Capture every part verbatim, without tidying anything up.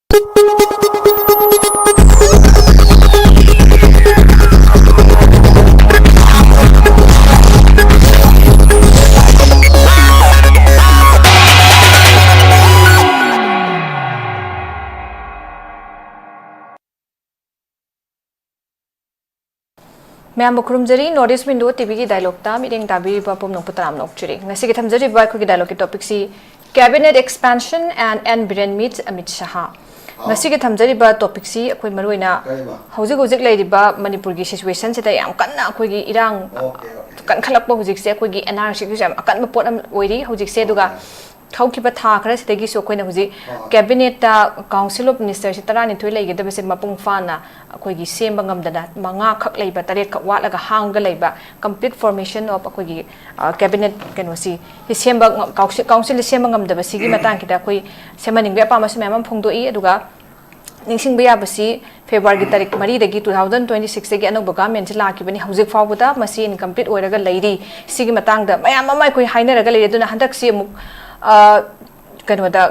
ꯃꯌꯥꯝꯕꯨ ꯈꯨꯔꯨꯝꯖꯔꯤ꯫ North East Window ꯇꯤꯚꯤꯒꯤ ꯗꯥꯏꯂꯣꯛꯇ ꯃꯤꯠꯌꯦꯡ ꯇꯥꯕꯤꯔꯤꯕ ꯄꯨꯝꯅꯃꯛꯄꯨ ꯇꯔꯥꯝꯅ ꯑꯣꯛꯆꯔꯤ꯫ ꯉꯁꯤꯒꯤ ꯊꯝꯖꯔꯤꯕ ꯑꯩꯈꯣꯏꯒꯤ ꯗꯥꯏꯂꯣꯛꯀꯤ ꯇꯣꯄꯤꯛꯁꯤ Cabinet Expansion and N Biren Meets Amit Shah꯫ ꯉꯁꯤꯒꯤ ꯊꯝꯖꯔꯤꯕ ꯇꯣꯄꯤꯛꯁꯤ ꯑꯩꯈꯣꯏ ꯃꯔꯨꯑꯣꯏꯅ ꯀꯔꯤꯕ? ꯍꯧꯖꯤꯛ ꯍꯧꯖꯤꯛ ꯂꯩꯔꯤꯕ ꯃꯅꯤꯄꯨꯔꯒꯤ ꯁꯤꯆꯨꯋꯦꯁꯟꯁꯤꯗ ꯌꯥꯝ ꯀꯟꯅ ꯑꯩꯈꯣꯏꯒꯤ ꯏꯔꯥꯡ ꯑꯣꯀꯦ, ꯑꯣꯀꯦ꯫ ꯀꯟꯈꯠꯂꯛꯄ ꯍꯧꯖꯤꯛꯁꯦ ꯑꯩꯈꯣꯏꯒꯤ ꯑꯦꯟ ꯑꯥꯔ ꯁꯤꯒꯤꯁꯨ ꯌꯥꯝ ꯑꯀꯟꯕ ꯄꯣꯠ ꯑꯃ ꯑꯣꯏꯔꯤ ꯍꯧꯖꯤꯛꯁꯦ꯫ ꯑꯗꯨꯒ ꯑꯣꯀꯦ꯫ ꯍꯧꯈꯤꯕ ꯊꯥ ꯈꯔꯁꯤꯗꯒꯤꯁꯨ ꯑꯩꯈꯣꯏꯅ ꯍꯧꯖꯤꯛ ꯑꯥ꯫ ꯀꯦꯕꯤꯅꯦꯠꯇ Council of Minister ꯁꯤ ꯇꯔꯥꯅꯤꯊꯣꯏ ꯂꯩꯒꯗꯕꯁꯦ ꯃꯄꯨꯡ ꯐꯥꯅ ꯑꯩꯈꯣꯏꯒꯤ ꯁꯦꯝꯕ ꯉꯝꯗꯅ ꯃꯉꯥꯈꯛ ꯂꯩꯕ, ꯇꯔꯦꯠꯈꯛ ꯋꯥꯠꯂꯒ ꯍꯥꯡꯒ ꯂꯩꯕ complete formation of ꯑꯩꯈꯣꯏꯒꯤ, ꯑ, ꯀꯦꯕꯤꯅꯦꯠ ꯀꯩꯅꯣꯁꯤ, ꯁꯤ ꯁꯦꯝꯕ ꯉ-, ꯀꯥꯎꯟꯁꯤꯜ, ꯀꯥꯎꯟꯁꯤꯜꯁꯤ ꯁꯦꯝꯕ ꯉꯝꯗꯕꯁꯤꯒꯤ ꯃꯇꯥꯡꯁꯤꯗ ꯑꯩꯈꯣꯏ ꯁꯦꯝꯍꯟꯅꯤꯡꯕꯒꯤ ꯑꯄꯥꯝꯕꯁꯨ ꯃꯌꯥꯝ ꯑꯃ ꯐꯣꯡꯗꯣꯛꯏ꯫ ꯑꯗꯨꯒ ꯅꯤꯡꯁꯤꯡꯕ ꯌꯥꯕꯁꯤ ꯐꯦꯕ꯭ꯔꯨꯋꯥꯔꯤꯒꯤ ꯇꯥꯔꯤꯛ ꯃꯔꯤꯗꯒꯤ two thousand twenty six ꯇꯒꯤ ꯑꯅꯧꯕ ꯒꯚꯔꯟꯃꯦꯟꯠꯁꯤ ꯂꯥꯛꯈꯤꯕꯅꯤ꯫ ꯍꯧꯖꯤꯛ ꯐꯥꯎꯕꯗ ꯃꯁꯤ incomplete ꯑꯣꯏꯔꯒ ꯂꯩꯔꯤ꯫ ꯁꯤꯒꯤ ꯃꯇꯥꯡꯗ ꯃꯌꯥꯝ ꯑꯃ ꯑꯩꯈꯣꯏ ꯍꯥꯏꯅꯔꯒ ꯂꯩꯔꯤ꯫ ꯑꯗꯨꯅ ꯍꯟꯗꯛꯁꯤ ꯑꯃꯨꯛ, ꯑ, ꯀꯩꯅꯣꯗ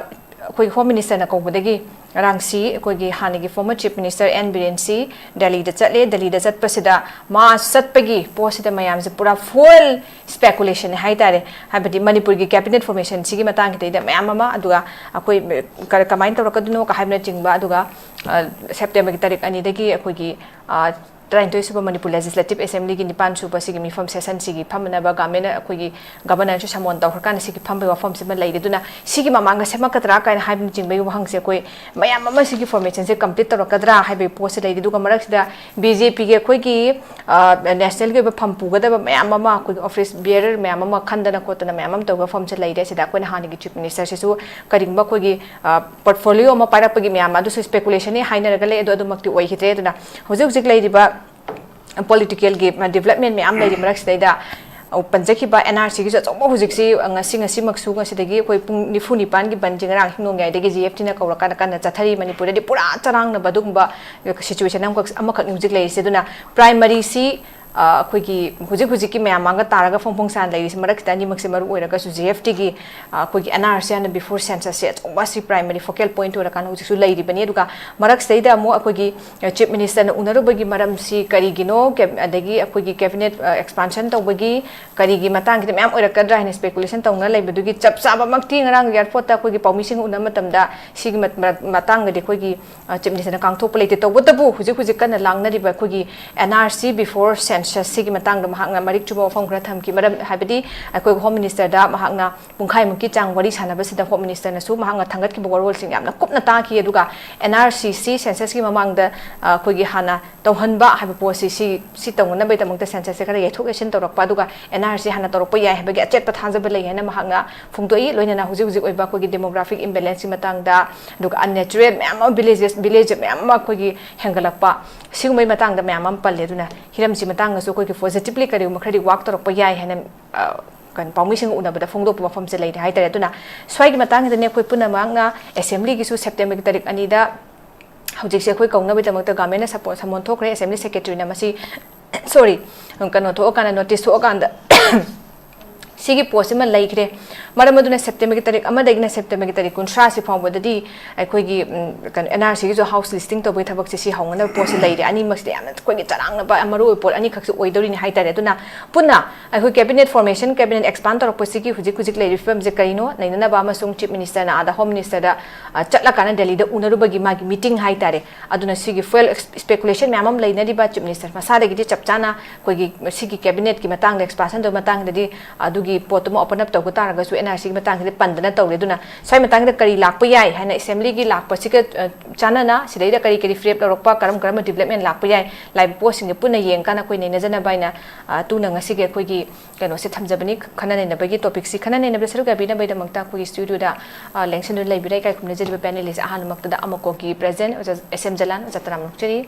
ꯑꯩꯈꯣꯏ ꯍꯣꯝ ꯃꯤꯅꯤꯁꯇꯔꯅ ꯀꯧꯕꯗꯒꯤ ꯉꯔꯥꯡꯁꯤ ꯑꯩꯈꯣꯏꯒꯤ ꯍꯥꯟꯅꯒꯤ former Chief Minister ꯑꯦꯟ ꯕꯤꯔꯦꯟꯁꯤ ꯗꯦꯜꯂꯤꯗ ꯆꯠꯂꯦ꯫ ꯗꯦꯜꯂꯤꯗ ꯆꯠꯄꯁꯤꯗ ꯃꯥ ꯆꯠꯄꯒꯤ ꯄꯣꯠꯁꯤꯗ ꯃꯌꯥꯝꯁꯦ ꯄꯨꯔꯥ full speculation ꯍꯥꯏꯇꯥꯔꯦ꯫ ꯍꯥꯏꯕꯗꯤ ꯃꯅꯤꯄꯨꯔꯒꯤ cabinet formation ꯁꯤꯒꯤ ꯃꯇꯥꯡꯁꯤꯗꯩꯗ ꯃꯌꯥꯝ ꯑꯃ, ꯑꯗꯨꯒ ꯑꯩꯈꯣꯏ ꯀ-, ꯀꯃꯥꯏꯅ ꯇꯧꯔꯛꯀꯗꯣꯏꯅꯣ ꯀ ꯍꯥꯏꯕꯅꯆꯤꯡꯕ, ꯑꯗꯨꯒ, ꯑ, ꯁꯦꯞꯇꯦꯝꯕꯔꯒꯤ ꯇꯥꯔꯤꯛ ꯑꯅꯤꯗꯒꯤ ꯑꯩꯈꯣꯏꯒꯤ, ꯑ, ꯇꯔꯥꯅꯤꯊꯣꯏ ꯁꯨꯕ ꯃꯅꯤꯄꯨꯔ Legislative Assembly ꯒꯤ ꯅꯤꯄꯥꯟ ꯁꯨꯕ ꯁꯤꯒꯤ ꯃꯤꯐꯝ session ꯁꯤꯒꯤ ꯐꯝꯅꯕ ꯒꯚꯔꯟꯃꯦꯟꯠꯅ ꯑꯩꯈꯣꯏꯒꯤ ꯒꯚꯔꯅꯔꯁꯨ summon ꯇꯧꯈ꯭ꯔꯀꯥꯟꯗ ꯁꯤꯒꯤ ꯐꯝꯕꯒꯤ ꯋꯥꯐꯝꯁꯤꯃ ꯂꯩꯔꯤ꯫ ꯑꯗꯨꯅ ꯁꯤꯒꯤ ꯃꯃꯥꯡꯗ ꯁꯦꯝꯃꯛꯀꯗ꯭ꯔꯥ ꯀꯥꯏꯅ ꯍꯥꯏꯕꯅꯆꯤꯡꯕꯒꯤ ꯋꯥꯍꯪꯁꯦ ꯑꯩꯈꯣꯏ ꯃꯌꯥꯝ ꯑꯃ ꯁꯤꯒꯤ formation ꯁꯦ complete ꯇꯧꯔꯛꯀꯗ꯭ꯔꯥ ꯍꯥꯏꯕꯒꯤ ꯄꯣꯠꯁꯦ ꯂꯩꯔꯤ꯫ ꯑꯗꯨꯒ ꯃꯔꯛꯁꯤꯗ ꯕꯤ ꯖꯦ ꯄꯤꯒꯤ ꯑꯩꯈꯣꯏꯒꯤ, ꯑ, ꯅꯦꯁꯅꯦꯜꯒꯤ ꯑꯣꯏꯕ ꯐꯝ ꯄꯨꯒꯗꯕ ꯃꯌꯥꯝ ꯑꯃ, ꯑꯩꯈꯣꯏꯒꯤ office bearer ꯃꯌꯥꯝ ꯑꯃ ꯈꯟꯗꯅ ꯈꯣꯠꯇꯅ ꯃꯌꯥꯝ ꯑꯃ ꯇꯧꯕ ꯐꯝꯁꯦ ꯂꯩꯔꯦ꯫ ꯁꯤꯗ ꯑꯩꯈꯣꯏꯅ ꯍꯥꯟꯅꯒꯤ Chief Minister ꯁꯤꯁꯨ ꯀꯔꯤꯒꯨꯝꯕ ꯑꯩꯈꯣꯏꯒꯤ, ꯑ, portfolio ꯑꯃ ꯄꯥꯏꯔꯛꯄꯒꯤ ꯃꯌꯥꯝ ꯑꯗꯨꯁꯨ speculation ꯅꯤ ꯍꯥꯏꯅꯔꯒ ꯂꯩ, ꯑꯗꯣ ꯑꯗꯨꯃꯛꯇꯤ ꯑꯣꯏꯈꯤꯗ꯭ꯔꯦ꯫ ꯑꯗꯨꯅ ꯍꯧꯖꯤꯛ ꯍꯧꯖꯤꯛ ꯂꯩꯔꯤꯕ political ꯒꯤ development ꯃꯌꯥꯝ ꯂꯩꯔꯤ ꯃꯔꯛꯁꯤꯗꯩꯗ, ꯑ, ꯄꯟꯖꯈꯤꯕ ꯑꯦꯟ ꯑꯥꯔ ꯁꯤꯒꯤꯁꯨ ꯑꯆꯧꯕ ꯍꯧꯖꯤꯛꯁꯤ, ꯑ, ꯉꯁꯤ, ꯉꯁꯤꯃꯛꯁꯨ, ꯉꯁꯤꯗꯒꯤ ꯑꯩꯈꯣꯏ ꯄꯨꯡ ꯅꯤꯐꯨ ꯅꯤꯄꯥꯟꯒꯤ ꯕꯟꯁꯤ ꯉꯔꯥꯡ ꯍꯤꯡꯅꯣꯡꯌꯥꯏꯗꯒꯤ ꯖꯤ ꯑꯦꯐ ꯇꯤꯅ ꯀꯧꯔꯀꯥꯟꯗ ꯀꯟꯅ ꯆꯠꯊꯔꯤ꯫ ꯃꯅꯤꯄꯨꯔꯗꯗꯤ ꯄꯨꯔꯥ ꯆꯔꯥꯡꯅꯕ ꯑꯗꯨꯒꯨꯝꯕ situation ꯑꯃꯈꯛ, ꯑꯃꯈꯛꯅꯤ ꯍꯧꯖꯤꯛ ꯂꯩꯔꯤꯁꯦ꯫ ꯑꯗꯨꯅ primary ꯁꯤ, ꯑꯩꯈꯣꯏꯒꯤ ꯍꯧꯖꯤꯛ ꯍꯧꯖꯤꯛꯀꯤ ꯃꯌꯥꯝ ꯃꯥꯡꯒ ꯇꯥꯔꯒ ꯐꯣꯡ ꯐꯣꯡ ꯁꯥꯅ ꯂꯩꯔꯤꯁꯦ ꯃꯔꯛꯁꯤꯗ ꯑꯅꯤꯃꯛꯁꯦ ꯃꯔꯨ ꯑꯣꯏꯔꯒꯁꯨ ꯖꯤ ꯑꯦꯐ ꯇꯤꯒꯤ ꯑꯩꯈꯣꯏꯒꯤ ꯑꯦꯟ ꯑꯥꯔ ꯁꯤ ꯍꯥꯏꯅ before census ꯁꯦ ꯑꯆꯧꯕ ꯑꯁꯤ primary focal point ꯑꯣꯏꯔꯀꯥꯟꯗ ꯍꯧꯖꯤꯛꯁꯨ ꯂꯩꯔꯤꯕꯅꯤ꯫ ꯑꯗꯨꯒ ꯃꯔꯛꯁꯤꯗꯩꯗ ꯑꯃꯨꯛ ꯑꯩꯈꯣꯏꯒꯤ ꯆꯤꯐ ꯃꯤꯅꯤꯁꯇꯔꯅ ꯎꯅꯔꯨꯕꯒꯤ ꯃꯔꯝꯁꯤ ꯀꯔꯤꯒꯤꯅꯣ, ꯑꯗꯒꯤ ꯑꯩꯈꯣꯏꯒꯤ cabinet expansion ꯇꯧꯕꯒꯤ ꯀꯔꯤꯒꯤ ꯃꯇꯥꯡꯒꯤꯗ ꯃꯌꯥꯝ ꯑꯣꯏꯔꯛꯀꯗ꯭ꯔꯥ ꯍꯥꯏꯅ speculation ꯇꯧꯅ ꯂꯩꯕꯗꯨꯒꯤ ꯆꯞ ꯆꯥꯕꯃꯛꯇꯤ ꯉꯔꯥꯡ airport ꯇ ꯑꯩꯈꯣꯏꯒꯤ ꯄꯥꯎꯃꯤꯁꯤꯡꯒ ꯎꯅꯕ ꯃꯇꯝꯗ ꯁꯤꯒꯤ ꯃꯇꯥꯡꯗꯗꯤ ꯑꯩꯈꯣꯏꯒꯤ ꯆꯤꯐ ꯃꯤꯅꯤꯁꯇꯔꯅ ꯀꯥꯡꯊꯣꯛꯄ ꯂꯩꯇꯦ꯫ ꯇꯧꯕꯇꯕꯨ ꯍꯧꯖꯤꯛ ꯍꯧꯖꯤꯛ ꯀꯟꯅ ꯂꯥꯡꯅꯔꯤꯕ ꯑꯩꯈꯣꯏꯒꯤ N R C before census ꯁꯤꯒꯤ ꯃꯇꯥꯡꯗ ꯃꯍꯥꯛꯅ ꯃꯔꯤꯛ ꯆꯨꯝꯕ ꯋꯥꯐꯝ ꯈꯔ ꯊꯝꯈꯤ꯫ ꯃꯔꯝ ꯍꯥꯏꯕꯗꯤ ꯑꯩꯈꯣꯏ ꯍꯣꯝ ꯃꯤꯅꯤꯁꯇꯔꯗ ꯃꯍꯥꯛꯅ ꯄꯨꯡꯈꯥꯏꯃꯨꯛꯀꯤ ꯆꯥꯡ ꯋꯥꯔꯤ ꯁꯥꯟꯅꯕꯁꯤꯗ ꯍꯣꯝ ꯃꯤꯅꯤꯁꯇꯔꯅꯁꯨ ꯃꯍꯥꯛꯅ ꯊꯥꯡꯒꯠꯈꯤꯕ ꯋꯥꯔꯣꯜꯁꯤꯡ ꯌꯥꯝꯅ ꯀꯨꯞꯅ ꯇꯥꯈꯤ꯫ ꯑꯗꯨꯒ ꯑꯦꯟ ꯑꯥꯔ ꯁꯤ ꯁꯤ ꯁꯦꯟꯁꯁꯀꯤ ꯃꯃꯥꯡꯗ ꯑꯩꯈꯣꯏꯒꯤ ꯍꯥꯟꯅ ꯇꯧꯍꯟꯕ ꯍꯥꯏꯕ ꯄꯣꯠꯁꯤ ꯁꯤ ꯁꯤ ꯇꯧꯅꯅꯕꯒꯤꯗꯃꯛꯇ ꯁꯦꯟꯁꯁꯁꯦ ꯈꯔ ꯌꯩꯊꯣꯛ ꯌꯩꯁꯤꯟ ꯇꯧꯔꯛꯄ, ꯑꯗꯨꯒ ꯑꯦꯟ ꯑꯥꯔ ꯁꯤ ꯍꯥꯟꯅ ꯇꯧꯔꯛꯄ ꯌꯥꯏ ꯍꯥꯏꯕꯒꯤ ꯑꯆꯦꯠꯄ ꯊꯥꯖꯕ ꯂꯩ ꯍꯥꯏꯅ ꯃꯍꯥꯛꯅ ꯐꯣꯡꯗꯣꯛꯏ꯫ ꯂꯣꯏꯅꯅ ꯍꯧꯖꯤꯛ ꯍꯧꯖꯤꯛ ꯑꯣꯏꯕ ꯑꯩꯈꯣꯏꯒꯤ demographic imbalanceꯀꯤ ꯃꯇꯥꯡꯗ, ꯑꯗꯨꯒ unnatural ꯃꯌꯥꯝ ꯑꯃ, villages village ꯃꯌꯥꯝ ꯑꯃ ꯑꯩꯈꯣꯏꯒꯤ ꯍꯦꯟꯒꯠꯂꯛꯄ, ꯁꯤꯒꯨꯝꯕꯒꯤ ꯃꯇꯥꯡꯗ ꯃꯌꯥꯝ ꯑꯃ ꯄꯜꯂꯦ꯫ ꯑꯗꯨꯅ ꯍꯤꯔꯝꯁꯤ ꯃꯇꯥꯡꯗꯁꯨ ꯑꯩꯈꯣꯏꯒꯤ positively ꯀꯔꯤꯒꯨꯝꯕ ꯈꯔꯗꯤ work ꯇꯧꯔꯛꯄ ꯌꯥꯏ ꯍꯥꯏꯅ ꯀꯩꯅꯣ ꯄꯥꯎꯃꯤꯁꯤꯡꯒ ꯎꯅꯕꯗ ꯐꯣꯡꯗꯣꯛꯄ ꯃꯐꯝꯁꯦ ꯂꯩꯔꯦ ꯍꯥꯏꯇꯥꯔꯦ꯫ ꯑꯗꯨꯅ ꯁ꯭ꯋꯥꯏꯒꯤ ꯃꯇꯥꯡꯁꯤꯗꯅꯦ ꯑꯩꯈꯣꯏ ꯄꯨꯝꯅꯃꯛꯅ ꯑꯦꯁꯦꯝꯕ꯭ꯂꯤꯒꯤꯁꯨ ꯁꯦꯞꯇꯦꯝꯕꯔꯒꯤ ꯇꯥꯔꯤꯛ ꯑꯅꯤꯗ ꯍꯧꯖꯤꯛꯁꯦ ꯑꯩꯈꯣꯏ ꯀꯧꯅꯕꯒꯤꯗꯃꯛꯇ ꯒꯚꯔꯟꯃꯦꯟꯠꯅ ꯁꯄꯣ ꯁꯃꯣꯟ ꯊꯣꯛꯈ꯭ꯔꯦ꯫ ꯑꯦꯁꯦꯝꯕ꯭ꯂꯤ ꯁꯦꯀ꯭ꯔꯦꯇꯔꯤꯅ ꯃꯁꯤ ꯁꯣꯔꯤ ꯀꯩꯅꯣ ꯊꯣꯛꯑꯀꯥꯟꯗ, ꯅꯣꯇꯤꯁ ꯊꯣꯛꯑꯀꯥꯟꯗ ꯁꯤꯒꯤ ꯄꯣꯠꯁꯤꯃ ꯂꯩꯈ꯭ꯔꯦ꯫ ꯃꯔꯝ ꯑꯗꯨꯅ ꯁꯦꯞꯇꯦꯝꯕꯔꯒꯤ ꯇꯥꯔꯤꯛ ꯑꯃꯗꯒꯤꯅ ꯁꯦꯞꯇꯦꯝꯕꯔꯒꯤ ꯇꯥꯔꯤꯛ ꯀꯨꯟꯊ꯭ꯔꯥꯁꯤ ꯐꯥꯎꯕꯗꯗꯤ ꯑꯩꯈꯣꯏꯒꯤ ꯀꯩꯅꯣ ꯑꯦꯟ ꯑꯥꯔ ꯁꯤꯒꯤꯁꯨ ꯍꯥꯎꯁ ꯂꯤꯁꯇꯤꯡ ꯇꯧꯕꯒꯤ ꯊꯕꯛꯁꯦ ꯁꯤ ꯍꯧꯅꯅꯕ ꯄꯣꯠꯁꯤ ꯂꯩꯔꯦ꯫ ꯑꯅꯤꯃꯛꯁꯤꯗ ꯌꯥꯝꯅ ꯑꯩꯈꯣꯏꯒꯤ ꯆꯔꯥꯡꯅꯕ ꯃꯔꯨ ꯑꯣꯏꯕ ꯄꯣꯠ ꯑꯅꯤꯈꯛꯁꯦ ꯑꯣꯏꯗꯧꯔꯤꯅꯤ ꯍꯥꯏꯇꯥꯔꯦ꯫ ꯑꯗꯨꯅ ꯄꯨꯟꯅ ꯑꯩꯈꯣꯏ cabinet formation, cabinet expand ꯇꯧꯔꯛꯄꯁꯤꯒꯤ ꯍꯧꯖꯤꯛ ꯍꯧꯖꯤꯛ ꯂꯩꯔꯤꯕ ꯐꯤꯕꯝꯁꯦ ꯀꯔꯤꯅꯣ ꯅꯩꯅꯅꯕ ꯑꯃꯁꯨꯡ ꯆꯤꯐ ꯃꯤꯅꯤꯁꯇꯔꯅ ꯑꯥꯗ ꯍꯣꯝ ꯃꯤꯅꯤꯁꯇꯔꯗ ꯆꯠꯂꯀꯥꯟꯗ ꯗꯦꯜꯂꯤꯗ ꯎꯅꯔꯨꯕꯒꯤ ꯃꯥꯒꯤ ꯃꯤꯇꯤꯡ ꯍꯥꯏꯇꯥꯔꯦ꯫ ꯑꯗꯨꯅ ꯁꯤꯒꯤ fuel speculation ꯃꯌꯥꯝ ꯑꯃ ꯂꯩꯅꯔꯤꯕ ꯆꯤꯐ ꯃꯤꯅꯤꯁꯇꯔ ꯃꯁꯥꯗꯒꯤꯗꯤ ꯆꯞ ꯆꯥꯅ ꯑꯩꯈꯣꯏꯒꯤ ꯁꯤꯒꯤ cabinetꯀꯤ ꯃꯇꯥꯡꯗ, expansionꯗꯨꯒꯤ ꯃꯇꯥꯡꯗꯗꯤ ꯑꯗꯨꯒꯤ ꯄꯣꯠꯇꯨꯃ open up ꯇꯧꯕ ꯇꯥꯔꯒꯁꯨ ꯑꯦꯟ ꯑꯥꯔ ꯁꯤꯒꯤ ꯃꯇꯥꯡꯁꯤꯗꯤ ꯄꯟꯗꯅ ꯇꯧꯔꯦ꯫ ꯑꯗꯨꯅ ꯁ꯭ꯋꯥꯏ ꯃꯇꯥꯡꯁꯤꯗ ꯀꯔꯤ ꯂꯥꯛꯄ ꯌꯥꯏ ꯍꯥꯏꯅ ꯑꯦꯁꯦꯝꯕ꯭ꯂꯤꯒꯤ ꯂꯥꯛꯄꯁꯤꯒ ꯆꯥꯟꯅꯅ ꯁꯤꯗꯩꯗ ꯀꯔꯤ ꯀꯔꯤ ꯐꯤꯔꯦꯞ ꯂꯧꯔꯛꯄ, ꯀꯔꯝ ꯀꯔꯝꯕ development ꯂꯥꯛꯄ ꯌꯥꯏ, ꯂꯥꯛꯏꯕ ꯄꯣꯠꯁꯤꯡꯁꯦ ꯄꯨꯟꯅ ꯌꯦꯡꯉꯀꯥꯟꯗ ꯑꯩꯈꯣꯏ ꯅꯩꯅꯖꯅꯕ ꯍꯥꯏꯅ ꯇꯨꯅ ꯉꯁꯤꯒꯤ ꯑꯩꯈꯣꯏꯒꯤ ꯀꯩꯅꯣꯁꯦ ꯊꯝꯖꯕꯅꯤ꯫ ꯈꯟꯅ ꯅꯩꯅꯕꯒꯤ topicꯁꯤ ꯈꯟꯅ ꯅꯩꯅꯕꯗ ꯁꯔꯨꯛ ꯌꯥꯕꯤꯅꯕꯒꯤꯗꯃꯛꯇ ꯑꯩꯈꯣꯏꯒꯤ studioꯗ ꯂꯦꯡꯁꯤꯟꯗꯨꯅ ꯂꯩꯕꯤꯔꯦ꯫ ꯏꯀꯥꯏ ꯈꯨꯝꯅꯖꯔꯤꯕ panelist ꯑꯍꯥꯟꯕꯃꯛꯇꯗ ꯑꯃꯀꯣꯒꯤ president ꯑꯣꯖꯥ ꯑꯦꯁ ꯑꯦꯝ ꯖꯂꯥꯟ, ꯑꯣꯖꯥ ꯇꯔꯥꯝ ꯅꯣꯛꯆꯔꯤ꯫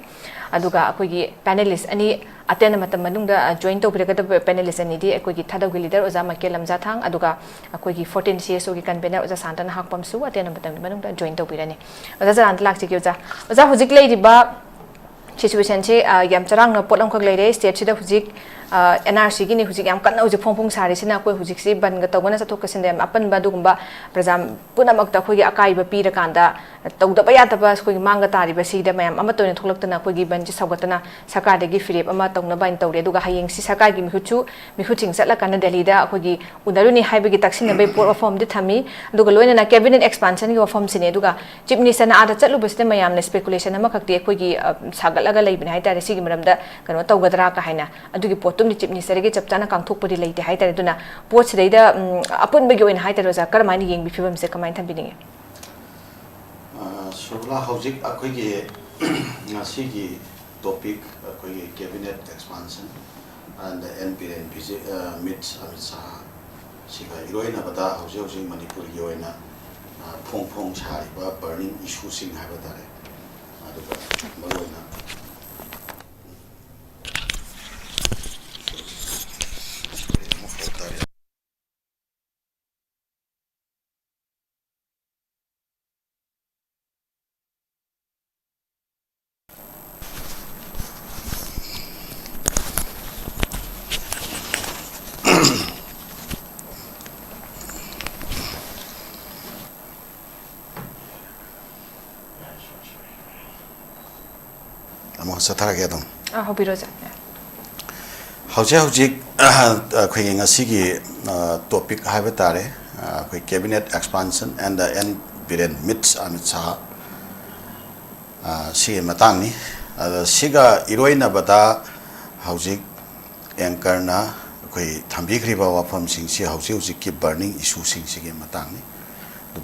ꯑꯗꯨꯒ ꯑꯩꯈꯣꯏꯒꯤ panelist ꯑꯅꯤ ꯑꯇꯦꯟꯕ ꯃꯇꯝ ꯃꯅꯨꯡꯗ join ꯇꯧꯕꯤꯔꯒꯗꯕ panelist ꯑꯅꯤꯗꯤ ꯑꯩꯈꯣꯏꯒꯤ ꯊꯥꯗꯧꯒꯤ leader ꯑꯣꯖꯥ ꯃꯥꯏꯀꯦꯜ ꯂꯝꯖꯥꯊꯥꯡ, ꯑꯗꯨꯒ ꯑꯩꯈꯣꯏꯒꯤ fourteen C S Oꯒꯤ convener ꯑꯣꯖꯥ ꯁꯥꯟꯇ ꯅꯍꯥꯛꯄꯝꯁꯨ ꯑꯇꯦꯟꯕ ꯃꯇꯝꯒꯤ ꯃꯅꯨꯡꯗ join ꯇꯧꯕꯤꯔꯅꯤ꯫ ꯑꯣꯖꯥ ꯖꯂꯥꯟꯗ ꯂꯥꯛꯆꯒꯦ꯫ ꯑꯣꯖꯥ, ꯑꯣꯖꯥ, ꯍꯧꯖꯤꯛ ꯂꯩꯔꯤꯕ ꯁꯤꯆꯨꯋꯦꯁꯟꯁꯤ, ꯑ, ꯌꯥꯝ ꯆꯔꯥꯡꯅꯕ ꯄꯣꯠ ꯑꯃꯈꯛ ꯂꯩꯔꯦ꯫ ꯁ꯭ꯇꯦꯠꯁꯤꯗ ꯍꯧꯖꯤꯛ, ꯑ, ꯑꯦꯟ ꯑꯥꯔ ꯁꯤꯒꯤꯅꯤ ꯍꯧꯖꯤꯛ ꯌꯥꯝ ꯀꯟꯅ ꯍꯧꯖꯤꯛ ꯐꯣꯡ ꯐꯣꯡ ꯁꯥꯔꯤꯁꯤꯅ꯫ ꯑꯩꯈꯣꯏ ꯍꯧꯖꯤꯛꯁꯤ ꯕꯟꯒ ꯇꯧꯕꯅ ꯆꯠꯊꯣꯛ ꯆꯠꯁꯤꯟꯗ ꯌꯥꯝ ꯑꯄꯟꯕ ꯑꯗꯨꯒꯨꯝꯕ ꯄ꯭ꯔꯖꯥ ꯄꯨꯝꯅꯃꯛꯇ ꯑꯩꯈꯣꯏꯒꯤ ꯑꯀꯥꯏꯕ ꯄꯤꯔꯀꯥꯟꯗ ꯇꯧꯗꯕ ꯌꯥꯗꯕ ꯑꯩꯈꯣꯏꯒꯤ ꯃꯥꯡꯒ ꯇꯥꯔꯤꯕꯁꯤꯗ ꯃꯌꯥꯝ ꯑꯃꯠꯇ ꯑꯣꯏꯅ ꯊꯣꯛꯂꯛꯇꯅ ꯑꯩꯈꯣꯏꯒꯤ ꯕꯟꯁꯤ ꯁꯧꯒꯠꯇꯅ ꯁꯔꯀꯥꯔꯗꯒꯤ ꯐꯤꯔꯦꯞ ꯑꯃ ꯇꯧꯅꯕ ꯍꯥꯏꯅ ꯇꯧꯔꯦ꯫ ꯑꯗꯨꯒ ꯍꯌꯦꯡꯁꯤ ꯁꯔꯀꯥꯔꯒꯤ ꯃꯤꯍꯨꯠꯁꯨ, ꯃꯤꯍꯨꯠꯁꯤꯡ ꯆꯠꯂꯀꯥꯟꯗ ꯗꯦꯜꯂꯤꯗ ꯑꯩꯈꯣꯏꯒꯤ ꯎꯅꯔꯨꯅꯤ ꯍꯥꯏꯕꯒꯤ ꯇꯛꯁꯤꯟꯅꯕꯒꯤ ꯄꯣꯠ ꯋꯥꯐꯝ ꯑꯃꯗꯤ ꯊꯝꯃꯤ꯫ ꯑꯗꯨꯒ ꯂꯣꯏꯅꯅ ꯀꯦꯕꯤꯅꯦꯠ ꯑꯦꯛꯁꯄꯥꯟꯁꯟꯒꯤ ꯋꯥꯐꯝꯁꯤꯅꯤ꯫ ꯑꯗꯨꯒ ꯆꯤꯐ ꯃꯤꯅꯤꯁꯇꯔꯅ ꯑꯥꯗ ꯆꯠꯂꯨꯕꯁꯤꯗ ꯃꯌꯥꯝꯅ ꯁ꯭ꯄꯦꯀꯨꯂꯦꯁꯟ ꯑꯃꯈꯛꯇꯤ ꯑꯩꯈꯣꯏꯒꯤ, ꯑ, ꯁꯥꯒꯠꯂꯒ ꯂꯩꯕꯅꯦ ꯍꯥꯏꯇꯥꯔꯦ꯫ ꯁꯤꯒꯤ ꯃꯔꯝꯗ ꯀꯩꯅꯣ ꯇꯧꯒꯗ꯭ꯔꯥ ꯀ ꯍꯥꯏꯅ꯫ ꯑꯗꯨꯒꯤ ꯄꯣꯠꯇꯨꯝꯗꯤ ꯆꯤꯐ ꯃꯤꯅꯤꯁꯇꯔꯒꯤ ꯆꯞ ꯆꯥꯅ ꯀꯥꯡꯊꯣꯛꯄꯗꯤ ꯂꯩꯇꯦ ꯍꯥꯏꯇꯥꯔꯦ꯫ ꯑꯗꯨꯅ ꯄꯣꯠꯁꯤꯗꯩꯗ, ꯎꯝ, ꯑꯄꯨꯟꯕꯒꯤ ꯑꯣꯏꯅ ꯍꯥꯏꯇꯥꯔꯦ ꯑꯣꯖꯥ, ꯀꯔꯝꯍꯥꯏꯅ ꯌꯦꯡꯕꯤ ꯐꯤꯕꯝꯁꯦ ꯀꯃꯥꯏꯅ ꯊꯝꯕꯤꯅꯤꯡꯉꯤ? ꯑ, ꯁꯣꯚꯂꯥ, ꯍꯧꯖꯤꯛ ꯑꯩꯈꯣꯏꯒꯤ ꯉꯁꯤꯒꯤ ꯇꯣꯄꯤꯛ ꯑꯩꯈꯣꯏꯒꯤ cabinet expansion N Biren visit, meets Amit Shah ꯁꯤꯒ ꯏꯔꯣꯏꯅꯕꯗ ꯍꯧꯖꯤꯛ ꯍꯧꯖꯤꯛ ꯃꯅꯤꯄꯨꯔꯒꯤ ꯑꯣꯏꯅ, ꯑ, ꯐꯣꯡ ꯐꯣꯡ ꯁꯥꯔꯤꯕ ꯕꯔꯅꯤꯡ ꯏꯁꯨꯁꯤꯡ ꯍꯥꯏꯕ ꯇꯥꯔꯦ꯫ ꯑꯗꯨꯒ ꯃꯔꯨꯑꯣꯏꯅ ꯑꯃꯨꯛ ꯆꯠꯊꯔꯒꯦ ꯑꯗꯨꯝ꯫ ꯑꯥ, ꯍꯧꯕꯤꯔꯣ, ꯁꯥꯔ꯫ ꯍꯧꯖꯤꯛ ꯍꯧꯖꯤꯛ, ꯑ, ꯑꯩꯈꯣꯏꯒꯤ ꯉꯁꯤꯒꯤ, ꯑ, ꯇꯣꯄꯤꯛ ꯍꯥꯏꯕ ꯇꯥꯔꯦ, ꯑ, ꯑꯩꯈꯣꯏ cabinet expansion and the N Biren meets Amit Shah, ꯑ, ꯁꯤꯒꯤ ꯃꯇꯥꯡꯅꯤ꯫ ꯑꯗ ꯁꯤꯒ ꯏꯔꯣꯏꯅꯕꯗ ꯍꯧꯖꯤꯛ ꯑꯦꯡꯀꯔꯅ ꯑꯩꯈꯣꯏ ꯊꯝꯕꯤꯈ꯭ꯔꯤꯕ ꯋꯥꯐꯝꯁꯤꯡꯁꯤ ꯍꯧꯖꯤꯛ ꯍꯧꯖꯤꯛꯀꯤ ꯕꯔꯅꯤꯡ ꯏꯁꯨꯁꯤꯡꯁꯤꯒꯤ ꯃꯇꯥꯡꯅꯤ꯫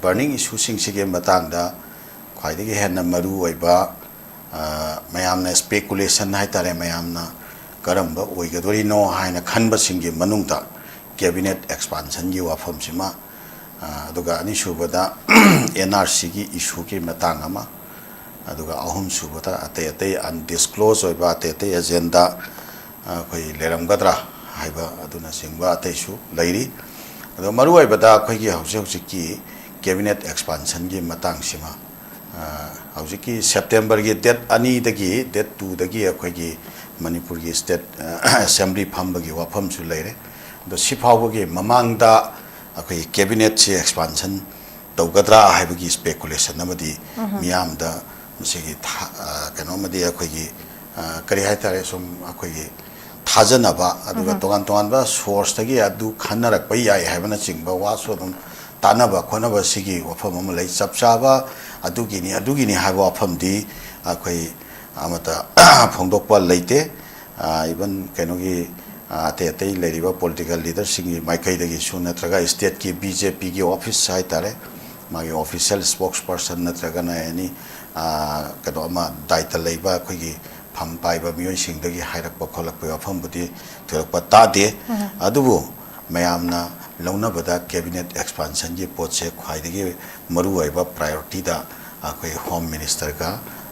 ꯕꯔꯅꯤꯡ ꯏꯁꯨꯁꯤꯡꯁꯤꯒꯤ ꯃꯇꯥꯡꯗ ꯈ꯭ꯋꯥꯏꯗꯒꯤ ꯍꯦꯟꯅ ꯃꯔꯨ ꯑꯣꯏꯕ, ꯑ, ꯃꯌꯥꯝꯅ ꯁ꯭ꯄꯦꯀꯨꯂꯦꯁꯟ ꯍꯥꯏꯇꯥꯔꯦ, ꯃꯌꯥꯝꯅ ꯀꯔꯝꯕ ꯑꯣꯏꯒꯗꯣꯔꯤꯅꯣ ꯍꯥꯏꯅ ꯈꯟꯕꯁꯤꯡꯒꯤ ꯃꯅꯨꯡꯗ cabinet expansionꯒꯤ ꯋꯥꯐꯝꯁꯤꯃ, ꯑ, ꯑꯗꯨꯒ ꯑꯅꯤꯁꯨꯕꯗ ꯑꯦꯟ ꯑꯥꯔ ꯁꯤꯒꯤ ꯏꯁꯨꯒꯤ ꯃꯇꯥꯡ ꯑꯃ, ꯑꯗꯨꯒ ꯑꯍꯨꯝꯁꯨꯕꯗ ꯑꯇꯩ ꯑꯇꯩ undisclosed ꯑꯣꯏꯕ ꯑꯇꯩ ꯑꯇꯩ ꯑꯦꯖꯦꯟꯗꯥ, ꯑ, ꯑꯩꯈꯣꯏ ꯂꯩꯔꯝꯒꯗ꯭ꯔꯥ ꯍꯥꯏꯕ ꯑꯗꯨꯅꯆꯤꯡꯕ ꯑꯇꯩꯁꯨ ꯂꯩꯔꯤ꯫ ꯑꯗꯣ ꯃꯔꯨꯑꯣꯏꯕꯗ ꯑꯩꯈꯣꯏꯒꯤ ꯍꯧꯖꯤꯛ ꯍꯧꯖꯤꯛꯀꯤ cabinet expansionꯒꯤ ꯃꯇꯥꯡꯁꯤꯃ ꯍꯧꯖꯤꯛꯀꯤ ꯁꯦꯞꯇꯦꯝꯕꯔꯒꯤ ꯗꯦꯠ ꯑꯅꯤꯗꯒꯤ ꯗꯦꯠ ꯇꯨꯗꯒꯤ ꯑꯩꯈꯣꯏꯒꯤ ꯃꯅꯤꯄꯨꯔꯒꯤ ꯁ꯭ꯇꯦꯠ ꯑꯦꯁꯦꯝꯕ꯭ꯂꯤ ꯐꯝꯕꯒꯤ ꯋꯥꯐꯝꯁꯨ ꯂꯩꯔꯦ꯫ ꯑꯗꯣ ꯁꯤ ꯐꯥꯎꯕꯒꯤ ꯃꯃꯥꯡꯗ ꯑꯩꯈꯣꯏꯒꯤ ꯀꯦꯕꯤꯅꯦꯠꯁꯤ ꯑꯦꯛꯁꯄꯥꯟꯁꯟ ꯇꯧꯒꯗ꯭ꯔꯥ ꯍꯥꯏꯕꯒꯤ ꯁ꯭ꯄꯦꯀꯨꯂꯦꯁꯟ ꯑꯃꯗꯤ ꯃꯤꯌꯥꯝꯗ ꯃꯁꯤꯒꯤ ꯊꯥ- ꯑ, ꯀꯩꯅꯣ ꯑꯃꯗꯤ ꯑꯩꯈꯣꯏꯒꯤ, ꯑ, ꯀꯔꯤ ꯍꯥꯏꯇꯥꯔꯦ, ꯁꯨꯝ ꯑꯩꯈꯣꯏꯒꯤ ꯊꯥꯖꯅꯕ, ꯑꯗꯨꯒ ꯇꯣꯉꯥꯟ ꯇꯣꯉꯥꯟꯕ ꯁꯣꯔꯁꯇꯒꯤ ꯑꯗꯨ ꯈꯟꯅꯔꯛꯄ ꯌꯥꯏ ꯍꯥꯏꯕꯅꯆꯤꯡꯕ ꯋꯥꯁꯨ ꯑꯗꯨꯝ ꯇꯥꯟꯅꯕ ꯈꯣꯠꯅꯕ ꯁꯤꯒꯤ ꯋꯥꯐꯝ ꯑꯃ ꯂꯩ꯫ ꯆꯞ ꯆꯥꯕ ꯑꯗꯨꯒꯤꯅꯤ ꯑꯗꯨꯒꯤꯅꯤ ꯍꯥꯏꯕ ꯋꯥꯐꯝꯗꯤ ꯑꯩꯈꯣꯏ ꯑꯃꯠꯇ ꯐꯣꯡꯗꯣꯛꯄ ꯂꯩꯇꯦ꯫ ꯏꯚꯟ ꯀꯩꯅꯣꯒꯤ, ꯑꯇꯩ ꯑꯇꯩ ꯂꯩꯔꯤꯕ ꯄꯣꯂꯤꯇꯤꯀꯦꯜ ꯂꯤꯗꯔꯁꯤꯡꯒꯤ ꯃꯥꯏꯀꯩꯗꯒꯤꯁꯨ ꯅꯠꯇ꯭ꯔꯒ ꯁ꯭ꯇꯦꯠꯀꯤ ꯕꯤ ꯖꯦ ꯄꯤꯒꯤ ꯑꯣꯐꯤꯁ ꯍꯥꯏꯇꯥꯔꯦ, ꯃꯥꯒꯤ ꯑꯣꯐꯤꯁꯤꯌꯦꯜ ꯁ꯭ꯄꯣꯛꯁ ꯄꯔꯁꯟ ꯅꯠꯇ꯭ꯔꯒꯅ ꯑꯦꯅꯤ ꯀꯩꯅꯣ ꯑꯃ ꯗꯥꯏꯇ ꯂꯩꯕ ꯑꯩꯈꯣꯏꯒꯤ ꯐꯝ ꯄꯥꯏꯕ ꯃꯤꯑꯣꯏꯁꯤꯡꯗꯒꯤ ꯍꯥꯏꯔꯛꯄ ꯈꯣꯠꯂꯛꯄꯒꯤ ꯋꯥꯐꯝꯕꯨꯗꯤ ꯊꯣꯏꯗꯣꯛꯄ ꯇꯥꯗꯦ꯫ ꯑꯗꯨꯕꯨ ꯃꯌꯥꯝꯅ ꯂꯧꯅꯕꯗ ꯀꯦꯕꯤꯅꯦꯠ ꯑꯦꯛꯁꯄꯥꯟꯁꯟꯒꯤ ꯄꯣꯠꯁꯦ ꯈ꯭ꯋꯥꯏꯗꯒꯤ ꯃꯔꯨꯑꯣꯏꯕ ꯄ꯭ꯔꯥꯏꯌꯣꯔꯤꯇꯤꯗ ꯑꯩꯈꯣꯏ ꯍꯣꯝ ꯃꯤꯅꯤꯁꯇꯔꯒ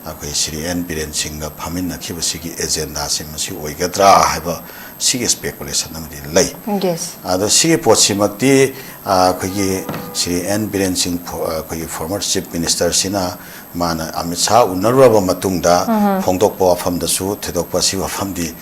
ꯑꯩꯈꯣꯏ ꯁ꯭ꯔꯤ ꯑꯦꯟ ꯕꯤꯔꯦꯟ ꯁꯤꯡꯒ ꯐꯝꯃꯤꯟꯅꯈꯤꯕꯁꯤꯒꯤ ꯑꯦꯖꯦꯟꯗꯥꯁꯤ ꯃꯁꯤ ꯑꯣꯏꯒꯗ꯭ꯔꯥ ꯍꯥꯏꯕ ꯁꯤꯒꯤ ꯁ꯭ꯄꯦꯀꯨꯂꯦꯁꯟ ꯑꯃꯗꯤ ꯂꯩ꯫ Yes. ꯑꯗꯣ ꯁꯤꯒꯤ ꯄꯣꯠꯁꯤꯃꯛꯇꯤ, ꯑ, ꯑꯩꯈꯣꯏꯒꯤ ꯁ꯭ꯔꯤ ꯑꯦꯟ ꯕꯤꯔꯦꯟ ꯁꯤꯡ ꯐꯣ-, ꯑ, ꯑꯩꯈꯣꯏꯒꯤ ꯐꯣꯔꯃꯔ ꯆꯤꯐ ꯃꯤꯅꯤꯁꯇꯔꯁꯤꯅ ꯃꯥꯅ ꯑꯃꯤꯠ ꯁꯥꯍ ꯎꯅꯔꯨꯔꯕ ꯃꯇꯨꯡꯗ ꯐꯣꯡꯗꯣꯛꯄ ꯋꯥꯐꯝꯗꯁꯨ ꯊꯣꯏꯗꯣꯛꯄ ꯁꯤ ꯋꯥꯐꯝꯗꯤ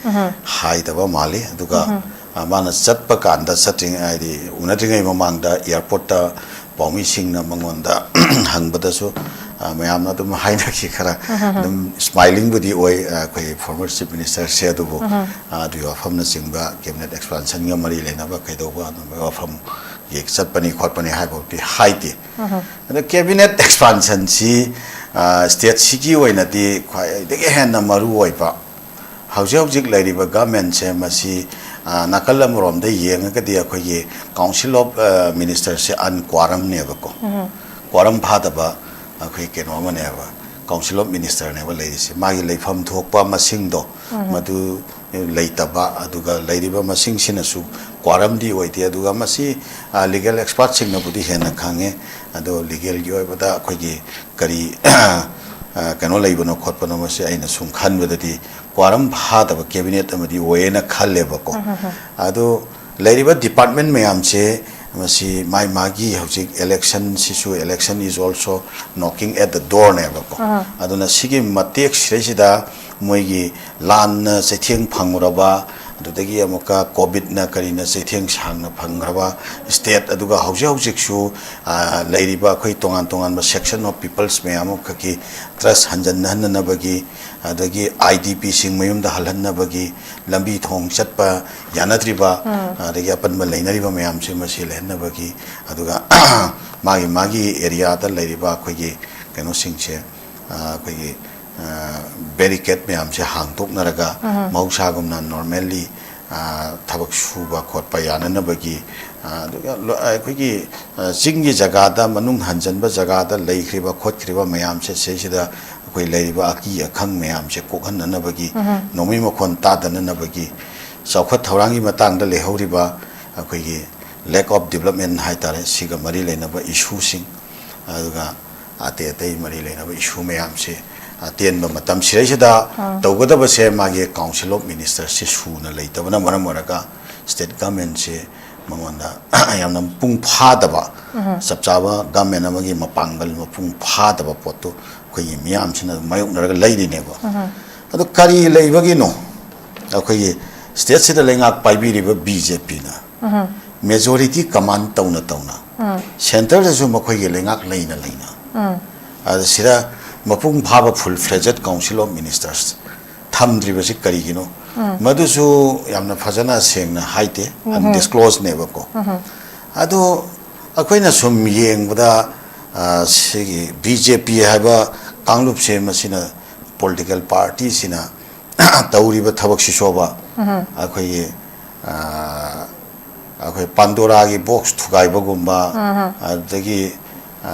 ꯍꯥꯏꯗꯕ ꯃꯥꯜꯂꯤ꯫ ꯑꯗꯨꯒ, ꯑ, ꯃꯥꯅ ꯆꯠꯄ ꯀꯥꯟꯗ ꯆꯠꯇ꯭ꯔꯤꯉꯩ, ꯍꯥꯏꯗꯤ ꯎꯅꯗ꯭ꯔꯤꯉꯩ ꯃꯃꯥꯡꯗ ꯑꯦꯌꯥꯔꯄꯣꯔꯠꯇ ꯄꯥꯎꯃꯤꯁꯤꯡꯅ ꯃꯉꯣꯟꯗ ꯍꯪꯕꯗꯁꯨ, ꯑ, ꯃꯌꯥꯝꯅ ꯑꯗꯨꯝ ꯍꯥꯏꯅꯈꯤ ꯈꯔ꯫ ꯑꯗꯨꯝ ꯁ꯭ꯃꯥꯏꯂꯤꯡꯕꯨꯗꯤ ꯑꯣꯏ, ꯑ, ꯑꯩꯈꯣꯏ ꯐꯣꯔꯃꯔ ꯆꯤꯐ ꯃꯤꯅꯤꯁꯇꯔꯁꯦ, ꯑꯗꯨꯕꯨ, ꯑ, ꯑꯗꯨꯒꯤ ꯋꯥꯐꯝꯅꯆꯤꯡꯕ ꯀꯦꯕꯤꯅꯦꯠ ꯑꯦꯛꯁꯄꯥꯟꯁꯟꯒ ꯃꯔꯤ ꯂꯩꯅꯕ ꯀꯩꯗꯧꯕ ꯑꯗꯨꯝꯕ ꯋꯥꯐꯝꯒꯤ ꯆꯠꯄꯅꯤ ꯈꯣꯠꯄꯅꯤ ꯍꯥꯏꯕꯃꯛꯇꯤ ꯍꯥꯏꯗꯦ꯫ ꯑꯗꯣ ꯀꯦꯕꯤꯅꯦꯠ ꯑꯦꯛꯁꯄꯥꯟꯁꯟꯁꯤ, ꯑ, ꯁ꯭ꯇꯦꯠꯁꯤꯒꯤ ꯑꯣꯏꯅꯗꯤ ꯈ꯭ꯋꯥꯏꯗꯒꯤ ꯍꯦꯟꯅ ꯃꯔꯨ ꯑꯣꯏꯕ ꯍꯧꯖꯤꯛ ꯍꯧꯖꯤꯛ ꯂꯩꯔꯤꯕ ꯒꯃꯦꯟꯁꯦ ꯃꯁꯤ, ꯑ, ꯅꯥꯀꯜ ꯑꯃꯔꯣꯝꯗ ꯌꯦꯡꯉꯒꯗꯤ ꯑꯩꯈꯣꯏꯒꯤ ꯀꯥꯎꯟꯁꯤꯜ ꯑꯣꯐ, ꯑ, ꯃꯤꯅꯤꯁꯇꯔꯁꯦ ꯑꯟꯀ꯭ꯋꯥꯔꯝꯅꯦꯕꯀꯣ꯫ ꯀ꯭ꯋꯥꯔꯝ ꯐꯥꯗꯕ ꯑꯩꯈꯣꯏ ꯀꯩꯅꯣ ꯑꯃꯅꯦꯕ, ꯀꯥꯎꯟꯁꯤꯜ ꯑꯣꯐ ꯃꯤꯅꯤꯁꯇꯔꯅꯦꯕ ꯂꯩꯔꯤꯁꯦ꯫ ꯃꯥꯒꯤ ꯂꯩꯐꯝ ꯊꯣꯛꯄ ꯃꯁꯤꯡꯗꯣ ꯃꯗꯨ ꯂꯩꯇꯕ, ꯑꯗꯨꯒ ꯂꯩꯔꯤꯕ ꯃꯁꯤꯡꯁꯤꯅꯁꯨ ꯀ꯭ꯋꯥꯔꯝꯗꯤ ꯑꯣꯏꯗꯦ꯫ ꯑꯗꯨꯒ ꯃꯁꯤ, ꯑ, ꯂꯤꯒꯦꯜ ꯑꯦꯛꯁꯄꯥꯔꯠꯁꯤꯡꯅꯕꯨꯗꯤ ꯍꯦꯟꯅ ꯈꯪꯉꯦ꯫ ꯑꯗꯣ ꯂꯤꯒꯦꯜꯒꯤ ꯑꯣꯏꯕꯗ ꯑꯩꯈꯣꯏꯒꯤ ꯀꯔꯤ, ꯑ, ꯀꯩꯅꯣ ꯂꯩꯕꯅꯣ ꯈꯣꯠꯄꯅꯣ, ꯃꯁꯤ ꯑꯩꯅ ꯁꯨꯝ ꯈꯟꯕꯗꯗꯤ ꯀ꯭ꯋꯥꯔꯝ ꯐꯥꯗꯕ ꯀꯦꯕꯤꯅꯦꯠ ꯑꯃꯗꯤ ꯑꯣꯏꯌꯦꯅ ꯈꯜꯂꯦꯕꯀꯣ꯫ ꯑꯗꯣ ꯂꯩꯔꯤꯕ ꯗꯤꯄꯥꯔꯠꯃꯦꯟ ꯃꯌꯥꯝꯁꯦ, ꯃꯁꯤ ꯃꯥꯏ ꯃꯥꯒꯤ ꯍꯧꯖꯤꯛ election ꯁꯤꯁꯨ, election is also knocking at the door ꯅꯦꯕꯀꯣ꯫ ꯑꯗꯨꯅ ꯁꯤꯒꯤ ꯃꯇꯦꯛ ꯁꯤꯗꯩꯁꯤꯗ ꯃꯣꯏꯒꯤ ꯂꯥꯟꯅ ꯆꯩꯊꯦꯡ ꯐꯪꯉꯨꯔꯕ, ꯑꯗꯨꯗꯒꯤ ꯑꯃꯨꯛꯀ COVID ꯅ ꯀꯔꯤꯅ ꯆꯩꯊꯦꯡ ꯁꯥꯡꯅ ꯐꯪꯈ꯭ꯔꯕ state, ꯑꯗꯨꯒ ꯍꯧꯖꯤꯛ ꯍꯧꯖꯤꯛꯁꯨ, ꯑ, ꯂꯩꯔꯤꯕ ꯑꯩꯈꯣꯏ ꯇꯣꯉꯥꯟ ꯇꯣꯉꯥꯟꯕ section of peoples ꯃꯌꯥꯝ ꯑꯃꯈꯛꯀꯤ trust ꯍꯟꯖꯟꯍꯟꯅꯅꯕꯒꯤ, ꯑꯗꯒꯤ IDP ꯁꯤꯡ ꯃꯌꯨꯝꯗ ꯍꯜꯍꯟꯅꯕꯒꯤ, ꯂꯝꯕꯤ ꯊꯣꯡ ꯆꯠꯄ ꯌꯥꯅꯗ꯭ꯔꯤꯕ, ꯑꯗꯒꯤ ꯑꯄꯟꯕ ꯂꯩꯅꯔꯤꯕ ꯃꯌꯥꯝꯁꯦ ꯃꯁꯤ ꯂꯩꯍꯟꯅꯕꯒꯤ, ꯑꯗꯨꯒ ꯃꯥꯒꯤ ꯃꯥꯒꯤ area ꯗ ꯂꯩꯔꯤꯕ ꯑꯩꯈꯣꯏꯒꯤ ꯀꯩꯅꯣꯁꯤꯡꯁꯦ, ꯑ, ꯑꯩꯈꯣꯏꯒꯤ, ꯑ, barricade ꯃꯌꯥꯝꯁꯦ ꯍꯥꯡꯗꯣꯛꯅꯔꯒ ꯃꯍꯧꯁꯥꯒꯨꯝꯅ normally, ꯑ, ꯊꯕꯛ ꯁꯨꯕ ꯈꯣꯠꯄ ꯌꯥꯅꯅꯕꯒꯤ, ꯑ, ꯑꯗꯨꯒ ꯂꯣ-, ꯑꯩꯈꯣꯏꯒꯤ, ꯑ, ꯆꯤꯡꯒꯤ ꯖꯒꯥꯗ, ꯃꯅꯨꯡ ꯍꯟꯖꯟꯕ ꯖꯒꯥꯗ ꯂꯩꯈ꯭ꯔꯤꯕ ꯈꯣꯠꯈ꯭ꯔꯤꯕ ꯃꯌꯥꯝꯁꯦ ꯁꯤꯁꯤꯗ ꯑꯩꯈꯣꯏ ꯂꯩꯔꯤꯕ ꯑꯀꯤ ꯑꯈꯪ ꯃꯌꯥꯝꯁꯦ ꯀꯣꯛꯍꯟꯅꯅꯕꯒꯤ, ꯅꯣꯡꯃꯩ ꯃꯈꯣꯟ ꯇꯥꯗꯅꯅꯕꯒꯤ, ꯆꯥꯎꯈꯠ ꯊꯧꯔꯥꯡꯒꯤ ꯃꯇꯥꯡꯗ ꯂꯩꯍꯧꯔꯤꯕ ꯑꯩꯈꯣꯏꯒꯤ lack of development ꯍꯥꯏꯇꯥꯔꯦ, ꯁꯤꯒ ꯃꯔꯤ ꯂꯩꯅꯕ issue ꯁꯤꯡ, ꯑꯗꯨꯒ ꯑꯇꯩ ꯑꯇꯩ ꯃꯔꯤ ꯂꯩꯅꯕ issue ꯃꯌꯥꯝꯁꯦ ꯑꯇꯦꯟꯕ ꯃꯇꯝ ꯁꯤꯗꯩꯁꯤꯗ ꯇꯧꯒꯗꯕꯁꯦ ꯃꯥꯒꯤ Council of Ministers ꯁꯤ ꯁꯨꯅ ꯂꯩꯇꯕꯅ ꯃꯔꯝ ꯑꯣꯏꯔꯒ state government ꯁꯦ ꯃꯉꯣꯟꯗ ꯌꯥꯝꯅ ꯃꯄꯨꯡ ꯐꯥꯗꯕ, ꯆꯞ ꯆꯥꯕ government ꯑꯃꯒꯤ ꯃꯄꯥꯡꯒꯜ ꯃꯄꯨꯡ ꯐꯥꯗꯕ ꯄꯣꯠꯇꯨ ꯑꯩꯈꯣꯏꯒꯤ ꯃꯤꯌꯥꯝꯁꯤꯅ ꯑꯗꯨꯝ ꯃꯥꯌꯣꯛꯅꯔꯒ ꯂꯩꯔꯤꯅꯦꯕ꯫ ꯑꯗꯣ ꯀꯔꯤ ꯂꯩꯕꯒꯤꯅꯣ? ꯑꯩꯈꯣꯏꯒꯤ state ꯁꯤꯗ ꯂꯩꯉꯥꯛ ꯄꯥꯏꯕꯤꯔꯤꯕ BJP ꯅ majority command ꯇꯧꯅ ꯇꯧꯅ, centre ꯗꯁꯨ ꯃꯈꯣꯏꯒꯤ ꯂꯩꯉꯥꯛ ꯂꯩꯅ ꯂꯩꯅ, ꯑꯗ ꯁꯤꯗ ꯃꯄꯨꯡ ꯐꯥꯕ full fledged Council of Ministers ꯊꯝꯗ꯭ꯔꯤꯕꯁꯤ ꯀꯔꯤꯒꯤꯅꯣ? ꯃꯗꯨꯁꯨ ꯌꯥꯝꯅ ꯐꯖꯅ ꯁꯦꯡꯅ ꯍꯥꯏꯗꯦ, undisclosed ꯅꯦꯕꯀꯣ꯫ ꯑꯗꯣ ꯑꯩꯈꯣꯏꯅ ꯁꯨꯝ ꯌꯦꯡꯕꯗ, ꯑ, ꯁꯤꯒꯤ BJP ꯍꯥꯏꯕ ꯀꯥꯡꯂꯨꯞꯁꯦ, ꯃꯁꯤꯅ, political party ꯁꯤꯅ ꯇꯧꯔꯤꯕ ꯊꯕꯛꯁꯤꯁꯨꯕ ꯑꯩꯈꯣꯏꯒꯤ, ꯑ, ꯑꯩꯈꯣꯏ ꯄꯥꯟꯗꯣꯔꯥꯒꯤ box ꯊꯨꯒꯥꯏꯕꯒꯨꯝꯕ, ꯑꯗꯒꯤ, ꯑ,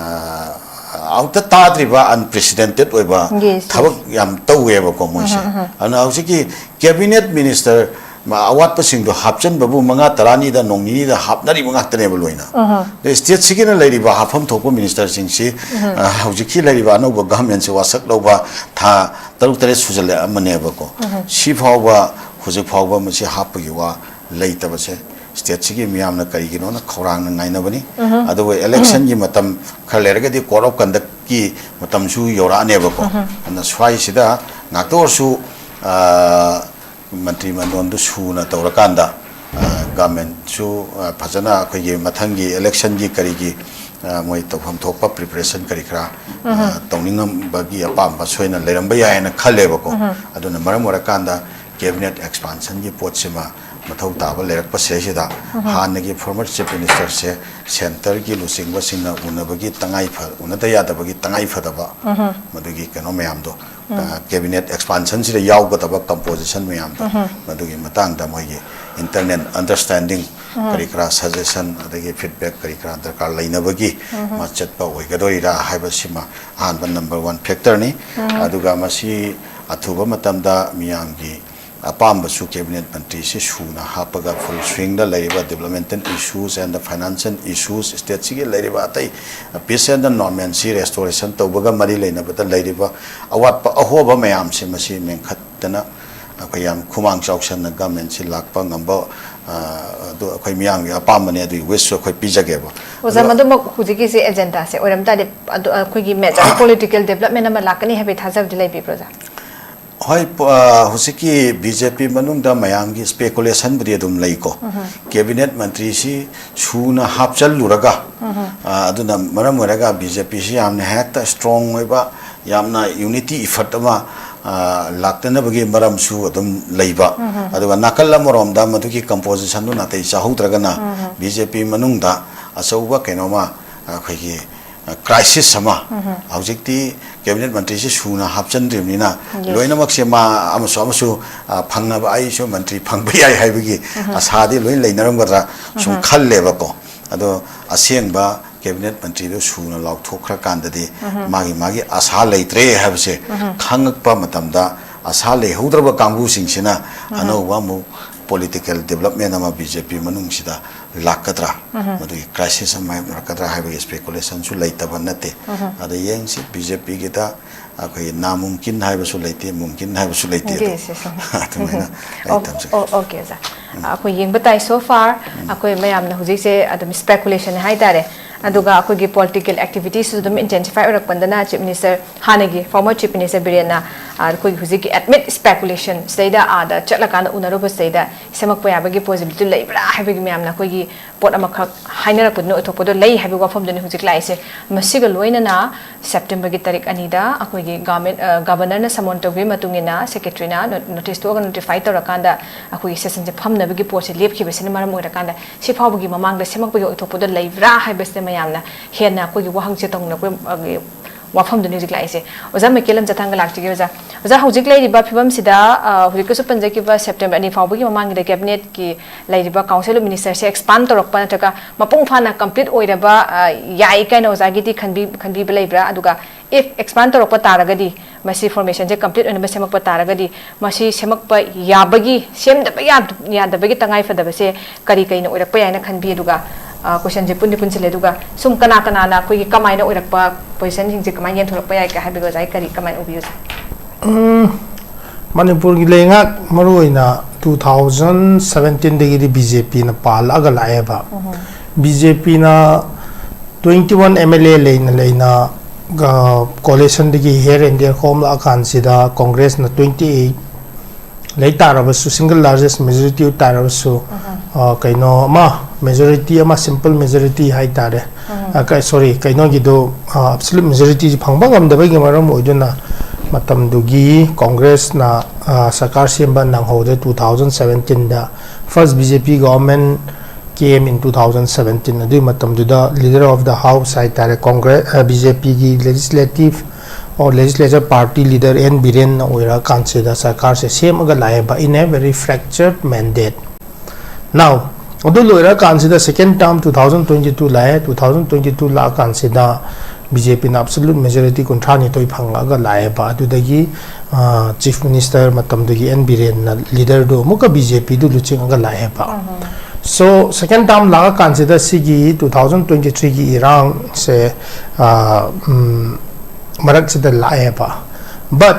ꯑꯃꯨꯛꯇ ꯇꯥꯗ꯭ꯔꯤꯕ unprecedented ꯑꯣꯏꯕ ꯊꯕꯛ ꯌꯥꯝ ꯇꯧꯋꯦꯕꯀꯣ ꯃꯣꯏꯁꯦ꯫ ꯑꯗꯨꯅ ꯍꯧꯖꯤꯛꯀꯤ cabinet minister ꯃ-, ꯑꯋꯥꯠꯄꯁꯤꯡꯗꯣ ꯍꯥꯞꯆꯤꯟꯕꯕꯨ ꯃꯉꯥ ꯇꯔꯥꯅꯤꯗ, ꯅꯣꯡ ꯅꯤꯅꯤꯗ ꯍꯥꯞꯅꯔꯤꯕ ꯉꯥꯛꯇꯅꯦꯕ ꯂꯣꯏꯅ꯫ ꯑꯗꯩ state ꯁꯤꯒꯤꯅ ꯂꯩꯔꯤꯕ ꯍꯥꯞꯐꯝ ꯊꯣꯛꯄ minister ꯁꯤꯡꯁꯤ, ꯑ, ꯍꯧꯖꯤꯛꯀꯤ ꯂꯩꯔꯤꯕ ꯑꯅꯧꯕ government ꯁꯤ ꯋꯥꯁꯛ ꯂꯧꯕ ꯊꯥ ꯇꯔꯨꯛ ꯇꯔꯦꯠ ꯁꯨꯖꯜꯂꯛꯑꯃꯅꯦꯕꯀꯣ꯫ ꯁꯤ ꯐꯥꯎꯕ, ꯍꯧꯖꯤꯛ ꯐꯥꯎꯕ ꯃꯁꯤ ꯍꯥꯞꯄꯒꯤ ꯋꯥ ꯂꯩꯇꯕꯁꯦ ꯁ꯭ꯇꯦꯠꯁꯤꯒꯤ ꯃꯤꯌꯥꯝꯅ ꯀꯔꯤꯒꯤꯅꯣꯅ ꯈꯧꯔꯥꯡꯅ ꯉꯥꯏꯅꯕꯅꯤ꯫ ꯑꯗꯨꯒ ꯏꯂꯦꯛꯁꯟꯒꯤ ꯃꯇꯝ ꯈꯔ ꯂꯩꯔꯒꯗꯤ code of conductꯀꯤ ꯃꯇꯝꯁꯨ ꯌꯧꯔꯛꯑꯅꯦꯕꯀꯣ꯫ ꯑꯗꯨꯅ ꯁ꯭ꯋꯥꯏꯁꯤꯗ ꯉꯥꯛꯇ ꯑꯣꯏꯔꯁꯨ, ꯑ, ꯃꯟꯇ꯭ꯔꯤ ꯃꯟꯗꯣꯟꯗꯨ ꯁꯨꯅ ꯇꯧꯔꯀꯥꯟꯗ, ꯑ, ꯒꯚꯔꯟꯃꯦꯟꯠꯁꯨ, ꯑ, ꯐꯖꯅ ꯑꯩꯈꯣꯏꯒꯤ ꯃꯊꯪꯒꯤ ꯏꯂꯦꯛꯁꯟꯒꯤ ꯀꯔꯤꯒꯤ, ꯑ, ꯃꯣꯏ ꯇꯧꯐꯝ ꯊꯣꯛꯄ preparation ꯀꯔꯤ ꯀꯔꯥ, ꯑ, ꯇꯧꯅꯤꯡꯉꯝꯕꯒꯤ ꯑꯄꯥꯝꯕ ꯁꯣꯏꯅ ꯂꯩꯔꯝꯕ ꯌꯥꯏ ꯍꯥꯏꯅ ꯈꯜꯂꯦꯕꯀꯣ꯫ ꯑꯗꯨꯅ ꯃꯔꯝ ꯑꯣꯏꯔꯀꯥꯟꯗ cabinet expansionꯒꯤ ꯄꯣꯠꯁꯤꯃ ꯃꯊꯧ ꯇꯥꯕ ꯂꯩꯔꯛꯄ ꯁꯤꯗꯩꯁꯤꯗ ꯍꯥꯟꯅꯒꯤ former chief ministerꯁꯦ centreꯒꯤ ꯂꯨꯆꯤꯡꯕꯁꯤꯡꯅ ꯎꯅꯕꯒꯤ ꯇꯉꯥꯏ ꯐ-, ꯎꯅꯗ ꯌꯥꯗꯕꯒꯤ ꯇꯉꯥꯏ ꯐꯗꯕ ꯃꯗꯨꯒꯤ ꯀꯩꯅꯣ ꯃꯌꯥꯝꯗꯣ, ꯑ, cabinet expansionꯁꯤꯗ ꯌꯥꯎꯒꯗꯕ composition ꯃꯌꯥꯝꯗꯣ, ꯃꯗꯨꯒꯤ ꯃꯇꯥꯡꯗ ꯃꯣꯏꯒꯤ internal understanding ꯀꯔꯤ ꯀꯔꯥ suggestion ꯑꯗꯒꯤ feedback ꯀꯔꯤ ꯀꯔꯥ ꯗꯔꯀꯥꯔ ꯂꯩꯅꯕꯒꯤ ꯃꯥ ꯆꯠꯄ ꯑꯣꯏꯒꯗꯣꯏꯔꯥ ꯍꯥꯏꯕꯁꯤꯃ ꯑꯍꯥꯟꯕ number one factorꯅꯤ꯫ ꯑꯗꯨꯒ ꯃꯁꯤ ꯑꯊꯨꯕ ꯃꯇꯝꯗ ꯃꯤꯌꯥꯝꯒꯤ ꯑꯄꯥꯝꯕꯁꯨ cabinet ꯃꯟꯇ꯭ꯔꯤꯁꯤ ꯁꯨꯅ ꯍꯥꯞꯄꯒ full swingꯗ ꯂꯩꯔꯤꯕ developmental issues and financial issues, stateꯁꯤꯒꯤ ꯂꯩꯔꯤꯕ ꯑꯇꯩ peace and normalcy restoration ꯇꯧꯕꯒ ꯃꯔꯤ ꯂꯩꯅꯕꯗ ꯂꯩꯔꯤꯕ ꯑꯋꯥꯠꯄ ꯑꯍꯣꯕ ꯃꯌꯥꯝꯁꯦ ꯃꯁꯤ ꯃꯦꯟꯈꯠꯇꯅ ꯑꯩꯈꯣꯏ ꯌꯥꯝ ꯈꯨꯃꯥꯡ ꯆꯥꯎꯁꯟꯅ governmentꯁꯤ ꯂꯥꯛꯄ ꯉꯝꯕ, ꯑ, ꯑꯗꯨ ꯑꯩꯈꯣꯏ ꯃꯤꯌꯥꯝꯒꯤ ꯑꯄꯥꯝꯕꯅꯤ, ꯑꯗꯨꯒꯤ wishꯁꯨ ꯑꯩꯈꯣꯏ ꯄꯤꯖꯒꯦꯕ꯫ ꯑꯣꯖꯥ, ꯑꯗꯣ ꯃꯗꯨꯃꯛ ꯍꯧꯖꯤꯛꯀꯤꯁꯤ agendaꯁꯦ ꯑꯣꯏꯔꯝ ꯇꯥꯔꯗꯤ ꯑꯗꯨ ꯑꯩꯈꯣꯏꯒꯤ major political development ꯑꯃ ꯂꯥꯛꯀꯅꯤ ꯍꯥꯏꯕꯒꯤ ꯊꯥꯖꯕꯗꯤ ꯂꯩꯕꯤꯕ꯭ꯔꯣ, ꯑꯣꯖꯥ? ꯍꯣꯏ, ꯄ-, ꯑ, ꯍꯧꯖꯤꯛꯀꯤ BJP ꯃꯅꯨꯡꯗ ꯃꯌꯥꯝꯒꯤ speculationꯕꯨꯗꯤ ꯑꯗꯨꯝ ꯂꯩꯀꯣ꯫ Cabinet ꯃꯟꯇ꯭ꯔꯤꯁꯤ ꯁꯨꯅ ꯍꯥꯞꯆꯜꯂꯨꯔꯒ, ꯑ, ꯑꯗꯨꯅ ꯃꯔꯝ ꯑꯣꯏꯔꯒ BJPꯁꯤ ꯌꯥꯝꯅ ꯍꯦꯛꯇ strong ꯑꯣꯏꯕ, ꯌꯥꯝꯅ unity effort ꯑꯃ, ꯑ, ꯂꯥꯛꯇꯅꯕꯒꯤ ꯃꯔꯝꯁꯨ ꯑꯗꯨꯝ ꯂꯩꯕ꯫ ꯑꯗꯨꯒ ꯅꯥꯀꯜ ꯑꯃꯔꯣꯝꯗ ꯃꯗꯨꯒꯤ compositionꯗꯨ ꯅꯥꯇꯩ ꯆꯥꯍꯧꯗ꯭ꯔꯒꯅ BJP ꯃꯅꯨꯡꯗ ꯑꯆꯧꯕ ꯀꯩꯅꯣꯃ ꯑꯩꯈꯣꯏꯒꯤ ꯑ, crisis ꯑꯃ, ꯍꯧꯖꯤꯛꯇꯤ cabinet ꯃꯟꯇ꯭ꯔꯤꯁꯤ ꯁꯨꯅ ꯍꯥꯞꯆꯤꯟꯗ꯭ꯔꯤꯕꯅꯤꯅ, ꯂꯣꯏꯅꯃꯛꯁꯦ ꯃꯥ ꯑꯃꯁꯨ ꯑꯃꯁꯨ, ꯑ, ꯐꯪꯅꯕ, ꯑꯩꯁꯨ ꯃꯟꯇ꯭ꯔꯤ ꯐꯪꯕ ꯌꯥꯏ ꯍꯥꯏꯕꯒꯤ ꯑꯁꯥꯗꯤ ꯂꯣꯏ ꯂꯩꯅꯔꯝꯒꯗ꯭ꯔꯥ ꯁꯨꯝ ꯈꯜꯂꯦꯕꯀꯣ꯫ ꯑꯗꯣ ꯑꯁꯦꯡꯕ cabinet ꯃꯟꯇ꯭ꯔꯤꯗꯨ ꯁꯨꯅ ꯂꯥꯎꯊꯣꯛꯈ꯭ꯔꯀꯥꯟꯗꯗꯤ ꯃꯥꯒꯤ ꯃꯥꯒꯤ ꯑꯁꯥ ꯂꯩꯇ꯭ꯔꯦ ꯍꯥꯏꯕꯁꯦ ꯈꯪꯉꯛꯄ ꯃꯇꯝꯗ, ꯑꯁꯥ ꯂꯩꯍꯧꯗ꯭ꯔꯕ ꯀꯥꯡꯕꯨꯁꯤꯡꯁꯤꯅ ꯑꯅꯧꯕ ꯑꯃꯨꯛ ꯄꯣꯂꯤꯇꯤꯀꯦꯜ ꯗꯤꯕꯂꯞꯃꯦꯟ ꯑꯃ ꯕꯤ ꯖꯦ ꯄꯤ ꯃꯅꯨꯡꯁꯤꯗ ꯂꯥꯛꯀꯗ꯭ꯔꯥ, ꯃꯗꯨꯒꯤ ꯀ꯭ꯔꯥꯏꯁꯤꯁ ꯑꯃ ꯃꯥꯌꯣꯛꯅꯔꯛꯀꯗ꯭ꯔꯥ ꯍꯥꯏꯕꯒꯤ ꯁ꯭ꯄꯦꯀꯨꯂꯦꯁꯟꯁꯨ ꯂꯩꯇꯕ ꯅꯠꯇꯦ꯫ ꯑꯗ ꯌꯦꯡꯁꯤ, ꯕꯤ ꯖꯦ ꯄꯤꯒꯤꯗ ꯑꯩꯈꯣꯏ ꯅꯥꯃꯨꯝꯀꯤꯟ ꯍꯥꯏꯕꯁꯨ ꯂꯩꯇꯦ, ꯃꯨꯝꯀꯤꯟ ꯍꯥꯏꯕꯁꯨ ꯂꯩꯇꯦ꯫ ꯑꯗꯣ ꯑꯗꯨꯃꯥꯏꯅ ꯑꯩ ꯊꯝꯖꯒꯦ꯫ ꯑꯣꯀꯦ ꯑꯣꯖꯥ, ꯑꯩꯈꯣꯏ ꯌꯦꯡꯕ ꯇꯥꯏ꯫ So far ꯑꯩꯈꯣꯏ ꯃꯌꯥꯝꯅ ꯍꯧꯖꯤꯛꯁꯦ ꯑꯗꯨꯝ ꯁ꯭ꯄꯦꯀꯨꯂꯦꯁꯟ ꯍꯥꯏꯇꯥꯔꯦ꯫ ꯑꯗꯨꯒ ꯑꯩꯈꯣꯏꯒꯤ ꯄꯣꯂꯤꯇꯤꯀꯦꯜ ꯑꯦꯛꯇꯤꯚꯤꯇꯤꯁꯁꯨ ꯑꯗꯨꯝ ꯏꯟꯇꯦꯟꯁꯤꯐꯥꯏ ꯑꯣꯏꯔꯛꯄꯗꯅ ꯆꯤꯐ ꯃꯤꯅꯤꯁꯇꯔ, ꯍꯥꯟꯅꯒꯤ ꯐꯣꯔꯃꯔ ꯆꯤꯐ ꯃꯤꯅꯤꯁꯇꯔ ꯕꯤꯔꯦꯟꯅ ꯑꯩꯈꯣꯏꯒꯤ ꯍꯧꯖꯤꯛꯀꯤ ꯑꯦꯗꯃꯤꯠ ꯁ꯭ꯄꯦꯀꯨꯂꯦꯁꯟ ꯁꯤꯗꯩꯗ ꯑꯥꯗ ꯆꯠꯂꯀꯥꯟꯗ ꯎꯅꯔꯨꯕꯁꯤꯗꯩꯗ ꯁꯦꯝꯃꯛꯄ ꯌꯥꯕꯒꯤ ꯄꯣꯁꯤꯕꯤꯂꯤꯇꯤ ꯂꯩꯕ꯭ꯔꯥ ꯍꯥꯏꯕꯒꯤ ꯃꯌꯥꯝꯅ ꯑꯩꯈꯣꯏꯒꯤ ꯄꯣꯠ ꯑꯃꯈꯛ ꯍꯥꯏꯅꯔꯛꯄꯗꯨꯅ ꯑꯣꯏꯊꯣꯛꯄꯗꯣ ꯂꯩ ꯍꯥꯏꯕꯒꯤ ꯋꯥꯐꯝꯗꯨꯅꯤ ꯍꯧꯖꯤꯛ ꯂꯥꯛꯏꯁꯦ꯫ ꯃꯁꯤꯒ ꯂꯣꯏꯅꯅ ꯁꯦꯞꯇꯦꯝꯕꯔꯒꯤ ꯇꯥꯔꯤꯛ ꯑꯅꯤꯗ ꯑꯩꯈꯣꯏꯒꯤ ꯒꯚꯔꯟꯃꯦꯟ, ꯒꯚꯔꯅꯔꯅ ꯁꯃꯣꯟ ꯇꯧꯈꯤꯕꯒꯤ ꯃꯇꯨꯡ ꯏꯟꯅ ꯁꯦꯀ꯭ꯔꯦꯇꯔꯤꯅ ꯅꯣꯇꯤꯁ ꯊꯣꯛꯑꯒ ꯅꯣꯇꯤꯐꯥꯏ ꯇꯧꯔꯀꯥꯟꯗ ꯑꯩꯈꯣꯏꯒꯤ ꯁꯦꯁꯟꯁꯦ ꯐꯝꯅꯕꯒꯤ ꯄꯣꯠꯁꯦ ꯂꯦꯞꯈꯤꯕꯁꯤꯅ ꯃꯔꯝ ꯑꯣꯏꯔꯀꯥꯟꯗ ꯁꯤ ꯐꯥꯎꯕꯒꯤ ꯃꯃꯥꯡꯗ ꯁꯦꯝꯃꯛꯄꯒꯤ ꯑꯣꯏꯊꯣꯛꯄꯗꯣ ꯂꯩꯕ꯭ꯔꯥ ꯍꯥꯏꯕꯁꯤꯗ ꯃꯌꯥꯝꯅ ꯍꯦꯟꯅ ꯑꯩꯈꯣꯏꯒꯤ ꯋꯥꯍꯪꯁꯦ ꯇꯧꯅꯔꯛꯄꯒꯤ ꯋꯥꯐꯝꯗꯨꯅꯤ ꯍꯧꯖꯤꯛ ꯂꯥꯛꯏꯁꯦ꯫ ꯑꯣꯖꯥ ꯃꯥꯏꯀꯦꯜ ꯂꯝꯖꯥꯊꯥꯡꯒ ꯂꯥꯛꯆꯒꯦ꯫ ꯑꯣꯖꯥ, ꯑꯣꯖꯥ, ꯍꯧꯖꯤꯛ ꯂꯩꯔꯤꯕ ꯐꯤꯕꯝꯁꯤꯗ, ꯑ, ꯍꯧꯖꯤꯛꯀꯁꯨ ꯄꯟꯖꯈꯤꯕ ꯁꯦꯞꯇꯦꯝꯕꯔ ꯑꯅꯤ ꯐꯥꯎꯕꯒꯤ ꯃꯃꯥꯡꯒꯤꯗ ꯀꯦꯕꯤꯅꯦꯠꯀꯤ ꯂꯩꯔꯤꯕ ꯀꯥꯎꯟꯁꯤꯜ ꯑꯣꯐ ꯃꯤꯅꯤꯁꯇꯔꯁꯦ ꯑꯦꯛꯁꯄꯥꯟ ꯇꯧꯔꯛꯄ ꯅꯠꯇ꯭ꯔꯒ ꯃꯄꯨꯡ ꯐꯥꯅ ꯀꯝꯄ꯭ꯂꯤꯠ ꯑꯣꯏꯔꯕ, ꯑ, ꯌꯥꯏ ꯀꯥꯏꯅ ꯑꯣꯖꯥꯒꯤꯗꯤ ꯈꯟꯕꯤ-, ꯈꯟꯕꯤꯕ ꯂꯩꯕ꯭ꯔꯥ? ꯑꯗꯨꯒ ꯏꯐ ꯑꯦꯛꯁꯄꯥꯟ ꯇꯧꯔꯛꯄ ꯇꯥꯔꯒꯗꯤ, ꯃꯁꯤ ꯐꯣꯔꯃꯦꯁꯟꯁꯦ ꯀꯝꯄ꯭ꯂꯤꯠ ꯑꯣꯏꯅꯕ ꯁꯦꯝꯃꯛꯄ ꯇꯥꯔꯒꯗꯤ, ꯃꯁꯤ ꯁꯦꯝꯃꯛꯄ ꯌꯥꯕꯒꯤ, ꯁꯦꯝꯗꯕ ꯌꯥ-, ꯌꯥꯗꯕꯒꯤ ꯇꯉꯥꯏ ꯐꯗꯕꯁꯦ ꯀꯔꯤ ꯀꯩꯅ ꯑꯣꯏꯔꯛꯄ ꯌꯥꯏꯅ ꯈꯟꯕꯤ? ꯑꯗꯨꯒ, ꯑ, ꯀꯣꯏꯁꯟꯁꯦ ꯄꯨꯟꯗꯤ ꯄꯨꯟꯁꯤꯜꯂꯦ꯫ ꯑꯗꯨꯒ ꯁꯨꯝ ꯀꯅꯥ ꯀꯅꯥꯅ ꯑꯩꯈꯣꯏꯒꯤ ꯀꯃꯥꯏꯅ ꯑꯣꯏꯔꯛꯄ ꯄꯣꯖꯤꯁꯟꯁꯤꯡꯁꯦ ꯀꯃꯥꯏꯅ ꯌꯦꯟꯊꯣꯔꯛꯄ ꯌꯥꯏ ꯀꯥꯏ ꯍꯥꯏꯕꯒꯤ ꯑꯣꯖꯥꯒꯤ ꯀꯔꯤ ꯀꯃꯥꯏꯅ ꯎꯕꯤ ꯑꯣꯖꯥ? ꯎꯝ, ꯃꯅꯤꯄꯨꯔꯒꯤ ꯂꯩꯉꯥꯛ ꯃꯔꯨꯑꯣꯏꯅ two thousand seventeenꯗꯒꯤꯗꯤ B J Pꯅ ꯄꯥꯜꯂꯛꯑꯒ ꯂꯥꯛꯑꯦꯕ꯫ B J Pꯅ twenty one M L A ꯂꯩꯅ ꯂꯩꯅ, ꯑ, coalitionꯗꯒꯤ here and there ꯈꯣꯝꯂꯛꯑꯀꯥꯟꯁꯤꯗ Congressꯅ twenty eight ꯂꯩ ꯇꯥꯔꯕꯁꯨ, single largest majority ꯑꯣꯏ ꯇꯥꯔꯕꯁꯨ, ꯑ, ꯀꯩꯅꯣ ꯑꯃ, majority ꯑꯃ, simple majority ꯍꯥꯏꯇꯥꯔꯦ꯫ ꯑ, ꯀ-, sorry, ꯀꯩꯅꯣꯒꯤꯗꯣ, ꯑ, absolute majorityꯁꯤ ꯐꯪꯕ ꯉꯝꯗꯕꯒꯤ ꯃꯔꯝ ꯑꯣꯏꯗꯨꯅ ꯃꯇꯝꯗꯨꯒꯤ Congressꯅ, ꯑ, ꯁꯔꯀꯥꯔ ꯁꯦꯝꯕ ꯅꯪꯍꯧꯗ꯭ꯔꯦ꯫ Two thousand seventeenꯗ first B J P government came in two thousand seventeen꯫ ꯑꯗꯨꯒꯤ ꯃꯇꯝꯗꯨꯗ leader of the house ꯍꯥꯏꯇꯥꯔꯦ, Congress, ꯑ, B J Pꯒꯤ legislative or legislature party leader N Birenꯅ ꯑꯣꯏꯔꯛꯑꯀꯥꯟꯁꯤꯗ ꯁꯔꯀꯥꯔꯁꯦ ꯁꯦꯝꯃꯒ ꯂꯥꯛꯑꯦꯕ, in a very fractured mandate꯫ Now, ꯑꯗꯨ ꯂꯣꯏꯔꯀꯥꯟꯁꯤꯗ second term two thousand twenty two ꯂꯥꯛꯑꯦ꯫ Two thousand twenty two ꯂꯥꯛꯑꯀꯥꯟꯁꯤꯗ B J ꯄꯤꯅ absolute majority ꯀꯨꯟꯊ꯭ꯔꯥ ꯅꯤꯊꯣꯏ ꯐꯪꯉꯛꯑꯒ ꯂꯥꯛꯑꯦꯕ꯫ ꯑꯗꯨꯗꯒꯤ ꯆꯤꯐ ꯃꯤꯅꯤꯁꯇꯔ ꯃꯇꯝꯗꯨꯒꯤ ꯑꯦꯟ ꯕꯤꯔꯦꯟꯅ ꯂꯤꯗꯔꯗꯨ ꯑꯃꯨꯛꯀ ꯕꯤ ꯖꯦ ꯄꯤꯗꯨ ꯂꯨꯆꯤꯡꯉꯒ ꯂꯥꯛꯑꯦꯕ꯫ ꯁꯣ ꯁꯦꯀꯦꯟ ꯇꯥꯔꯝ ꯂꯥꯛꯑꯀꯥꯟꯁꯤꯗ ꯁꯤꯒꯤ ꯇꯨ ꯊꯥꯎꯖꯟ ꯇ꯭ꯋꯦꯟꯇꯤ ꯊ꯭ꯔꯤꯒꯤ ꯏꯔꯥꯡꯁꯦ ꯃꯔꯛꯁꯤꯗ ꯂꯥꯛꯑꯦꯕ꯫ ꯕꯠ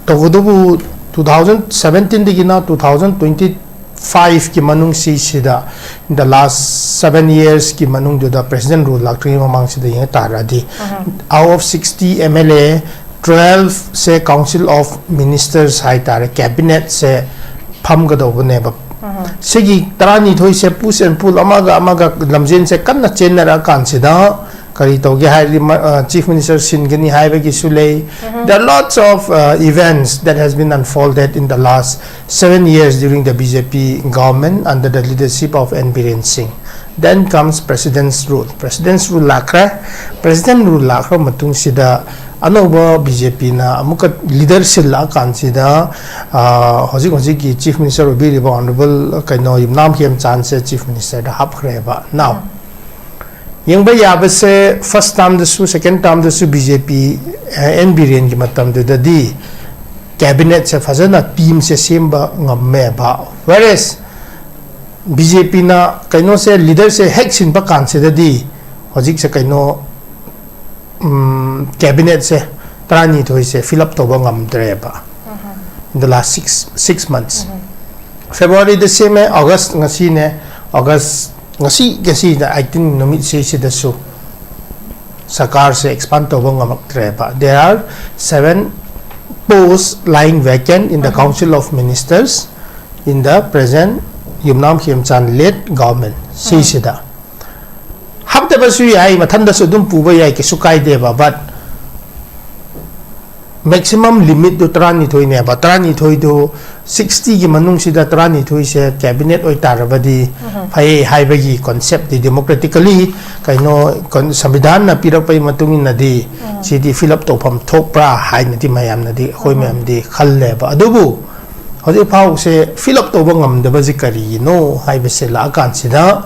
ꯇꯧꯕꯇꯕꯨ ꯇꯨ ꯊꯥꯎꯖꯟ ꯁꯕꯦꯟꯇꯤꯟꯗꯒꯤꯅ ꯇꯨ ꯊꯥꯎꯖꯟ ꯇ꯭ꯋꯦꯟꯇꯤ ꯐꯥꯏꯚꯀꯤ ꯃꯅꯨꯡꯁꯤꯁꯤꯗ, the last seven yearsꯀꯤ ꯃꯅꯨꯡꯗꯨꯗ ꯄ꯭ꯔꯦꯁꯤꯗꯦꯟ ꯔꯨꯜ ꯂꯥꯛꯇ꯭ꯔꯤꯉꯩ ꯃꯃꯥꯡꯁꯤꯗ ꯌꯦꯡꯉ ꯇꯥꯔꯗꯤ, out of sixty M L A, twelveꯁꯦ Council of Ministers ꯍꯥꯏꯇꯥꯔꯦ, cabinetꯁꯦ ꯐꯝꯒꯗꯧꯕꯅꯦꯕ꯫ ꯁꯤꯒꯤ ꯇꯔꯥꯅꯤꯊꯣꯏꯁꯦ push and pull, ꯑꯃꯒ ꯑꯃꯒ ꯂꯝꯖꯦꯟꯁꯦ ꯀꯟꯅ ꯆꯦꯟꯅꯔꯛꯑꯀꯥꯟꯁꯤꯗ ꯀꯔꯤ ꯇꯧꯒꯦ ꯍꯥꯏꯔꯗꯤ, ꯆꯤꯐ ꯃꯤꯅꯤꯁꯇꯔ ꯁꯤꯟꯒꯅꯤ ꯍꯥꯏꯕꯒꯤꯁꯨ ꯂꯩ꯫ There are lots of events that has been unfolded in the last seven years during the B J P government under the leadership of N Biren Singh. Then comes President's Rule. President's Rule ꯂꯥꯛꯈ꯭ꯔꯦ꯫ President Rule ꯂꯥꯛꯈ꯭ꯔ ꯃꯇꯨꯡꯁꯤꯗ ꯑꯅꯧꯕ B J ꯄꯤꯅ ꯑꯃꯨꯛꯀ leader ꯁꯤꯜꯂꯛꯑꯀꯥꯟꯁꯤꯗ, ꯍꯧꯖꯤꯛ ꯍꯧꯖꯤꯛꯀꯤ chief minister ꯑꯣꯏꯕꯤꯔꯤꯕ honourable ꯀꯩꯅꯣ ꯌꯨꯝꯅꯥꯝ ꯈꯦꯝꯆꯥꯟꯁꯦ chief ꯃꯤꯅꯤꯁꯇꯔꯗ ꯍꯥꯞꯈ꯭ꯔꯦꯕ꯫ Now, ꯌꯦꯡꯕ ꯌꯥꯕꯁꯦ, ꯐꯥꯔꯁ ꯇꯥꯔꯝꯗꯁꯨ ꯁꯦꯀꯦꯟ ꯇꯥꯔꯝꯗꯁꯨ ꯕꯤ ꯖꯦ ꯄꯤ, ꯑꯦꯟ ꯕꯤꯔꯦꯟꯒꯤ ꯃꯇꯝꯗꯨꯗꯗꯤ ꯀꯦꯕꯤꯅꯦꯠꯁꯦ ꯐꯖꯅ, ꯇꯤꯝꯁꯦ ꯁꯦꯝꯕ ꯉꯝꯃꯦꯕ꯫ Whereas ꯕꯤ ꯖꯦ ꯄꯤꯅ ꯀꯩꯅꯣꯁꯦ, ꯂꯤꯗꯔꯁꯦ ꯍꯦꯛ ꯁꯤꯟꯕ ꯀꯥꯟꯁꯤꯗꯗꯤ ꯍꯧꯖꯤꯛꯁꯦ ꯀꯩꯅꯣ, ꯀꯦꯕꯤꯅꯦꯠꯁꯦ ꯇꯔꯥꯅꯤꯊꯣꯏꯁꯦ fill up ꯇꯧꯕ ꯉꯝꯗ꯭ꯔꯦꯕ꯫ In the last six, six months. ꯐꯦꯕ꯭ꯔꯨꯋꯥꯔꯤꯗ ꯁꯦꯝꯃꯦ, ꯑꯣꯒꯁ ꯉꯁꯤꯅꯦ, ꯑꯣꯒꯁ ꯉꯁꯤ, ꯉꯁꯤꯗ ꯑꯩꯠꯇꯤꯟ ꯅꯨꯃꯤꯠꯁꯤ ꯁꯤꯗꯁꯨ ꯁꯔꯀꯥꯔꯁꯦ expand ꯇꯧꯕ ꯉꯝꯃꯛꯇ꯭ꯔꯦꯕ꯫ There are seven posts lying vacant in the Council of Ministers in the present Yumnam ꯈꯦꯝꯆꯥꯟ led government ꯁꯤꯁꯤꯗ꯫ ꯍꯥꯞꯇꯕꯁꯨ ꯌꯥꯏ, ꯃꯊꯟꯗꯁꯨ ꯑꯗꯨꯝ ꯄꯨꯕ ꯌꯥꯏ, ꯀꯩꯁꯨ ꯀꯥꯏꯗꯦꯕ꯫ But maximum limitꯇꯨ ꯇꯔꯥꯅꯤꯊꯣꯏꯅꯦꯕ꯫ ꯇꯔꯥꯅꯤꯊꯣꯏꯗꯨ, sixtyꯒꯤ ꯃꯅꯨꯡꯁꯤꯗ ꯇꯔꯥꯅꯤꯊꯣꯏꯁꯦ cabinet ꯑꯣꯏꯇꯥꯔꯕꯗꯤ ꯐꯩ ꯍꯥꯏꯕꯒꯤ conceptꯇꯤ democratically ꯀꯩꯅꯣ, ꯀꯟ-, ꯁꯪꯕꯤꯙꯥꯟꯅ ꯄꯤꯔꯛꯄꯒꯤ ꯃꯇꯨꯡ ꯏꯟꯅꯗꯤ ꯁꯤꯗꯤ fill up ꯇꯧꯐꯝ ꯊꯣꯛꯄ꯭ꯔꯥ ꯍꯥꯏꯅꯗꯤ ꯃꯌꯥꯝꯅꯗꯤ, ꯑꯩꯈꯣꯏ ꯃꯌꯥꯝꯗꯤ ꯈꯜꯂꯦꯕ꯫ ꯑꯗꯨꯕꯨ ꯍꯧꯖꯤꯛ ꯐꯥꯎꯁꯦ fill up ꯇꯧꯕ ꯉꯝꯗꯕꯁꯤ ꯀꯔꯤꯒꯤꯅꯣ ꯍꯥꯏꯕꯁꯦ ꯂꯥꯛꯑꯀꯥꯟꯁꯤꯗ,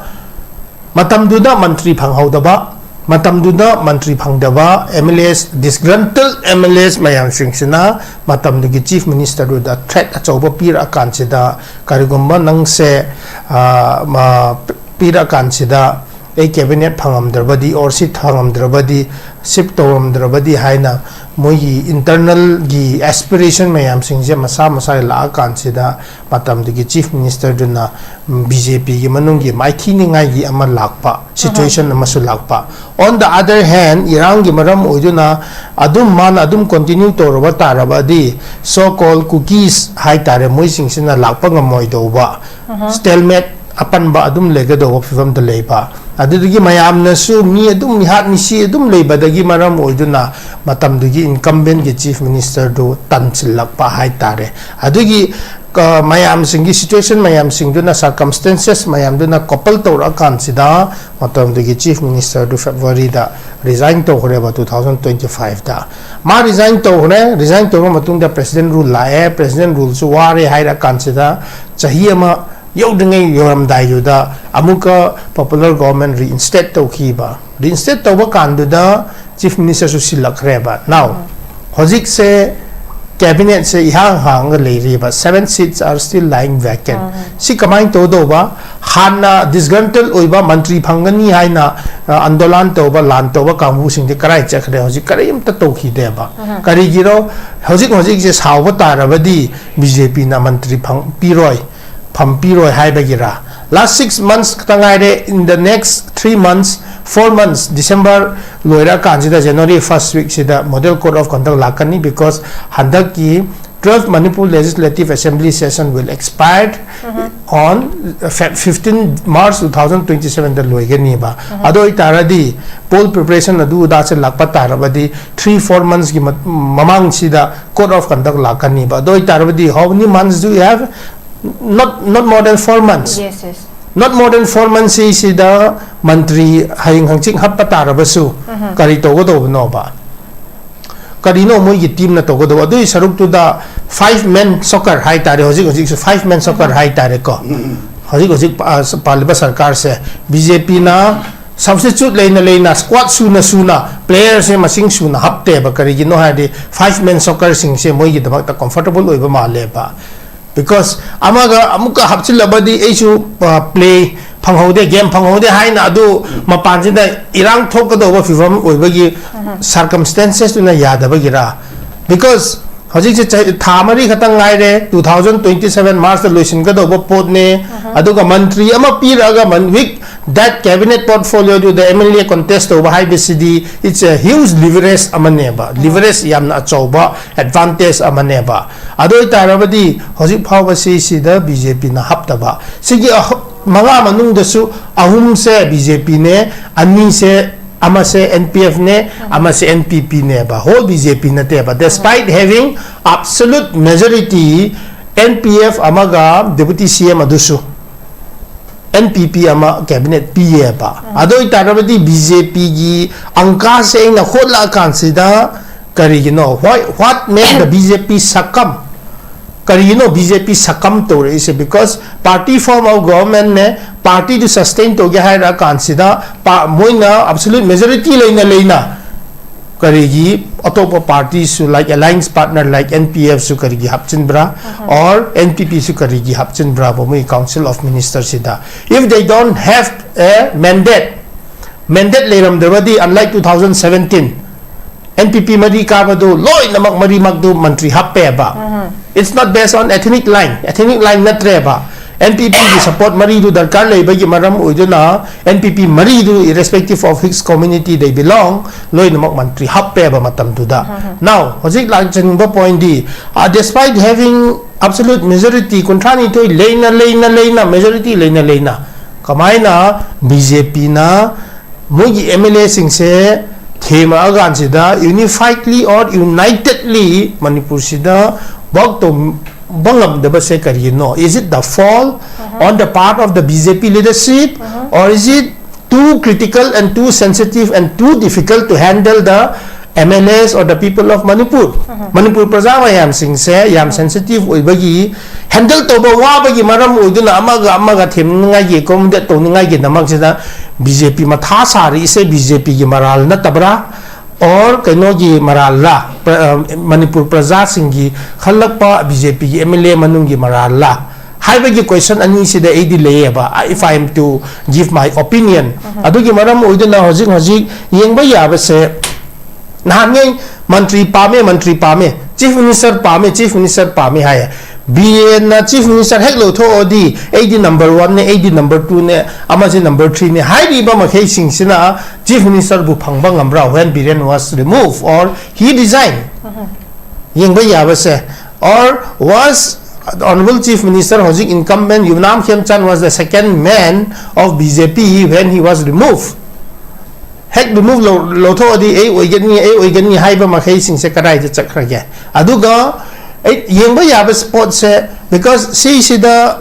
ꯃꯇꯝꯗꯨꯗ ꯃꯟꯇ꯭ꯔꯤ ꯐꯪꯍꯧꯗꯕ, ꯃꯇꯝꯗꯨꯗ ꯃꯟꯇ꯭ꯔꯤ ꯐꯪꯗꯕ M L As, disgruntled M L As ꯃꯌꯥꯝꯁꯤꯡꯁꯤꯅ ꯃꯇꯝꯗꯨꯒꯤ Chief Minister ꯗꯨꯗ threat ꯑꯆꯧꯕ ꯄꯤꯔꯛꯑꯀꯥꯟꯁꯤꯗ, ꯀꯔꯤꯒꯨꯝꯕ ꯅꯪꯁꯦ, ꯑ, ꯃ-, ꯄꯤꯔꯛꯑꯀꯥꯟꯁꯤꯗ ꯑꯩ cabinet ꯐꯪꯉꯝꯗ꯭ꯔꯕꯗꯤ, or seat ꯐꯪꯉꯝꯗ꯭ꯔꯕꯗꯤ, shift ꯇꯧꯔꯝꯗ꯭ꯔꯕꯗꯤ ꯍꯥꯏꯅ ꯃꯣꯏꯒꯤ internal ꯒꯤ aspiration ꯃꯌꯥꯝꯁꯤꯡꯁꯦ ꯃꯁꯥ ꯃꯁꯥꯒꯤ ꯂꯥꯛꯑꯀꯥꯟꯁꯤꯗ, ꯃꯇꯝꯗꯨꯒꯤ Chief Minister ꯗꯨꯅ, ꯎꯝ, B J P ꯒꯤ ꯃꯅꯨꯡꯒꯤ ꯃꯥꯏꯊꯤꯅꯤꯡꯉꯥꯏꯒꯤ ꯑꯃ ꯂꯥꯛꯄ, situation ꯑꯃꯁꯨ ꯂꯥꯛꯄ꯫ On the other hand, ꯏꯔꯥꯡꯒꯤ ꯃꯔꯝ ꯑꯣꯏꯗꯨꯅ ꯑꯗꯨꯝ ꯃꯥꯅ ꯑꯗꯨꯝ continue ꯇꯧꯔꯕ ꯇꯥꯔꯕꯗꯤ, so called Kukis ꯍꯥꯏꯇꯥꯔꯦ, ꯃꯣꯏꯁꯤꯡꯁꯤꯅ ꯂꯥꯛꯄ ꯉꯝꯃꯣꯏꯗꯧꯕ, stalemate, ꯑꯄꯟꯕ ꯑꯗꯨꯝ ꯂꯩꯒꯗꯧꯕ ꯐꯤꯕꯝꯗ ꯂꯩꯕ꯫ ꯑꯗꯨꯗꯒꯤ ꯃꯌꯥꯝꯅꯁꯨ ꯃꯤ ꯑꯗꯨꯝ ꯃꯤꯍꯥꯠ ꯃꯤꯁꯤ ꯑꯗꯨꯝ ꯂꯩꯕꯗꯒꯤ ꯃꯔꯝ ꯑꯣꯏꯗꯨꯅ ꯃꯇꯝꯗꯨꯒꯤ incumbent ꯒꯤ Chief Minister ꯗꯨ ꯇꯟꯁꯤꯜꯂꯛꯄ ꯍꯥꯏꯇꯥꯔꯦ꯫ ꯑꯗꯨꯒꯤ, ꯑ, ꯃꯌꯥꯝꯁꯤꯡꯒꯤ situation ꯃꯌꯥꯝꯁꯤꯡꯗꯨꯅ, circumstances ꯃꯌꯥꯝꯗꯨꯅ couple ꯇꯧꯔꯛꯑꯀꯥꯟꯁꯤꯗ ꯃꯇꯝꯗꯨꯒꯤ Chief Minister ꯗꯨ February ꯗ resign ꯇꯧꯈ꯭ꯔꯦꯕ, two thousand twenty five ꯗ꯫ ꯃꯥ resign ꯇꯧꯈ꯭ꯔꯦ, resign ꯇꯧꯔꯕ ꯃꯇꯨꯡꯗ President rule ꯂꯥꯛꯑꯦ, President rule ꯁꯨ ꯋꯥꯔꯦ ꯍꯥꯏꯔꯀꯥꯟꯁꯤꯗ ꯆꯍꯤ ꯑꯃ ꯌꯧꯗ꯭ꯔꯤꯉꯩ ꯌꯧꯔꯝꯗꯥꯏꯗꯨꯗ ꯑꯃꯨꯛꯀ popular government reinstate ꯇꯧꯈꯤꯕ꯫ Reinstate ꯇꯧꯕ ꯀꯥꯟꯗꯨꯗ Chief Minister ꯁꯨ ꯁꯤꯜꯂꯛꯈ꯭ꯔꯦꯕ꯫ Now, ꯍꯧꯖꯤꯛꯁꯦ cabinet ꯁꯦ ꯏꯍꯥꯡ ꯍꯥꯡꯉꯒ ꯂꯩꯔꯤꯕ, seven seats are still lying vacant꯫ ꯁꯤ ꯀꯃꯥꯏꯅ ꯇꯧꯗꯧꯕ? ꯍꯥꯟꯅ disgruntled ꯑꯣꯏꯕ ꯃꯟꯇ꯭ꯔꯤ ꯐꯪꯒꯅꯤ ꯍꯥꯏꯅ, ꯑ, ꯑꯟꯗꯣꯂꯥꯟ ꯇꯧꯕ, ꯂꯥꯟ ꯇꯧꯕ ꯀꯥꯡꯕꯨꯁꯤꯡꯗꯤ ꯀꯔꯥꯏ ꯆꯠꯈ꯭ꯔꯦ? ꯍꯧꯖꯤꯛ ꯀꯔꯤꯝꯇ ꯇꯧꯈꯤꯗꯦꯕ꯫ ꯀꯔꯤꯒꯤꯔꯣ? ꯍꯧꯖꯤꯛ ꯍꯧꯖꯤꯛꯁꯦ ꯁꯥꯎꯕ ꯇꯥꯔꯕꯗꯤ B J P ꯅ ꯃꯟꯇ꯭ꯔꯤ ꯐꯪ-, ꯄꯤꯔꯣꯏ, ꯐꯝ ꯄꯤꯔꯣꯏ ꯍꯥꯏꯕꯒꯤꯔꯥ? Last six months ꯈꯛꯇ ꯉꯥꯏꯔꯦ, in the next three months, four months, December ꯂꯣꯏꯔꯀꯥꯟꯁꯤꯗ January first week ꯁꯤꯗ model code of conduct ꯂꯥꯛꯀꯅꯤ, because ꯍꯟꯗꯛꯀꯤ twelfth Manipur Legislative Assembly session will expire on Feb-, fifteen March two thousand twenty seven ꯗ ꯂꯣꯏꯒꯅꯤꯕ꯫ ꯑꯗꯨ ꯑꯣꯏꯇꯥꯔꯗꯤ poll preparation ꯑꯗꯨ ꯑꯗꯥꯁꯦ ꯂꯥꯛꯄ ꯇꯥꯔꯕꯗꯤ three four months ꯀꯤ ꯃ-, ꯃꯃꯥꯡꯁꯤꯗ code of conduct ꯂꯥꯛꯀꯅꯤꯕ꯫ ꯑꯗꯨ ꯑꯣꯏꯇꯥꯔꯕꯗꯤ how many months do you have? Not, not more than four months. Yes, yes. Not more than four months ꯁꯤꯗ ꯃꯟꯇ꯭ꯔꯤ ꯍꯌꯦꯡ ꯍꯪꯆꯤꯠ ꯍꯥꯞꯄ ꯇꯥꯔꯕꯁꯨ ꯀꯔꯤ ꯇꯧꯒꯗꯧꯕꯅꯣꯕ? ꯀꯔꯤꯅꯣ ꯃꯣꯏꯒꯤ team ꯅ ꯇꯧꯒꯗꯧꯕ? ꯑꯗꯨꯒꯤ ꯁꯔꯨꯛꯇꯨꯗ five man soccer ꯍꯥꯏꯇꯥꯔꯦ, ꯍꯧꯖꯤꯛ ꯍꯧꯖꯤꯛꯁꯨ five man soccer ꯍꯥꯏꯇꯥꯔꯦꯀꯣ꯫ ꯍꯧꯖꯤꯛ ꯍꯧꯖꯤꯛ, ꯑ, ꯄꯥꯜꯂꯤꯕ ꯁꯔꯀꯥꯔꯁꯦ B J P ꯅ Substitute ꯂꯩꯅ ꯂꯩꯅ, squad ꯁꯨꯅ ꯁꯨꯅ playerꯁꯦ ꯃꯁꯤꯡ ꯁꯨꯅ ꯍꯥꯞꯇꯦꯕ꯫ ꯀꯔꯤꯒꯤꯅꯣ ꯍꯥꯏꯔꯗꯤ five man soccerꯁꯤꯡꯁꯦ ꯃꯣꯏꯒꯤꯗꯃꯛꯇ comfortable ꯑꯣꯏꯕ ꯃꯥꯜꯂꯦꯕ꯫ Because ꯑꯃꯒ ꯑꯃꯨꯛꯀ ꯍꯥꯞꯆꯤꯜꯂꯕꯗꯤ ꯑꯩꯁꯨ, ꯑ, play ꯐꯪꯍꯧꯗꯦ, game ꯐꯪꯍꯧꯗꯦ ꯍꯥꯏꯅ ꯑꯗꯨ ꯃꯄꯥꯟꯁꯤꯗ ꯏꯔꯥꯡ ꯊꯣꯛꯀꯗꯧꯕ ꯐꯤꯕꯝ ꯑꯣꯏꯕꯒꯤ circumstancesꯇꯨꯅ ꯌꯥꯗꯕꯒꯤꯔꯥ? Because ꯍꯧꯖꯤꯛꯁꯦ ꯆꯍꯤ, ꯊꯥ ꯃꯔꯤ ꯈꯛꯇꯪ ꯉꯥꯏꯔꯦ, two thousand twenty seven Marchꯇ ꯂꯣꯏꯁꯤꯟꯒꯗꯧꯕ ꯄꯣꯠꯅꯦ꯫ ꯑꯗꯨꯒ ꯃꯟꯇ꯭ꯔꯤ ꯑꯃ ꯄꯤꯔꯛꯑꯒ, with that cabinet portfolioꯗꯨꯗ MLA contest ꯇꯧꯕ ꯍꯥꯏꯕꯁꯤꯗꯤ, it's a huge leverage ꯑꯃꯅꯦꯕ, leverage ꯌꯥꯝꯅ ꯑꯆꯧꯕ advantage ꯑꯃꯅꯦꯕ꯫ ꯑꯗꯨ ꯑꯣꯏꯇꯥꯔꯕꯗꯤ ꯍꯧꯖꯤꯛ ꯐꯥꯎꯕ ꯁꯤꯁꯤꯗ BJPꯅ ꯍꯥꯞꯇꯕ꯫ ꯁꯤꯒꯤ ꯑꯍꯨ-, ꯃꯉꯥ ꯃꯅꯨꯡꯗꯁꯨ ꯑꯍꯨꯝꯁꯦ BJPꯅꯦ, ꯑꯅꯤꯁꯦ, ꯑꯃꯁꯦ NPFꯅꯦ, ꯑꯃꯁꯦ NPPꯅꯦꯕ, whole BJP ꯅꯠꯇꯦꯕ꯫ Despite having absolute majority, NPF ꯑꯃꯒ Deputy CM ꯑꯗꯨꯁꯨ NPP ꯑꯃ cabinet ꯄꯤꯌꯦꯕ꯫ ꯑꯗꯨ ꯑꯣꯏꯇꯥꯔꯕꯗꯤ BJPꯒꯤ ꯑꯪꯀꯥꯁꯦ ꯑꯩꯅ ꯍꯣꯠꯂꯛꯑꯀꯥꯟꯁꯤꯗ ꯀꯔꯤꯒꯤꯅꯣ? Why, what made the BJP succumb? ꯀꯔꯤꯒꯤꯅꯣ BJP succumb ꯇꯧꯔꯛꯏꯁꯦ? Because party form of governmentꯅꯦ, partyꯗꯨ sustain ꯇꯧꯒꯦ ꯍꯥꯏꯔꯛꯑꯀꯥꯟꯁꯤꯗ ꯄꯥ-, ꯃꯣꯏꯅ absolute majority ꯂꯩꯅ ꯂꯩꯅ ꯀꯔꯤꯒꯤ ꯑꯇꯣꯞꯄ partyꯁꯨ, like alliance partner like NPFꯁꯨ ꯀꯔꯤꯒꯤ ꯍꯥꯞꯆꯤꯟꯕ꯭ꯔꯥ? Or NPPꯁꯨ ꯀꯔꯤꯒꯤ ꯍꯥꯞꯆꯤꯟꯕ꯭ꯔꯥꯕ ꯃꯣꯏ Council of Ministerꯁꯤꯗ? If they don't have a mandate, mandate ꯂꯩꯔꯝꯗ꯭ꯔꯕꯗꯤ, unlike two thousand seventeen, NPP ꯃꯔꯤ ꯀꯥꯕꯗꯨ ꯂꯣꯏꯅꯃꯛ ꯃꯔꯤꯃꯛꯇꯨ ꯃꯟꯇ꯭ꯔꯤ ꯍꯥꯞꯄꯦꯕ꯫ It's not based on ethnic line, ethnic line ꯅꯠꯇ꯭ꯔꯦꯕ꯫ NPPꯒꯤ support ꯃꯔꯤꯗꯨ ꯗꯔꯀꯥꯔ ꯂꯩꯕꯒꯤ ꯃꯔꯝ ꯑꯣꯏꯗꯨꯅ NPP ꯃꯔꯤꯗꯨ, irrespective of which community they belong, ꯂꯣꯏꯅꯃꯛ ꯃꯟꯇ꯭ꯔꯤ ꯍꯥꯞꯄꯦꯕ ꯃꯇꯝꯗꯨꯗ꯫ Now, ꯍꯧꯖꯤꯛ ꯂꯥꯛꯆꯅꯤꯡꯕ pointꯗꯤ, uh, despite having absolute majority, ꯀꯨꯟꯊ꯭ꯔꯥ ꯅꯤꯊꯣꯏ ꯂꯩꯅ, ꯂꯩꯅ, ꯂꯩꯅ, majority ꯂꯩꯅ, ꯂꯩꯅ, ꯀꯃꯥꯏꯅ BJPꯅ ꯃꯣꯏꯒꯤ MLAꯁꯤꯡꯁꯦ ꯊꯦꯝꯃꯛꯑꯀꯥꯟꯁꯤꯗ unifiedly or unitedly ꯃꯅꯤꯄꯨꯔꯁꯤꯗ work ꯇꯧꯕ ꯉꯝꯗꯕꯁꯦ ꯀꯔꯤꯒꯤꯅꯣ? Is it the fall on the part of the BJP leadership, or is it too critical and too sensitive and too difficult to handle the MLAs or the people of Manipur? Manipur ꯄ꯭ꯔꯖꯥ ꯃꯌꯥꯝꯁꯤꯡꯁꯦ ꯌꯥꯝ sensitive ꯑꯣꯏꯕꯒꯤ, handle ꯇꯧꯕ ꯋꯥꯕꯒꯤ ꯃꯔꯝ ꯑꯣꯏꯗꯨꯅ ꯑꯃꯒ ꯑꯃꯒ ꯊꯦꯝꯅꯤꯡꯉꯥꯏꯒꯤ, accommodate ꯇꯧꯅꯤꯡꯉꯥꯏꯒꯤꯗꯃꯛꯁꯤꯗ ꯕꯤ ꯖꯦ ꯄꯤ ꯃꯊꯥ ꯁꯥꯔꯛꯏꯁꯦ ꯕꯤ ꯖꯦ ꯄꯤꯒꯤ ꯃꯔꯥꯜ ꯅꯠꯇꯕ꯭ꯔꯥ? Or ꯀꯩꯅꯣꯒꯤ ꯃꯔꯥꯜꯂ? ꯄ꯭ꯔ- ꯑ, ꯃꯅꯤꯄꯨꯔ ꯄ꯭ꯔꯖꯥꯁꯤꯡꯒꯤ ꯈꯜꯂꯛꯄ ꯕꯤ ꯖꯦ ꯄꯤꯒꯤ ꯑꯦꯝ ꯑꯦꯜ ꯑꯦ ꯃꯅꯨꯡꯒꯤ ꯃꯔꯥꯜꯂ? ꯍꯥꯏꯕꯒꯤ ꯀꯣꯏꯁꯟ ꯑꯅꯤꯁꯤꯗ ꯑꯩꯗꯤ ꯂꯩꯌꯦꯕ, if I am to give my opinion. ꯑꯗꯨꯒꯤ ꯃꯔꯝ ꯑꯣꯏꯗꯨꯅ ꯍꯧꯖꯤꯛ ꯍꯧꯖꯤꯛ ꯌꯦꯡꯕ ꯌꯥꯕꯁꯦ, ꯅꯍꯥꯟꯉꯩ ꯃꯟꯇ꯭ꯔꯤ ꯄꯥꯝꯃꯦ, ꯃꯟꯇ꯭ꯔꯤ ꯄꯥꯝꯃꯦ, ꯆꯤꯐ ꯃꯤꯅꯤꯁꯇꯔ ꯄꯥꯝꯃꯦ, ꯆꯤꯐ ꯃꯤꯅꯤꯁꯇꯔ ꯄꯥꯝꯃꯦ ꯍꯥꯏꯌꯦ꯫ ꯕꯤꯔꯦꯟꯅ ꯆꯤꯐ ꯃꯤꯅꯤꯁꯇꯔ ꯍꯦꯛ ꯂꯧꯊꯣꯛꯑꯗꯤ ꯑꯩꯗꯤ ꯅꯝꯕꯔ ꯋꯥꯟꯅꯦ, ꯑꯩꯗꯤ ꯅꯝꯕꯔ ꯇꯨꯅꯦ, ꯑꯃꯁꯦ ꯅꯝꯕꯔ ꯊ꯭ꯔꯤꯅꯦ ꯍꯥꯏꯔꯤꯕ ꯃꯈꯩꯁꯤꯡꯁꯤꯅ ꯆꯤꯐ ꯃꯤꯅꯤꯁꯇꯔꯕꯨ ꯐꯪꯕ ꯉꯝꯕ꯭ꯔꯥ? When Biren was removed or he resigned? ꯌꯦꯡꯕ ꯌꯥꯕꯁꯦ, or was Honorable Chief Minister ꯍꯧꯖꯤꯛ incumbent Yumnam Khemchand was the second man of B J P when he was removed. ꯍꯦꯛ remove ꯂꯧꯊꯣꯛꯑꯗꯤ ꯑꯩ ꯑꯣꯏꯒꯅꯤ, ꯑꯩ ꯑꯣꯏꯒꯅꯤ ꯍꯥꯏꯕ ꯃꯈꯩꯁꯤꯡꯁꯦ ꯀꯗꯥꯏꯗ ꯆꯠꯈ꯭ꯔꯒꯦ? ꯑꯗꯨꯒ ꯑꯩ ꯌꯦꯡꯕ ꯌꯥꯕ ꯁ꯭ꯄꯣꯠꯁꯦ, ꯕꯤꯀꯣꯁ ꯁꯤꯁꯤꯗ,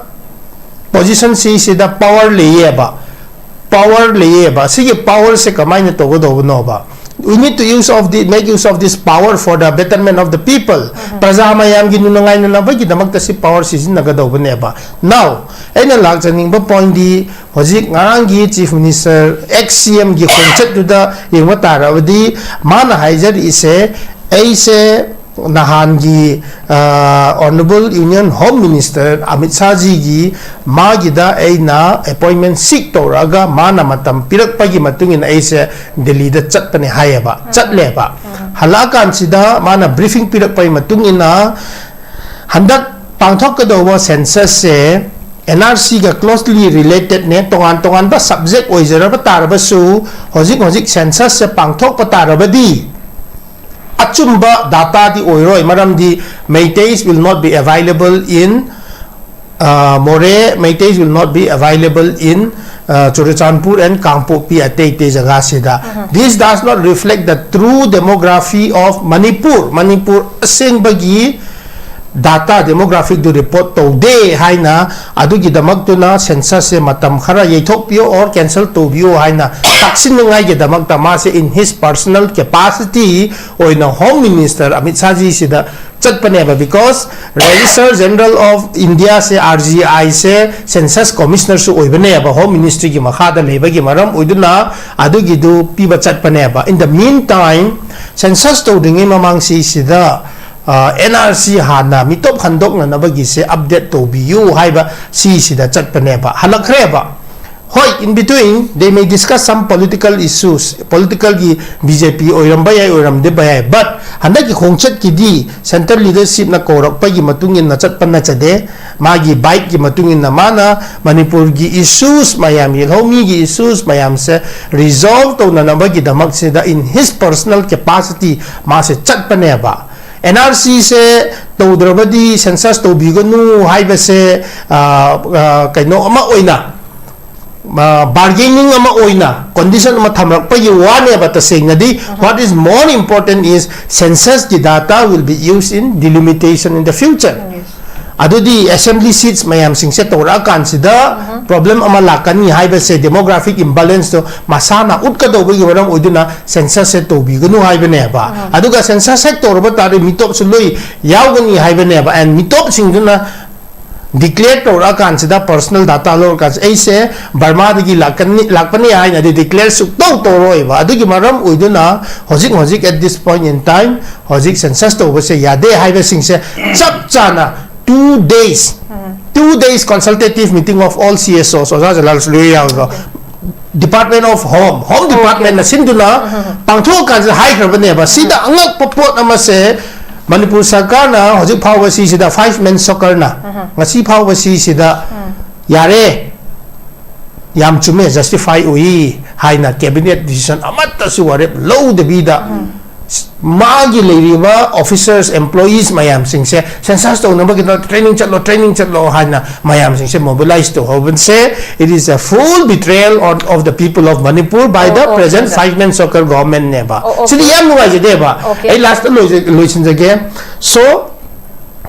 ꯄꯣꯖꯤꯁꯟ ꯁꯤꯁꯤꯗ ꯄꯋꯥꯔ ꯂꯩꯌꯦꯕ, ꯄꯋꯥꯔ ꯂꯩꯌꯦꯕ꯫ ꯁꯤꯒꯤ ꯄꯋꯥꯔꯁꯦ ꯀꯃꯥꯏꯅ ꯇꯧꯒꯗꯧꯕꯅꯣꯕ? We need to use of the, make use of this power for the betterment of the people. ꯄ꯭ꯔꯖꯥ ꯃꯌꯥꯝꯒꯤ ꯅꯨꯡꯉꯥꯏꯅꯅꯕꯒꯤꯗꯃꯛꯇ ꯁꯤ ꯄꯋꯥꯔ ꯁꯤꯖꯤꯟꯅꯒꯗꯧꯕꯅꯦꯕ꯫ Now, ꯑꯩꯅ ꯂꯥꯛꯆꯅꯤꯡꯕ ꯄꯣꯏꯟꯗꯤ, ꯍꯧꯖꯤꯛ ꯉꯔꯥꯡꯒꯤ ꯆꯤꯐ ꯃꯤꯅꯤꯁꯇꯔ, ꯑꯦꯛꯁ ꯁꯤ ꯑꯦꯝꯒꯤ ꯈꯣꯡꯆꯠꯇꯨꯗ ꯌꯦꯡꯕ ꯇꯥꯔꯕꯗꯤ, ꯃꯥꯅ ꯍꯥꯏꯖꯔꯤꯁꯦ, "ꯑꯩꯁꯦ ꯅꯍꯥꯟꯒꯤ honourable union home minister Amit ꯁꯥꯍꯖꯤꯒꯤ ꯃꯥꯒꯤꯗ ꯑꯩꯅ ꯑꯦꯄꯣꯏꯟꯃꯦꯟ ꯁꯤꯛ ꯇꯧꯔꯛꯑꯒ ꯃꯥꯅ ꯃꯇꯝ ꯄꯤꯔꯛꯄꯒꯤ ꯃꯇꯨꯡ ꯏꯟꯅ ꯑꯩꯁꯦ ꯗꯦꯜꯂꯤꯗ ꯆꯠꯄꯅꯦ" ꯍꯥꯏꯌꯦꯕ, ꯆꯠꯂꯦꯕ꯫ ꯍꯜꯂꯛꯑꯀꯥꯟꯁꯤꯗ ꯃꯥꯅ ꯕ꯭ꯔꯤꯐꯤꯡ ꯄꯤꯔꯛꯄꯒꯤ ꯃꯇꯨꯡ ꯏꯟꯅ ꯍꯟꯗꯛ ꯄꯥꯡꯊꯣꯛꯀꯗꯧꯕ ꯁꯦꯟꯁꯁꯁꯦ ꯑꯦꯟ ꯑꯥꯔ ꯁꯤꯒ ꯀ꯭ꯂꯣꯁꯂꯤ ꯔꯤꯂꯦꯇꯦꯗꯅꯦ꯫ ꯇꯣꯉꯥꯟ ꯇꯣꯉꯥꯟꯕ ꯁꯕꯖꯦꯛ ꯑꯣꯏꯖꯔꯕ ꯇꯥꯔꯕꯁꯨ, ꯍꯧꯖꯤꯛ ꯍꯧꯖꯤꯛ ꯁꯦꯟꯁꯁꯁꯦ ꯄꯥꯡꯊꯣꯛꯄ ꯇꯥꯔꯕꯗꯤ, ꯑꯆꯨꯝꯕ ꯗꯥꯇꯥꯗꯤ ꯑꯣꯏꯔꯣꯏ, ꯃꯔꯝꯗꯤ Meiteis will not be available in, uh, Moreh, Meiteis will not be available in, uh, Churachandpur and Kangpokpi, ꯑꯇꯩ ꯑꯇꯩ ꯖꯒꯥꯁꯤꯗ꯫ This does not reflect the true demography of Manipur. Manipur ꯑꯁꯦꯡꯕꯒꯤ data demographic ꯗꯨ report ꯇꯧꯗꯦ ꯍꯥꯏꯅ, ꯑꯗꯨꯒꯤꯗꯃꯛꯇꯨꯅ census ꯁꯦ ꯃꯇꯝ ꯈꯔ ꯌꯩꯊꯣꯛꯄꯤꯌꯣ or cancel ꯇꯧꯕꯤꯌꯣ ꯍꯥꯏꯅ ꯇꯥꯛꯁꯤꯟꯅꯤꯡꯉꯥꯏꯒꯤꯗꯃꯛꯇ ꯃꯥꯁꯦ in his personal capacity ꯑꯣꯏꯅ Home Minister ꯑꯃꯤꯠ ꯁꯥꯍꯖꯤꯁꯤꯗ ꯆꯠꯄꯅꯦꯕ, because Registrar General of India say, R G I say, Census Commissioner ꯁꯨ ꯑꯣꯏꯕꯅꯦꯕ, Home Ministry ꯒꯤ ꯃꯈꯥꯗ ꯂꯩꯕꯒꯤ ꯃꯔꯝ ꯑꯣꯏꯗꯨꯅ ꯑꯗꯨꯒꯤꯗꯨ ꯄꯤꯕ ꯆꯠꯄꯅꯦꯕ. In the meantime, census ꯇꯧꯗ꯭ꯔꯤꯉꯩ ꯃꯃꯥꯡꯁꯤꯁꯤꯗ ꯑ, N R C ꯍꯥꯟꯅ ꯃꯤꯇꯣꯞ ꯈꯟꯗꯣꯛꯅꯅꯕꯒꯤꯁꯦ update ꯇꯧꯕꯤꯌꯨ ꯍꯥꯏꯕ ꯁꯤꯁꯤꯗ ꯆꯠꯄꯅꯦꯕ, ꯍꯜꯂꯛꯈ꯭ꯔꯦꯕ. ꯍꯣꯏ, in between they may discuss some political issues, political ꯒꯤ B J P ꯑꯣꯏꯔꯝꯕ ꯌꯥꯏ, ꯑꯣꯏꯔꯝꯗꯕ ꯌꯥꯏ, but ꯍꯟꯗꯛꯀꯤ ꯈꯣꯡꯆꯠꯀꯤꯗꯤ central leadership ꯅ ꯀꯧꯔꯛꯄꯒꯤ ꯃꯇꯨꯡ ꯏꯟꯅ ꯆꯠꯄ ꯅꯠꯆꯗꯦ. ꯃꯥꯒꯤ bite ꯀꯤ ꯃꯇꯨꯡ ꯏꯟꯅ ꯃꯥꯅ ꯃꯅꯤꯄꯨꯔꯒꯤ issues ꯃꯌꯥꯝ, ꯌꯦꯜꯍꯧꯃꯤꯒꯤ issues ꯃꯌꯥꯝꯁꯦ resolve ꯇꯧꯅꯅꯕꯒꯤꯗꯃꯛꯁꯤꯗ in his personal capacity ꯃꯥꯁꯦ ꯆꯠꯄꯅꯦꯕ. N R C ꯁꯦ ꯇꯧꯗ꯭ꯔꯕꯗꯤ census ꯇꯧꯕꯤꯒꯅꯨ ꯍꯥꯏꯕꯁꯦ, ꯑ, ꯑ, ꯀꯩꯅꯣ ꯑꯃ ꯑꯣꯏꯅ, ꯑ, bargaining ꯑꯃ ꯑꯣꯏꯅ condition ꯑꯃ ꯊꯝꯂꯛꯄꯒꯤ ꯋꯥꯅꯦꯕ ꯇꯁꯦꯡꯅꯗꯤ. What is more important is census ꯀꯤ data will be used in delimitation in the future. ꯑꯗꯨꯗꯤ assembly seats ꯃꯌꯥꯝꯁꯤꯡꯁꯦ ꯇꯧꯔꯛꯑꯀꯥꯟꯁꯤꯗ problem ꯑꯃ ꯂꯥꯛꯀꯅꯤ ꯍꯥꯏꯕꯁꯦ, demographic imbalance ꯇꯣ ꯃꯁꯥꯅ ꯎꯠꯀꯗꯧꯕꯒꯤ ꯃꯔꯝ ꯑꯣꯏꯗꯨꯅ census ꯁꯦ ꯇꯧꯕꯤꯒꯅꯨ ꯍꯥꯏꯕꯅꯦꯕ. ꯑꯗꯨꯒ census ꯍꯦꯛ ꯇꯧꯔꯕ ꯇꯥꯔꯗꯤ ꯃꯤꯇꯣꯞꯁꯨ ꯂꯣꯏ ꯌꯥꯎꯒꯅꯤ ꯍꯥꯏꯕꯅꯦꯕ. And ꯃꯤꯇꯣꯞꯁꯤꯡꯗꯨꯅ declare ꯇꯧꯔꯛꯑꯀꯥꯟꯁꯤꯗ, personal data ꯂꯧꯔꯀꯥꯟꯁꯤꯗ, ꯑꯩꯁꯦ ꯕꯔꯃꯥꯗꯒꯤ ꯂꯥꯛꯀꯅꯤ, ꯂꯥꯛꯄꯅꯤ ꯍꯥꯏꯅꯗꯤ declare ꯁꯨꯛꯇꯧ ꯇꯧꯔꯣꯏꯕ. ꯑꯗꯨꯒꯤ ꯃꯔꯝ ꯑꯣꯏꯗꯨꯅ ꯍꯧꯖꯤꯛ ꯍꯧꯖꯤꯛ at this point in time ꯍꯧꯖꯤꯛ census ꯇꯧꯕꯁꯦ ꯌꯥꯗꯦ ꯍꯥꯏꯕꯁꯤꯡꯁꯦ ꯆꯞ ꯆꯥꯅ two days, two days consultative meeting of all C S Os, ꯑꯣꯖꯥ ꯖꯂꯥꯜꯁꯨ ꯂꯣꯏ ꯌꯥꯎꯏꯀꯣ, Department of Home, Home Department ꯅ ꯁꯤꯟꯗꯨꯅ ꯄꯥꯡꯊꯣꯛꯑꯀꯥꯟꯁꯤꯗ ꯍꯥꯏꯈ꯭ꯔꯕꯅꯦꯕ, ꯁꯤꯗ ꯑꯉꯛꯄ ꯄꯣꯠ ꯑꯃꯁꯦ ꯃꯅꯤꯄꯨꯔ ꯁꯔꯀꯥꯔꯅ ꯍꯧꯖꯤꯛ ꯐꯥꯎꯕ ꯁꯤꯁꯤꯗ five man soccer ꯅ ꯉꯁꯤ ꯐꯥꯎꯕ ꯁꯤꯁꯤꯗ ꯌꯥꯔꯦ, ꯌꯥꯝ ꯆꯨꯝꯃꯦ, justify ꯑꯣꯏ ꯍꯥꯏꯅ cabinet decision ꯑꯃꯠꯇꯁꯨ ꯋꯥꯔꯦꯞ ꯂꯧꯗꯕꯤꯗ ꯃꯥꯒꯤ ꯂꯩꯔꯤꯕ officers, employees ꯃꯌꯥꯝꯁꯤꯡꯁꯦ census ꯇꯧꯅꯕꯒꯤꯗꯃꯛ training ꯆꯠꯂꯣ, training ꯆꯠꯂꯣ ꯍꯥꯏꯅ ꯃꯌꯥꯝꯁꯤꯡꯁꯦ mobilize ꯇꯧꯍꯧꯕꯁꯦ, it is a full betrayal of, of the people of Manipur by the present five man soccer government ꯅꯦꯕ꯫ ꯁꯤꯗꯤ ꯌꯥꯝ ꯅꯨꯡꯉꯥꯏꯖꯗꯦꯕ꯫ ꯑꯩ last ꯇ ꯂꯣꯏꯁꯤꯟꯖꯒꯦ꯫ So,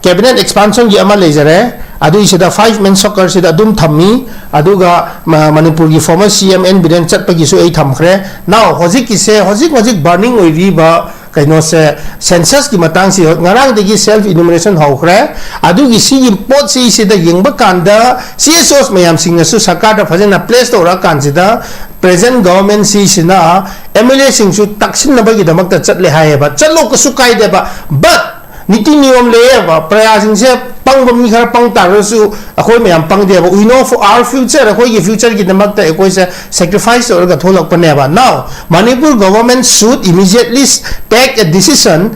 cabinet expansionꯒꯤ ꯑꯃ ꯂꯩꯖꯔꯦ꯫ ꯑꯗꯨꯏꯁꯤꯗ five man circleꯁꯤꯗ ꯑꯗꯨꯝ ꯊꯝꯃꯤ꯫ ꯑꯗꯨꯒ ꯃ- ꯃꯅꯤꯄꯨꯔꯒꯤ former C M N Biren ꯆꯠꯄꯒꯤꯁꯨ ꯑꯩ ꯊꯝꯈ꯭ꯔꯦ꯫ Now ꯍꯧꯖꯤꯛꯀꯤꯁꯦ, ꯍꯧꯖꯤꯛ ꯍꯧꯖꯤꯛ burning ꯑꯣꯏꯔꯤꯕ ꯀꯩꯅꯣꯁꯦ, censusꯀꯤ ꯃꯇꯥꯡꯁꯤ ꯉꯔꯥꯡꯗꯒꯤ self enumeration ꯍꯧꯈ꯭ꯔꯦ꯫ ꯑꯗꯨꯒꯤ ꯁꯤꯒꯤ ꯄꯣꯠꯁꯤꯁꯤꯗ ꯌꯦꯡꯕ ꯀꯥꯟꯗ C S Os ꯃꯌꯥꯝꯁꯤꯡꯅꯁꯨ ꯁꯔꯀꯥꯔꯗ ꯐꯖꯅ place ꯇꯧꯔꯛꯑꯀꯥꯟꯁꯤꯗ present government ꯁꯤꯁꯤꯅ M L Aꯁꯤꯡꯁꯨ ꯇꯛꯁꯤꯟꯅꯕꯒꯤꯗꯃꯛꯇ ꯆꯠꯂꯦ ꯍꯥꯏꯌꯦꯕ꯫ ꯆꯠꯂꯣ, ꯀꯩꯁꯨ ꯀꯥꯏꯗꯦꯕ꯫ But ꯅꯤꯇꯤ ꯅꯤꯌꯣꯝ ꯂꯩꯌꯦꯕ꯫ ꯄ꯭ꯔꯖꯥꯁꯤꯡꯁꯦ ꯄꯪꯕ ꯃꯤ ꯈꯔ ꯄꯪ ꯇꯥꯔꯒꯁꯨ ꯑꯩꯈꯣꯏ ꯃꯌꯥꯝ ꯄꯪꯗꯦꯕ꯫ We know for our future, ꯑꯩꯈꯣꯏꯒꯤ futureꯒꯤꯗꯃꯛꯇ ꯑꯩꯈꯣꯏꯁꯦ sacrifice ꯇꯧꯔꯒ ꯊꯣꯛꯂꯛꯄꯅꯦꯕ꯫ Now Manipur government should immediately take a decision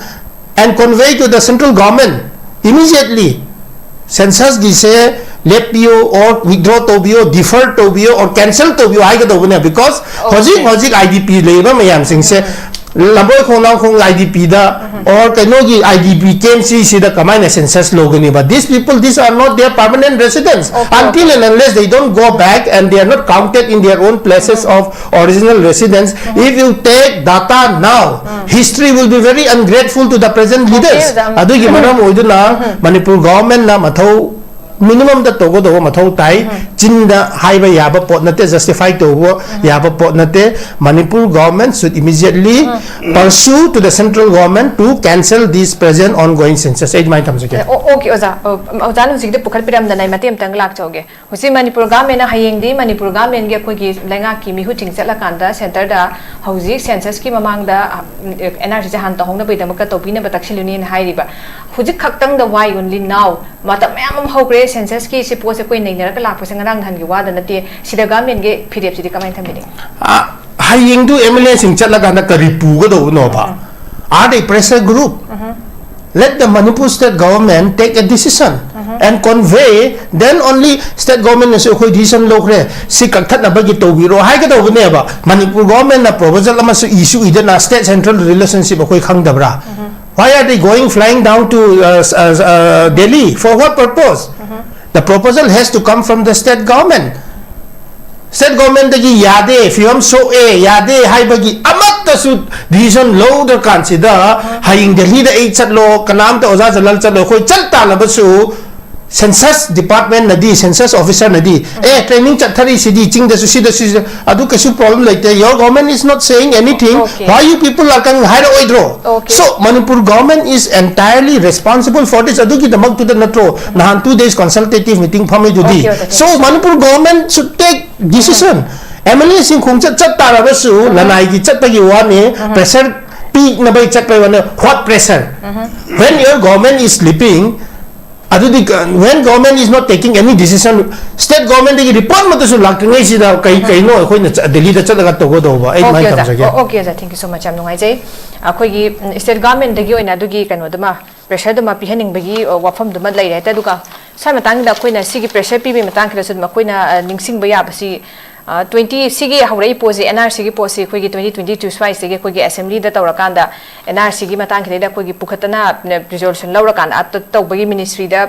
and convey to the central government immediately. Censusꯒꯤꯁꯦ ꯂꯦꯞꯄꯤꯌꯣ or withdraw ꯇꯧꯕꯤꯌꯣ, defer ꯇꯧꯕꯤꯌꯣ or cancel ꯇꯧꯕꯤꯌꯣ ꯍꯥꯏꯒꯗꯧꯕꯅꯦ꯫ Because ꯍꯧꯖꯤꯛ ꯍꯧꯖꯤꯛ I D P ꯂꯩꯔꯤꯕ ꯃꯌꯥꯝꯁꯤꯡꯁꯦ ꯂꯝꯕꯣꯏ ꯈꯣꯡꯅꯥꯡꯈꯣꯡ I D Pꯗ or ꯀꯩꯅꯣꯒꯤ I D P camp ꯁꯤꯁꯤꯗ ꯀꯃꯥꯏꯅ census ꯂꯧꯒꯅꯤꯕ? These people, these are not their permanent residents. Okay, until okay. And unless they don't go back and they are not counted in their own places of original residence, if you take data now, history will be very ungrateful to the present leaders. ꯑꯣꯖꯥ꯫ ꯑꯗꯨꯒꯤ ꯃꯔꯝ ꯑꯣꯏꯗꯨꯅ ꯃꯅꯤꯄꯨꯔ governmentꯅ ꯃꯊꯧ minimumꯗ ꯇꯧꯒꯗꯧꯕ ꯃꯊꯧ ꯇꯥꯏ꯫ ꯆꯤꯟꯗ ꯍꯥꯏꯕ ꯌꯥꯕ ꯄꯣꯠ ꯅꯠꯇꯦ, justify ꯇꯧꯕ ꯌꯥꯕ ꯄꯣꯠ ꯅꯠꯇꯦ꯫ Manipur government should immediately pursue to the central government to cancel this present ongoing census. ꯑꯩ ꯑꯗꯨꯃꯥꯏꯅ ꯊꯝꯖꯒꯦ꯫ ꯑꯣ, okay, ꯑꯣꯖꯥ꯫ ꯑꯣ, ꯑꯣꯖꯥꯅ ꯍꯧꯖꯤꯛꯇ ꯄꯨꯈꯠꯄꯤꯔꯝꯗꯅ ꯑꯩ ꯃꯇꯦꯛ ꯑꯃꯇꯪ ꯂꯥꯛꯆꯧꯒꯦ꯫ ꯍꯧꯖꯤꯛ ꯃꯅꯤꯄꯨꯔ governmentꯅ ꯍꯌꯦꯡꯗꯤ ꯃꯅꯤꯄꯨꯔ governmentꯒꯤ ꯑꯩꯈꯣꯏꯒꯤ ꯂꯩꯉꯥꯛꯀꯤ ꯃꯤꯍꯨꯠꯁꯤꯡ ꯆꯠꯂꯀꯥꯟꯗ centreꯗ ꯍꯧꯖꯤꯛ censusꯀꯤ ꯃꯃꯥꯡꯗ, ꯎꯝ, N R Cꯁꯦ ꯍꯥꯟꯅ ꯇꯧꯍꯧꯅꯕꯒꯤꯗꯃꯛꯇ ꯇꯧꯕꯤꯅꯕ ꯇꯛꯁꯤꯜꯂꯨꯅꯦꯅ ꯍꯥꯏꯔꯤꯕ꯫ ꯍꯧꯖꯤꯛ ꯈꯛꯇꯪꯗ, why only now? ꯃꯇꯝ ꯃꯌꯥꯝ ꯑꯃ ꯍꯧꯈ꯭ꯔꯦ, censusꯀꯤ ꯁꯤ ꯄꯣꯠꯁꯦ ꯑꯩꯈꯣꯏ ꯅꯩꯅꯔꯒ ꯂꯥꯛꯄꯁꯦ ꯉꯔꯥꯡ ꯅꯍꯥꯟꯒꯤ ꯋꯥꯗ ꯅꯠꯇꯦ꯫ ꯁꯤꯗ governmentꯒꯤ ꯐꯤꯔꯦꯞꯁꯤꯗꯤ ꯀꯃꯥꯏꯅ ꯊꯝꯕꯤꯅꯤꯡꯉꯤ? ꯑ, ꯍꯌꯦꯡꯗꯨ M L Aꯁꯤꯡ ꯆꯠꯂꯀꯥꯟꯗ ꯀꯔꯤ ꯄꯨꯒꯗꯧꯕꯅꯣꯕ? Are they pressure group? Let the Manipur state government take a decision and convey, then only state governmentꯅꯁꯨ ꯑꯩꯈꯣꯏ decision ꯂꯧꯈ꯭ꯔꯦ, ꯁꯤ ꯀꯛꯊꯠꯅꯕꯒꯤ ꯇꯧꯕꯤꯔꯣ ꯍꯥꯏꯒꯗꯧꯕꯅꯦꯕ꯫ ꯃꯅꯤꯄꯨꯔ governmentꯅ proposal ꯑꯃꯁꯨ issue ꯏꯗꯅ, state central relationship ꯑꯩꯈꯣꯏ ꯈꯪꯗꯕ꯭ꯔꯥ? Why are they going flying down to, uh, s- uh, s- uh, Delhi? For what purpose? The proposal has to come from the state government. State governmentꯗꯒꯤ ꯌꯥꯗꯦ, ꯐꯤꯕꯝ ꯁꯣꯛꯑꯦ, ꯌꯥꯗꯦ ꯍꯥꯏꯕꯒꯤ ꯑꯃꯠꯇ ꯀꯩꯝꯇꯁꯨ decision ꯂꯧꯗ꯭ꯔꯀꯥꯟꯁꯤꯗ ꯍꯌꯦꯡ ꯗꯦꯜꯂꯤꯗ ꯑꯩ ꯆꯠꯂꯣ, ꯀꯅꯥꯝꯇ ꯑꯣꯖꯥ ꯖꯜꯂꯜ ꯆꯠꯂꯣ, ꯑꯩꯈꯣꯏ ꯆꯠ ꯇꯥꯜꯂꯕꯁꯨ census department ꯅꯗꯤ, census officer ꯅꯗꯤ, "ꯑꯦ, training ꯆꯠꯊꯔꯤꯁꯤꯗꯤ ꯆꯤꯡꯗꯁꯨ, ꯁꯤꯗꯁꯨ, ꯁꯤꯗ, ꯑꯗꯨ ꯀꯩꯁꯨ problem ꯂꯩꯇꯦ, your government is not saying anything, Okay. why you people are coming?" ꯍꯥꯏꯔꯛꯑꯣꯏꯗ꯭ꯔꯣ? Okay. So Manipur government is entirely responsible for this. ꯑꯗꯨꯒꯤꯗꯃꯛꯇꯨꯗ ꯅꯠꯇ꯭ꯔꯣ ꯅꯍꯥꯟ two days consultative meeting ꯐꯝꯃꯤꯗꯨꯗꯤ? Okay, okay. So Manipur government should take decision. MLA ꯁꯤꯡ ꯈꯣꯡꯆꯠ ꯆꯠ ꯇꯥꯔꯕꯁꯨ ꯂꯅꯥꯏꯒꯤ ꯆꯠꯄꯒꯤ ꯋꯥꯅꯤ, pressure ꯄꯤꯅꯕꯩ ꯆꯠꯄꯩ ꯋꯥꯅꯤ꯫ What pressure? When your government is sleeping, ꯑꯗꯨꯗꯤ ꯀ-, when government is not taking any decision, state government ꯗꯒꯤ report ꯃꯠꯇꯁꯨ ꯂꯥꯛꯇ꯭ꯔꯤꯉꯩꯁꯤꯗ ꯀꯩ ꯀꯩꯅꯣ ꯑꯩꯈꯣꯏꯅ ꯆ-, ꯗꯦꯜꯂꯤꯗ ꯆꯠꯂꯒ ꯇꯧꯒꯗꯧꯕ? ꯑꯩ Okay, ꯑꯗꯨꯃꯥꯏꯅ ꯑꯣꯖꯥ꯫ ꯊꯝꯖꯒꯦ꯫ ꯑꯣ, okay, ꯑꯣꯖꯥ, thank you so much, ꯌꯥꯝ ꯅꯨꯡꯉꯥꯏꯖꯩ꯫ ꯑꯩꯈꯣꯏꯒꯤ ꯎꯝ, state government ꯗꯒꯤ ꯑꯣꯏꯅ ꯑꯗꯨꯒꯤ ꯀꯩꯅꯣꯗꯨꯃ, pressure ꯗꯨꯃ ꯄꯤꯍꯟꯅꯤꯡꯕꯒꯤ ꯑ, ꯋꯥꯐꯝꯗꯨꯃ ꯂꯩꯔꯦ ꯍꯥꯏꯇꯥꯔꯦ꯫ ꯑꯗꯨꯒ ꯁ꯭ꯋꯥꯏ ꯃꯇꯥꯡꯁꯤꯗ ꯑꯩꯈꯣꯏꯅ ꯁꯤꯒꯤ pressure ꯄꯤꯕꯒꯤ ꯃꯇꯥꯡꯁꯤꯗꯁꯨ ꯑꯗꯨꯝ ꯑꯩꯈꯣꯏꯅ ꯑ, ꯅꯤꯡꯁꯤꯡꯕ ꯌꯥꯕꯁꯤ, ꯑ, twenty ꯁꯤꯒꯤ ꯍꯧꯔꯛꯏ ꯄꯣꯠꯁꯤ, NRC ꯒꯤ ꯄꯣꯠꯁꯤ ꯑꯩꯈꯣꯏꯒꯤ twenty twenty two ꯁ꯭ꯋꯥꯏꯁꯤꯗꯒꯤ ꯑꯩꯈꯣꯏꯒꯤ assembly ꯗ ꯇꯧꯔꯀꯥꯟꯗ NRC ꯒꯤ ꯃꯇꯥꯡꯁꯤꯗꯩꯗ ꯑꯩꯈꯣꯏꯒꯤ ꯄꯨꯈꯠꯇꯅ, ꯅ, resolution ꯂꯧꯔꯀꯥꯟꯗ ꯑ, ꯇ-, ꯇꯧꯕꯒꯤ ministry ꯗ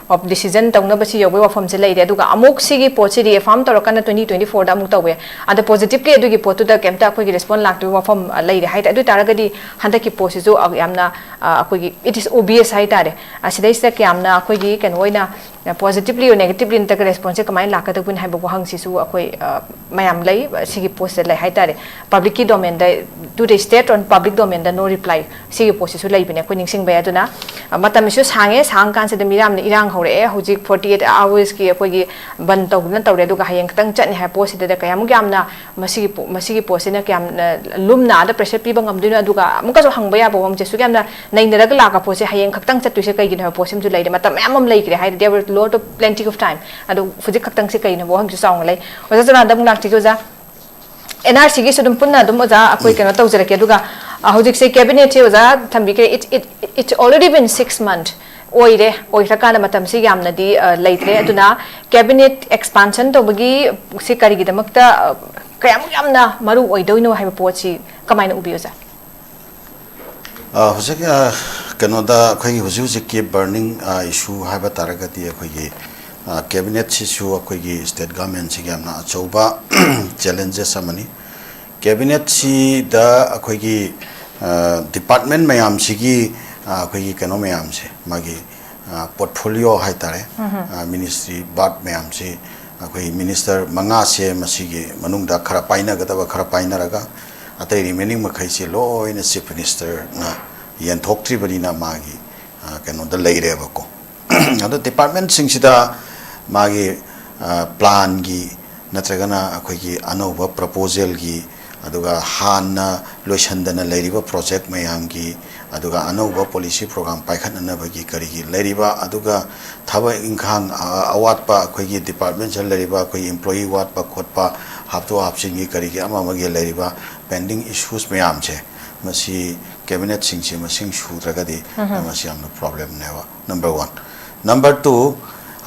of decision ꯇꯧꯅꯕꯁꯤ ꯌꯧꯕꯒꯤ ꯋꯥꯐꯝꯁꯦ ꯂꯩꯔꯦ꯫ ꯑꯗꯨꯒ ꯑꯃꯨꯛ ꯁꯤꯒꯤ ꯄꯣꯠꯁꯤ reaffirm ꯇꯧꯔꯀꯥꯟꯗ twenty twenty four ꯗ ꯑꯃꯨꯛ ꯇꯧꯋꯦ꯫ ꯑꯗ positively ꯑꯗꯨꯒꯤ ꯄꯣꯠꯇꯨꯗ ꯀꯩꯝꯇ ꯑꯩꯈꯣꯏꯒꯤ response ꯂꯥꯛꯇꯕꯒꯤ ꯋꯥꯐꯝ, ꯑ, ꯂꯩꯔꯦ ꯍꯥꯏꯇꯥꯔꯦ꯫ ꯑꯗꯨ ꯑꯣꯏ ꯇꯥꯔꯒꯗꯤ ꯍꯟꯗꯛꯀꯤ ꯄꯣꯠꯁꯤꯁꯨ, ꯑ, ꯌꯥꯝꯅ, ꯑ, ꯑꯩꯈꯣꯏꯒꯤ it is obvious ꯍꯥꯏꯇꯥꯔꯦ꯫ ꯑꯁꯤꯗꯩꯁꯤꯗ ꯀꯌꯥꯝꯅ ꯑꯩꯈꯣꯏꯒꯤ ꯀꯩꯅꯣ ꯑꯣꯏꯅ, ꯑ, positively or negatively ꯅꯠꯇ꯭ꯔꯒ response ꯁꯦ ꯀꯃꯥꯏꯅ ꯂꯥꯛꯀꯗꯕꯅꯣ ꯍꯥꯏꯕ ꯋꯥꯍꯪꯁꯤꯁꯨ ꯑꯩꯈꯣꯏ, ꯑ, ꯃꯌꯥꯝ ꯂꯩ, ꯁꯤꯒꯤ ꯄꯣꯠꯁꯤꯗ ꯂꯩ ꯍꯥꯏꯇꯥꯔꯦ꯫ Public ꯀꯤ domain the, to the state on public domain the no reply, ꯁꯤꯒꯤ ꯄꯣꯠꯁꯤꯁꯨ ꯂꯩꯕꯅꯦ, ꯑꯩꯈꯣꯏ ꯅꯤꯡꯁꯤꯡꯕ ꯌꯥꯏ꯫ ꯑꯗꯨꯅ, ꯑ, ꯃꯇꯝꯁꯤꯁꯨ ꯁꯥꯡꯉꯦ, ꯁꯥꯡ ꯀꯥꯟꯁꯤꯗ ꯃꯤꯌꯥꯝꯅ ꯏꯔꯥꯡ ꯍꯧꯔꯛꯑꯦ, ꯍꯧꯖꯤꯛ forty eight hours ꯀꯤ ꯑꯩꯈꯣꯏꯒꯤ ꯕꯟ ꯇꯧꯗꯨꯅ ꯇꯧꯔꯦ, ꯑꯗꯨꯒ ꯍꯌꯦꯡ ꯈꯛꯇꯪ ꯆꯠꯅꯤ ꯍꯥꯏꯕ ꯄꯣꯠꯁꯤꯗ ꯀꯌꯥꯃꯨꯛ ꯌꯥꯝꯅ ꯃꯁꯤꯒꯤ ꯄꯣ-, ꯃꯁꯤꯒꯤ ꯄꯣꯠꯁꯤꯅ ꯀꯌꯥꯝꯅ ꯂꯨꯝꯅ ꯑꯥꯗ pressure ꯄꯤꯕ ꯉꯝꯗꯣꯏꯅꯣ? ꯑꯗꯨꯒ ꯑꯃꯨꯛꯀꯁꯨ ꯍꯪꯕ ꯌꯥꯕ ꯋꯥꯍꯪꯁꯦ, ꯑꯁꯨꯛ ꯌꯥꯝꯅ ꯅꯩꯅꯔꯒ ꯂꯥꯛꯄ ꯄꯣꯠꯁꯦ ꯍꯌꯦꯡ ꯈꯛꯇꯪ ꯆꯠꯇꯣꯏꯁꯦ ꯀꯩꯒꯤꯅꯣ ꯍꯥꯏꯕ ꯄꯣꯠꯁꯤꯃꯁꯨ ꯂꯩꯔꯦ꯫ ꯃꯇꯝ ꯃꯌꯥꯝ ꯑꯃ ꯂꯩꯈ꯭ꯔꯦ ꯍꯥꯏꯗꯤ, there were lot of plenty of time꯫ ꯑꯗꯣ ꯍꯧꯖꯤꯛ ꯈꯛꯇꯪꯁꯦ ꯀꯩꯅꯣ ꯋꯥꯍꯪꯁꯨ ꯆꯥꯎꯅ ꯂꯩ꯫ ꯑꯣꯖꯥ ꯆꯅꯥꯟꯗ ꯑꯃꯨꯛ ꯂꯥꯛꯆꯒꯦ, ꯑꯣꯖꯥ꯫ NRC ꯒꯤꯁꯨ ꯑꯗꯨꯝ ꯄꯨꯟꯅ ꯑꯗꯨꯝ ꯑꯣꯖꯥ ꯑꯩꯈꯣꯏ ꯀꯩꯅꯣ ꯇꯧꯖꯔꯛꯀꯦ꯫ ꯑꯗꯨꯒ, ꯑ, ꯍꯧꯖꯤꯛꯁꯦ cabinet ꯁꯦ ꯑꯣꯖꯥ ꯊꯝꯕꯤꯈ꯭ꯔꯦ, it, it, it's already been six months ꯑꯣꯏꯔꯦ꯫ ꯑꯣꯏꯈ꯭ꯔꯀꯥꯟꯗ ꯃꯇꯝꯁꯤ ꯌꯥꯝꯅꯗꯤ, ꯑ, ꯂꯩꯇ꯭ꯔꯦ꯫ ꯑꯗꯨꯅ cabinet expansion ꯇꯧꯕꯒꯤ ꯁꯤ ꯀꯔꯤꯒꯤꯗꯃꯛꯇ, ꯑ, ꯀꯌꯥꯃꯨꯛ ꯌꯥꯝꯅ ꯃꯔꯨ ꯑꯣꯏꯗꯣꯏꯅꯣ ꯍꯥꯏꯕ ꯄꯣꯠꯁꯤ ꯀꯃꯥꯏꯅ ꯎꯕꯤ, ꯑꯣꯖꯥ? ꯑ, ꯍꯧꯖꯤꯛ, ꯑ, ꯀꯩꯅꯣꯗ ꯑꯩꯈꯣꯏꯒꯤ ꯍꯧꯖꯤꯛ ꯍꯧꯖꯤꯛꯀꯤ burning, ꯑ, issue ꯍꯥꯏꯕ ꯇꯥꯔꯒꯗꯤ ꯑꯩꯈꯣꯏꯒꯤ, ꯑ, cabinet ꯁꯤꯁꯨ ꯑꯩꯈꯣꯏꯒꯤ state government ꯁꯤꯒꯤ ꯌꯥꯝꯅ ꯑꯆꯧꯕ challenges ꯑꯃꯅꯤ꯫ ꯀꯦꯕꯤꯅꯦꯠꯁꯤꯗ ꯑꯩꯈꯣꯏꯒꯤ ꯗꯤꯄꯥꯔꯠꯃꯦꯟ ꯃꯌꯥꯝꯁꯤꯒꯤ ꯑꯩꯈꯣꯏꯒꯤ ꯀꯩꯅꯣ ꯃꯌꯥꯝꯁꯦ, ꯃꯥꯒꯤ ꯄꯣꯔꯠꯐꯣꯂꯤꯑꯣ ꯍꯥꯏꯇꯥꯔꯦ, ꯃꯤꯅꯤꯁꯇ꯭ꯔꯤ ꯕꯥꯔꯠ ꯃꯌꯥꯝꯁꯤ ꯑꯩꯈꯣꯏ ꯃꯤꯅꯤꯁꯇꯔ ꯃꯉꯥꯁꯦ ꯃꯁꯤꯒꯤ ꯃꯅꯨꯡꯗ ꯈꯔ ꯄꯥꯏꯅꯒꯗꯕ ꯈꯔ ꯄꯥꯏꯅꯔꯒ, ꯑꯇꯩ ꯔꯤꯃꯦꯅꯤꯡ ꯃꯈꯩꯁꯤ ꯂꯣꯏꯅ ꯆꯤꯐ ꯃꯤꯅꯤꯁꯇꯔꯅ ꯌꯦꯟꯊꯣꯛꯇ꯭ꯔꯤꯕꯅꯤꯅ ꯃꯥꯒꯤ ꯀꯩꯅꯣꯗ ꯂꯩꯔꯦꯕꯀꯣ꯫ ꯑꯗꯣ ꯗꯤꯄꯥꯔꯠꯃꯦꯟꯁꯤꯡꯁꯤꯗ ꯃꯥꯒꯤ ꯄ꯭ꯂꯥꯟꯒꯤ ꯅꯠꯇ꯭ꯔꯒꯅ ꯑꯩꯈꯣꯏꯒꯤ ꯑꯅꯧꯕ ꯄ꯭ꯔꯄꯣꯖꯦꯜꯒꯤ, ꯑꯗꯨꯒ ꯍꯥꯟꯅ ꯂꯣꯏꯁꯤꯟꯗꯅ ꯂꯩꯔꯤꯕ ꯄ꯭ꯔꯣꯖꯦꯛ ꯃꯌꯥꯝꯒꯤ, ꯑꯗꯨꯒ ꯑꯅꯧꯕ ꯄꯣꯂꯤꯁꯤ ꯄ꯭ꯔꯣꯒ꯭ꯔꯥꯝ ꯄꯥꯏꯈꯠꯅꯅꯕꯒꯤ ꯀꯔꯤꯒꯤ ꯂꯩꯔꯤꯕ, ꯑꯗꯨꯒ ꯊꯕꯛ ꯏꯪꯈꯥꯡ ꯑꯋꯥꯠꯄ, ꯑꯩꯈꯣꯏꯒꯤ ꯗꯤꯄꯥꯔꯠꯃꯦꯟꯁꯤꯗ ꯂꯩꯔꯤꯕ ꯑꯩꯈꯣꯏ ꯏꯝꯄ꯭ꯂꯣꯌꯤ ꯋꯥꯠꯄ ꯈꯣꯠꯄ, ꯍꯥꯞꯇꯣꯛ ꯍꯥꯞꯆꯤꯟꯒꯤ ꯀꯔꯤꯒꯤ ꯑꯃ ꯑꯃꯒꯤ ꯂꯩꯔꯤꯕ ꯄꯦꯟꯗꯤꯡ ꯏꯁꯨꯁ ꯃꯌꯥꯝꯁꯦ, ꯃꯁꯤ ꯀꯦꯕꯤꯅꯦꯠꯁꯤꯡꯁꯤ ꯃꯁꯤꯡ ꯁꯨꯗ꯭ꯔꯒꯗꯤ ꯃꯁꯤ ꯌꯥꯝꯅ ꯄ꯭ꯔꯣꯕ꯭ꯂꯦꯝꯅꯦꯕ꯫ Number one. ꯅꯝꯕꯔ ꯇꯨ,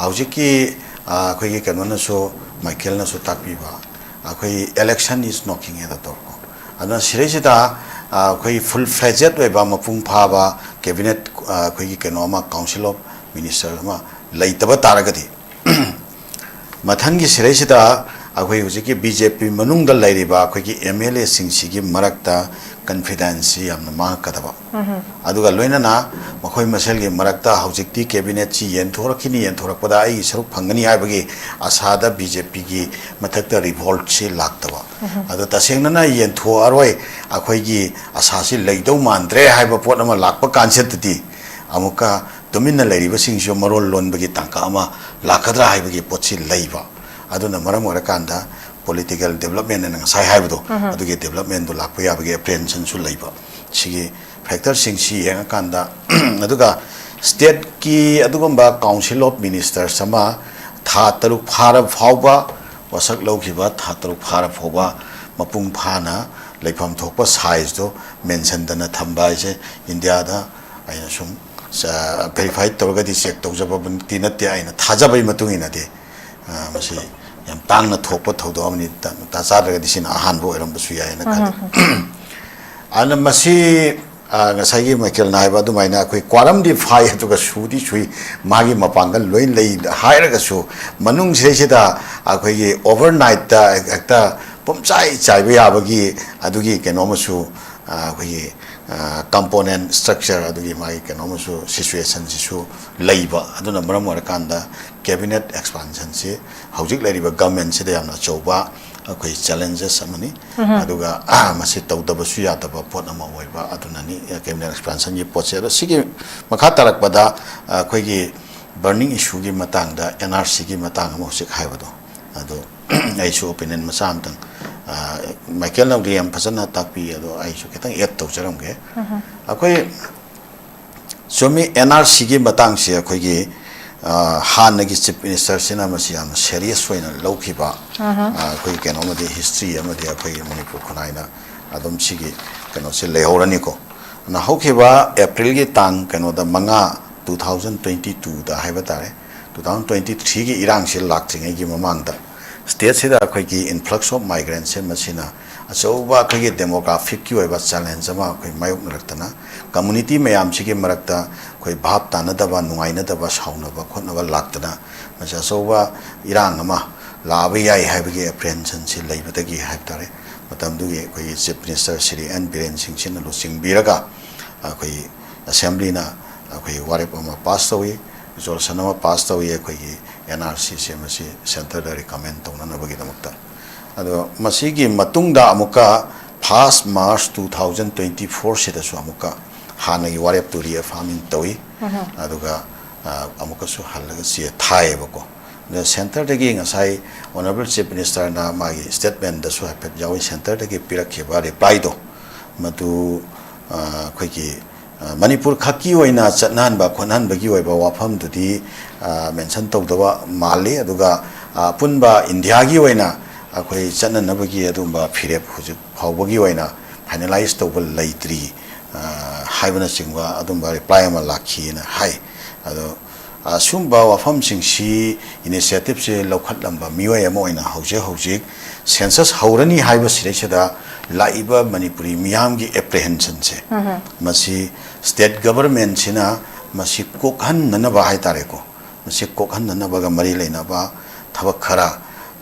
ꯍꯧꯖꯤꯛꯀꯤ ꯑꯩꯈꯣꯏꯒꯤ ꯀꯩꯅꯣꯅꯁꯨ, ꯃꯥꯏꯀꯦꯜꯅꯁꯨ ꯇꯥꯛꯄꯤꯕ, ꯑꯩꯈꯣꯏ election is knocking at the door꯫ ꯑꯗꯨꯅ ꯁꯤꯗꯩꯁꯤꯗ ꯑꯩꯈꯣꯏ ꯐꯨꯜ ꯐ꯭ꯂꯦꯖꯦꯠ ꯑꯣꯏꯕ ꯃꯄꯨꯡ ꯐꯥꯕ ꯀꯦꯕꯤꯅꯦꯠ, ꯑꯩꯈꯣꯏꯒꯤ ꯀꯩꯅꯣ ꯑꯃ, ꯀꯥꯎꯟꯁꯤꯜ ꯑꯣꯐ ꯃꯤꯅꯤꯁꯇꯔ ꯑꯃ ꯂꯩꯇꯕ ꯇꯥꯔꯒꯗꯤ, ꯃꯊꯪꯒꯤ ꯁꯤꯔꯩꯁꯤꯗ ꯑꯩꯈꯣꯏ ꯍꯧꯖꯤꯛꯀꯤ ꯕꯤ ꯖꯦ ꯄꯤ ꯃꯅꯨꯡꯗ ꯂꯩꯔꯤꯕ ꯑꯩꯈꯣꯏꯒꯤ ꯑꯦꯝ ꯑꯦꯜ ꯑꯦꯁꯤꯡꯁꯤꯒꯤ ꯃꯔꯛꯇ ꯀꯟꯐꯤꯗꯦꯟꯁꯁꯤ ꯌꯥꯝꯅ ꯃꯥꯡꯉꯛꯀꯗꯕ꯫ ꯑꯗꯨꯒ ꯂꯣꯏꯅꯅ ꯃꯈꯣꯏ ꯃꯁꯦꯜꯒꯤ ꯃꯔꯛꯇ ꯍꯧꯖꯤꯛꯇꯤ ꯀꯦꯕꯤꯅꯦꯠꯁꯤ ꯌꯦꯟꯊꯣꯔꯛꯈꯤꯅꯤ, ꯌꯦꯟꯊꯣꯔꯛꯄꯗ ꯑꯩꯒꯤ ꯁꯔꯨꯛ ꯐꯪꯒꯅꯤ ꯍꯥꯏꯕꯒꯤ ꯑꯁꯥꯗ ꯕꯤ ꯖꯦ ꯄꯤꯒꯤ ꯃꯊꯛꯇ ꯔꯤꯚꯣꯜꯠꯁꯤ ꯂꯥꯛꯇꯕ꯫ ꯑꯗꯣ ꯇꯁꯦꯡꯅꯅ ꯌꯦꯟꯊꯣꯛꯑꯔꯣꯏ, ꯑꯩꯈꯣꯏꯒꯤ ꯑꯁꯥꯁꯤ ꯂꯩꯗꯧ ꯃꯥꯟꯗ꯭ꯔꯦ ꯍꯥꯏꯕ ꯄꯣꯠ ꯑꯃ ꯂꯥꯛꯄ ꯀꯥꯟꯁꯤꯗꯗꯤ ꯑꯃꯨꯛꯀ ꯇꯨꯃꯤꯟꯅ ꯂꯩꯔꯤꯕꯁꯤꯡꯁꯨ ꯃꯔꯣꯜ ꯂꯣꯟꯕꯒꯤ ꯇꯥꯡꯀꯛ ꯑꯃ ꯂꯥꯛꯀꯗ꯭ꯔꯥ ꯍꯥꯏꯕꯒꯤ ꯄꯣꯠꯁꯤ ꯂꯩꯕ꯫ ꯑꯗꯨꯅ ꯃꯔꯝ ꯑꯣꯏꯔꯀꯥꯟꯗ ꯄꯣꯂꯤꯇꯤꯀꯦꯜ ꯗꯦꯕꯂꯞꯃꯦꯟ ꯑꯅ ꯉꯁꯥꯏ ꯍꯥꯏꯕꯗꯣ, ꯑꯗꯨꯒꯤ ꯗꯦꯕꯂꯞꯃꯦꯟꯗꯨ ꯂꯥꯛꯄ ꯌꯥꯕꯒꯤ ꯑꯦꯄ꯭ꯔꯤꯍꯦꯟꯁꯟꯁꯨ ꯂꯩꯕ꯫ ꯁꯤꯒꯤ ꯐꯦꯛꯇꯔꯁꯤꯡꯁꯤ ꯌꯦꯡꯉꯀꯥꯟꯗ, ꯑꯗꯨꯒ ꯁ꯭ꯇꯦꯠꯀꯤ ꯑꯗꯨꯒꯨꯝꯕ ꯀꯥꯎꯟꯁꯤꯜ ꯑꯣꯐ ꯃꯤꯅꯤꯁꯇꯔꯁ ꯑꯃ ꯊꯥ ꯇꯔꯨꯛ ꯐꯥꯔ ꯐꯥꯎꯕ, ꯋꯥꯁꯛ ꯂꯧꯈꯤꯕ ꯊꯥ ꯇꯔꯨꯛ ꯐꯥꯔ ꯐꯥꯎꯕ ꯃꯄꯨꯡ ꯐꯥꯅ ꯂꯩꯐꯝ ꯊꯣꯛꯄ ꯁꯥꯏꯖꯇꯣ ꯃꯦꯟꯁꯟꯗꯅ ꯊꯝꯕ ꯍꯥꯏꯁꯦ ꯏꯟꯗꯤꯌꯥꯗ ꯑꯩꯅ ꯁꯨꯝ ꯚꯦꯔꯤꯐꯥꯏ ꯇꯧꯔꯒꯗꯤ ꯆꯦꯛ ꯇꯧꯖꯕꯃꯛꯇꯤ ꯅꯠꯇꯦ, ꯑꯩꯅ ꯊꯥꯖꯕꯒꯤ ꯃꯇꯨꯡ ꯏꯟꯅꯗꯤ, ꯑ, ꯃꯁꯤ ꯌꯥꯝ ꯇꯥꯡꯅ ꯊꯣꯛꯄ ꯊꯧꯗꯣꯛ ꯑꯃꯅꯤ꯫ ꯇ-, ꯇꯥ ꯆꯥꯗ꯭ꯔꯒꯗꯤ ꯁꯤꯅ ꯑꯍꯥꯟꯕ ꯑꯣꯏꯔꯝꯕꯁꯨ ꯌꯥꯏꯅ ꯈꯜꯂꯤ꯫ ꯑꯗꯨꯅ ꯃꯁꯤ, ꯑ, ꯉꯁꯥꯏꯒꯤ ꯃꯥꯏꯀꯦꯜꯅ ꯍꯥꯏꯕ ꯑꯗꯨꯃꯥꯏꯅ ꯑꯩꯈꯣꯏ ꯀ꯭ꯋꯥꯔꯝꯗꯤ ꯐꯥꯏ, ꯑꯗꯨꯒ ꯁꯨꯗꯤ ꯁꯨꯏ, ꯃꯥꯒꯤ ꯃꯄꯥꯡꯒꯜ ꯂꯣꯏ ꯂꯩ ꯍꯥꯏꯔꯒꯁꯨ, ꯃꯅꯨꯡꯁꯤꯗꯩꯁꯤꯗ ꯑꯩꯈꯣꯏꯒꯤ ꯑꯣꯚꯔꯅꯥꯏꯠꯇ ꯍꯦꯛꯇ ꯄꯨꯝꯆꯥꯏ ꯆꯥꯏꯕ ꯌꯥꯕꯒꯤ ꯑꯗꯨꯒꯤ ꯀꯩꯅꯣ ꯑꯃꯁꯨ, ꯑ, ꯑꯩꯈꯣꯏꯒꯤ, ꯑ, component structure ꯑꯗꯨꯒꯤ ꯃꯥꯒꯤ ꯀꯩꯅꯣ ꯑꯃꯁꯨ, situation ꯁꯤꯁꯨ ꯂꯩꯕ꯫ ꯑꯗꯨꯅ ꯃꯔꯝ ꯑꯣꯏꯔꯀꯥꯟꯗ cabinet expansion ꯁꯤ ꯍꯧꯖꯤꯛ ꯂꯩꯔꯤꯕ government ꯁꯤꯗ ꯌꯥꯝꯅ ꯑꯆꯧꯕ ꯑꯩꯈꯣꯏ challenges ꯑꯃꯅꯤ꯫ ꯑꯗꯨꯒ, ꯑ, ꯃꯁꯤ ꯇꯧꯗꯕꯁꯨ ꯌꯥꯗꯕ ꯄꯣꯠ ꯑꯃ ꯑꯣꯏꯕ ꯑꯗꯨꯅꯅꯤ, ꯑ, cabinet expansion ꯒꯤ ꯄꯣꯠꯁꯦ꯫ ꯑꯗꯣ ꯁꯤꯒꯤ ꯃꯈꯥ ꯇꯥꯔꯛꯄꯗ, ꯑ, ꯑꯩꯈꯣꯏꯒꯤ burning issue ꯒꯤ ꯃꯇꯥꯡꯗ, N R C ꯒꯤ ꯃꯇꯥꯡ ꯑꯃ ꯍꯧꯖꯤꯛ ꯍꯥꯏꯕꯗꯣ, ꯑꯗꯣ ꯑꯩꯁꯨ opinion ꯃꯆꯥ ꯑꯃꯇꯪ, ꯑ, ꯃꯥꯏꯀꯦꯜꯅꯕꯨꯗꯤ ꯌꯥꯝ ꯐꯖꯅ ꯇꯥꯛꯄꯤ, ꯑꯗꯣ ꯑꯩꯁꯨ ꯈꯤꯇꯪ add ꯇꯧꯖꯔꯝꯒꯦ꯫ ꯑꯩꯈꯣꯏ ꯆꯨꯝꯃꯤ, N R C ꯒꯤ ꯃꯇꯥꯡꯁꯦ ꯑꯩꯈꯣꯏꯒꯤ, ꯑ, ꯍꯥꯟꯅꯒꯤ Chief Minister ꯁꯤꯅ ꯃꯁꯤ ꯌꯥꯝꯅ serious ꯑꯣꯏꯅ ꯂꯧꯈꯤꯕ, ꯑ, ꯑꯩꯈꯣꯏꯒꯤ ꯀꯩꯅꯣ ꯑꯃꯗꯤ, history ꯑꯃꯗꯤ ꯑꯩꯈꯣꯏꯒꯤ ꯃꯅꯤꯄꯨꯔ ꯈꯨꯟꯅꯥꯏꯅ ꯑꯗꯨꯝ ꯁꯤꯒꯤ ꯀꯩꯅꯣꯁꯦ ꯂꯩꯍꯧꯔꯅꯤꯀꯣ꯫ ꯑꯗꯨꯅ ꯍꯧꯈꯤꯕ April ꯒꯤ ꯇꯥꯡ ꯀꯩꯅꯣꯗ, ꯃꯉꯥ, two thousand twenty two ꯗ ꯍꯥꯏꯕ ꯇꯥꯔꯦ, two thousand twenty three ꯒꯤ ꯏꯔꯥꯡꯁꯤ ꯂꯥꯛꯇ꯭ꯔꯤꯉꯩꯒꯤ ꯃꯃꯥꯡꯗ state ꯁꯤꯗ ꯑꯩꯈꯣꯏꯒꯤ influx of migrants ꯁꯦ ꯃꯁꯤꯅ ꯑꯆꯧꯕ ꯑꯩꯈꯣꯏꯒꯤ demographic ꯀꯤ ꯑꯣꯏꯕ challenge ꯑꯃ ꯑꯩꯈꯣꯏ ꯃꯥꯌꯣꯛꯅꯔꯛꯇꯅ, community ꯃꯌꯥꯝꯁꯤꯒꯤ ꯃꯔꯛꯇ ꯑꯩꯈꯣꯏ ꯚꯥꯞ ꯇꯥꯅꯗꯕ, ꯅꯨꯡꯉꯥꯏꯅꯗꯕ, ꯁꯥꯎꯅꯕ ꯈꯣꯠꯅꯕ ꯂꯥꯛꯇꯅ, ꯃꯁꯤ ꯑꯆꯧꯕ ꯏꯔꯥꯡ ꯑꯃ ꯂꯥꯛꯑꯕ ꯌꯥꯏ ꯍꯥꯏꯕꯒꯤ apprehension ꯁꯤ ꯂꯩꯕꯗꯒꯤ ꯍꯥꯏꯕ ꯇꯥꯔꯦ, ꯃꯇꯝꯗꯨꯒꯤ ꯑꯩꯈꯣꯏꯒꯤ Chief Minister Shri N Biren Singh ꯁꯤꯅ ꯂꯨꯆꯤꯡꯕꯤꯔꯒ ꯑꯩꯈꯣꯏ Assembly ꯅ ꯑꯩꯈꯣꯏ ꯋꯥꯔꯦꯞ ꯑꯃ pass ꯇꯧꯏ, resolution ꯑꯃ pass ꯇꯧꯏ, ꯑꯩꯈꯣꯏꯒꯤ N R C ꯁꯦ ꯃꯁꯤ centre ꯗ recommend ꯇꯧꯅꯅꯕꯒꯤꯗꯃꯛꯇ꯫ ꯑꯗꯣ ꯃꯁꯤꯒꯤ ꯃꯇꯨꯡꯗ ꯑꯃꯨꯛꯀ first March two thousand twenty four ꯁꯤꯗꯁꯨ ꯑꯃꯨꯛꯀ ꯍꯥꯟꯅꯒꯤ ꯋꯥꯔꯦꯞꯇꯨ reaffirming ꯇꯧꯏ, ꯑꯗꯨꯒ, ꯑ, ꯑꯃꯨꯛꯀꯁꯨ ꯍꯜꯂꯒ ꯆꯦ ꯊꯥꯏꯌꯦꯕꯀꯣ꯫ ꯑꯗ centre ꯗꯒꯤ ꯉꯁꯥꯏ Honourable Chief Minister ꯅ ꯃꯥꯒꯤ statement ꯗꯁꯨ ꯍꯥꯏꯐꯦꯠ ꯌꯥꯎꯏ, centre ꯗꯒꯤ ꯄꯤꯔꯛꯈꯤꯕ reply ꯗꯣ, ꯃꯗꯨ, ꯑ, ꯑꯩꯈꯣꯏꯒꯤ, ꯑ, ꯃꯅꯤꯄꯨꯔ ꯈꯛꯀꯤ ꯑꯣꯏꯅ ꯆꯠꯅꯍꯟꯕ ꯈꯣꯠꯅꯍꯟꯕꯒꯤ ꯑꯣꯏꯕ ꯋꯥꯐꯝꯗꯨꯗꯤ, ꯑ, mention ꯇꯧꯗꯕ ꯃꯥꯜꯂꯤ꯫ ꯑꯗꯨꯒ, ꯑ, ꯑꯄꯨꯟꯕ ꯏꯟꯗꯤꯌꯥꯒꯤ ꯑꯣꯏꯅ ꯑꯩꯈꯣꯏ ꯆꯠꯅꯅꯕꯒꯤ ꯑꯗꯨꯝꯕ ꯐꯤꯔꯦꯞ ꯍꯧꯖꯤꯛ ꯐꯥꯎꯕꯒꯤ ꯑꯣꯏꯅ finalise ꯇꯧꯕ ꯂꯩꯇ꯭ꯔꯤ, ꯑ, ꯍꯥꯏꯕꯅꯆꯤꯡꯕ ꯑꯗꯨꯝꯕ reply ꯑꯃ ꯂꯥꯛꯈꯤꯑꯅ ꯍꯥꯏ꯫ ꯑꯗꯣ ꯑꯁꯨꯝꯕ ꯋꯥꯐꯝꯁꯤꯡꯁꯤ, initiative ꯁꯦ ꯂꯧꯈꯠꯂꯝꯕ ꯃꯤꯑꯣꯏ ꯑꯃ ꯑꯣꯏꯅ ꯍꯧꯖꯤꯛ ꯍꯧꯖꯤꯛ census ꯍꯧꯔꯅꯤ ꯍꯥꯏꯕꯁꯤꯗꯩꯁꯤꯗ ꯂꯥꯛꯏꯕ ꯃꯅꯤꯄꯨꯔꯤ ꯃꯤꯌꯥꯝꯒꯤ apprehension ꯁꯦ, ꯃꯁꯤ state government ꯁꯤꯅ ꯃꯁꯤ ꯀꯣꯛꯍꯟꯅꯅꯕ ꯍꯥꯏ ꯇꯥꯔꯦꯀꯣ, ꯃꯁꯤ ꯀꯣꯛꯍꯟꯅꯅꯕꯒ ꯃꯔꯤ ꯂꯩꯅꯕ ꯊꯕꯛ ꯈꯔ,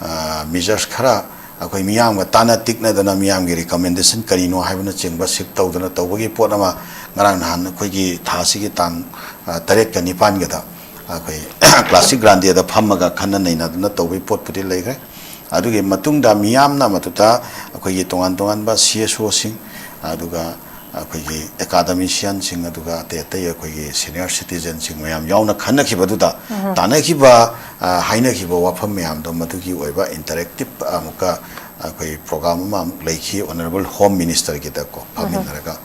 ꯑ, measures ꯈꯔ ꯑꯩꯈꯣꯏ ꯃꯤꯌꯥꯝꯒ ꯇꯥꯟꯅ ꯇꯤꯛꯅꯗꯅ ꯃꯤꯌꯥꯝꯒꯤ recommendation ꯀꯔꯤꯅꯣ ꯍꯥꯏꯕꯅꯆꯤꯡꯕ seek ꯇꯧꯗꯅ ꯇꯧꯕꯒꯤ ꯄꯣꯠ ꯑꯃ ꯉꯔꯥꯡ ꯅꯍꯥꯟ ꯑꯩꯈꯣꯏꯒꯤ ꯊꯥꯁꯤꯒꯤ ꯇꯥꯡ, ꯑ, ꯇꯔꯦꯠꯀ ꯅꯤꯄꯥꯟꯒꯗ ꯑꯩꯈꯣꯏ Classic Grande ꯗ ꯐꯝꯃꯒ ꯈꯟꯅ ꯅꯩꯅꯗꯨꯅ ꯇꯧꯕꯒꯤ ꯄꯣꯠꯄꯨꯗꯤ ꯂꯩꯈ꯭ꯔꯦ꯫ ꯑꯗꯨꯒꯤ ꯃꯇꯨꯡꯗ ꯃꯤꯌꯥꯝꯅ ꯃꯗꯨꯗ ꯑꯩꯈꯣꯏꯒꯤ ꯇꯣꯉꯥꯟ ꯇꯣꯉꯥꯟꯕ C S O ꯁꯤꯡ, ꯑꯗꯨꯒ ꯑꯩꯈꯣꯏꯒꯤ academician ꯁꯤꯡ, ꯑꯗꯨꯒ ꯑꯇꯩ ꯑꯇꯩ ꯑꯩꯈꯣꯏꯒꯤ senior citizen ꯁꯤꯡ ꯃꯌꯥꯝ ꯌꯥꯎꯅ ꯈꯟꯅꯈꯤꯕꯗꯨꯗ, ꯎꯝ꯫ ꯇꯥꯟꯅꯈꯤꯕ, ꯑ, ꯍꯥꯏꯅꯈꯤꯕ ꯋꯥꯐꯝ ꯃꯌꯥꯝꯗꯣ ꯃꯗꯨꯒꯤ ꯑꯣꯏꯕ interactive ꯑꯃꯨꯛꯀ ꯑꯩꯈꯣꯏ program ꯑꯃ ꯑꯃꯨꯛ ꯂꯩꯈꯤ, Honourable Home Minister ꯒꯤꯗꯀꯣ ꯎꯝ꯫ ꯐꯝꯃꯤꯟꯅꯔꯒ꯫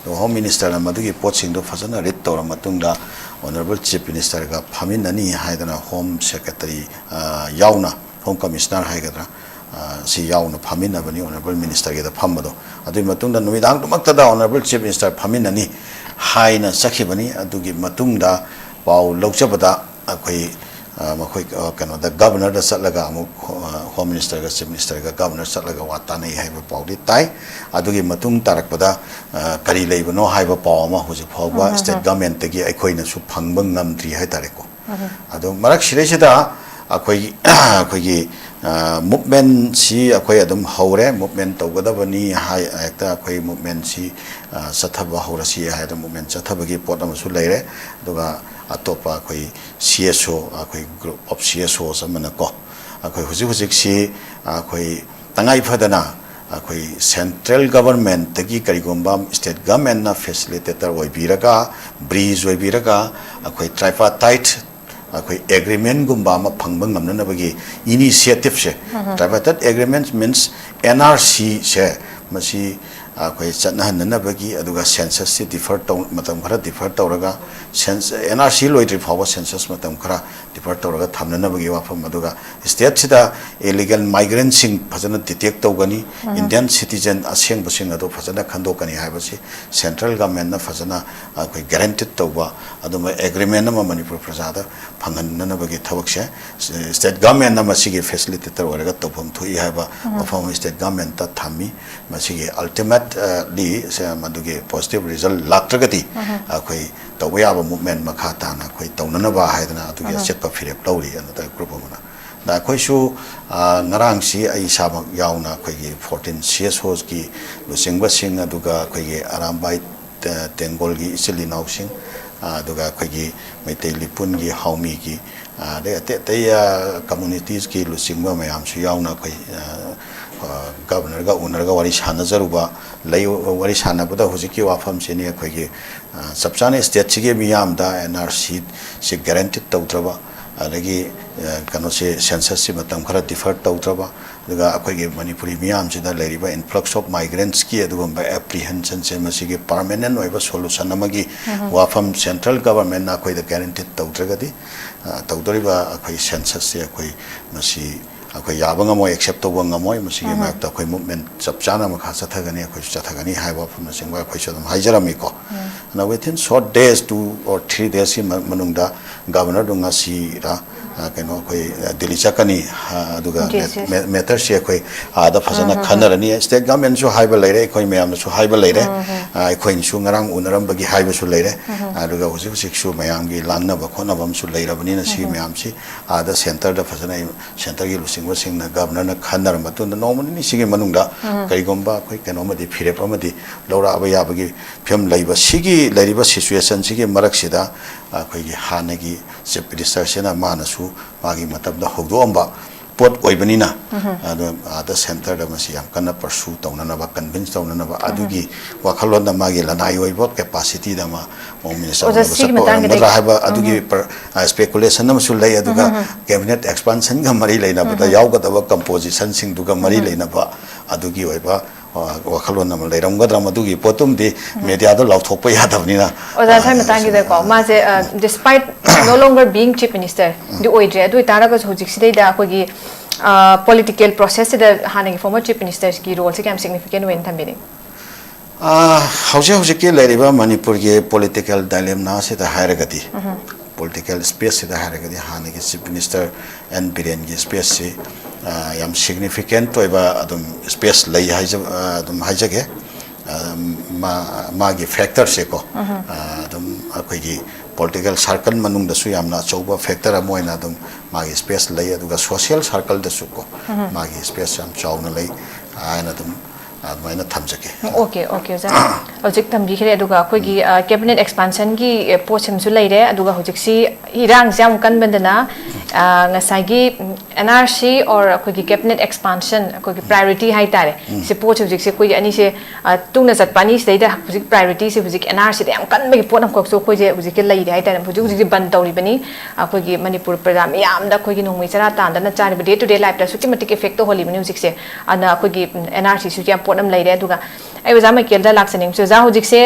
ꯑꯗꯣ Home Minister ꯅ ꯃꯗꯨꯒꯤ ꯄꯣꯠꯁꯤꯡꯗꯣ ꯐꯖꯅ read ꯇꯧꯔ ꯃꯇꯨꯡꯗ Honourable Chief Minister ꯒ ꯐꯝꯃꯤꯟꯅꯅꯤ ꯍꯥꯏꯗꯅ Home Secretary, ꯑ, ꯌꯥꯎꯅ, Home Commissioner ꯍꯥꯏꯒꯗ꯭ꯔꯥ, ꯑ, ꯁꯤ ꯌꯥꯎꯅ ꯐꯝꯃꯤꯟꯅꯕꯅꯤ Honourable Minister ꯒꯤꯗ ꯐꯝꯕꯗꯣ꯫ ꯑꯗꯨꯒꯤ ꯃꯇꯨꯡꯗ ꯅꯨꯃꯤꯗꯥꯡꯗꯨꯃꯛꯇꯗ Honourable Chief Minister ꯐꯝꯃꯤꯟꯅꯅꯤ ꯍꯥꯏꯅ ꯆꯠꯈꯤꯕꯅꯤ꯫ ꯑꯗꯨꯒꯤ ꯃꯇꯨꯡꯗ ꯄꯥꯎ ꯂꯧꯖꯕꯗ ꯑꯩꯈꯣꯏ, ꯑ, ꯃꯈꯣꯏ, ꯑ, ꯀꯩꯅꯣꯗ Governor ꯗ ꯆꯠꯂꯒ ꯑꯃꯨꯛ, ꯑ, Home Minister ꯒ Chief Minister ꯒ Governor ꯆꯠꯂꯒ ꯋꯥ ꯇꯥꯅꯩ ꯍꯥꯏꯕ ꯄꯥꯎꯗꯤ ꯇꯥꯏ꯫ ꯑꯗꯨꯒꯤ ꯃꯇꯨꯡ ꯇꯥꯔꯛꯄꯗ, ꯑ, ꯀꯔꯤ ꯂꯩꯕꯅꯣ ꯍꯥꯏꯕ ꯄꯥꯎ ꯑꯃ ꯍꯧꯖꯤꯛ ꯐꯥꯎꯕ ꯎꯝ, ꯎꯝ, State ꯎꯝ꯫ Government ꯇꯒꯤ ꯑꯩꯈꯣꯏꯅꯁꯨ ꯐꯪꯕ ꯉꯝꯗ꯭ꯔꯤ ꯍꯥꯏꯇꯥꯔꯦꯀꯣ꯫ ꯎꯝ꯫ ꯑꯗꯣ ꯃꯔꯛꯁꯤꯗꯩꯁꯤꯗ ꯑꯩꯈꯣꯏ, ꯑꯩꯈꯣꯏꯒꯤ, ꯑ, movement ꯁꯤ ꯑꯩꯈꯣꯏ ꯑꯗꯨꯝ ꯍꯧꯔꯦ, movement ꯇꯧꯒꯗꯕꯅꯤ ꯍꯥꯏ, ꯍꯦꯛꯇ ꯑꯩꯈꯣꯏ movement ꯁꯤ, ꯑ, ꯆꯠꯊꯕ ꯍꯧꯔꯁꯤ ꯍꯥꯏꯗꯅ movement ꯆꯠꯊꯕꯒꯤ ꯄꯣꯠ ꯑꯃꯁꯨ ꯂꯩꯔꯦ꯫ ꯑꯗꯨꯒ ꯑꯇꯣꯞꯄ ꯑꯩꯈꯣꯏ C S O, ꯑꯩꯈꯣꯏ group of C S Os ꯑꯃꯅꯀꯣ, ꯑꯩꯈꯣꯏ ꯍꯧꯖꯤꯛ ꯍꯧꯖꯤꯛꯁꯤ ꯑꯩꯈꯣꯏ ꯇꯉꯥꯏ ꯐꯗꯅ ꯑꯩꯈꯣꯏ Central Government ꯇꯒꯤ ꯀꯔꯤꯒꯨꯝꯕ State Government ꯅ facilitator ꯑꯣꯏꯕꯤꯔꯒ, bridge ꯑꯣꯏꯕꯤꯔꯒ, ꯑꯩꯈꯣꯏ tripartite ꯑꯩꯈꯣꯏ agreement ꯒꯨꯝꯕ ꯑꯃ ꯐꯪꯕ ꯉꯝꯅꯅꯕꯒꯤ initiative ꯁꯦ, ꯎꯝ꯫ Tripartite agreement means N R C ꯁꯦ, ꯃꯁꯤ ꯑꯩꯈꯣꯏ ꯆꯠꯅꯍꯟꯅꯅꯕꯒꯤ, ꯑꯗꯨꯒ census ꯁꯤ defer ꯇꯧ-, ꯃꯇꯝ ꯈꯔ defer ꯇꯧꯔꯒ, cens-, N R C ꯂꯣꯏꯗ꯭ꯔꯤ ꯐꯥꯎꯕ census ꯃꯇꯝ ꯈꯔ defer ꯇꯧꯔꯒ ꯊꯝꯅꯅꯕꯒꯤ ꯋꯥꯐꯝ, ꯑꯗꯨꯒ state ꯁꯤꯗ illegal migrant ꯁꯤꯡ ꯐꯖꯅ detect ꯇꯧꯒꯅꯤ, ꯎꯝ꯫ Indian citizen ꯑꯁꯦꯡꯕꯁꯤꯡ ꯑꯗꯨ ꯐꯖꯅ ꯈꯟꯗꯣꯛꯀꯅꯤ ꯍꯥꯏꯕꯁꯤ Central Government ꯅ ꯐꯖꯅ ꯑꯩꯈꯣꯏ guaranteed ꯇꯧꯕ ꯑꯗꯨꯝꯕ agreement ꯑꯃ ꯃꯅꯤꯄꯨꯔ ꯄ꯭ꯔꯖꯥꯗ ꯐꯪꯍꯟꯅꯅꯕꯒꯤ ꯊꯕꯛꯁꯦ State Government ꯅ ꯃꯁꯤꯒꯤ facilitator ꯑꯣꯏꯔꯒ ꯇꯧꯐꯝ ꯊꯣꯛꯏ ꯍꯥꯏꯕ ꯎꯝ꯫ ꯋꯥꯐꯝ ꯑꯃ State Government ꯇ ꯊꯝꯃꯤ꯫ ꯃꯁꯤꯒꯤ ultimately ꯁꯦ ꯃꯗꯨꯒꯤ positive result ꯂꯥꯛꯇ꯭ꯔꯒꯗꯤ ꯎꯝ꯫ ꯑꯩꯈꯣꯏ ꯇꯧꯕ ꯌꯥꯕ movement ꯃꯈꯥ ꯇꯥꯅ ꯑꯩꯈꯣꯏ ꯇꯧꯅꯅꯕ ꯍꯥꯏꯗꯅ ꯑꯗꯨꯒꯤ ꯎꯝ꯫ ꯑꯆꯦꯠꯄ ꯐꯤꯔꯦꯞ ꯂꯧꯔꯤ ꯑꯅꯗ group ꯑꯃꯅ꯫ ꯑꯩꯈꯣꯏꯁꯨ, ꯑ, ꯉꯔꯥꯡꯁꯤ ꯑꯩ ꯏꯁꯥꯃꯛ ꯌꯥꯎꯅ ꯑꯩꯈꯣꯏꯒꯤ fourteen C S Os ꯀꯤ ꯂꯨꯆꯤꯡꯕꯁꯤꯡ, ꯑꯗꯨꯒ ꯑꯩꯈꯣꯏꯒꯤ ꯑꯔꯥꯝꯕꯥꯏ ꯇꯦꯡꯒꯣꯜꯒꯤ ꯏꯆꯤꯜ ꯏꯅꯥꯎꯁꯤꯡ, ꯑ, ꯑꯗꯨꯒ ꯑꯩꯈꯣꯏꯒꯤ ꯃꯩꯇꯩ ꯂꯤꯄꯨꯟꯒꯤ, ꯍꯥꯎꯃꯤꯒꯤ, ꯑ, ꯑꯗꯩ ꯑꯇꯩ ꯑꯇꯩ, ꯑ, communities ꯀꯤ ꯂꯨꯆꯤꯡꯕ ꯃꯌꯥꯝꯁꯨ ꯌꯥꯎꯅ ꯑꯩꯈꯣꯏ, ꯑ, ꯑ, Governor ꯒ ꯎꯅꯔꯒ ꯋꯥꯔꯤ ꯁꯥꯟꯅꯖꯔꯨꯕ ꯂꯩ꯫ ꯋꯥꯔꯤ ꯁꯥꯟꯅꯕꯗ ꯍꯧꯖꯤꯛꯀꯤ ꯋꯥꯐꯝꯁꯤꯅꯤ, ꯑꯩꯈꯣꯏꯒꯤ, ꯑ, ꯆꯞ ꯆꯥꯅ state ꯁꯤꯒꯤ ꯃꯤꯌꯥꯝꯗ N R C ꯁꯤ guarantee ꯇꯧꯗ꯭ꯔꯕ, ꯑꯗꯒꯤ, ꯑ, ꯀꯩꯅꯣꯁꯦ, census ꯁꯤ ꯃꯇꯝ ꯈꯔ defer ꯇꯧꯗ꯭ꯔꯕ, ꯑꯗꯨꯒ ꯑꯩꯈꯣꯏꯒꯤ ꯃꯅꯤꯄꯨꯔꯤ ꯃꯤꯌꯥꯝꯁꯤꯗ ꯂꯩꯔꯤꯕ influx of migrants ꯀꯤ ꯑꯗꯨꯒꯨꯝꯕ apprehension ꯁꯦ, ꯃꯁꯤꯒꯤ permanent ꯑꯣꯏꯕ solution ꯑꯃꯒꯤ ꯋꯥꯐꯝ central government ꯅ ꯑꯩꯈꯣꯏꯗ guarantee ꯇꯧꯗ꯭ꯔꯒꯗꯤ, ꯑ, ꯇꯧꯗꯣꯔꯤꯕ ꯑꯩꯈꯣꯏ census ꯁꯦ ꯑꯩꯈꯣꯏ ꯃꯁꯤ ꯑꯩꯈꯣꯏ ꯌꯥꯕ ꯉꯝꯃꯣꯏ, accept ꯇꯧꯕ ꯉꯝꯃꯣꯏ꯫ ꯃꯁꯤꯒꯤ ꯃꯥꯌꯣꯛꯇ ꯑꯩꯈꯣꯏ movement ꯆꯞ ꯆꯥꯅ ꯃꯈꯥ ꯆꯠꯊꯒꯅꯤ, ꯑꯩꯈꯣꯏꯁꯨ ꯆꯠꯊꯒꯅꯤ ꯍꯥꯏꯕ ꯋꯥꯐꯝꯅꯆꯤꯡꯕ ꯑꯩꯈꯣꯏꯁꯨ ꯑꯗꯨꯝ ꯍꯥꯏꯖꯔꯝꯃꯤꯀꯣ꯫ ꯑꯗꯨꯅ within short days, two or three days ꯀꯤ ꯃ-, ꯃꯅꯨꯡꯗ Governor ꯗꯨ ꯉꯁꯤꯔ, ꯑ, ꯀꯩꯅꯣ, ꯑꯩꯈꯣꯏ, ꯑ, ꯗꯤꯜꯂꯤ ꯆꯠꯀꯅꯤ, ꯑ, ꯑꯗꯨꯒ ꯖꯤ ꯃꯦ-, ꯁꯤ ꯃꯦ-, matter ꯁꯤ ꯑꯩꯈꯣꯏ ꯑꯥꯗ ꯐꯖꯅ ꯈꯟꯅꯔꯅꯤ꯫ State government ꯁꯨ ꯍꯥꯏꯕ ꯂꯩꯔꯦ, ꯑꯩꯈꯣꯏ ꯃꯌꯥꯝꯅꯁꯨ ꯍꯥꯏꯕ ꯂꯩꯔꯦ, ꯑ, ꯑꯩꯈꯣꯏꯅꯁꯨ ꯉꯔꯥꯡ ꯎꯅꯔꯝꯕꯒꯤ ꯍꯥꯏꯕꯁꯨ ꯂꯩꯔꯦ꯫ ꯑꯗꯨꯒ ꯍꯧꯖꯤꯛ ꯍꯧꯖꯤꯛꯁꯨ ꯃꯌꯥꯝꯒꯤ ꯂꯥꯡꯅꯕ ꯈꯣꯠꯅꯕ ꯑꯃꯁꯨ ꯂꯩꯔꯕꯅꯤꯅ, ꯁꯤꯒꯤ ꯃꯌꯥꯝꯁꯤ ꯑꯥꯗ centre ꯗ ꯐꯖꯅ, centre ꯒꯤ ꯂꯨꯆꯤꯡꯕꯁꯤꯡꯅ Governor ꯅ ꯈꯟꯅꯔ ꯃꯇꯨꯡꯗ ꯅꯣꯡꯃ ꯅꯤꯅꯤꯁꯤꯒꯤ ꯃꯅꯨꯡꯗ ꯀꯔꯤꯒꯨꯝꯕ ꯑꯩꯈꯣꯏ ꯀꯩꯅꯣꯝꯃꯗꯤ, ꯐꯤꯔꯦꯞ ꯑꯃꯗꯤ ꯂꯧꯔꯛꯑꯕ ꯌꯥꯕꯒꯤ ꯐꯤꯕꯝ ꯂꯩꯕ꯫ ꯁꯤꯒꯤ ꯂꯩꯔꯤꯕ situation ꯁꯤꯒꯤ ꯃꯔꯛꯁꯤꯗ ꯑꯩꯈꯣꯏꯒꯤ ꯍꯥꯟꯅꯒꯤ Chief Minister ꯁꯤꯅ ꯃꯥꯅꯁꯨ ꯃꯥꯒꯤ ꯃꯇꯝꯗ ꯍꯧꯗꯣꯛꯑꯝꯕ ꯄꯣꯠ ꯑꯣꯏꯕꯅꯤꯅ, ꯑꯗꯣ ꯑꯥꯗ centre ꯗ ꯃꯁꯤ ꯌꯥꯝ ꯀꯟꯅ pursue ꯇꯧꯅꯅꯕ, convince ꯇꯧꯅꯅꯕ, ꯑꯗꯨꯒꯤ ꯋꯥꯈꯜꯂꯣꯟꯗ ꯃꯥꯒꯤ ꯂꯅꯥꯏ ꯑꯣꯏꯕ capacity ꯗ ꯃꯥ Home Minister ꯑꯣꯖꯥ, ꯑꯣꯏꯅꯕ ꯁꯤꯒꯤ ꯆꯠꯄ ꯃꯇꯥꯡꯒꯤꯗ ꯑꯣꯏꯔꯝꯒꯗ꯭ꯔꯥ ꯍꯥꯏꯕ ꯑꯗꯨꯒꯤ per-, ꯑ, speculation ꯑꯃꯁꯨ ꯂꯩ꯫ ꯑꯗꯨꯒ cabinet expansion ꯒ ꯃꯔꯤ ꯂꯩꯅꯕꯗ ꯌꯥꯎꯒꯗꯕ composition ꯁꯤꯡꯗꯨꯒ ꯃꯔꯤ ꯂꯩꯅꯕ ꯑꯗꯨꯒꯤ ꯑꯣꯏꯕ, ꯑ, ꯋꯥꯈꯜꯂꯣꯟ ꯑꯃ ꯂꯩꯔꯝꯒꯗ꯭ꯔꯥ, ꯃꯗꯨꯒꯤ ꯄꯣꯠꯇꯨꯝꯗꯤ media ꯗ ꯂꯥꯎꯊꯣꯛꯄ ꯌꯥꯗꯕꯅꯤꯅ꯫ ꯑꯣꯖꯥ, ꯉꯁꯥꯏ ꯑ, ꯃꯇꯥꯡꯒꯤꯗꯀꯣ, ꯃꯥꯁꯦ, ꯑ, despite no longer being Chief Minister ꯗꯤ ꯑꯣꯏꯗ꯭ꯔꯦ, ꯑꯗꯨ ꯑꯣꯏꯇꯥꯔꯒꯁꯨ ꯍꯧꯖꯤꯛꯁꯤꯗꯩꯗ ꯑꯩꯈꯣꯏꯒꯤ, ꯑ, political process ꯁꯤꯗ ꯍꯥꯟꯅꯒꯤ former Chief Minister ꯒꯤ role ꯁꯦ ꯀꯌꯥꯝ significant ꯑꯣꯏꯅ ꯊꯝꯕꯤꯅꯤꯡ? ꯑ, ꯍꯧꯖꯤꯛ ꯍꯧꯖꯤꯛꯀꯤ ꯂꯩꯔꯤꯕ ꯃꯅꯤꯄꯨꯔꯒꯤ political dilemma ꯁꯤꯗ ꯍꯥꯏꯔꯒꯗꯤ, political space ꯁꯤꯗ ꯍꯥꯏꯔꯒꯗꯤ ꯍꯥꯟꯅꯒꯤ Chief Minister ꯑꯦꯟ ꯕꯤꯔꯦꯟꯒꯤ space ꯁꯤ, ꯑ, ꯌꯥꯝ significant ꯑꯣꯏꯕ ꯑꯗꯨꯝ space ꯂꯩ ꯍꯥꯏꯖ-, ꯑ, ꯑꯗꯨꯝ ꯍꯥꯏꯖꯒꯦ꯫ ꯑ, ꯃꯥ-, ꯃꯥꯒꯤ factor ꯁꯦꯀꯣ, ꯑ, ꯑꯗꯨꯝ ꯑꯩꯈꯣꯏꯒꯤ ꯄꯣꯂꯤꯇꯤꯀꯦꯜ ꯁꯥꯔꯀꯜ ꯃꯅꯨꯡꯗꯁꯨ ꯌꯥꯝꯅ ꯑꯆꯧꯕ ꯐꯦꯛꯇꯔ ꯑꯃ ꯑꯣꯏꯅ ꯑꯗꯨꯝ ꯃꯥꯒꯤ ꯁ꯭ꯄꯦꯁ ꯂꯩ, ꯑꯗꯨꯒ ꯁꯣꯁꯤꯌꯦꯜ ꯁꯥꯔꯀꯜꯗꯁꯨ ꯀꯣ ꯃꯥꯒꯤ ꯁ꯭ꯄꯦꯁ ꯌꯥꯝ ꯆꯥꯎꯅ ꯂꯩ ꯍꯥꯏꯅ ꯑꯗꯨꯝ ꯑꯗꯨꯃꯥꯏꯅ ꯊꯝꯖꯒꯦ꯫ ꯑꯣꯀꯦ ꯑꯣꯀꯦ ꯑꯣꯖꯥ꯫ ꯍꯧꯖꯤꯛ ꯊꯝꯕꯤꯈ꯭ꯔꯦ꯫ ꯑꯗꯨꯒ ꯑꯩꯈꯣꯏꯒꯤ ꯀꯦꯕꯤꯅꯦꯠ ꯑꯦꯛꯁꯄꯥꯟꯁꯟꯒꯤ ꯄꯣꯠꯁꯤꯃꯁꯨ ꯂꯩꯔꯦ꯫ ꯑꯗꯨꯒ ꯍꯧꯖꯤꯛꯁꯤ ꯏꯔꯥꯡꯁꯦ ꯌꯥꯝ ꯀꯟꯕꯗꯅ ꯉꯁꯥꯏꯒꯤ ꯑꯦꯟ ꯑꯥꯔ ꯁꯤ ꯑꯣꯔ ꯑꯩꯈꯣꯏꯒꯤ ꯀꯦꯕꯤꯅꯦꯠ ꯑꯦꯛꯁꯄꯥꯟꯁꯟ, ꯑꯩꯈꯣꯏꯒꯤ ꯄ꯭ꯔꯥꯏꯑꯣꯔꯤꯇꯤ ꯍꯥꯏꯇꯥꯔꯦ, ꯁꯤ ꯄꯣꯠꯁꯦ ꯍꯧꯖꯤꯛꯁꯦ ꯑꯩꯈꯣꯏꯒꯤ ꯑꯅꯤꯁꯦ ꯇꯨꯡꯅ ꯆꯠꯄ ꯑꯅꯤꯁꯤꯗꯩꯗ ꯍꯧꯖꯤꯛ ꯄ꯭ꯔꯥꯏꯑꯣꯔꯤꯇꯤꯁꯦ ꯍꯧꯖꯤꯛ ꯑꯦꯟ ꯑꯥꯔ ꯁꯤꯗ ꯌꯥꯝ ꯀꯟꯕꯒꯤ ꯄꯣꯠ ꯑꯃꯈꯛꯁꯨ ꯑꯩꯈꯣꯏꯁꯦ ꯍꯧꯖꯤꯛꯁꯦ ꯂꯩꯔꯦ ꯍꯥꯏꯇꯥꯔꯦ꯫ ꯍꯧꯖꯤꯛ ꯍꯧꯖꯤꯛꯁꯦ ꯕꯟ ꯇꯧꯔꯤꯕꯅꯤ꯫ ꯑꯩꯈꯣꯏꯒꯤ ꯃꯅꯤꯄꯨꯔ ꯄ꯭ꯔꯖꯥ ꯃꯤꯌꯥꯝꯗ ꯑꯩꯈꯣꯏꯒꯤ ꯅꯣꯡꯃꯩ ꯆꯔꯥ ꯇꯥꯟꯗꯅ ꯆꯥꯔꯤꯕ ꯗꯦ ꯇꯨ ꯗꯦ ꯂꯥꯏꯐꯇ ꯑꯁꯨꯛꯀꯤ ꯃꯇꯤꯛ ꯏꯐꯦꯛ ꯇꯧꯍꯜꯂꯤꯕꯅꯤ ꯍꯧꯖꯤꯛꯁꯦ꯫ ꯑꯗꯨꯅ ꯑꯩꯈꯣꯏꯒꯤ ꯑꯦꯟ ꯑꯥꯔ ꯁꯤꯁꯨ ꯌꯥꯝ ꯄꯣꯠ ꯑꯃ ꯂꯩꯔꯦ꯫ ꯑꯗꯨꯒ ꯑꯩ ꯑꯣꯖꯥ ꯃꯥꯏꯀꯦꯜꯗ ꯂꯥꯛꯆꯅꯤꯡꯕꯁꯦ, ꯑꯣꯖꯥ ꯍꯧꯖꯤꯛꯁꯦ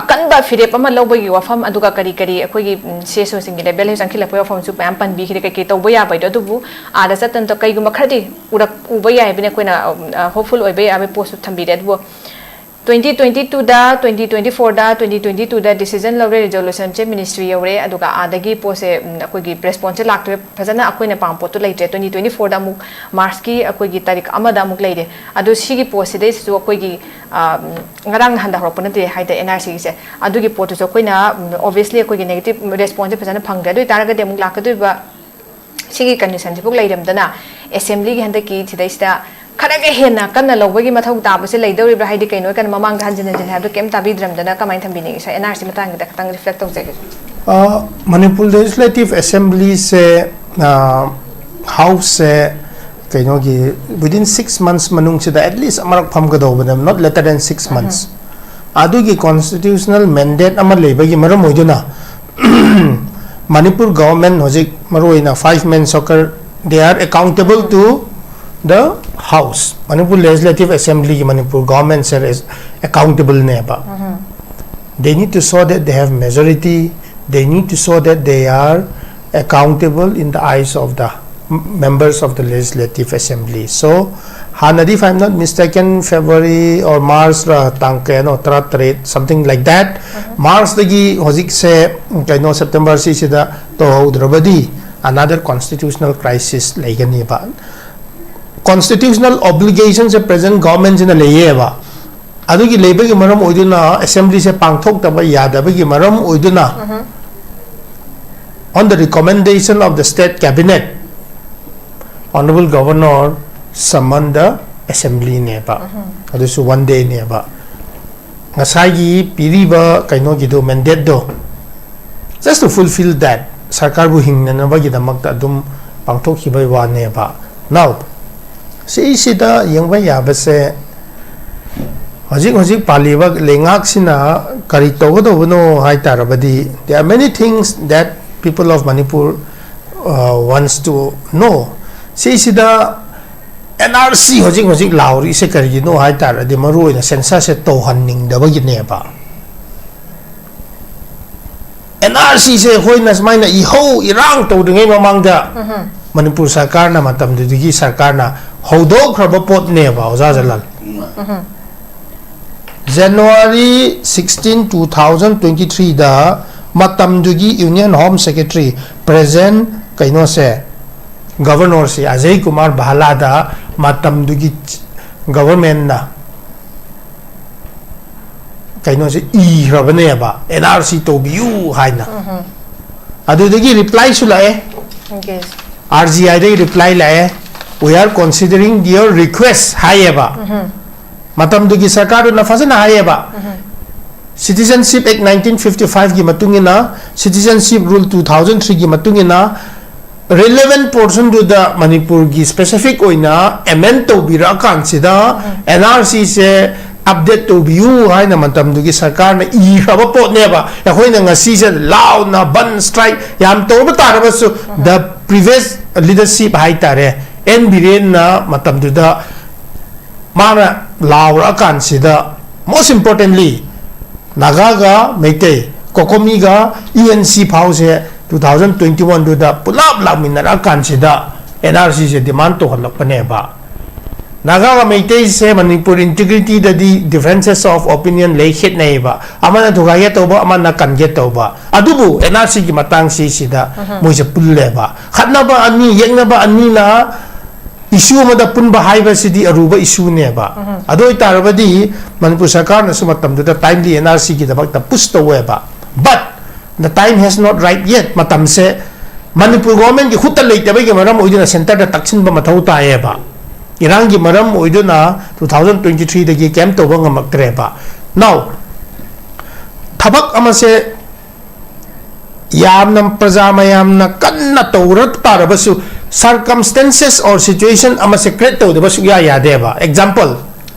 ꯑꯀꯟꯕ ꯐꯤꯔꯦꯞ ꯑꯃ ꯂꯧꯕꯒꯤ ꯋꯥꯐꯝ, ꯑꯗꯨꯒ ꯀꯔꯤ ꯀꯔꯤ ꯑꯩꯈꯣꯏꯒꯤ ꯁꯤ ꯑꯦꯁ ꯑꯣꯁꯤꯡꯒꯤ ꯂꯦꯕꯦꯜ ꯍꯦꯛ ꯆꯪꯈꯠꯂꯛꯄꯒꯤ ꯋꯥꯐꯝꯁꯨ ꯃꯌꯥꯝ ꯄꯟꯕꯤꯈ꯭ꯔꯦ, ꯀꯩꯀꯩ ꯇꯧꯕ ꯌꯥꯕ ꯍꯥꯏꯗꯣ꯫ ꯑꯗꯨꯕꯨ ꯑꯥꯗ ꯆꯠꯇꯅ ꯀꯩꯒꯨꯝꯕ ꯈꯔꯗꯤ ꯎꯔꯛ ꯎꯕ ꯌꯥꯏ ꯍꯥꯏꯕꯅꯤ ꯑꯩꯈꯣꯏꯅ ꯍꯣꯞꯐꯨꯜ ꯑꯣꯏꯕ ꯌꯥꯕꯒꯤ ꯄꯣꯠꯁꯨ ꯊꯝꯕꯤꯔꯦ꯫ ꯑꯗꯨꯕꯨ ꯇ꯭ꯋꯦꯟꯇꯤ ꯇ꯭ꯋꯦꯟꯇꯤ ꯇꯨꯗ, ꯇ꯭ꯋꯦꯟꯇꯤ ꯇ꯭ꯋꯦꯟꯇꯤ ꯐꯣꯔꯗ, ꯇ꯭ꯋꯦꯟꯇꯤ ꯇ꯭ꯋꯦꯟꯇꯤ ꯇꯨꯗ ꯗꯤꯁꯤꯖꯟ ꯂꯧꯔꯦ, ꯔꯤꯖꯣꯂꯨꯁꯟꯁꯦ ꯃꯤꯅꯤꯁꯇ꯭ꯔꯤ ꯌꯧꯔꯦ, ꯑꯗꯨꯒ ꯑꯥꯗꯒꯤ ꯄꯣꯠꯁꯦ ꯑꯩꯈꯣꯏꯒꯤ ꯔꯦꯁꯄꯣꯟꯁꯁꯦ ꯂꯥꯛꯇ꯭ꯔꯦ, ꯐꯖꯅ ꯑꯩꯈꯣꯏꯅ ꯄꯥꯝꯕ ꯄꯣꯠꯇꯨ ꯂꯩꯇ꯭ꯔꯦ꯫ ꯇ꯭ꯋꯦꯟꯇꯤ ꯇ꯭ꯋꯦꯟꯇꯤ ꯐꯣꯔꯗ ꯑꯃꯨꯛ ꯃꯥꯔꯆꯀꯤ ꯑꯩꯈꯣꯏꯒꯤ ꯇꯥꯔꯤꯛ ꯑꯃꯗ ꯑꯃꯨꯛ ꯂꯩꯔꯦ꯫ ꯑꯗꯨ ꯁꯤꯒꯤ ꯄꯣꯠꯁꯤꯗꯩꯁꯤꯁꯨ ꯑꯩꯈꯣꯏꯒꯤ ꯉꯔꯥꯡ ꯅꯍꯥꯟꯗ ꯍꯧꯔꯛꯄ ꯅꯠꯇꯦ ꯍꯥꯏꯗꯤ ꯑꯦꯟ ꯑꯥꯔ ꯁꯤꯒꯤꯁꯦ, ꯑꯗꯨꯒꯤ ꯄꯣꯠꯇꯨꯁꯨ ꯑꯩꯈꯣꯏꯅ ꯑꯣꯕꯤꯌꯁꯂꯤ ꯑꯩꯈꯣꯏꯒꯤ ꯅꯦꯒꯦꯇꯤꯞ ꯔꯦꯁꯄꯣꯟꯁꯁꯦ ꯐꯖꯅ ꯐꯪꯗ꯭ꯔꯦ꯫ ꯑꯗꯨ ꯑꯣꯏꯇꯥꯔꯒꯗꯤ ꯑꯃꯨꯛ ꯂꯥꯛꯀꯗꯣꯔꯤꯕ ꯁꯤꯒꯤ ꯀꯟꯗꯤꯁꯟꯁꯤꯕꯨ ꯂꯩꯔꯝꯗꯅ ꯑꯦꯁꯦꯝꯕ꯭ꯂꯤꯒꯤ ꯍꯟꯗꯛꯀꯤ ꯁꯤꯗꯩꯁꯤꯗ ꯈꯔꯒ ꯍꯦꯟꯅ ꯀꯟꯅ ꯂꯧꯕꯒꯤ ꯃꯊꯧ ꯇꯥꯕꯁꯦ ꯂꯩꯗꯧꯔꯤꯕ꯭ꯔꯥ? ꯍꯥꯏꯗꯤ ꯀꯩꯅꯣ ꯍꯥꯏꯀꯥꯟꯗ ꯃꯃꯥꯡꯗ ꯍꯟꯖꯤꯟ ꯍꯟꯖꯤꯟ ꯍꯥꯏꯕꯗꯣ ꯀꯩꯝ ꯇꯥꯕꯤꯗ꯭ꯔꯝꯗꯅ ꯀꯃꯥꯏꯅ ꯊꯝꯕꯤꯅꯤꯡꯉꯤ? ꯁꯥꯔ, ꯑꯦꯟ ꯑꯥꯔ ꯁꯤ ꯃꯇꯥꯡꯒꯤꯗ ꯈꯤꯇꯪ ꯔꯤꯐ꯭ꯂꯦꯛ ꯇꯧꯖꯒꯦ꯫ ꯃꯅꯤꯄꯨꯔ ꯂꯦꯖꯤꯁꯂꯦꯇꯤꯚ ꯑꯦꯁꯦꯝꯕ꯭ꯂꯤꯁꯦ, ꯍꯥꯎꯁꯁꯦ ꯀꯩꯅꯣꯒꯤ within six months ꯃꯅꯨꯡꯁꯤꯗ at least ꯑꯃꯔꯛ ꯐꯝꯒꯗꯧꯕꯅꯦ, not later than six months. ꯑꯗꯨꯒꯤ ꯀꯣꯟꯁꯇꯤꯇ꯭ꯌꯨꯁꯅꯦꯜ ꯃꯦꯟꯗꯦꯠ ꯑꯃ ꯂꯩꯕꯒꯤ ꯃꯔꯝ ꯑꯣꯏꯗꯨꯅ ꯃꯅꯤꯄꯨꯔ ꯒꯚꯔꯟꯃꯦꯟꯠ ꯍꯧꯖꯤꯛ ꯃꯔꯨꯑꯣꯏꯅ five man circle, they are accountable to the house. Manipur legislative ꯑꯦꯁꯦꯝꯕ꯭ꯂꯤꯒꯤ ꯃꯅꯤꯄꯨꯔ ꯒꯚꯔꯟꯃꯦꯟꯠꯁꯦ ꯑꯦꯀꯥꯎꯟꯇꯦꯕꯜꯅꯦꯕ꯫ They need to show that they have majority, they need to show that they are accountable in the eyes of the members of the Legislative Assembly. So ꯍꯥꯟꯅꯗꯤ, if I'm not mistaken, February or March ꯔ, ꯇꯥꯡ ꯀꯌꯥꯅꯣ, ꯇꯔꯥꯇꯔꯦꯠ, something like that, ꯃꯥꯔꯆꯇꯒꯤ ꯍꯧꯖꯤꯛꯁꯦ ꯀꯩꯅꯣ September ꯁꯤꯁꯤꯗ ꯇꯧꯍꯧꯗ꯭ꯔꯕꯗꯤ another constitutional crisis ꯂꯩꯒꯅꯤꯕ꯫ Constitutional obligationꯁꯦ present governmentꯁꯤꯅ ꯂꯩꯌꯦꯕ꯫ ꯑꯗꯨꯒꯤ ꯂꯩꯕꯒꯤ ꯃꯔꯝ ꯑꯣꯏꯗꯨꯅ ꯑꯦꯁꯦꯝꯕ꯭ꯂꯤꯁꯦ ꯄꯥꯡꯊꯣꯛꯇꯕ ꯌꯥꯗꯕꯒꯤ ꯃꯔꯝ ꯑꯣꯏꯗꯨꯅ, on the recommendation of the state cabinet, honorable governor summoned the assembly ꯅꯦꯕ꯫ ꯑꯗꯨꯁꯨ one day ꯅꯦꯕ꯫ ꯉꯁꯥꯏꯒꯤ ꯄꯤꯔꯤꯕ ꯀꯩꯅꯣꯒꯤꯗꯣ, ꯃꯦꯟꯗꯦꯠꯇꯣ, just to fulfill that, ꯁꯔꯀꯥꯔꯕꯨ ꯍꯤꯡꯅꯅꯕꯒꯤꯗꯃꯛꯇ ꯑꯗꯨꯝ ꯄꯥꯡꯊꯣꯛꯈꯤꯕꯒꯤ ꯋꯥꯅꯦꯕ꯫ Now, ꯁꯤꯁꯤꯗ ꯌꯦꯡꯕ ꯌꯥꯕꯁꯦ, ꯍꯧꯖꯤꯛ ꯍꯧꯖꯤꯛ ꯄꯥꯜꯂꯤꯕ ꯂꯩꯉꯥꯛꯁꯤꯅ ꯀꯔꯤ ꯇꯧꯒꯗꯧꯕꯅꯣ ꯍꯥꯏ ꯇꯥꯔꯕꯗꯤ, there are many things that people of Manipur, uh, wants to know. ꯁꯤꯁꯤꯗ ꯑꯦꯟ ꯑꯥꯔ ꯁꯤ ꯍꯧꯖꯤꯛ ꯍꯧꯖꯤꯛ ꯂꯥꯎꯔꯤꯁꯦ ꯀꯔꯤꯒꯤꯅꯣ ꯍꯥꯏ ꯇꯥꯔꯗꯤ, ꯃꯔꯨꯑꯣꯏꯅ ꯁꯦꯟꯁꯁꯁꯦ ꯇꯧꯍꯟꯅꯤꯡꯗꯕꯒꯤꯅꯦꯕ꯫ ꯑꯦꯟ ꯑꯥꯔ ꯁꯤꯁꯦ ꯑꯩꯈꯣꯏꯅ ꯁꯨꯃꯥꯏꯅ ꯏꯍꯧ ꯏꯔꯥꯡ ꯇꯧꯗ꯭ꯔꯤꯉꯩ ꯃꯃꯥꯡꯗ ꯃꯅꯤꯄꯨꯔ ꯁꯔꯀꯥꯔꯅ, ꯃꯇꯝꯗꯨꯗꯒꯤ ꯁꯔꯀꯥꯔꯅ ꯍꯧꯗꯣꯛꯈ꯭ꯔꯕ ꯄꯣꯠꯅꯦꯕ, ꯑꯣꯖꯥ Jalal. January sixteen, two thousand twenty threeꯗ ꯃꯇꯝꯗꯨꯒꯤ Union Home Secretary, present ꯀꯩꯅꯣꯁꯦ, ꯒꯕꯔꯅꯔꯁꯦ, ꯑꯖꯌ ꯀꯨꯃꯥꯔ ꯚꯥꯂꯥꯗ ꯃꯇꯝꯗꯨꯒꯤ ꯒꯕꯔꯃꯦꯟꯅ ꯀꯩꯅꯣꯁꯦ ꯏꯈ꯭ꯔꯕꯅꯦꯕ, ꯑꯦꯟ ꯑꯥꯔ ꯁꯤ ꯇꯧꯕꯤꯌꯨ ꯍꯥꯏꯅ꯫ ꯑꯗꯨꯗꯒꯤ ꯔꯤꯄ꯭ꯂꯥꯏꯁꯨ ꯂꯥꯛꯑꯦ꯫ ꯑꯥꯔ ꯖꯤ ꯑꯥꯏꯗꯒꯤ ꯔꯤꯄ꯭ꯂꯥꯏ ꯂꯥꯛꯑꯦ, "We are considering your request" ꯍꯥꯏꯌꯦꯕ꯫ ꯃꯇꯝꯗꯨꯒꯤ ꯁꯔꯀꯥꯔꯗꯨꯅ ꯐꯖꯅ ꯍꯥꯏꯌꯦꯕ꯫ Citizenship Act nineteen fifty fiveꯒꯤ ꯃꯇꯨꯡ ꯏꯟꯅ, Citizenship Rule two thousand threeꯒꯤ ꯃꯇꯨꯡ ꯏꯟꯅ, relevant portionꯗꯨꯗ ꯃꯅꯤꯄꯨꯔꯒꯤ specific ꯑꯣꯏꯅ amend ꯇꯧꯕꯤꯔꯛꯑꯀꯥꯟꯁꯤꯗ, ꯑꯦꯟ ꯑꯥꯔ ꯁꯤꯁꯦ update ꯇꯧꯕꯤꯌꯨ ꯍꯥꯏꯅ ꯃꯇꯝꯗꯨꯒꯤ ꯁꯔꯀꯥꯔꯅ ꯏꯈ꯭ꯔꯕ ꯄꯣꯠꯅꯦꯕ꯫ ꯑꯩꯈꯣꯏꯅ ꯉꯁꯤꯁꯦ ꯂꯥꯎꯅ ꯕꯟ, strike ꯌꯥꯝ ꯇꯧꯕ ꯇꯥꯔꯕꯁꯨ, the previous leadership ꯍꯥꯏꯇꯥꯔꯦ, ꯑꯦꯟ ꯕꯤꯔꯦꯟꯅ ꯃꯇꯝꯗꯨꯗ ꯃꯥꯅ ꯂꯥꯎꯔꯛꯑꯀꯥꯟꯁꯤꯗ, most importantly, ꯅꯥꯒꯥꯒ ꯃꯩꯇꯩ, ꯀꯣꯀꯣꯃꯤꯒ ꯏ ꯑꯦꯟ ꯁꯤ ꯐꯥꯎꯁꯦ two thousand twenty oneꯗꯨꯗ ꯄꯨꯂꯞ ꯂꯥꯛꯃꯤꯟꯅꯔꯛꯑꯀꯥꯟꯁꯤꯗ ꯑꯦꯟ ꯑꯥꯔ ꯁꯤꯁꯦ demand ꯇꯧꯍꯜꯂꯛꯄꯅꯦꯕ꯫ ꯅꯥꯒꯥꯒ ꯃꯩꯇꯩꯁꯦ ꯃꯅꯤꯄꯨꯔ integrityꯗꯗꯤ differences of opinion ꯂꯩ, ꯈꯦꯠꯅꯩꯌꯦꯕ꯫ ꯑꯃꯅ ꯊꯨꯒꯥꯏꯒꯦ ꯇꯧꯕ, ꯑꯃꯅ ꯀꯟꯒꯦ ꯇꯧꯕ꯫ ꯑꯗꯨꯕꯨ ꯑꯦꯟ ꯑꯥꯔ ꯁꯤꯒꯤ ꯃꯇꯥꯡꯁꯤꯁꯤꯗ ꯃꯣꯏꯁꯦ ꯄꯨꯜꯂꯦꯕ꯫ ꯈꯠꯅꯕ ꯑꯅꯤ, ꯌꯦꯛꯅꯕ ꯑꯅꯤꯅ issue ꯑꯃꯗ ꯄꯨꯟꯕ ꯍꯥꯏꯕꯁꯤꯗꯤ ꯑꯔꯨꯕ issue ꯅꯦꯕ꯫ ꯑꯗꯨ ꯑꯣꯏꯇꯥꯔꯕꯗꯤ ꯃꯅꯤꯄꯨꯔ ꯁꯔꯀꯥꯔꯅꯁꯨ ꯃꯇꯝꯗꯨꯗ timely N R C ꯒꯤꯗꯃꯛꯇ push ꯇꯧꯋꯦꯕ, but the time has not right yet. ꯃꯇꯝꯁꯦ ꯃꯅꯤꯄꯨꯔ government ꯀꯤ ꯈꯨꯠꯇ ꯂꯩꯇꯕꯒꯤ ꯃꯔꯝ ꯑꯣꯏꯗꯨꯅ centre ꯗ ꯇꯛꯁꯤꯟꯕ ꯃꯊꯧ ꯇꯥꯏꯌꯦꯕ꯫ ꯏꯔꯥꯡꯒꯤ ꯃꯔꯝ ꯑꯣꯏꯗꯨꯅ two thousand twenty three ꯗꯒꯤ ꯀꯩꯝ ꯇꯧꯕ ꯉꯝꯃꯛꯇ꯭ꯔꯦꯕ꯫ Now, ꯊꯕꯛ ꯑꯃꯁꯦ ꯌꯥꯝꯅ ꯄ꯭ꯔꯖꯥ ꯃꯌꯥꯝꯅ ꯀꯟꯅ ꯇꯧꯔꯛ ꯇꯥꯔꯕꯁꯨ, circumstances or situation ꯑꯃꯁꯦ create ꯇꯧꯗꯕ ꯁꯨꯛꯌꯥ ꯌꯥꯗꯦꯕ꯫ Example,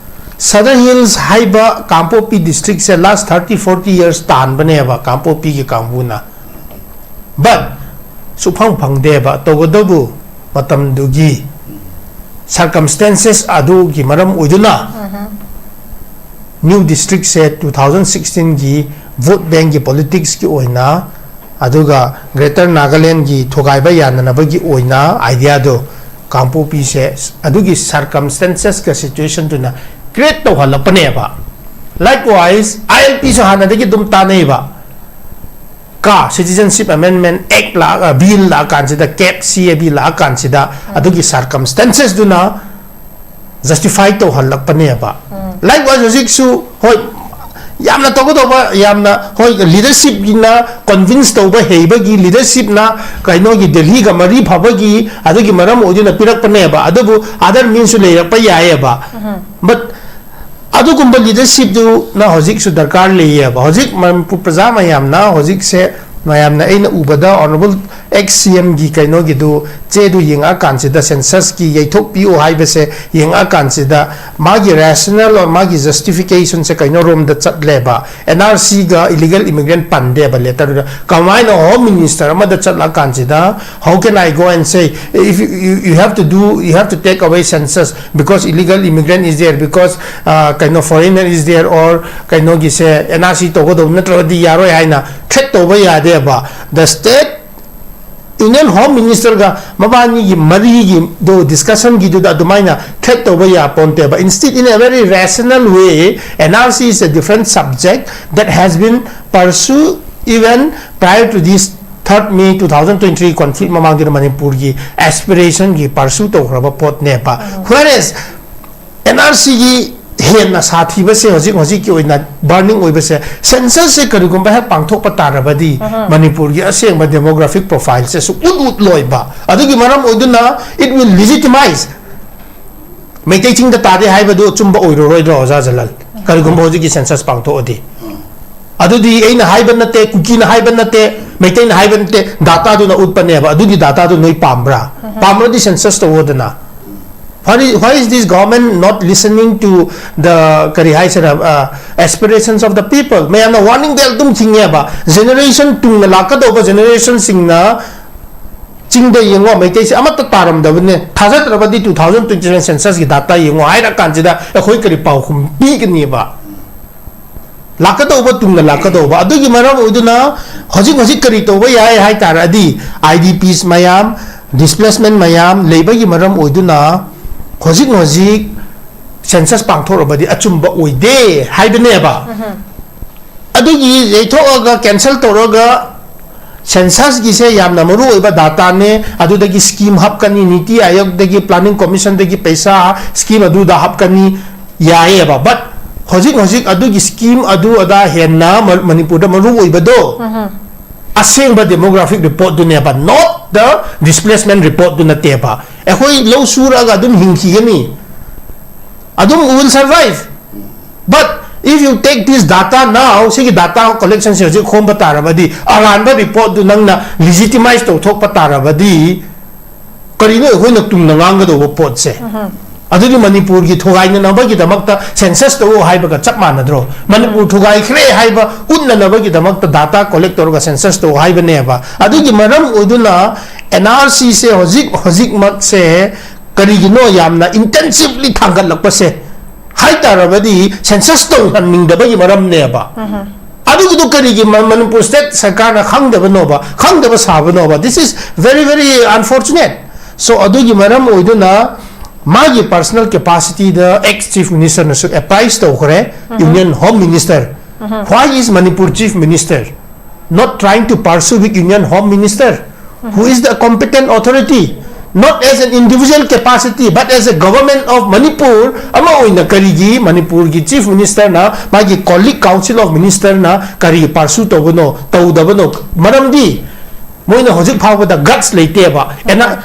Southern Hills ꯍꯥꯏꯕ ꯀꯥꯡꯄꯣꯛꯄꯤ district ꯁꯦ last thirty forty years ꯇꯥꯟꯕꯅꯦꯕ ꯀꯥꯡꯄꯣꯛꯄꯤꯒꯤ ꯀꯥꯡꯕꯨꯅ, but ꯁꯨꯐꯪ ꯐꯪꯗꯦꯕ꯫ ꯇꯧꯒꯗꯧꯕ ꯃꯇꯝꯗꯨꯒꯤ circumstances ꯑꯗꯨꯒꯤ ꯃꯔꯝ ꯑꯣꯏꯗꯨꯅ new district ꯁꯦ two thousand sixteen ꯒꯤ vote bank ꯒꯤ politics ꯀꯤ ꯑꯣꯏꯅ, ꯑꯗꯨꯒ Greater Nagaland ꯒꯤ ꯊꯨꯒꯥꯏꯕ ꯌꯥꯅꯅꯕꯒꯤ ꯑꯣꯏꯅ idea ꯗꯣ ꯀꯥꯡꯄꯣꯛꯄꯤꯁꯦ ꯑꯗꯨꯒꯤ circumstances ꯀ situation ꯗꯨꯅ create ꯇꯧꯍꯜꯂꯛꯄꯅꯦꯕ꯫ Likewise, I L P ꯁꯨ ꯍꯥꯟꯅꯗꯒꯤ ꯑꯗꯨꯝ ꯇꯥꯟꯅꯩꯕ꯫ ꯀ Citizenship Amendment Act ꯂꯥꯛꯑꯒ, bill ꯂꯥꯛꯑꯀꯥꯟꯁꯤꯗ, cap C A B ꯂꯥꯛꯑꯀꯥꯟꯁꯤꯗ, ꯑꯗꯨꯒꯤ circumstances ꯗꯨꯅ justify ꯇꯧꯍꯜꯂꯛꯄꯅꯦꯕ꯫ Likewise, ꯍꯧꯖꯤꯛꯁꯨ, ꯍꯣꯏ, ꯌꯥꯝꯅ ꯇꯧꯒꯗꯧꯕ, ꯌꯥꯝꯅ, ꯍꯣꯏ, leadership ꯅ convince ꯇꯧꯕ ꯍꯩꯕꯒꯤ, leadership ꯅ ꯀꯩꯅꯣꯒꯤ Delhi ꯒ ꯃꯔꯤ ꯐꯕꯒꯤ, ꯑꯗꯨꯒꯤ ꯃꯔꯝ ꯑꯣꯏꯗꯨꯅ ꯄꯤꯔꯛꯄꯅꯦꯕ꯫ ꯑꯗꯨꯕꯨ other means ꯁꯨ ꯂꯩꯔꯛꯄ ꯌꯥꯏꯌꯦꯕ꯫ But ꯑꯗꯨꯒꯨꯝꯕ leadership ꯗꯨꯅ ꯍꯧꯖꯤꯛꯁꯨ ꯗꯔꯀꯥꯔ ꯂꯩꯌꯦꯕ꯫ ꯍꯧꯖꯤꯛ ꯃꯅꯤꯄꯨꯔ ꯄ꯭ꯔꯖꯥ ꯃꯌꯥꯝꯅ ꯍꯧꯖꯤꯛꯁꯦ, ꯃꯌꯥꯝꯅ ꯑꯩꯅ ꯎꯕꯗ Honourable ex C M ꯒꯤ ꯀꯩꯅꯣꯒꯤꯗꯨ, ꯆꯦꯗꯨ ꯌꯦꯡꯉꯛꯑꯀꯥꯟꯁꯤꯗ, census ꯀꯤ ꯌꯩꯊꯣꯛꯄꯤꯌꯨ ꯍꯥꯏꯕꯁꯦ ꯌꯦꯡꯉꯛꯑꯀꯥꯟꯁꯤꯗ, ꯃꯥꯒꯤ rationale or ꯃꯥꯒꯤ justification ꯁꯦ ꯀꯩꯅꯣꯔꯣꯝꯗ ꯆꯠꯂꯦꯕ꯫ N R C ꯒ illegal immigrant ꯄꯟꯗꯦꯕ letter ꯗꯨꯗ꯫ ꯀꯃꯥꯏꯅ Home Minister ꯑꯃꯗ ꯆꯠꯂꯀꯥꯟꯁꯤꯗ, how can I go and say, if you, you, you have to do, you have to take away census because illegal immigrant is there, because, uh, ꯀꯩꯅꯣ, foreigner is there, or ꯀꯩꯅꯣꯒꯤꯁꯦ N R C ꯇꯧꯒꯗꯧꯕ ꯅꯠꯇ꯭ꯔꯒꯗꯤ ꯌꯥꯔꯣꯏ ꯍꯥꯏꯅ threat ꯇꯧꯕ ꯌꯥꯗꯦꯕ꯫ The state Union Home Minister ꯒ ꯃꯕꯥꯅꯤꯒꯤ ꯃꯔꯤꯒꯤꯗꯣ discussion ꯒꯤꯗꯨꯗ ꯑꯗꯨꯃꯥꯏꯅ threat ꯇꯧꯕ ꯌꯥꯄꯣꯟꯇꯦꯕ꯫ Instead, in a very rational way, N R C is a different subject that has been pursued even prior to this Third May two thousand twenty three conflict ꯃꯃꯥꯡꯗꯨꯗ ꯃꯅꯤꯄꯨꯔꯒꯤ aspiration ꯒꯤ pursue ꯇꯧꯈ꯭ꯔꯕ ꯄꯣꯠꯅꯦꯕ꯫ Whereas N R C ꯒꯤ ꯍꯦꯟꯅ ꯁꯥꯊꯤꯕꯁꯦ ꯍꯧꯖꯤꯛ ꯍꯧꯖꯤꯛꯀꯤ ꯑꯣꯏꯅ burning ꯑꯣꯏꯕꯁꯦ, census ꯁꯦ ꯀꯔꯤꯒꯨꯝꯕ ꯍꯦꯛ ꯄꯥꯡꯊꯣꯛꯄ ꯇꯥꯔꯕꯗꯤ ꯃꯅꯤꯄꯨꯔꯒꯤ ꯑꯁꯦꯡꯕ demographic profile ꯁꯦ ꯁꯨꯛꯎꯠ ꯎꯠꯂꯣꯏꯕ꯫ ꯑꯗꯨꯒꯤ ꯃꯔꯝ ꯑꯣꯏꯗꯨꯅ it will legitimize ꯃꯩꯇꯩ ꯆꯤꯡꯗ ꯇꯥꯗꯦ ꯍꯥꯏꯕꯗꯨ ꯑꯆꯨꯝꯕ ꯑꯣꯏꯔꯔꯣꯏꯗ꯭ꯔꯣ, ꯑꯣꯖꯥ ꯖꯂꯜ? ꯀꯔꯤꯒꯨꯝꯕ ꯍꯧꯖꯤꯛꯀꯤ census ꯄꯥꯡꯊꯣꯛꯑꯗꯤ? ꯑꯗꯨꯗꯤ ꯑꯩꯅ ꯍꯥꯏꯕ ꯅꯠꯇꯦ, ꯀꯨꯀꯤꯅ ꯍꯥꯏꯕ ꯅꯠꯇꯦ, ꯃꯩꯇꯩꯅ ꯍꯥꯏꯕ ꯅꯠꯇꯦ, data ꯗꯨꯅ ꯎꯠꯄꯅꯦꯕ꯫ ꯑꯗꯨꯒꯤ data ꯗꯨ ꯅꯣꯏ ꯄꯥꯝꯕ꯭ꯔꯥ? ꯄꯥꯝꯃꯗꯤ census ꯇꯧꯑꯣꯗꯅ꯫ Why, why is this government not listening to the, ꯀꯔꯤ ꯍꯥꯏꯁꯤꯔ, uh, aspirations of the people? ꯃꯌꯥꯝꯅ warning bell ꯑꯗꯨꯝ ꯈꯤꯡꯉꯦꯕ꯫ Generation ꯇꯨꯡꯗ ꯂꯥꯛꯀꯗꯧꯕ generation ꯁꯤꯡꯅ ꯆꯤꯡꯗ ꯌꯦꯡꯉꯣ, ꯃꯩꯇꯩꯁꯦ ꯑꯃꯠꯇ ꯇꯥꯔꯝꯗꯕꯅꯦ꯫ ꯊꯥꯖꯗ꯭ꯔꯕꯗꯤ two thousand twenty seven census ꯀꯤ data ꯌꯦꯡꯉꯣ ꯍꯥꯏꯔ ꯀꯥꯟꯁꯤꯗ ꯑꯩꯈꯣꯏ ꯀꯔꯤ ꯄꯥꯎꯈꯨꯝ ꯄꯤꯒꯅꯤꯕ? ꯂꯥꯛꯀꯗꯧꯕ ꯇꯨꯡꯗ ꯂꯥꯛꯀꯗꯧꯕ꯫ ꯑꯗꯨꯒꯤ ꯃꯔꯝ ꯑꯣꯏꯗꯨꯅ ꯍꯧꯖꯤꯛ ꯍꯧꯖꯤꯛ ꯀꯔꯤ ꯇꯧꯕ ꯌꯥꯏ ꯍꯥꯏ ꯇꯥꯔꯗꯤ, I D Ps ꯃꯌꯥꯝ, displacement ꯃꯌꯥꯝ ꯂꯩꯕꯒꯤ ꯃꯔꯝ ꯑꯣꯏꯗꯨꯅ ꯍꯧꯖꯤꯛ ꯍꯧꯖꯤꯛ census ꯄꯥꯡꯊꯣꯛꯂꯕꯗꯤ ꯑꯆꯨꯝꯕ ꯑꯣꯏꯗꯦ ꯍꯥꯏꯕꯅꯦꯕ꯫ ꯑꯗꯨꯒꯤ ꯌꯩꯊꯣꯛꯑꯒ cancel ꯇꯧꯔꯒ census ꯀꯤꯁꯦ ꯌꯥꯝꯅ ꯃꯔꯨ ꯑꯣꯏꯕ data ꯅꯦ, ꯑꯗꯨꯗꯒꯤ scheme ꯍꯥꯞꯀꯅꯤ, ꯅꯤꯇꯤ ꯑꯥꯌꯣꯒꯗꯒꯤ, planning commission ꯗꯒꯤ ꯄꯩꯁꯥ scheme ꯑꯗꯨꯗ ꯍꯥꯞꯀꯅꯤ, ꯌꯥꯏꯌꯦꯕ꯫ But ꯍꯧꯖꯤꯛ ꯍꯧꯖꯤꯛ ꯑꯗꯨꯒꯤ scheme ꯑꯗꯨ ꯑꯗꯥ ꯍꯦꯟꯅ ꯃ-, ꯃꯅꯤꯄꯨꯔꯗ ꯃꯔꯨ ꯑꯣꯏꯕꯗꯣ ꯑꯁꯦꯡꯕ demographic report ꯗꯨꯅꯦꯕ, not the displacement report ꯗꯨ ꯅꯠꯇꯦꯕ꯫ ꯑꯩꯈꯣꯏ ꯂꯧ ꯁꯨꯔꯒ ꯑꯗꯨꯝ ꯍꯤꯡꯈꯤꯒꯅꯤ, ꯑꯗꯨꯝ we will survive, but if you take this data now, ꯁꯤꯒꯤ data collection ꯁꯦ ꯍꯧꯖꯤꯛ ꯈꯣꯝꯕ ꯇꯥꯔꯕꯗꯤ, ꯑꯔꯥꯟꯕ report ꯗꯨ ꯅꯪꯅ legitimize ꯇꯧꯊꯣꯛꯄ ꯇꯥꯔꯕꯗꯤ, ꯀꯔꯤꯅꯣ ꯑꯩꯈꯣꯏꯅ ꯇꯨꯡꯗ ꯉꯥꯡꯒꯗꯧꯕ ꯄꯣꯠꯁꯦ? ꯑꯗꯨꯗꯤ ꯃꯅꯤꯄꯨꯔꯒꯤ ꯊꯨꯒꯥꯏꯅꯅꯕꯒꯤꯗꯃꯛꯇ census ꯇꯧꯑꯣ ꯍꯥꯏꯕꯒ ꯆꯞ ꯃꯥꯟꯅꯗ꯭ꯔꯣ? ꯃꯅꯤꯄꯨꯔ ꯊꯨꯒꯥꯏꯈ꯭ꯔꯦ ꯍꯥꯏꯕ ꯎꯠꯅꯅꯕꯒꯤꯗꯃꯛꯇ data collect ꯇꯧꯔꯒ census ꯇꯧ ꯍꯥꯏꯕꯅꯦꯕ꯫ ꯑꯗꯨꯒꯤ ꯃꯔꯝ ꯑꯣꯏꯗꯨꯅ N R C ꯁꯦ ꯍꯧꯖꯤꯛ, ꯍꯧꯖꯤꯛꯃꯛꯁꯦ ꯀꯔꯤꯒꯤꯅꯣ ꯌꯥꯝꯅ intensively ꯊꯥꯡꯒꯠꯂꯛꯄꯁꯦ ꯍꯥꯏ ꯇꯥꯔꯕꯗꯤ, census ꯇꯧꯍꯟꯅꯤꯡꯗꯕꯒꯤ ꯃꯔꯝꯅꯦꯕ꯫ ꯑꯗꯨꯒꯤꯗꯣ ꯀꯔꯤꯒꯤ ꯃ-, ꯃꯅꯤꯄꯨꯔ state ꯁꯔꯀꯥꯔꯅ ꯈꯪꯗꯕꯅꯣꯕ, ꯈꯪꯗꯕ ꯁꯥꯕꯅꯣꯕ? This is very, very unfortunate. So ꯑꯗꯨꯒꯤ ꯃꯔꯝ ꯑꯣꯏꯗꯨꯅ ꯃꯥꯒꯤ personal capacity ꯗ ex chief minister ꯅꯁꯨ apprise ꯇꯧꯈ꯭ꯔꯦ, Union Home Minister꯫ Why is Manipur chief minister? not trying to pursue with Union Home Minister, who is the competent authority, not as an individual capacity, but as a government of Manipur, ꯑꯃ ꯑꯣꯏꯅ ꯀꯔꯤꯒꯤ ꯃꯅꯤꯄꯨꯔꯒꯤ Chief Ministerꯅ ꯃꯥꯒꯤ colleague Council of Ministerꯅ ꯀꯔꯤ pursue ꯇꯧꯕꯅꯣ, ꯇꯧꯗꯕꯅꯣ? ꯃꯔꯝꯗꯤ ꯃꯣꯏꯅ ꯍꯧꯖꯤꯛ ꯐꯥꯎꯕꯗ guts ꯂꯩꯇꯦꯕ꯫ ꯑꯦꯅ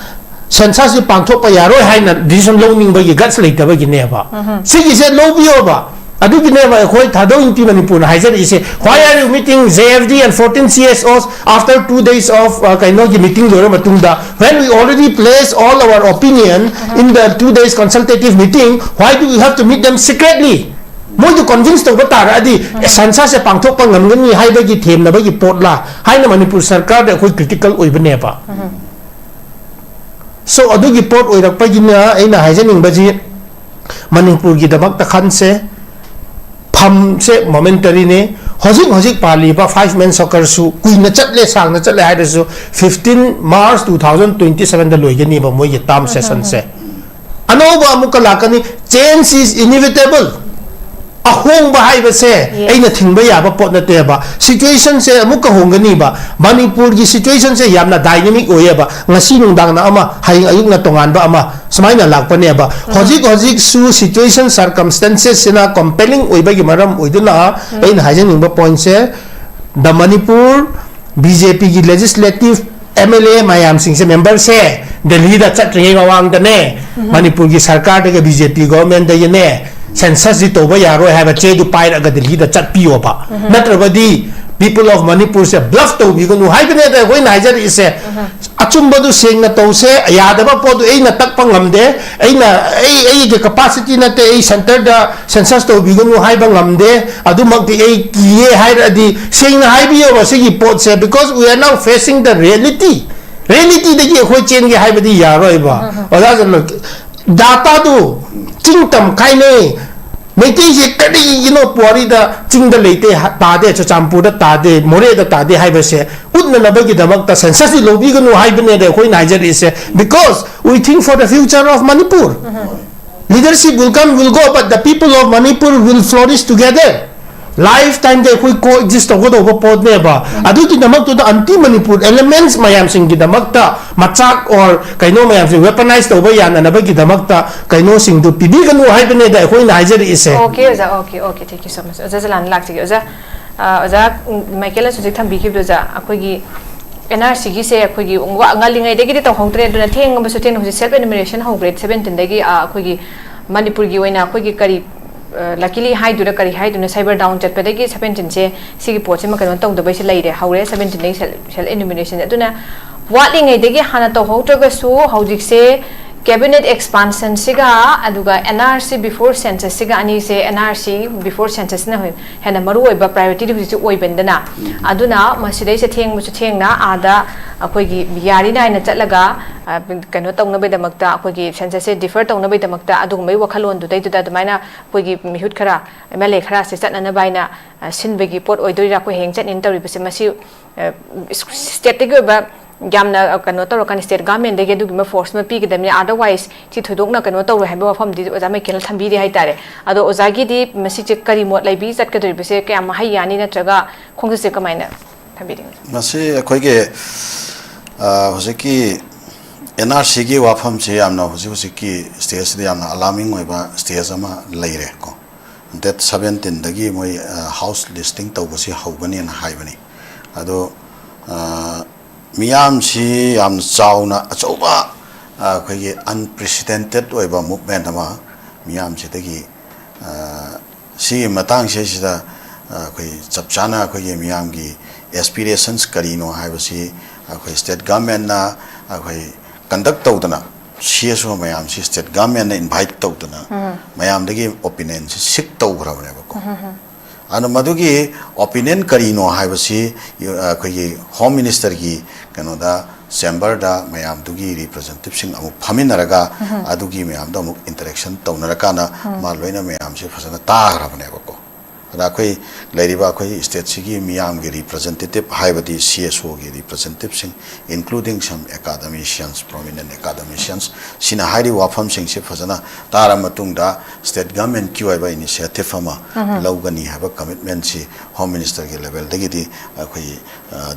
censusꯁꯤ ꯄꯥꯡꯊꯣꯛꯄ ꯌꯥꯔꯣꯏ ꯍꯥꯏꯅ decision ꯂꯧꯅꯤꯡꯕꯒꯤ guts ꯂꯩꯇꯕꯒꯤꯅꯦꯕ꯫ ꯁꯤꯒꯤꯁꯦ ꯂꯧꯕꯤꯌꯣꯕ꯫ ꯑꯗꯨꯒꯤꯅꯦꯕ ꯑꯩꯈꯣꯏ ꯊꯥꯗꯧ ꯏꯟꯄꯤ ꯃꯅꯤꯄꯨꯔꯅ ꯍꯥꯏꯖꯔꯛꯏꯁꯦ, "Why are you meeting J F D and fourteen C S Os after two days of, uh, ꯀꯩꯅꯣꯒꯤ meeting ꯂꯣꯏꯔ ꯃꯇꯨꯡꯗ, when we already placed all our opinion in the two days consultative meeting, why do we have to meet them secretly?" ꯃꯣꯏꯗꯨ convince ꯇꯧꯕ ꯇꯥꯔꯛꯑꯗꯤ, ꯑꯦ, censusꯁꯦ ꯄꯥꯡꯊꯣꯛꯄ ꯉꯝꯒꯅꯤ ꯍꯥꯏꯕꯒꯤ ꯊꯦꯝꯅꯕꯒꯤ ꯄꯣꯠꯂꯥ ꯍꯥꯏꯅ ꯃꯅꯤꯄꯨꯔ ꯁꯔꯀꯥꯔꯗ ꯑꯩꯈꯣꯏ critical ꯑꯣꯏꯕꯅꯦꯕ꯫ So, ꯑꯗꯨꯒꯤ ꯄꯣꯠ ꯑꯣꯏꯔꯛꯄꯒꯤꯅ ꯑꯩꯅ ꯍꯥꯏꯖꯅꯤꯡꯕꯁꯤ, ꯃꯅꯤꯄꯨꯔꯒꯤꯗꯃꯛꯇ ꯈꯟꯁꯦ, ꯐꯝꯁꯦ momentaryꯅꯦ꯫ ꯍꯧꯖꯤꯛ ꯍꯧꯖꯤꯛ ꯄꯥꯜꯂꯤꯕ five man circuitꯁꯨ ꯀꯨꯏꯅ ꯆꯠꯂꯦ, ꯁꯥꯡꯅ ꯆꯠꯂꯦ ꯍꯥꯏꯔꯁꯨ, fifteen March two thousand twenty sevenꯗ ꯂꯣꯏꯒꯅꯤꯕ ꯃꯣꯏꯒꯤ term sessionꯁꯦ꯫ ꯑꯅꯧꯕ ꯑꯃꯨꯛꯀ ꯂꯥꯛꯀꯅꯤ꯫ Change is inevitable. ꯑꯍꯣꯡꯕ ꯍꯥꯏꯕꯁꯦ ꯑꯩꯅ ꯊꯤꯡꯕ ꯌꯥꯕ ꯄꯣꯠ ꯅꯠꯇꯦꯕ꯫ Situationꯁꯦ ꯑꯃꯨꯛꯀ ꯍꯣꯡꯒꯅꯤꯕ꯫ ꯃꯅꯤꯄꯨꯔꯒꯤ situationꯁꯦ ꯌꯥꯝꯅ dynamic ꯑꯣꯏꯌꯦꯕ꯫ ꯉꯁꯤ ꯅꯨꯡꯗꯥꯡꯅ ꯑꯃ, ꯍꯌꯦꯡ ꯑꯌꯨꯛꯅ ꯇꯣꯉꯥꯟꯕ ꯑꯃ, ꯁꯨꯃꯥꯏꯅ ꯂꯥꯛꯄꯅꯦꯕ꯫ ꯍꯧꯖꯤꯛ ꯍꯧꯖꯤꯛꯁꯨ situation circumstancesꯁꯤꯅ compelling ꯑꯣꯏꯕꯒꯤ ꯃꯔꯝ ꯑꯣꯏꯗꯨꯅ ꯑꯩꯅ ꯍꯥꯏꯖꯅꯤꯡꯕ pointꯁꯦ, the Manipur BJPꯒꯤ legislative MLA ꯃꯌꯥꯝꯁꯤꯡꯁꯦ, memberꯁꯦ ꯗꯦꯜꯂꯤꯗ ꯆꯠꯇ꯭ꯔꯤꯉꯩ ꯃꯃꯥꯡꯗꯅꯦ, ꯃꯅꯤꯄꯨꯔꯒꯤ ꯁꯔꯀꯥꯔꯗꯒꯤ, BJP governmentꯗꯒꯤꯅꯦ, censusꯁꯤ ꯇꯧꯕ ꯌꯥꯔꯣꯏ ꯍꯥꯏꯕ ꯆꯦꯗꯨ ꯄꯥꯏꯔꯒ ꯗꯦꯜꯂꯤꯗ ꯆꯠꯄꯤꯌꯣꯕ꯫ ꯅꯠꯇ꯭ꯔꯕꯗꯤ people of Manipurꯁꯦ bluff ꯇꯧꯕꯤꯒꯅꯨ ꯍꯥꯏꯕꯅꯦ ꯑꯩꯈꯣꯏꯅ ꯍꯥꯏꯖꯔꯛꯏꯁꯦ꯫ ꯑꯆꯨꯝꯕꯗꯨ ꯁꯦꯡꯅ ꯇꯧꯁꯦ, ꯌꯥꯗꯕ ꯄꯣꯠꯇꯨ ꯑꯩꯅ ꯇꯛꯄ ꯉꯝꯗꯦ, ꯑꯩꯅ, ꯑꯩ, ꯑꯩꯒꯤ capacity ꯅꯠꯇꯦ, ꯑꯩ centreꯗ census ꯇꯧꯕꯤꯒꯅꯨ ꯍꯥꯏꯕ ꯉꯝꯗꯦ, ꯑꯗꯨꯃꯛꯇꯤ ꯑꯩ ꯀꯤꯌꯦ ꯍꯥꯏꯔꯛꯑꯗꯤ ꯁꯦꯡꯅ ꯍꯥꯏꯕꯤꯌꯣꯕ ꯁꯤꯒꯤ ꯄꯣꯠꯁꯦ, because we are now facing the reality꯫ Realityꯗꯒꯤ ꯑꯩꯈꯣꯏ ꯆꯦꯟꯒꯦ ꯍꯥꯏꯕꯗꯤ ꯌꯥꯔꯣꯏꯕ꯫ ꯑꯣꯖꯥ ꯖꯅꯔꯦꯜ, dataꯗꯨ ꯆꯤꯡ ꯇꯝ ꯈꯥꯏꯅꯩ꯫ ꯃꯩꯇꯩꯁꯦ ꯀꯔꯤꯒꯤꯅꯣ ꯄꯨꯋꯥꯔꯤꯗ ꯆꯤꯡꯗ ꯂꯩꯇꯦ, ꯍꯥ-, ꯇꯥꯗꯦ, ꯆꯨꯔꯆꯥꯟꯄꯨꯔꯗ ꯇꯥꯗꯦ, ꯃꯣꯔꯦꯗ ꯇꯥꯗꯦ ꯍꯥꯏꯕꯁꯦ ꯎꯠꯅꯅꯕꯒꯤꯗꯃꯛꯇ censusꯁꯤ ꯂꯧꯕꯤꯒꯅꯨ ꯍꯥꯏꯕꯅꯦꯗ ꯑꯩꯈꯣꯏꯅ ꯍꯥꯏꯖꯔꯛꯏꯁꯦ, because we think for the future of Manipur꯫ Leadership will come, will go, but the people of Manipur will flourish together. Life time ꯗ ꯑꯩꯈꯣꯏ co exist ꯇꯧꯒꯗꯧꯕ ꯄꯣꯠꯅꯦꯕ꯫ ꯑꯗꯨꯒꯤꯗꯃꯛꯇꯨꯗ anti Manipur elements ꯃꯌꯥꯝꯁꯤꯡꯒꯤꯗꯃꯛꯇ ꯃꯆꯥꯛ or ꯀꯩꯅꯣ ꯃꯌꯥꯝꯁꯦ weaponize ꯇꯧꯕ ꯌꯥꯅꯅꯕꯒꯤꯗꯃꯛꯇ ꯀꯩꯅꯣꯁꯤꯡꯗꯨ ꯄꯤꯕꯤꯒꯅꯨ ꯍꯥꯏꯕꯅꯦꯗ ꯑꯩꯈꯣꯏꯅ ꯍꯥꯏꯖꯔꯛꯏꯁꯦ꯫ Okay ꯑꯣꯖꯥ, okay, okay, thank you so much. ꯑꯣꯖꯥ ꯖꯂꯥꯟ ꯂꯥꯛꯆꯒꯦ꯫ ꯑꯣꯖꯥ, ꯑ, ꯑꯣꯖꯥ ꯃꯥꯏꯀꯦꯜꯅꯁꯨ ꯍꯧꯖꯤꯛ ꯊꯝꯕꯤꯈꯤꯕꯗꯣ ꯑꯣꯖꯥ, ꯑꯩꯈꯣꯏꯒꯤ ꯑꯦꯟ ꯑꯥꯔ ꯁꯤꯒꯤꯁꯦ ꯑꯩꯈꯣꯏꯒꯤ ꯋꯥ-, ꯉꯜꯂꯤꯉꯩꯗꯒꯤꯗꯤ ꯇꯧꯍꯧꯗ꯭ꯔꯦ, ꯑꯗꯨꯅ ꯊꯦꯡꯉꯕꯁꯨ ꯊꯦꯡꯅ ꯍꯧꯖꯤꯛ self enumeration ꯍꯧꯈ꯭ꯔꯦ ꯁꯕꯦꯟꯇꯤꯟꯗꯒꯤ꯫ ꯑ, ꯑꯩꯈꯣꯏꯒꯤ ꯃꯅꯤꯄꯨꯔꯒꯤ ꯑꯣꯏꯅ ꯑꯩꯈꯣꯏꯒꯤ ꯀꯔꯤ, ꯑ, luckily ꯍꯥꯏꯗꯣꯏꯔꯥ ꯀꯔꯤ ꯍꯥꯏꯗꯣꯏꯅꯣ, cyber down ꯆꯠꯄꯗꯒꯤ ꯁꯕꯦꯟꯇꯤꯟꯁꯦ ꯁꯤꯒꯤ ꯄꯣꯠꯁꯤꯃ ꯀꯩꯅꯣ ꯇꯧꯗꯕꯩꯁꯦ ꯂꯩꯔꯦ, ꯍꯧꯔꯦ ꯁꯕꯦꯟꯇꯤꯟꯗꯒꯤ self, self enumeration꯫ ꯑꯗꯨꯅ ꯋꯥꯠꯂꯤꯉꯩꯗꯒꯤ ꯍꯥꯟꯅ ꯇꯧꯍꯧꯗ꯭ꯔꯒꯁꯨ ꯍꯧꯖꯤꯛꯁꯦ cabinet expansionꯁꯤꯒ ꯑꯗꯨꯒ ꯑꯦꯟ ꯑꯥꯔ ꯁꯤ before censusꯁꯤꯒ ꯑꯅꯤꯁꯦ, ꯑꯦꯟ ꯑꯥꯔ ꯁꯤ before censusꯁꯤꯅ ꯍꯣꯏ ꯍꯦꯟꯅ ꯃꯔꯨ ꯑꯣꯏꯕ priorityꯗꯤ ꯍꯧꯖꯤꯛꯁꯦ ꯑꯣꯏꯕꯅꯤꯅ, ꯑꯗꯨꯅ ꯃꯁꯤꯗꯩꯁꯦ ꯊꯦꯡꯕꯁꯨ ꯊꯦꯡꯅ ꯑꯥꯗ ꯑꯩꯈꯣꯏꯒꯤ ꯌꯥꯔꯤ ꯅꯥꯏꯅ ꯆꯠꯂꯒ, ꯑ, ꯀꯩꯅꯣ ꯇꯧꯅꯕꯒꯤꯗꯃꯛꯇ, ꯑꯩꯈꯣꯏꯒꯤ censusꯁꯦ defer ꯇꯧꯅꯕꯒꯤꯗꯃꯛꯇ ꯑꯗꯨꯒꯨꯝꯕꯒꯤ ꯋꯥꯈꯜꯂꯣꯟꯗꯨꯗꯩꯗꯨꯗ ꯑꯗꯨꯃꯥꯏꯅ ꯑꯩꯈꯣꯏꯒꯤ ꯃꯤꯍꯨꯠ ꯈꯔ, ꯑꯦꯝ ꯑꯦꯜ ꯑꯦ ꯈꯔꯁꯦ ꯆꯠꯅꯅꯕ ꯍꯥꯏꯅ, ꯑ, ꯁꯤꯟꯕꯒꯤ ꯄꯣꯠ ꯑꯣꯏꯗꯣꯏꯔꯥ? ꯑꯩꯈꯣꯏ ꯍꯌꯦꯡ ꯆꯠꯅꯤꯅ ꯇꯧꯔꯤꯕꯁꯦ ꯃꯁꯤ, ꯑ, stateꯇꯒꯤ ꯑꯣꯏꯕ ꯌꯥꯝꯅ, ꯑ, ꯀꯩꯅꯣ ꯇꯧꯔꯀꯥꯟꯗ state governmentꯗꯒꯤ ꯑꯗꯨꯒꯨꯝꯕ force ꯑꯃ ꯄꯤꯒꯗꯕꯅꯤ, otherwise ꯁꯤ ꯊꯣꯏꯗꯣꯛꯅ ꯀꯩꯅꯣ ꯇꯧꯔꯣꯏ ꯍꯥꯏꯕ ꯋꯥꯐꯝꯗꯤ ꯑꯣꯖꯥ ꯃꯥꯏꯀꯦꯜꯅ ꯊꯝꯕꯤꯔꯤ ꯍꯥꯏꯇꯥꯔꯦ꯫ ꯑꯗꯣ ꯑꯣꯖꯥꯒꯤꯗꯤ ꯃꯁꯤꯁꯦ ꯀꯔꯤ ꯃꯣꯠ ꯂꯩꯕꯤ? ꯆꯠꯀꯗꯧꯔꯤꯕꯁꯦ ꯀꯌꯥꯝ ꯃꯍꯩ ꯌꯥꯅꯤ, ꯅꯠꯇ꯭ꯔꯒ ꯈꯣꯡꯆꯠꯁꯦ ꯀꯃꯥꯏꯅ ꯊꯝꯕꯤꯅꯤꯡꯉꯤ? ꯃꯁꯤ ꯑꯩꯈꯣꯏꯒꯤ, ꯑ, ꯍꯧꯖꯤꯛꯀꯤ ꯑꯦꯟ ꯑꯥꯔ ꯁꯤꯒꯤ ꯋꯥꯐꯝꯁꯤ ꯌꯥꯝꯅ ꯍꯧꯖꯤꯛ ꯍꯧꯖꯤꯛꯀꯤ stageꯁꯤꯗ ꯌꯥꯝꯅ alarming ꯑꯣꯏꯕ stage ꯑꯃ ꯂꯩꯔꯦ ꯀꯣ꯫ Date seventeenꯗꯒꯤ ꯃꯣꯏ, ꯑ, house listing ꯇꯧꯕꯁꯤ ꯍꯧꯒꯅꯦꯅ ꯍꯥꯏꯕꯅꯤ꯫ ꯑꯗꯣ, ꯑ, ꯃꯤꯌꯥꯝꯁꯤ ꯌꯥꯝ ꯆꯥꯎꯅ ꯑꯆꯧꯕ, ꯑ, ꯑꯩꯈꯣꯏꯒꯤ unprecedented ꯑꯣꯏꯕ movement ꯑꯃ ꯃꯤꯌꯥꯝꯁꯤꯗꯒꯤ, ꯑ, ꯁꯤꯒꯤ ꯃꯇꯥꯡꯁꯤꯗꯩꯁꯤꯗ, ꯑ, ꯑꯩꯈꯣꯏ ꯆꯞ ꯆꯥꯅ ꯑꯩꯈꯣꯏꯒꯤ ꯃꯤꯌꯥꯝꯒꯤ aspirations ꯀꯔꯤꯅꯣ ꯍꯥꯏꯕꯁꯤ ꯑꯩꯈꯣꯏ state governmentꯅ ꯑꯩꯈꯣꯏ conduct ꯇꯧꯗꯅ, C S O ꯃꯌꯥꯝꯁꯤ state governmentꯅ invite ꯇꯧꯗꯅ ꯃꯌꯥꯝꯗꯒꯤ opinionꯁꯤ seek ꯇꯧꯈ꯭ꯔꯕꯅꯦꯕꯀꯣ꯫ ꯑꯗꯣ ꯃꯗꯨꯒꯤ opinion ꯀꯔꯤꯅꯣ ꯍꯥꯏꯕꯁꯤ, ꯑ, ꯑꯩꯈꯣꯏꯒꯤ home ministerꯒꯤ ꯀꯩꯅꯣꯗ, chamberꯗ ꯃꯌꯥꯝꯗꯨꯒꯤ representativeꯁꯤꯡ ꯑꯃꯨꯛ ꯐꯝꯃꯤꯟꯅꯔꯒ ꯑꯗꯨꯒꯤ ꯃꯌꯥꯝꯗꯣ ꯑꯃꯨꯛ interaction ꯇꯧꯅꯔꯀꯥꯟꯗ ꯃꯥ ꯂꯣꯏꯅ ꯃꯌꯥꯝꯁꯦ ꯐꯖꯅ ꯇꯥꯈ꯭ꯔꯕꯅꯦꯕꯀꯣ꯫ ꯑꯗ ꯑꯩꯈꯣꯏ ꯂꯩꯔꯤꯕ ꯑꯩꯈꯣꯏ ꯁ꯭ꯇꯦꯠꯁꯤꯒꯤ ꯃꯤꯌꯥꯝꯒꯤ ꯔꯤꯄ꯭ꯔꯖꯦꯟꯇꯦꯇꯤꯚ ꯍꯥꯏꯕꯗꯤ ꯁꯤ ꯑꯦꯁ ꯑꯣꯒꯤ ꯔꯤꯄ꯭ꯔꯖꯦꯟꯇꯦꯇꯤꯚꯁꯤꯡ, including some academicians, prominent academicians, ꯁꯤꯅ ꯍꯥꯏꯔꯤꯕ ꯋꯥꯐꯝꯁꯤꯡꯁꯤ ꯐꯖꯅ ꯇꯥꯔ ꯃꯇꯨꯡꯗ ꯁ꯭ꯇꯦꯠ ꯒꯚꯔꯟꯃꯦꯟꯠꯀꯤ ꯑꯣꯏꯕ ꯏꯅꯤꯁꯤꯌꯦꯇꯤꯚ ꯑꯃ ꯂꯧꯒꯅꯤ ꯍꯥꯏꯕ ꯀꯃꯤꯠꯃꯦꯟꯠꯁꯤ ꯍꯣꯝ ꯃꯤꯅꯤꯁꯇꯔꯒꯤ ꯂꯦꯚꯦꯜꯗꯒꯤꯗꯤ ꯑꯩꯈꯣꯏꯒꯤ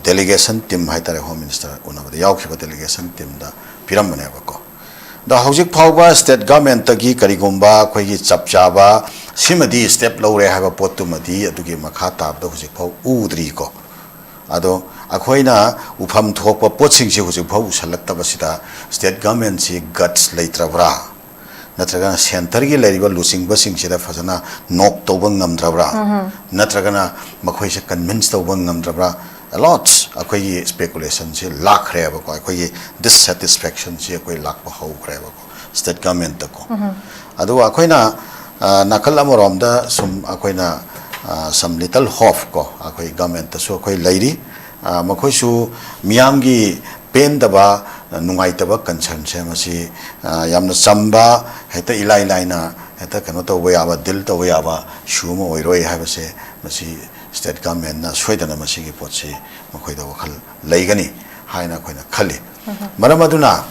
ꯗꯦꯂꯤꯒꯦꯁꯟ ꯇꯤꯝ ꯍꯥꯏꯇꯥꯔꯦ, ꯍꯣꯝ ꯃꯤꯅꯤꯁꯇꯔ ꯎꯅꯕꯗ ꯌꯥꯎꯈꯤꯕ ꯗꯦꯂꯤꯒꯦꯁꯟ ꯇꯤꯝꯗ ꯄꯤꯔꯝꯕꯅꯦꯕꯀꯣ꯫ ꯑꯗꯣ ꯍꯧꯖꯤꯛ ꯐꯥꯎꯕ ꯁ꯭ꯇꯦꯠ ꯒꯚꯔꯟꯃꯦꯟꯠꯇꯒꯤ ꯀꯔꯤꯒꯨꯝꯕ ꯑꯩꯈꯣꯏꯒꯤ ꯆꯞ ꯆꯥꯕ ꯁꯤꯃꯗꯤ ꯁ꯭ꯇꯦꯞ ꯂꯧꯔꯦ ꯍꯥꯏꯕ ꯄꯣꯠꯇꯨꯃꯗꯤ ꯑꯗꯨꯒꯤ ꯃꯈꯥ ꯇꯥꯕꯗ ꯍꯧꯖꯤꯛ ꯐꯥꯎ ꯎꯗ꯭ꯔꯤꯀꯣ꯫ ꯑꯗꯣ ꯑꯩꯈꯣꯏꯅ ꯎꯐꯝ ꯊꯣꯛꯄ ꯄꯣꯠꯁꯤꯡꯁꯤ ꯍꯧꯖꯤꯛ ꯐꯥꯎ ꯎꯁꯜꯂꯛꯇꯕꯁꯤꯗ ꯁ꯭ꯇꯦꯠ ꯒꯚꯔꯟꯃꯦꯟꯠꯁꯤ ꯒꯠꯁ ꯂꯩꯇ꯭ꯔꯕ꯭ꯔꯥ? ꯅꯠꯇ꯭ꯔꯒꯅ ꯁꯦꯟꯇꯔꯒꯤ ꯂꯩꯔꯤꯕ ꯂꯨꯆꯤꯡꯕꯁꯤꯡꯁꯤꯗ ꯐꯖꯅ ꯅꯣꯛ ꯇꯧꯕ ꯉꯝꯗ꯭ꯔꯕ꯭ꯔꯥ? ꯅꯠꯇ꯭ꯔꯒꯅ ꯃꯈꯣꯏꯁꯦ ꯀꯟꯚꯤꯟꯁ ꯇꯧꯕ ꯉꯝꯗ꯭ꯔꯕ꯭ꯔꯥ? ꯑꯦ ꯂꯣꯠꯁ ꯑꯩꯈꯣꯏꯒꯤ ꯁ꯭ꯄꯦꯀꯨꯂꯦꯁꯟꯁꯤ ꯂꯥꯛꯈ꯭ꯔꯦꯕꯀꯣ, ꯑꯩꯈꯣꯏꯒꯤ ꯗꯤꯁꯁꯦꯇꯤꯁꯐꯦꯛꯁꯟꯁꯤ ꯑꯩꯈꯣꯏ ꯂꯥꯛꯄ ꯍꯧꯈ꯭ꯔꯦꯕꯀꯣ ꯁ꯭ꯇꯦꯠ ꯒꯚꯔꯟꯃꯦꯟꯠꯇꯀꯣ꯫ ꯑꯗꯨꯒ ꯑꯩꯈꯣꯏꯅ, ꯑ, ꯅꯥꯀꯜ ꯑꯃꯔꯣꯝꯗ ꯁꯨꯝ ꯑꯩꯈꯣꯏꯅ, ꯑ, some little hope ꯀꯣ, ꯑꯩꯈꯣꯏ ꯒꯚꯔꯟꯃꯦꯟꯠꯇꯁꯨ ꯑꯩꯈꯣꯏ ꯂꯩꯔꯤ꯫ ꯑ, ꯃꯈꯣꯏꯁꯨ ꯃꯤꯌꯥꯝꯒꯤ ꯄꯦꯟꯗꯕ, ꯅꯨꯡꯉꯥꯏꯇꯕ ꯀꯟꯁꯔꯟꯁꯦ ꯃꯁꯤ, ꯑ, ꯌꯥꯝꯅ ꯆꯝꯕ, ꯍꯦꯛꯇ ꯏꯂꯥꯏ ꯂꯥꯏꯅ ꯍꯦꯛꯇ ꯀꯩꯅꯣ ꯇꯧꯕ ꯌꯥꯕ, ꯗꯤꯜ ꯇꯧꯕ ꯌꯥꯕ ꯏꯁꯨ ꯑꯃ ꯑꯣꯏꯔꯣꯏ ꯍꯥꯏꯕꯁꯦ ꯃꯁꯤ ꯁ꯭ꯇꯦꯠ ꯒꯚꯔꯟꯃꯦꯟꯠꯅ ꯁꯣꯏꯗꯅ ꯃꯁꯤꯒꯤ ꯄꯣꯠꯁꯤ ꯃꯈꯣꯏꯗ ꯋꯥꯈꯜ ꯂꯩꯒꯅꯤ ꯍꯥꯏꯅ ꯑꯩꯈꯣꯏꯅ ꯈꯜꯂꯤ꯫ ꯃꯔꯝ ꯑꯗꯨꯅ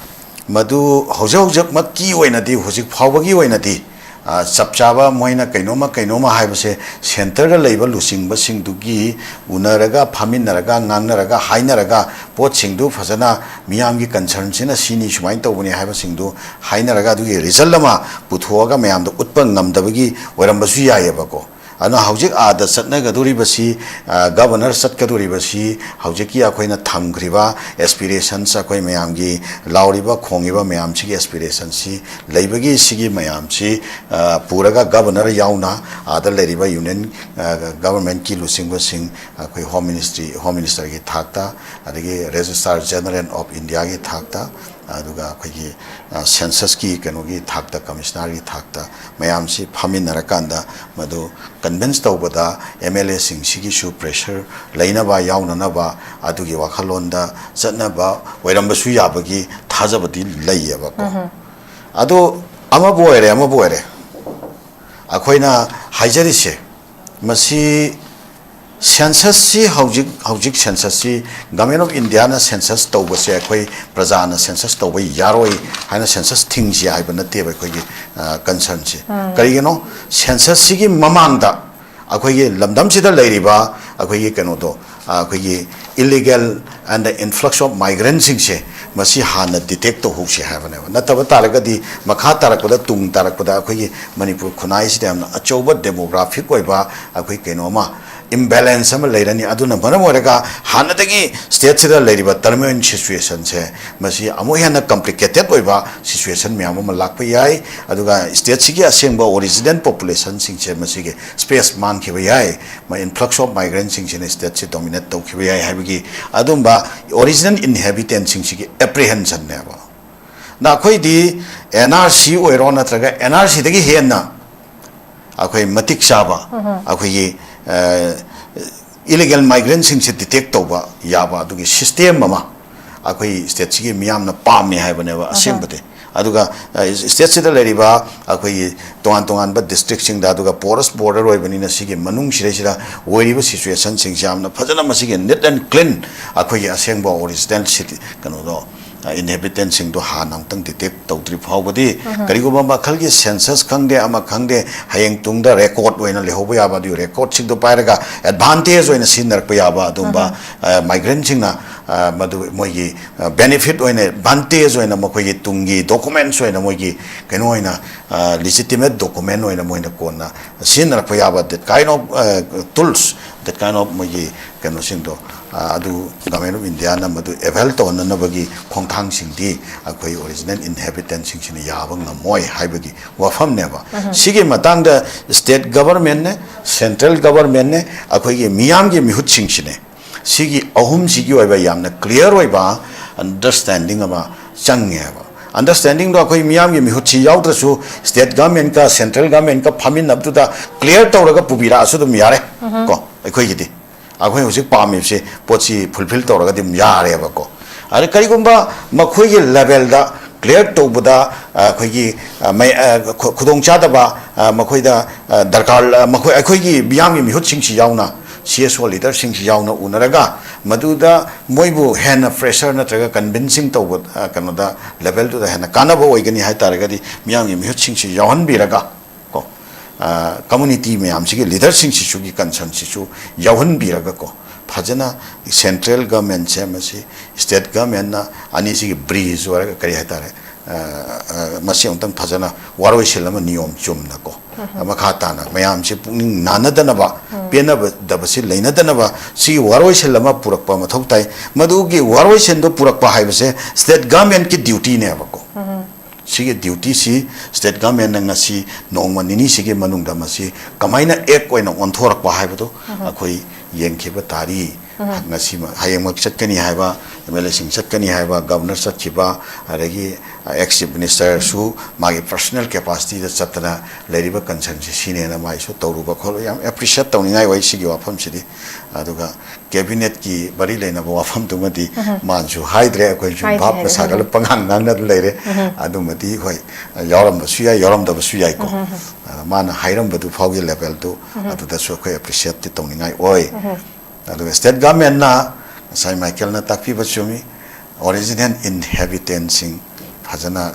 ꯃꯗꯨ ꯍꯧꯖꯤꯛ ꯍꯧꯖꯤꯛꯃꯛꯀꯤ ꯑꯣꯏꯅꯗꯤ, ꯍꯧꯖꯤꯛ ꯐꯥꯎꯕꯒꯤ ꯑꯣꯏꯅꯗꯤ, ꯑ, ꯆꯞ ꯆꯥꯕ ꯃꯣꯏꯅ ꯀꯩꯅꯣꯝꯃ ꯀꯩꯅꯣꯝꯃ ꯍꯥꯏꯕꯁꯦ ꯁꯦꯟꯇꯔꯗ ꯂꯩꯕ ꯂꯨꯆꯤꯡꯕꯁꯤꯡꯗꯨꯒꯤ ꯎꯅꯔꯒ, ꯐꯝꯃꯤꯟꯅꯔꯒ, ꯉꯥꯡꯅꯔꯒ, ꯍꯥꯏꯅꯔꯒ, ꯄꯣꯠꯁꯤꯡꯗꯨ ꯐꯖꯅ ꯃꯤꯌꯥꯝꯒꯤ ꯀꯟꯁꯔꯟꯁꯤꯅ ꯁꯤꯅꯤ, ꯁꯨꯃꯥꯏꯅ ꯇꯧꯕꯅꯤ ꯍꯥꯏꯕꯁꯤꯡꯗꯨ ꯍꯥꯏꯅꯔꯒ, ꯑꯗꯨꯒꯤ ꯔꯤꯖꯜ ꯑꯃ ꯄꯨꯊꯣꯛꯑꯒ ꯃꯌꯥꯝꯗ ꯎꯠꯄ ꯉꯝꯗꯕꯒꯤ ꯑꯣꯏꯔꯝꯕꯁꯨ ꯌꯥꯏꯑꯕꯀꯣ꯫ ꯑꯗꯨꯅ ꯍꯧꯖꯤꯛ ꯑꯥꯗ ꯆꯠꯅꯒꯗꯧꯔꯤꯕꯁꯤ, ꯑ, ꯒꯚꯔꯅꯔ ꯆꯠꯀꯗꯧꯔꯤꯕꯁꯤ ꯍꯧꯖꯤꯛꯀꯤ ꯑꯩꯈꯣꯏꯅ ꯊꯝꯈ꯭ꯔꯤꯕ ꯑꯦꯁꯄꯤꯔꯦꯁꯟꯁ, ꯑꯩꯈꯣꯏ ꯃꯌꯥꯝꯒꯤ ꯂꯥꯎꯔꯤꯕ ꯈꯣꯡꯉꯤꯕ ꯃꯌꯥꯝꯁꯤꯒꯤ ꯑꯦꯁꯄꯤꯔꯦꯁꯟꯁꯤ ꯂꯩꯕꯒꯤ, ꯁꯤꯒꯤ ꯃꯌꯥꯝꯁꯤ, ꯑ, ꯄꯨꯔꯒ ꯒꯚꯔꯅꯔ ꯌꯥꯎꯅ ꯑꯥꯗ ꯂꯩꯔꯤꯕ ꯌꯨꯅꯤꯌꯟ, ꯑ, ꯒꯚꯔꯟꯃꯦꯟꯠꯀꯤ ꯂꯨꯆꯤꯡꯕꯁꯤꯡ, ꯑꯩꯈꯣꯏ ꯍꯣꯝ ꯃꯤꯅꯤꯁꯇ꯭ꯔꯤ, ꯍꯣꯝ ꯃꯤꯅꯤꯁꯇꯔꯒꯤ ꯊꯥꯛꯇ, ꯑꯗꯒꯤ ꯔꯦꯖꯤꯁꯇ꯭ꯔꯥꯔ ꯖꯦꯅꯔꯦꯜ ꯑꯣꯐ ꯏꯟꯗꯤꯌꯥꯒꯤ ꯊꯥꯛꯇ, ꯑꯗꯨꯒ ꯑꯩꯈꯣꯏꯒꯤ, ꯑ, ꯁꯦꯟꯁꯁꯀꯤ ꯀꯩꯅꯣꯒꯤ ꯊꯥꯛꯇ, ꯀꯃꯤꯁꯅꯔꯒꯤ ꯊꯥꯛꯇ ꯃꯌꯥꯝꯁꯤ ꯐꯝꯃꯤꯟꯅꯔꯀꯥꯟꯗ ꯃꯗꯨ ꯀꯟꯚꯤꯟꯁ ꯇꯧꯕꯗ ꯑꯦꯝ ꯑꯦꯜ ꯑꯦꯁꯤꯡꯁꯤꯒꯤꯁꯨ ꯄ꯭ꯔꯦꯁꯔ ꯂꯩꯅꯕ, ꯌꯥꯎꯅꯅꯕ, ꯑꯗꯨꯒꯤ ꯋꯥꯈꯜꯂꯣꯟꯗ ꯆꯠꯅꯕ ꯑꯣꯏꯔꯝꯕꯁꯨ ꯌꯥꯕꯒꯤ ꯊꯥꯖꯕꯗꯤ ꯂꯩꯌꯦꯕꯀꯣ꯫ ꯑꯗꯣ ꯑꯃꯕꯨ ꯑꯣꯏꯔꯦ, ꯑꯃꯕꯨ ꯑꯣꯏꯔꯦ, ꯑꯩꯈꯣꯏꯅ ꯍꯥꯏꯖꯔꯤꯁꯦ, ꯃꯁꯤ ꯁꯦꯟꯁꯁꯁꯤ ꯍꯧꯖꯤꯛ ꯍꯧꯖꯤꯛ ꯁꯦꯟꯁꯁꯁꯤ ꯒꯚꯔꯟꯃꯦꯟ ꯑꯣꯐ ꯏꯟꯗꯤꯌꯥꯅ ꯁꯦꯟꯁꯁ ꯇꯧꯕꯁꯦ ꯑꯩꯈꯣꯏ ꯄ꯭ꯔꯖꯥꯅ ꯁꯦꯟꯁꯁ ꯇꯧꯕ ꯌꯥꯔꯣꯏ ꯍꯥꯏꯅ ꯁꯦꯟꯁꯁ ꯊꯤꯡꯁꯤ ꯍꯥꯏꯕ ꯅꯠꯇꯦꯕ ꯑꯩꯈꯣꯏꯒꯤ ꯀꯟꯁꯔꯟꯁꯦ꯫ ꯀꯔꯤꯒꯤꯅꯣ? ꯁꯦꯟꯁꯁꯁꯤꯒꯤ ꯃꯃꯥꯡꯗ ꯑꯩꯈꯣꯏꯒꯤ ꯂꯝꯗꯝꯁꯤꯗ ꯂꯩꯔꯤꯕ ꯑꯩꯈꯣꯏꯒꯤ ꯀꯩꯅꯣꯗꯣ, ꯑꯩꯈꯣꯏꯒꯤ illegal and influx of migrantꯁꯤꯡꯁꯦ ꯃꯁꯤ ꯍꯥꯟꯅ detect ꯇꯧꯍꯧꯁꯤ ꯍꯥꯏꯕꯅꯦꯕ꯫ ꯅꯠꯇꯕ ꯇꯥꯔꯒꯗꯤ ꯃꯈꯥ ꯇꯥꯔꯛꯄꯗ, ꯇꯨꯡ ꯇꯥꯔꯛꯄꯗ ꯑꯩꯈꯣꯏꯒꯤ ꯃꯅꯤꯄꯨꯔ ꯈꯨꯟꯅꯥꯏꯁꯤꯗ ꯌꯥꯝꯅ ꯑꯆꯧꯕ demographic ꯑꯣꯏꯕ ꯑꯩꯈꯣꯏ ꯀꯩꯅꯣ ꯑꯃ, imbalance ꯑꯃ ꯂꯩꯔꯅꯤ꯫ ꯑꯗꯨꯅ ꯃꯔꯝ ꯑꯣꯏꯔꯒ ꯍꯥꯟꯅꯗꯒꯤ stateꯁꯤꯗ ꯂꯩꯔꯤꯕ turmoil situationꯁꯦ ꯃꯁꯤ ꯑꯃꯨꯛ ꯍꯦꯟꯅ complicated ꯑꯣꯏꯕ situation ꯃꯌꯥꯝ ꯑꯃ ꯂꯥꯛꯄ ꯌꯥꯏ꯫ ꯑꯗꯨꯒ stateꯁꯤꯒꯤ ꯑꯁꯦꯡꯕ original populationꯁꯤꯡꯁꯦ ꯃꯁꯤꯒꯤ space ꯃꯥꯡꯈꯤꯕ ꯌꯥꯏ꯫ ꯃ-, influx of migrantꯁꯤꯡꯁꯤꯅ stateꯁꯤ dominate ꯇꯧꯈꯤꯕ ꯌꯥꯏ ꯍꯥꯏꯕꯒꯤ ꯑꯗꯨꯝꯕ original inhabitantꯁꯤꯡꯁꯤꯒꯤ apprehensionꯅꯦꯕ꯫ ꯅꯈꯣꯏꯗꯤ NRC ꯑꯣꯏꯔꯣ ꯅꯠꯇ꯭ꯔꯒ NRCꯗꯒꯤ ꯍꯦꯟꯅ ꯑꯩꯈꯣꯏ ꯃꯇꯤꯛ ꯆꯥꯕ ꯑꯩꯈꯣꯏꯒꯤ, ꯑ, illegal migrantꯁꯤꯡꯁꯦ detect ꯇꯧꯕ ꯌꯥꯕ ꯑꯗꯨꯒꯤ system ꯑꯃ ꯑꯩꯈꯣꯏ stateꯁꯤꯒꯤ ꯃꯤꯌꯥꯝꯅ ꯄꯥꯝꯃꯦ ꯍꯥꯏꯕꯅꯦꯕ ꯑꯁꯦꯡꯕꯗꯤ꯫ ꯑꯗꯨꯒ, ꯑ, stateꯁꯤꯗ ꯂꯩꯔꯤꯕ ꯑꯩꯈꯣꯏꯒꯤ ꯇꯣꯉꯥꯟ ꯇꯣꯉꯥꯟꯕ districtꯁꯤꯡꯗ, ꯑꯗꯨꯒ porous border ꯑꯣꯏꯕꯅꯤꯅ ꯁꯤꯒꯤ ꯃꯅꯨꯡꯁꯤꯗꯩꯁꯤꯗ ꯑꯣꯏꯔꯤꯕ situationꯁꯤꯡꯁꯦ ꯌꯥꯝꯅ ꯐꯖꯅ ꯃꯁꯤꯒꯤ neat and clean ꯑꯩꯈꯣꯏꯒꯤ ꯑꯁꯦꯡꯕ original city ꯀꯩꯅꯣꯗꯣ, ꯑ, inhabitantꯁꯤꯡꯗꯣ ꯍꯥꯟꯅ ꯑꯃꯨꯛꯇꯪ detect ꯇꯧꯗ꯭ꯔꯤ ꯐꯥꯎꯕꯗꯤ, ꯀꯔꯤꯒꯨꯝꯕ ꯃꯈꯜꯒꯤ census ꯈꯪꯗꯦ, ꯑꯃ ꯈꯪꯗꯦ, ꯍꯌꯦꯡ ꯇꯨꯡꯗ record ꯑꯣꯏꯅ ꯂꯩꯍꯧꯕ ꯌꯥꯕ, ꯑꯗꯨꯒꯤ recordꯁꯤꯡꯗꯣ ꯄꯥꯏꯔꯒ advantage ꯑꯣꯏꯅ ꯁꯤꯖꯤꯟꯅꯔꯛꯄ ꯌꯥꯕ ꯑꯗꯨꯒꯨꯝꯕ, ꯑ, migrantꯁꯤꯡꯅ, ꯑ, ꯃꯗꯨ ꯃꯣꯏꯒꯤ, ꯑ, benefit ꯑꯣꯏꯅ, advantage ꯑꯣꯏꯅ ꯃꯈꯣꯏꯒꯤ ꯇꯨꯡꯒꯤ documents ꯑꯣꯏꯅ ꯃꯣꯏꯒꯤ ꯀꯩꯅꯣ ꯑꯣꯏꯅ, ꯑ, legitimate document ꯑꯣꯏꯅ ꯃꯣꯏꯅ ꯀꯣꯟꯅ ꯁꯤꯖꯤꯟꯅꯔꯛꯄ ꯌꯥꯕ that kind of, ꯑ, tools, that kind of ꯃꯣꯏꯒꯤ ꯀꯩꯅꯣꯁꯤꯡꯗꯣ, ꯑ, ꯑꯗꯨ Government of Indiaꯅ ꯃꯗꯨ avail ꯇꯧꯍꯟꯅꯅꯕꯒꯤ ꯈꯣꯡꯊꯥꯡꯁꯤꯡꯗꯤ ꯑꯩꯈꯣꯏ original inhabitantꯁꯤꯡꯁꯤꯅ ꯌꯥꯕ ꯉꯝꯃꯣꯏ ꯍꯥꯏꯕꯒꯤ ꯋꯥꯐꯝꯅꯦꯕ꯫ ꯁꯤꯒꯤ ꯃꯇꯥꯡꯗ state governmentꯅꯦ, central governmentꯅꯦ, ꯑꯩꯈꯣꯏꯒꯤ ꯃꯤꯌꯥꯝꯒꯤ ꯃꯤꯍꯨꯠꯁꯤꯡꯁꯤꯅꯦ, ꯁꯤꯒꯤ ꯑꯍꯨꯝꯁꯤꯒꯤ ꯑꯣꯏꯕ ꯌꯥꯝꯅ clear ꯑꯣꯏꯕ understanding ꯑꯃ ꯆꯪꯉꯦꯕ꯫ Understandingꯗꯣ ꯑꯩꯈꯣꯏ ꯃꯤꯌꯥꯝꯒꯤ ꯃꯤꯍꯨꯠꯁꯤ ꯌꯥꯎꯗ꯭ꯔꯁꯨ state governmentꯀ central governmentꯀ ꯐꯝꯃꯤꯟꯅꯕꯗꯨꯗ clear ꯇꯧꯔꯒ ꯄꯨꯕꯤꯔꯛꯑꯁꯨ ꯑꯗꯨꯝ ꯌꯥꯔꯦ꯫ ꯀꯣ, ꯑꯩꯈꯣꯏꯒꯤꯗꯤ ꯑꯩꯈꯣꯏ ꯍꯧꯖꯤꯛ ꯄꯥꯝꯃꯤꯕꯁꯤ ꯄꯣꯠꯁꯤ fulfil ꯇꯧꯔꯒꯗꯤ ꯑꯗꯨꯝ ꯌꯥꯔꯦꯕꯀꯣ꯫ ꯑꯗ ꯀꯔꯤꯒꯨꯝꯕ ꯃꯈꯣꯏꯒꯤ levelꯗ ꯀ꯭ꯂꯤꯌꯥꯔ ꯇꯧꯕꯗ, ꯑ, ꯑꯩꯈꯣꯏꯒꯤ, ꯑ, ꯃꯩ-, ꯑ, ꯈꯨ-, ꯈꯨꯗꯣꯡꯆꯥꯗꯕ, ꯑ, ꯃꯈꯣꯏꯗ, ꯑ, ꯗꯔꯀꯥꯔ, ꯑ, ꯃꯈꯣꯏ, ꯑꯩꯈꯣꯏꯒꯤ ꯃꯤꯌꯥꯝꯒꯤ ꯃꯤꯍꯨꯠꯁꯤꯡꯁꯤ ꯌꯥꯎꯅ, ꯁꯤ ꯑꯦꯁ ꯑꯣ ꯂꯤꯗꯔꯁꯤꯡꯁꯤ ꯌꯥꯎꯅ ꯎꯅꯔꯒ, ꯃꯗꯨꯗ ꯃꯣꯏꯕꯨ ꯍꯦꯟꯅ ꯄ꯭ꯔꯦꯁꯔ ꯅꯠꯇ꯭ꯔꯒ ꯀꯟꯚꯤꯟꯁꯤꯡ ꯇꯧꯕ, ꯑ, ꯀꯩꯅꯣꯗ, ꯂꯦꯚꯦꯜꯗꯨꯗ ꯍꯦꯟꯅ ꯀꯥꯟꯅꯕ ꯑꯣꯏꯒꯅꯤ ꯍꯥꯏ ꯇꯥꯔꯒꯗꯤ, ꯃꯤꯌꯥꯝꯒꯤ ꯃꯤꯍꯨꯠꯁꯤꯡꯁꯤ ꯌꯥꯎꯍꯟꯕꯤꯔꯒ, ꯀꯣ, ꯑ, ꯀꯝꯃꯨꯅꯤꯇꯤ ꯃꯌꯥꯝꯁꯤꯒꯤ ꯂꯤꯗꯔꯁꯤꯡꯁꯤꯁꯨꯒꯤ ꯀꯟꯁꯔꯟꯁꯤꯁꯨ ꯌꯥꯎꯍꯟꯕꯤꯔꯒꯀꯣ, ꯐꯖꯅ ꯁꯦꯟꯇ꯭ꯔꯦꯜ ꯒꯃꯦꯟꯁꯦ ꯃꯁꯤ ꯁ꯭ꯇꯦꯠ ꯒꯃꯦꯟꯅ ꯑꯅꯤꯁꯤꯒꯤ ꯕ꯭ꯔꯤꯖ ꯑꯣꯏꯔꯒ, ꯀꯔꯤ ꯍꯥꯏꯇꯥꯔꯦ, ꯑ, ꯑ, ꯃꯁꯤ ꯑꯃꯨꯛꯇꯪ ꯐꯖꯅ ꯋꯥꯔꯣꯏꯁꯤꯜ ꯑꯃ ꯅꯤꯌꯣꯝ ꯆꯨꯝꯅꯀꯣ, ꯃꯈꯥ ꯇꯥꯅ ꯃꯌꯥꯝꯁꯤ ꯄꯨꯛꯅꯤꯡ ꯅꯥꯅꯗꯅꯕ, ꯄꯦꯟꯅꯗꯕꯁꯤ ꯂꯩꯅꯗꯅꯕ, ꯁꯤꯒꯤ ꯋꯥꯔꯣꯏꯁꯤꯜ ꯑꯃ ꯄꯨꯔꯛꯄ ꯃꯊꯧ ꯇꯥꯏ꯫ ꯃꯗꯨꯒꯤ ꯋꯥꯔꯣꯏꯁꯤꯟꯗꯨ ꯄꯨꯔꯛꯄ ꯍꯥꯏꯕꯁꯦ ꯁ꯭ꯇꯦꯠ ꯒꯃꯦꯟꯀꯤ ꯗ꯭ꯌꯨꯇꯤꯅꯦꯕꯀꯣ꯫ ꯁꯤꯒꯤ ꯗ꯭ꯌꯨꯇꯤꯁꯤ ꯁ꯭ꯇꯦꯠ ꯒꯃꯦꯟꯅ ꯉꯁꯤ ꯅꯣꯡꯃ ꯅꯤꯅꯤꯁꯤꯒꯤ ꯃꯅꯨꯡꯗ ꯃꯁꯤ ꯀꯃꯥꯏꯅ ꯑꯦꯛ ꯑꯣꯏꯅ ꯑꯣꯟꯊꯣꯔꯛꯄ ꯍꯥꯏꯕꯗꯨ ꯑꯩꯈꯣꯏ ꯌꯦꯡꯈꯤꯕ ꯇꯥꯔꯤ꯫ ꯉꯁꯤꯃꯛ, ꯍꯌꯦꯡꯃꯛ ꯆꯠꯀꯅꯤ ꯍꯥꯏꯕ, ꯑꯦꯝ ꯑꯦꯜ ꯑꯦꯁꯤꯡ ꯆꯠꯀꯅꯤ ꯍꯥꯏꯕ, ꯒꯕꯔꯅꯔ ꯆꯠꯈꯤꯕ, ꯑꯗꯒꯤ ꯑꯦꯛꯁ ꯆꯤꯐ ꯃꯤꯅꯤꯁꯇꯔꯁꯨ ꯃꯥꯒꯤ ꯄꯔꯁꯣꯅꯦꯜ ꯀꯦꯄꯥꯁꯤꯇꯤꯗ ꯆꯠꯇꯅ ꯂꯩꯔꯤꯕ ꯀꯟꯁꯔꯟꯁꯤ ꯁꯤꯅꯦꯅ ꯃꯥꯏꯁꯨ ꯇꯧꯔꯨꯕ ꯈꯣꯠꯂꯨꯕ ꯌꯥꯝ ꯑꯦꯄ꯭ꯔꯤꯁꯤꯌꯦꯠ ꯇꯧꯅꯤꯡꯉꯥꯏ ꯑꯣꯏ ꯁꯤꯒꯤ ꯋꯥꯐꯝꯁꯤꯗꯤ꯫ ꯑꯗꯨꯒ ꯀꯦꯕꯤꯅꯦꯠꯀꯤ ꯃꯔꯤ ꯂꯩꯅꯕ ꯋꯥꯐꯝꯗꯨꯃꯗꯤ ꯃꯥꯅꯁꯨ ꯍꯥꯏꯗ꯭ꯔꯦ, ꯑꯩꯈꯣꯏꯁꯨ ꯍꯥꯏꯗ꯭ꯔꯦ, ꯚꯥꯞꯅ ꯍꯥꯏꯗ꯭ꯔꯦ꯫ ꯁꯥꯒꯠꯂꯒ ꯄꯉꯥꯡ ꯉꯥꯡꯅꯗꯨꯅ ꯂꯩꯔꯦ꯫ ꯑꯗꯨꯃꯗꯤ ꯍꯣꯏ, ꯌꯥꯎꯔꯝꯕꯁꯨ ꯌꯥꯏ, ꯌꯥꯎꯔꯝꯗꯕꯁꯨ ꯌꯥꯏꯀꯣ꯫ ꯑ, ꯃꯥꯅ ꯍꯥꯏꯔꯝꯕꯗꯨ ꯐꯥꯎꯒꯤ ꯂꯦꯚꯦꯜꯗꯨ ꯑꯗꯨꯗꯁꯨ ꯑꯩꯈꯣꯏ ꯑꯦꯄ꯭ꯔꯤꯁꯤꯌꯦꯠꯇꯤ ꯇꯧꯅꯤꯡꯉꯥꯏ ꯑꯣꯏ꯫ ꯑꯗꯨꯒ ꯁ꯭ꯇꯦꯠ ꯒꯃꯦꯟꯅ ꯉꯁꯥꯏ ꯃꯥꯏꯀꯦꯜꯅ ꯇꯥꯛꯄꯤꯕ ꯆꯨꯝꯃꯤ, ꯑꯣꯔꯤꯖꯤꯅꯦꯜ ꯏꯟꯍꯦꯕꯤꯇꯦꯟꯁꯤꯡ ꯐꯖꯅ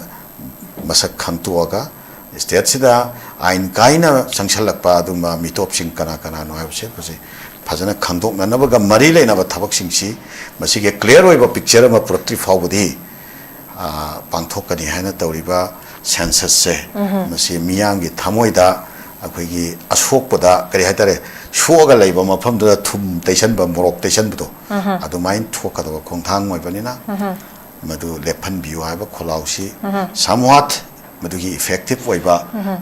ꯃꯁꯛ ꯈꯪꯇꯣꯛꯑꯒ ꯁ꯭ꯇꯦꯠꯁꯤꯗ ꯑꯥꯏꯟ ꯀꯥꯏꯅ ꯆꯪꯁꯜꯂꯛꯄ ꯑꯗꯨꯝꯕ ꯃꯤꯇꯣꯞꯁꯤꯡ ꯀꯅꯥ ꯀꯅꯥꯅꯣ ꯍꯥꯏꯕꯁꯦ ꯍꯧꯖꯤꯛ ꯐꯖꯅ ꯈꯪꯗꯣꯛꯅꯅꯕꯒ ꯃꯔꯤ ꯂꯩꯅꯕ ꯊꯕꯛꯁꯤꯡꯁꯤ ꯃꯁꯤꯒꯤ ꯀ꯭ꯂꯤꯌꯥꯔ ꯑꯣꯏꯕ ꯄꯤꯛꯆꯔ ꯑꯃ ꯄꯨꯔꯛꯇ꯭ꯔꯤ ꯐꯥꯎꯕꯗꯤ, ꯑ, ꯄꯥꯡꯊꯣꯛꯀꯅꯤ ꯍꯥꯏꯅ ꯇꯧꯔꯤꯕ ꯁꯦꯟꯁꯁꯁꯦ ꯃꯁꯤ ꯃꯤꯌꯥꯝꯒꯤ ꯊꯃꯣꯏꯗ ꯑꯩꯈꯣꯏꯒꯤ ꯑꯁꯣꯛꯄꯗ, ꯀꯔꯤ ꯍꯥꯏꯇꯥꯔꯦ, ꯁꯣꯛꯑꯒ ꯂꯩꯕ ꯃꯐꯝꯗꯨꯗ ꯊꯨꯝ ꯇꯩꯁꯟꯕ, ꯃꯣꯔꯣꯛ ꯇꯩꯁꯟꯕꯗꯣ, ꯑꯗꯨꯃꯥꯏꯅ ꯊꯣꯛꯀꯗꯕ ꯈꯣꯡꯊꯥꯡ ꯑꯣꯏꯕꯅꯤꯅ ꯃꯗꯨ ꯂꯦꯞꯍꯟꯕꯤꯌꯨ ꯍꯥꯏꯕ ꯈꯣꯜꯂꯥꯎꯁꯤ somewhat ꯃꯗꯨꯒꯤ ꯏꯐꯦꯛꯇꯤꯞ ꯑꯣꯏꯕ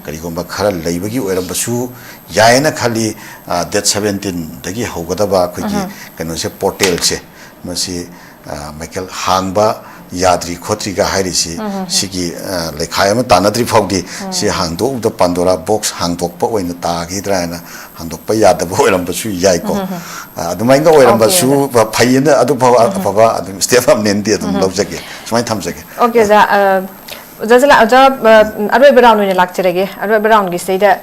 ꯀꯔꯤꯒꯨꯝꯕ ꯈꯔ ꯂꯩꯕꯒꯤ ꯑꯣꯏꯔꯝꯕꯁꯨ ꯌꯥꯏꯌꯦꯅ ꯈꯜꯂꯤ꯫ ꯑ, ꯗꯦꯠ ꯁꯕꯦꯟꯇꯤꯟꯗꯒꯤ ꯍꯧꯒꯗꯕ ꯑꯩꯈꯣꯏꯒꯤ ꯀꯩꯅꯣꯁꯦ, ꯄꯣꯔꯇꯦꯜꯁꯦ, ꯃꯁꯤ, ꯑ, ꯃꯥꯏꯀꯦꯜ ꯍꯥꯡꯕ ꯌꯥꯗ꯭ꯔꯤ ꯈꯣꯠꯇ꯭ꯔꯤꯒ ꯍꯥꯏꯔꯤꯁꯤ, ꯁꯤꯒꯤ, ꯑ, ꯂꯩꯈꯥꯏ ꯑꯃ ꯇꯥꯟꯅꯗ꯭ꯔꯤ ꯐꯥꯎꯗꯤ ꯁꯤ ꯍꯥꯡꯗꯣꯛꯎꯕꯗ ꯄꯥꯟꯗꯣꯔꯥ ꯕꯣꯛꯁ ꯍꯥꯡꯗꯣꯛꯄ ꯑꯣꯏꯅ ꯇꯥꯈꯤꯗ꯭ꯔꯥ ꯍꯥꯏꯅ, ꯍꯥꯡꯗꯣꯛꯄ ꯌꯥꯗꯕ ꯑꯣꯏꯔꯝꯕꯁꯨ ꯌꯥꯏꯀꯣ꯫ ꯑ, ꯑꯗꯨꯃꯥꯏꯅ ꯑꯣꯏꯔꯝꯕꯁꯨ ꯐꯩꯌꯦꯅ, ꯑꯗꯨ ꯐꯥꯎ ꯑꯐꯕ ꯑꯗꯨꯝ ꯁ꯭ꯇꯦꯞ ꯑꯃꯅꯦꯅꯗꯤ ꯑꯗꯨꯝ ꯂꯧꯖꯒꯦ꯫ ꯁꯨꯃꯥꯏꯅ ꯊꯝꯖꯒꯦ꯫ ꯑꯣꯀꯦ, ꯑꯣꯖꯥ꯫ ꯑ, ꯑꯣꯖꯥ ꯖꯂꯥ-, ꯑꯣꯖꯥ, ꯑ, ꯑꯔꯣꯏꯕ ꯔꯥꯎꯟ ꯑꯣꯏꯅ ꯂꯥꯛꯆꯔꯒꯦ꯫ ꯑꯔꯣꯏꯕ ꯔꯥꯎꯟꯒꯤ ꯁꯤꯗꯩꯗ,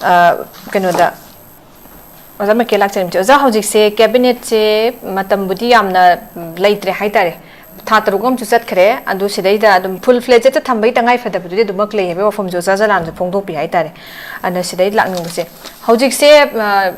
ꯑ, ꯀꯩꯅꯣꯗ, ꯑꯣꯖꯥ ꯃꯥꯏꯀꯦꯜ ꯂꯥꯛꯆꯔꯝꯁꯦ꯫ ꯑꯣꯖꯥ, ꯍꯧꯖꯤꯛꯁꯦ ꯀꯦꯕꯤꯅꯦꯠꯁꯦ ꯃꯇꯝꯕꯨꯗꯤ ꯌꯥꯝꯅ ꯂꯩꯇ꯭ꯔꯦ ꯍꯥꯏꯇꯥꯔꯦ꯫ ꯊꯥ ꯇꯔꯨꯛ ꯑꯃꯁꯨ ꯆꯠꯈ꯭ꯔꯦ꯫ ꯑꯗꯨ ꯁꯤꯗꯩꯗ ꯑꯗꯨꯝ ꯐꯨꯜ ꯐ꯭ꯂꯦꯖꯦꯠꯇ ꯊꯝꯕꯒꯤ ꯇꯉꯥꯏ ꯐꯗꯕꯗꯨꯗꯤ ꯑꯗꯨꯃꯛ ꯂꯩ ꯍꯥꯏꯕꯒꯤ ꯋꯥꯐꯝꯁꯨ ꯑꯣꯖꯥ ꯖꯂꯥꯟꯁꯨ ꯐꯣꯡꯗꯣꯛꯄꯤ ꯍꯥꯏꯇꯥꯔꯦ꯫ ꯑꯗꯨꯅ ꯁꯤꯗꯩ ꯂꯥꯛꯅꯤꯡꯕꯁꯦ, ꯍꯧꯖꯤꯛꯁꯦ, ꯑ,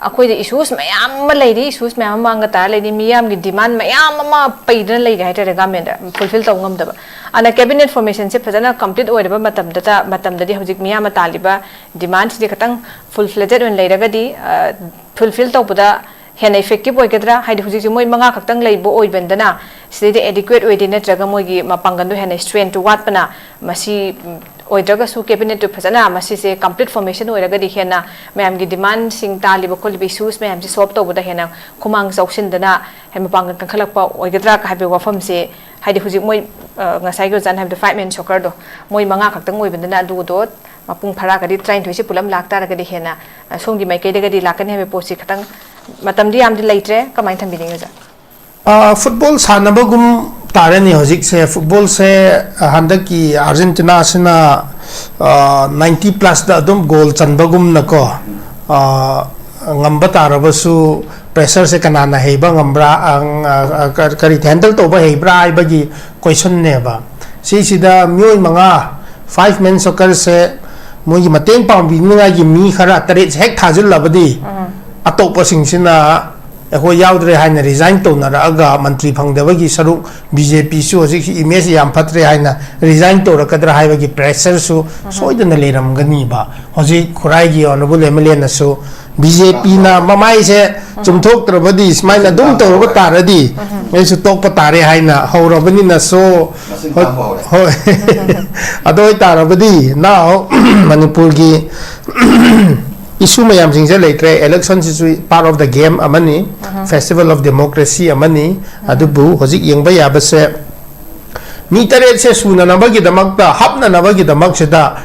ꯑꯩꯈꯣꯏꯗ ꯏꯁꯨꯁ ꯃꯌꯥꯝ ꯑꯃ ꯂꯩꯔꯤ, ꯏꯁꯨꯁ ꯃꯌꯥꯝ ꯑꯃ ꯃꯥꯡꯒ ꯇꯥꯔ ꯂꯩꯔꯤ, ꯃꯤꯌꯥꯝꯒꯤ ꯗꯤꯃꯥꯟ ꯃꯌꯥꯝ ꯑꯃ ꯄꯩꯗꯅ ꯂꯩꯔꯤ ꯍꯥꯏꯇꯥꯔꯦ, ꯒꯃꯦꯟꯗ ꯐꯨꯜꯐꯤꯜ ꯇꯧꯕ ꯉꯝꯗꯕ꯫ ꯑꯗꯨꯅ ꯀꯦꯕꯤꯅꯦꯠ ꯐꯣꯔꯃꯦꯁꯟꯁꯦ ꯐꯖꯅ ꯀꯝꯄ꯭ꯂꯤꯠ ꯑꯣꯏꯔꯕ ꯃꯇꯝꯗꯇ, ꯃꯇꯝꯗꯗꯤ ꯍꯧꯖꯤꯛ ꯃꯤꯌꯥꯝꯅ ꯇꯥꯜꯂꯤꯕ ꯗꯤꯃꯥꯟꯁꯤꯗꯤ ꯈꯤꯇꯪ ꯐꯨꯜ ꯐ꯭ꯂꯦꯖꯦꯠ ꯑꯣꯏꯅ ꯂꯩꯔꯒꯗꯤ, ꯑ, ꯐꯨꯜꯐꯤꯜ ꯇꯧꯕꯗ ꯍꯦꯟꯅ ꯏꯐꯦꯛꯇꯤꯞ ꯑꯣꯏꯒꯗ꯭ꯔꯥ? ꯍꯥꯏꯗꯤ ꯍꯧꯖꯤꯛꯁꯦ ꯃꯣꯏ ꯃꯉꯥ ꯈꯛꯇꯪ ꯂꯩꯕ ꯑꯣꯏꯕꯅꯤꯅ ꯁꯤꯗꯩꯗ ꯑꯦꯗꯤꯀ꯭ꯋꯦꯠ ꯑꯣꯏꯗꯦ, ꯅꯠꯇ꯭ꯔꯒ ꯃꯣꯏꯒꯤ ꯃꯄꯥꯡꯒꯜꯗꯣ ꯍꯦꯟꯅ ꯁ꯭ꯇ꯭ꯔꯦꯡꯇꯨ ꯋꯥꯠꯄꯅ ꯃꯁꯤ, ꯎꯝ, ꯑꯣꯏꯗ꯭ꯔꯒꯁꯨ ꯀꯦꯕꯤꯅꯦꯠꯇꯨ ꯐꯖꯅ ꯃꯁꯤꯁꯦ ꯀꯝꯄ꯭ꯂꯤꯠ ꯐꯣꯔꯃꯦꯁꯟ ꯑꯣꯏꯔꯒꯗꯤ ꯍꯦꯟꯅ ꯃꯌꯥꯝꯒꯤ ꯗꯤꯃꯥꯟꯁꯤꯡ ꯇꯥꯜꯂꯤꯕ ꯈꯣꯠꯂꯤꯕ ꯏꯁꯨꯁ ꯃꯌꯥꯝꯁꯦ ꯁꯣꯜꯕ ꯇꯧꯕꯗ ꯍꯦꯟꯅ ꯈꯨꯃꯥꯡ ꯆꯥꯎꯁꯤꯟꯗꯅ ꯍꯦꯟꯅ ꯃꯄꯥꯡꯒꯜ ꯀꯟꯈꯠꯂꯛꯄ ꯑꯣꯏꯒꯗ꯭ꯔꯥ ꯍꯥꯏꯕꯒꯤ ꯋꯥꯐꯝꯁꯦ, ꯍꯥꯏꯗꯤ ꯍꯧꯖꯤꯛ ꯃꯣꯏ, ꯑ, ꯉꯁꯥꯏꯒꯤ ꯑꯣꯖꯥꯅ ꯍꯥꯏꯕꯗꯣ ꯐꯥꯏꯚ ꯃꯦꯟ ꯁꯣꯀꯔꯗꯣ ꯃꯣꯏ ꯃꯉꯥ ꯈꯛꯇꯪ ꯑꯣꯏꯕꯅꯤꯅ ꯑꯗꯨꯗꯣ ꯃꯄꯨꯡ ꯐꯥꯔꯛꯑꯒꯗꯤ ꯇꯔꯥꯅꯤꯊꯣꯏꯁꯦ ꯄꯨꯂꯞ ꯂꯥꯛꯇꯥꯔꯒꯗꯤ ꯍꯦꯟꯅ, ꯑ, ꯁꯣꯝꯒꯤ ꯃꯥꯏꯀꯩꯗꯒꯗꯤ ꯂꯥꯛꯀꯅꯤ ꯍꯥꯏꯕꯒꯤ ꯄꯣꯠꯁꯤ ꯈꯤꯇꯪ ꯃꯇꯝꯗꯤ ꯌꯥꯝꯗꯤ ꯂꯩꯇ꯭ꯔꯦ꯫ ꯀꯃꯥꯏꯅ ꯊꯝꯕꯤꯅꯤꯡꯉꯤ ꯑꯣꯖꯥ? ꯑ, ꯐꯨꯠꯕꯣꯜ ꯁꯥꯟꯅꯕꯒꯨꯝ ꯇꯥꯔꯦꯅꯦ ꯍꯧꯖꯤꯛꯁꯦ꯫ ꯐꯨꯠꯕꯣꯜꯁꯦ, ꯑ, ꯍꯟꯗꯛꯀꯤ ꯑꯥꯔꯖꯦꯟꯇꯤꯅꯥꯁꯤꯅ, ꯑ, ꯅꯥꯏꯟꯇꯤ ꯄ꯭ꯂꯁꯇ ꯑꯗꯨꯝ ꯒꯣꯜ ꯆꯟꯕꯒꯨꯝꯅꯀꯣ, ꯑ, ꯉꯝꯕ ꯇꯥꯔꯕꯁꯨ ꯄ꯭ꯔꯦꯁꯔꯁꯦ ꯀꯅꯥꯅ ꯍꯩꯕ ꯉꯝꯕ꯭ꯔꯥ, ꯑ, ꯑ, ꯑ, ꯀ-, ꯀꯔꯤ ꯍꯦꯟꯗꯜ ꯇꯧꯕ ꯍꯩꯕ꯭ꯔꯥ ꯍꯥꯏꯕꯒꯤ ꯀꯣꯏꯁꯟꯅꯦꯕ꯫ ꯁꯤꯁꯤꯗ ꯃꯤꯑꯣꯏ ꯃꯉꯥ, ꯐꯥꯏꯚ ꯃꯦꯟ ꯁꯣꯀꯔꯁꯦ ꯃꯣꯏꯒꯤ ꯃꯇꯦꯡ ꯄꯥꯡꯕꯤꯅꯤꯡꯉꯥꯏꯒꯤ ꯃꯤ ꯈꯔ ꯇꯔꯦꯠꯁꯦ ꯍꯦꯛ ꯊꯥꯖꯤꯜꯂꯕꯗꯤ, ꯑꯇꯣꯞꯄꯁꯤꯡꯁꯤꯅ ꯑꯩꯈꯣꯏ ꯌꯥꯎꯗ꯭ꯔꯦ ꯍꯥꯏꯅ ꯔꯤꯖꯥꯏꯟ ꯇꯧꯅꯔꯛꯑꯒ ꯃꯟꯇ꯭ꯔꯤ ꯐꯪꯗꯕꯒꯤ ꯁꯔꯨꯛ ꯕꯤ ꯖꯦ ꯄꯤꯁꯨ ꯍꯧꯖꯤꯛꯁꯤ ꯏꯃꯦꯖ ꯌꯥꯝ ꯐꯠꯇ꯭ꯔꯦ ꯍꯥꯏꯅ ꯔꯤꯖꯥꯏꯟ ꯇꯧꯔꯛꯀꯗ꯭ꯔꯥ ꯍꯥꯏꯕꯒꯤ ꯄ꯭ꯔꯦꯁꯔꯁꯨ ꯁꯣꯏꯗꯅ ꯂꯩꯔꯝꯒꯅꯤꯕ꯫ ꯍꯧꯖꯤꯛ ꯈꯨꯔꯥꯏꯒꯤ ꯑꯣꯅꯔꯦꯕꯜ ꯑꯦꯝ ꯑꯦꯜ ꯑꯦꯅꯁꯨ ꯕꯤ ꯖꯦ ꯄꯤꯅ ꯃꯃꯥꯏꯁꯦ ꯆꯨꯝꯊꯣꯛꯇ꯭ꯔꯕꯗꯤ, ꯁꯨꯃꯥꯏꯅ ꯑꯗꯨꯝ ꯇꯧꯔꯕ ꯇꯥꯔꯗꯤ ꯑꯩꯁꯨ ꯇꯣꯛꯄ ꯇꯥꯔꯦ ꯍꯥꯏꯅ ꯍꯧꯔꯕꯅꯤꯅꯁꯨ꯫ ꯃꯁꯤꯡ ꯍꯣꯏ, ꯇꯥꯕ ꯍꯧꯔꯦ꯫ ꯍꯣꯏ꯫ ꯑꯗꯨ ꯑꯣꯏꯇꯥꯔꯕꯗꯤ ꯅꯥꯎ ꯃꯅꯤꯄꯨꯔꯒꯤ ꯏꯁꯨ ꯃꯌꯥꯝꯁꯤꯡꯁꯦ ꯂꯩꯇ꯭ꯔꯦ꯫ ꯏꯂꯦꯛꯁꯟꯁꯤꯁꯨ part of the game ꯑꯃꯅꯤ, festival of democracy ꯑꯃꯅꯤ꯫ ꯑꯗꯨꯕꯨ ꯍꯧꯖꯤꯛ ꯌꯦꯡꯕ ꯌꯥꯕꯁꯦ, ꯃꯤ ꯇꯔꯦꯠꯁꯦ ꯁꯨꯅꯅꯕꯒꯤꯗꯃꯛꯇ, ꯍꯥꯞꯅꯅꯕꯒꯤꯗꯃꯛꯁꯤꯗ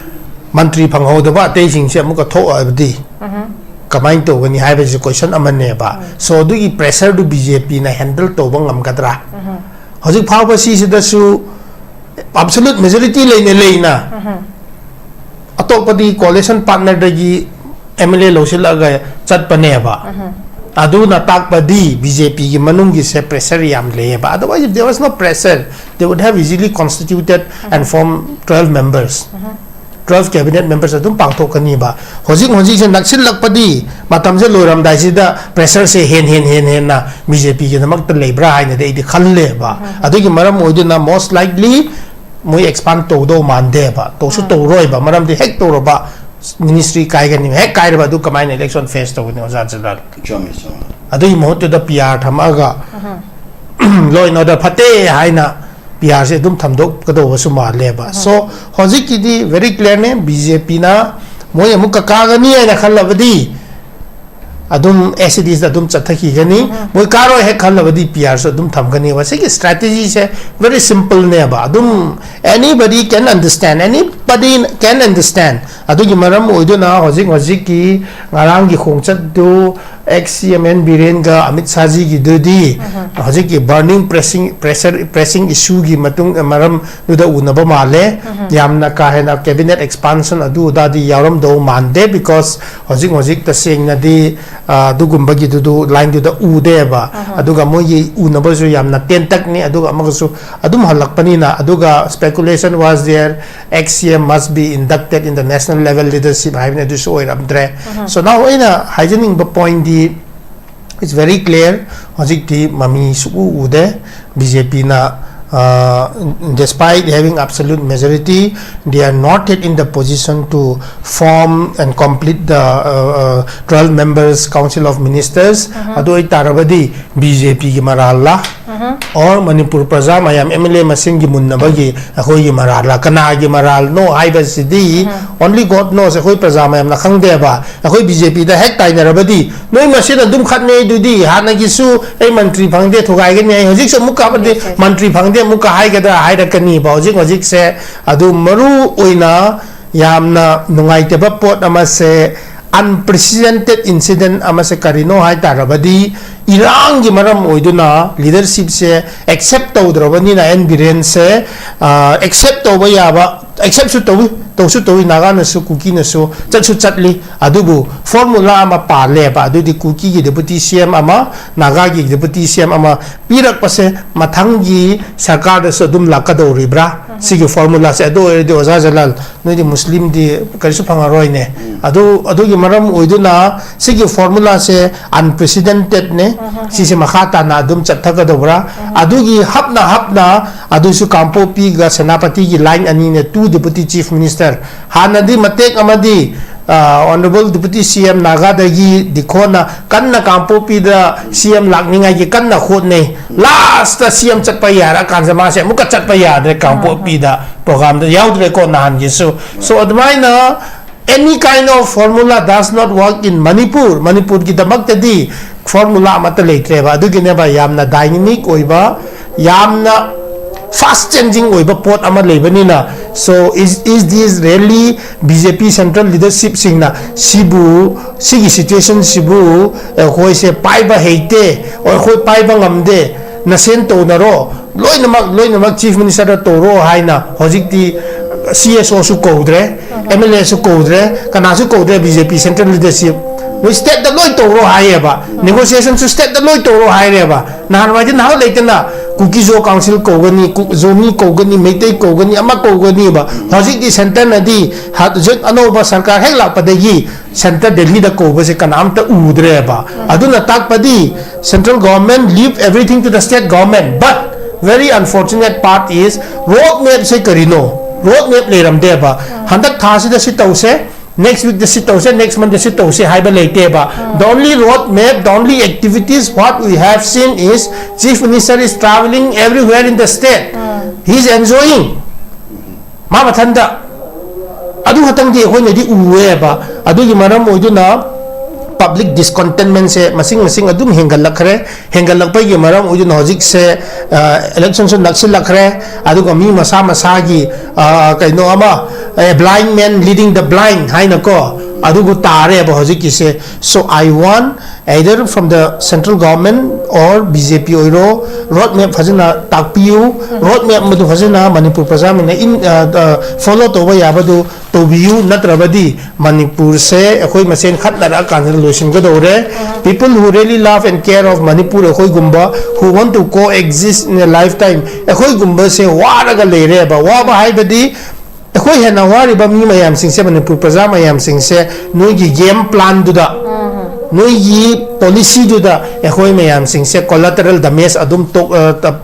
ꯃꯟꯇ꯭ꯔꯤ ꯐꯪꯍꯧꯗꯕ ꯑꯇꯩꯁꯤꯡꯁꯦ ꯑꯃꯨꯛꯀ ꯊꯣꯛꯑꯕꯗꯤ ꯀꯃꯥꯏꯅ ꯇꯧꯒꯅꯤ ꯍꯥꯏꯕꯁꯤ ꯀꯣꯏꯁꯟ ꯑꯃꯅꯦꯕ꯫ ꯁꯣ ꯑꯗꯨꯒꯤ ꯄ꯭ꯔꯦꯁꯔꯗꯨ ꯕꯤ ꯖꯦ ꯄꯤꯅ ꯍꯦꯟꯗꯜ ꯇꯧꯕ ꯉꯝꯒꯗ꯭ꯔꯥ? ꯍꯧꯖꯤꯛ ꯐꯥꯎꯕ ꯁꯤꯁꯤꯗꯁꯨ ꯑꯦꯕꯁꯣꯂꯨꯠ ꯃꯦꯖꯣꯔꯤꯇꯤ ꯂꯩꯅ ꯂꯩꯅ ꯑꯇꯣꯞꯄꯗꯤ ꯀꯣꯂꯤꯁꯟ ꯄꯥꯔꯠꯅꯔꯗꯒꯤ ꯑꯦꯝ ꯑꯦꯜ ꯑꯦ ꯂꯧꯁꯤꯜꯂꯛꯑꯒ ꯆꯠꯄꯅꯦꯕ꯫ ꯑꯗꯨꯅ ꯇꯥꯛꯄꯗꯤ ꯕꯤ ꯖꯦ ꯄꯤꯒꯤ ꯃꯅꯨꯡꯒꯤꯁꯦ ꯄ꯭ꯔꯦꯁꯔ ꯌꯥꯝ ꯂꯩꯌꯦꯕ꯫ Otherwise, if there was no pressure, they would have easily constituted and formed twelve members. Twelve cabinet members ꯑꯗꯨꯝ ꯄꯥꯡꯊꯣꯛꯀꯅꯤꯕ꯫ ꯍꯧꯖꯤꯛ ꯍꯧꯖꯤꯛꯁꯦ ꯅꯛꯁꯤꯜꯂꯛꯄꯗꯤ, ꯃꯇꯝꯁꯦ ꯂꯣꯏꯔꯝꯗꯥꯏꯁꯤꯗ ꯄ꯭ꯔꯦꯁꯔꯁꯦ ꯍꯦꯟ ꯍꯦꯟ ꯍꯦꯟ ꯍꯦꯟꯅ ꯕꯤ ꯖꯦ ꯄꯤꯒꯤꯗꯃꯛꯇ ꯂꯩꯕ꯭ꯔꯥ ꯍꯥꯏꯅꯗꯤ ꯑꯩꯗꯤ ꯈꯜꯂꯦꯕ꯫ ꯑꯗꯨꯒꯤ ꯃꯔꯝ ꯑꯣꯏꯗꯨꯅ most likely ꯃꯣꯏ ꯑꯦꯛꯁꯄꯥꯟ ꯇꯧꯗꯧ ꯃꯥꯟꯗꯦꯕ, ꯇꯧꯁꯨ ꯇꯧꯔꯣꯏꯕ꯫ ꯃꯔꯝꯗꯤ ꯍꯦꯛ ꯇꯧꯔꯕ ꯃꯤꯅꯤꯁꯇ꯭ꯔꯤ ꯀꯥꯏꯒꯅꯤ, ꯍꯦꯛ ꯀꯥꯏꯔꯕ ꯑꯗꯨ ꯀꯃꯥꯏꯅ ꯏꯂꯦꯛꯁꯟ ꯐꯦꯁ ꯇꯧꯒꯅꯤ, ꯑꯣꯖꯥ ꯖꯤꯂꯥꯜ? ꯆꯨꯝꯃꯤ, ꯆꯨꯝꯃꯤ꯫ ꯑꯗꯨꯒꯤ ꯃꯍꯨꯠꯇꯨꯗ ꯄꯤ ꯑꯥꯔ ꯊꯝꯃꯛꯑꯒ ꯂꯣ ꯑꯦꯟ ꯑꯣꯔꯗꯔ ꯐꯠꯇꯦ ꯍꯥꯏꯅ ꯄꯤ ꯑꯥꯔꯁꯦ ꯑꯗꯨꯝ ꯊꯝꯗꯣꯛꯀꯗꯧꯕꯁꯨ ꯃꯥꯜꯂꯦꯕ꯫ ꯁꯣ ꯍꯧꯖꯤꯛꯀꯤꯗꯤ ꯚꯦꯔꯤ ꯀ꯭ꯂꯤꯌꯔꯅꯦ, ꯕꯤ ꯖꯦ ꯄꯤꯅ ꯃꯣꯏ ꯑꯃꯨꯛꯀ ꯀꯥꯒꯅꯤ ꯍꯥꯏꯅ ꯈꯜꯂꯕꯗꯤ ꯑꯗꯨꯝ ꯑꯦꯁ ꯏꯠ ꯏꯁꯇ ꯑꯗꯨꯝ ꯆꯠꯊꯈꯤꯒꯅꯤ꯫ ꯃꯣꯏ ꯀꯥꯔꯣꯏ ꯍꯦꯛ ꯈꯜꯂꯕꯗꯤ ꯄꯤ ꯑꯥꯔꯁꯨ ꯑꯗꯨꯝ ꯊꯝꯒꯅꯦꯕ꯫ ꯁꯤꯒꯤ ꯁ꯭ꯇ꯭ꯔꯦꯇꯦꯖꯤꯁꯦ ꯚꯦꯔꯤ ꯁꯤꯝꯄꯜꯅꯦꯕ꯫ ꯑꯗꯨꯝ anybody can understand, anybody can understand꯫ ꯑꯗꯨꯒꯤ ꯃꯔꯝ ꯑꯣꯏꯗꯨꯅ ꯍꯧꯖꯤꯛ ꯍꯧꯖꯤꯛꯀꯤ ꯉꯔꯥꯡꯒꯤ ꯈꯣꯡꯆꯠꯇꯨ ꯑꯦꯛꯁ ꯁꯤ ꯑꯦꯝ ꯑꯦꯟ ꯕꯤꯔꯦꯟꯒ ꯑꯃꯤꯠ ꯁꯥꯖꯤꯒꯤꯗꯨꯗꯤ ꯍꯧꯖꯤꯛꯀꯤ ꯕꯔꯅꯤꯡ ꯄ꯭ꯔꯦꯁꯤꯡ ꯄ꯭ꯔꯦꯁꯔ ꯄ꯭ꯔꯦꯁꯤꯡ ꯏꯁꯨꯒꯤ ꯃꯇꯨꯡ ꯃꯔꯝꯗꯨꯗ ꯎꯅꯕ ꯃꯥꯜꯂꯦ꯫ ꯌꯥꯝꯅ ꯀꯥ ꯍꯦꯟꯅ ꯀꯦꯕꯤꯅꯦꯠ ꯑꯦꯛꯁꯄꯥꯟꯁꯟ ꯑꯗꯨ ꯑꯗꯥꯗꯤ ꯌꯥꯎꯔꯝꯗꯧ ꯃꯥꯟꯗꯦ, ꯕꯤꯀꯣꯁ ꯍꯧꯖꯤꯛ ꯍꯧꯖꯤꯛ ꯇꯁꯦꯡꯅꯗꯤ ꯑ, ꯑꯗꯨꯒꯨꯝꯕꯒꯤꯗꯨꯗꯨ ꯂꯥꯏꯟꯗꯨꯗ ꯎꯗꯦꯕ꯫ ꯑꯗꯨꯒ ꯃꯣꯏꯒꯤ ꯎꯅꯕꯁꯨ ꯌꯥꯝꯅ ꯇꯦꯟꯇꯛꯅꯤ, ꯑꯗꯨꯒ ꯑꯃꯒꯁꯨ ꯑꯗꯨꯝ ꯍꯜꯂꯛꯄꯅꯤꯅ꯫ ꯑꯗꯨꯒ speculation was there, ex C M must be inducted in the national level leadership ꯍꯥꯏꯕꯅꯤ, ꯑꯗꯨꯁꯨ ꯑꯣꯏꯔꯝꯗ꯭ꯔꯦ꯫ So now ꯑꯩꯅ ꯍꯥꯏꯖꯅꯤꯡꯕ ꯄꯣꯏꯟꯗꯤ, it's very clear, ꯍꯧꯖꯤꯛꯇꯤ ꯃꯃꯤ ꯁꯨꯛꯎ ꯎꯗꯦ꯫ ꯕꯤ ꯖꯦ ꯄꯤꯅ, uh, despite having absolute majority, they are not yet in the position to form and complete the, uh, uh, twelve members Council of Ministers. ꯑꯗꯨ ꯑꯣꯏꯇꯥꯔꯕꯗꯤ B J ꯄꯤꯒꯤ ꯃꯔꯥꯜꯂ, or Manipur ꯄ꯭ꯔꯖꯥ ꯃꯌꯥꯝ M L A ꯃꯁꯤꯡꯒꯤ ꯃꯨꯟꯅꯕꯒꯤ ꯑꯩꯈꯣꯏꯒꯤ ꯃꯔꯥꯜꯂ? ꯀꯅꯥꯒꯤ ꯃꯔꯥꯜꯅꯣ ꯍꯥꯏꯕꯁꯤꯗꯤ only God knows꯫ ꯑꯩꯈꯣꯏ ꯄ꯭ꯔꯖꯥ ꯃꯌꯥꯝꯅ ꯈꯪꯗꯦꯕ꯫ ꯑꯩꯈꯣꯏ ꯕꯤ ꯖꯦ ꯄꯤꯗ ꯍꯦꯛ ꯇꯥꯏꯅꯔꯕꯗꯤ, "ꯅꯣꯏ ꯃꯁꯦꯟ ꯑꯗꯨꯝ ꯈꯠꯅꯩ ꯑꯗꯨꯗꯤ, ꯍꯥꯟꯅꯒꯤꯁꯨ ꯑꯩ ꯃꯟꯇ꯭ꯔꯤ ꯐꯪꯗꯦ ꯊꯨꯒꯥꯏꯒꯅꯤ ꯍꯥꯏ, ꯍꯧꯖꯤꯛꯁꯨ ꯑꯃꯨꯛꯀ ꯑꯃꯗꯤ ꯃꯟꯇ꯭ꯔꯤ ꯐꯪꯗꯦ ꯑꯃꯨꯛꯀ ꯍꯥꯏꯒꯗ꯭ꯔꯥ?" ꯍꯥꯏꯔꯛꯀꯅꯤꯕ꯫ ꯍꯧꯖꯤꯛ ꯍꯧꯖꯤꯛꯁꯦ ꯑꯗꯨ ꯃꯔꯨ ꯑꯣꯏꯅ ꯌꯥꯝꯅ ꯅꯨꯡꯉꯥꯏꯇꯕ ꯄꯣꯠ ꯑꯃꯁꯦ, unprecedented incident ꯑꯃꯁꯦ ꯀꯔꯤꯅꯣ ꯍꯥꯏ ꯇꯥꯔꯕꯗꯤ, ꯏꯔꯥꯡꯒꯤ ꯃꯔꯝ ꯑꯣꯏꯗꯨꯅ ꯂꯤꯗꯔꯁꯤꯞꯁꯦ ꯑꯦꯛꯁꯦꯞ ꯇꯧꯗ꯭ꯔꯕꯅꯤꯅ ꯑꯦꯟ ꯕꯤꯔꯦꯟꯁꯦ ꯑꯦꯛꯁꯦꯞ ꯇꯧꯕ ꯌꯥꯕ, ꯑꯦꯛꯁꯦꯞꯁꯨ ꯇꯧꯏ, ꯇꯧꯁꯨ ꯇꯧꯏ, ꯅꯥꯒꯥꯅꯁꯨ ꯀꯨꯀꯤꯅꯁꯨ ꯆꯠꯁꯨ ꯆꯠꯂꯤ꯫ ꯑꯗꯨꯕꯨ ꯐꯣꯔꯃꯨꯂꯥ ꯑꯃ ꯄꯥꯜꯂꯦꯕ, ꯑꯗꯨꯗꯤ ꯀꯨꯀꯤꯒꯤ ꯗꯦꯄꯨꯇꯤ ꯁꯤ ꯑꯦꯝ ꯑꯃ, ꯅꯥꯒꯥꯒꯤ ꯗꯦꯄꯨꯇꯤ ꯁꯤ ꯑꯦꯝ ꯑꯃ ꯄꯤꯔꯛꯄꯁꯦ ꯃꯊꯪꯒꯤ ꯁꯔꯀꯥꯔꯗꯁꯨ ꯑꯗꯨꯝ ꯂꯥꯛꯀꯗꯧꯔꯤꯕ꯭ꯔꯥ? ꯁꯤꯒꯤ ꯐꯣꯔꯃꯨꯂꯥꯁꯦ꯫ ꯑꯗꯨ ꯑꯣꯏꯔꯗꯤ ꯑꯣꯖꯥ ꯖꯂꯥꯜ, ꯅꯣꯏꯗꯤ ꯃꯨꯁꯂꯤꯝꯗꯤ ꯀꯔꯤꯁꯨ ꯐꯪꯉꯔꯣꯏꯅꯦ꯫ ꯑꯗꯨ, ꯑꯗꯨꯒꯤ ꯃꯔꯝ ꯑꯣꯏꯗꯨꯅ ꯁꯤꯒꯤ ꯐꯣꯔꯃꯨꯂꯥꯁꯦ ꯑꯟꯄ꯭ꯔꯤꯁꯤꯗꯦꯟꯇꯦꯠꯅꯦ꯫ ꯁꯤꯁꯦ ꯃꯈꯥ ꯇꯥꯅ ꯑꯗꯨꯝ ꯆꯠꯊꯒꯗꯧꯕ꯭ꯔꯥ? ꯑꯗꯨꯒꯤ ꯍꯞꯅ ꯍꯞꯅ ꯑꯗꯨꯁꯨ ꯀꯥꯡꯄꯣꯛꯄꯤꯒ ꯁꯦꯅꯥꯄꯇꯤꯒꯤ ꯂꯥꯏꯟ ꯑꯅꯤꯅꯦ, ꯇꯨ ꯗꯦꯄꯨꯇꯤ ꯆꯤꯐ ꯃꯤꯅꯤꯁꯇꯔ꯫ ꯍꯥꯟꯅꯗꯤ ꯃꯇꯦꯛ ꯑꯃꯗꯤ ꯑꯣꯅꯔꯦꯕꯜ ꯗꯦꯄꯨꯇꯤ ꯁꯤ ꯑꯦꯝ ꯅꯥꯒꯥꯗꯒꯤ ꯗꯤꯈꯣꯅ ꯀꯟꯅ ꯀꯥꯡꯄꯣꯛꯄꯤꯗ ꯁꯤ ꯑꯦꯝ ꯂꯥꯛꯅꯤꯡꯉꯥꯏꯒꯤ ꯀꯟꯅ ꯍꯣꯠꯅꯩ꯫ ꯂꯥꯁꯇ ꯁꯤ ꯑꯦꯝ ꯆꯠꯄ ꯌꯥꯔꯀꯥꯟꯗ ꯃꯥꯁꯦ ꯑꯃꯨꯛꯀ ꯆꯠꯄ ꯌꯥꯗ꯭ꯔꯦ, ꯀꯥꯡꯄꯣꯛꯄꯤꯗ ꯄ꯭ꯔꯣꯒ꯭ꯔꯥꯝꯗ ꯌꯥꯎꯗ꯭ꯔꯦꯀꯣ ꯅꯍꯥꯟꯒꯤꯁꯨ꯫ So ꯑꯗꯨꯃꯥꯏꯅ any kind of formula does not work in Manipur꯫ ꯃꯅꯤꯄꯨꯔꯒꯤꯗꯃꯛꯇꯗꯤ ꯐꯣꯔꯃꯨꯂꯥ ꯑꯃꯠꯇ ꯂꯩꯇ꯭ꯔꯦꯕ꯫ ꯑꯗꯨꯒꯤꯅꯦꯕ ꯌꯥꯝꯅ ꯗꯥꯏꯅꯥꯃꯤꯛ ꯑꯣꯏꯕ, ꯌꯥꯝꯅ ꯐꯥꯁ ꯆꯦꯟꯖꯤꯡ ꯑꯣꯏꯕ ꯄꯣꯠ ꯑꯃ ꯂꯩꯕꯅꯤꯅ꯫ So is, is this really B J P central ꯂꯤꯗꯔꯁꯤꯞꯁꯤꯡꯅ ꯁꯤꯕꯨ, ꯁꯤꯒꯤ ꯁꯤꯆꯨꯋꯦꯁꯟꯁꯤꯕꯨ ꯑꯩꯈꯣꯏꯁꯦ ꯄꯥꯏꯕ ꯍꯩꯇꯦ, ꯑꯩꯈꯣꯏ ꯄꯥꯏꯕ ꯉꯝꯗꯦ, ꯅꯁꯦꯟ ꯇꯧꯅꯔꯣ, ꯂꯣꯏꯅꯃꯛ, ꯂꯣꯏꯅꯃꯛ ꯆꯤꯐ ꯃꯤꯅꯤꯁꯇꯔꯗ ꯇꯧꯔꯣ ꯍꯥꯏꯅ ꯍꯧꯖꯤꯛꯇꯤ ꯁꯤ ꯑꯦꯁ ꯑꯣꯁꯨ ꯀꯧꯗ꯭ꯔꯦ, ꯑꯦꯝ ꯑꯦꯜ ꯑꯦꯁꯨ ꯀꯧꯗ꯭ꯔꯦ, ꯀꯅꯥꯁꯨ ꯀꯧꯗ꯭ꯔꯦ꯫ B J P central leadership ꯅꯣꯏ ꯁ꯭ꯇꯦꯠꯇ ꯂꯣꯏ ꯇꯧꯔꯣ ꯍꯥꯏꯌꯦꯕ, ꯅꯦꯒꯣꯁꯤꯌꯦꯁꯟꯁꯨ ꯁ꯭ꯇꯦꯠꯇ ꯂꯣꯏ ꯇꯧꯔꯣ ꯍꯥꯏꯔꯦꯕ꯫ ꯅꯍꯥꯟꯋꯥꯏꯗꯤ ꯅꯍꯥꯟ ꯂꯩꯇꯅ ꯀꯨꯀꯤ ꯖꯣ ꯀꯥꯎꯟꯁꯤꯜ ꯀꯧꯒꯅꯤ, ꯀꯨ-, ꯖꯣꯃꯤ ꯀꯧꯒꯅꯤ, ꯃꯩꯇꯩ ꯀꯧꯒꯅꯤ, ꯑꯃ ꯀꯧꯒꯅꯤꯕ꯫ ꯍꯧꯖꯤꯛꯇꯤ ꯁꯦꯟꯇꯔꯅꯗꯤ ꯍ-, ꯍꯧꯖꯤꯛ ꯑꯅꯧꯕ ꯁꯔꯀꯥꯔ ꯍꯦꯛ ꯂꯥꯛꯄꯗꯒꯤ ꯁꯦꯟꯇꯔ ꯗꯦꯜꯂꯤꯗ ꯀꯧꯕꯁꯦ ꯀꯅꯥꯝꯇ ꯎꯗ꯭ꯔꯦꯕ꯫ ꯑꯗꯨꯅ ꯇꯥꯛꯄꯗꯤ central government leave everything to the state government, but very unfortunate part is road mapꯁꯦ ꯀꯔꯤꯅꯣ? ꯔꯣꯗ ꯃꯦꯞ ꯂꯩꯔꯝꯗꯦꯕ꯫ ꯍꯟꯗꯛ ꯊꯥꯁꯤꯗ ꯁꯤ ꯇꯧꯁꯦ, Next week ꯗ ꯁꯤ ꯇꯧꯁꯦ, next month ꯗ ꯁꯤ ꯇꯧꯁꯦ ꯍꯥꯏꯕ ꯂꯩꯇꯦꯕ. The only road map, the only activities what we have seen is Chief Minister is traveling everywhere in the state. He is enjoying. ꯃꯥ ꯃꯊꯟꯇ ꯑꯗꯨ ꯈꯛꯇꯪꯗꯤ ꯑꯩꯈꯣꯏꯅꯗꯤ ꯎꯑꯦꯕ. ꯑꯗꯨꯒꯤ ꯃꯔꯝ ꯑꯣꯏꯗꯨꯅ public discontentmentꯁꯦ ꯃꯁꯤꯡ ꯃꯁꯤꯡ ꯑꯗꯨꯝ ꯍꯦꯟꯒꯠꯂꯛꯈ꯭ꯔꯦ. ꯍꯦꯟꯒꯠꯂꯛꯄꯒꯤ ꯃꯔꯝ ꯑꯣꯏꯗꯨꯅ ꯍꯧꯖꯤꯛꯁꯦ electionꯁꯨ ꯅꯛꯁꯤꯜꯂꯛꯈ꯭ꯔꯦ. ꯑꯗꯨꯒ ꯃꯤ ꯃꯁꯥ ꯃꯁꯥꯒꯤ ꯀꯩꯅꯣ ꯑꯃ, a blind man leading the blind ꯍꯥꯏꯅꯀꯣ, ꯑꯗꯨꯕꯨ ꯇꯥꯔꯦꯕ ꯍꯧꯖꯤꯛꯀꯤꯁꯦ. So I want either from the central government or B J P ꯑꯣꯏꯔꯣ, road map ꯐꯖꯅ ꯇꯥꯛꯄꯤꯌꯨ. Road map ꯃꯗꯨ ꯐꯖꯅ ꯃꯅꯤꯄꯨꯔ ꯄ꯭ꯔꯖꯥꯁꯤꯡꯅ follow ꯇꯧꯕ ꯌꯥꯕꯗꯨ ꯇꯧꯕꯤꯌꯨ. ꯅꯠꯇ꯭ꯔꯕꯗꯤ ꯃꯅꯤꯄꯨꯔꯁꯦ ꯑꯩꯈꯣꯏ ꯃꯁꯦꯟ ꯈꯠꯅꯔꯛꯑꯀꯥꯟꯗ ꯂꯣꯏꯁꯤꯟꯒꯗꯧꯔꯦ. People who really love and care of Manipur, ꯑꯩꯈꯣꯏꯒꯨꯝꯕ, who want to coexist in a lifetime, ꯑꯩꯈꯣꯏꯒꯨꯝꯕꯁꯦ ꯋꯥꯔꯒ ꯂꯩꯔꯦꯕ. ꯋꯥꯕ ꯍꯥꯏꯕꯗꯤ ꯑꯩꯈꯣꯏ ꯍꯦꯟꯅ ꯋꯥꯔꯤꯕ ꯃꯤ ꯃꯌꯥꯝꯁꯤꯡꯁꯦ, ꯃꯅꯤꯄꯨꯔ ꯄ꯭ꯔꯖꯥ ꯃꯌꯥꯝꯁꯤꯡꯁꯦ, ꯅꯣꯏꯒꯤ game planꯗꯨꯗ, ꯅꯣꯏꯒꯤ policyꯗꯨꯗ ꯑꯩꯈꯣꯏ ꯃꯌꯥꯝꯁꯤꯡꯁꯦ collateral damage ꯑꯗꯨꯝ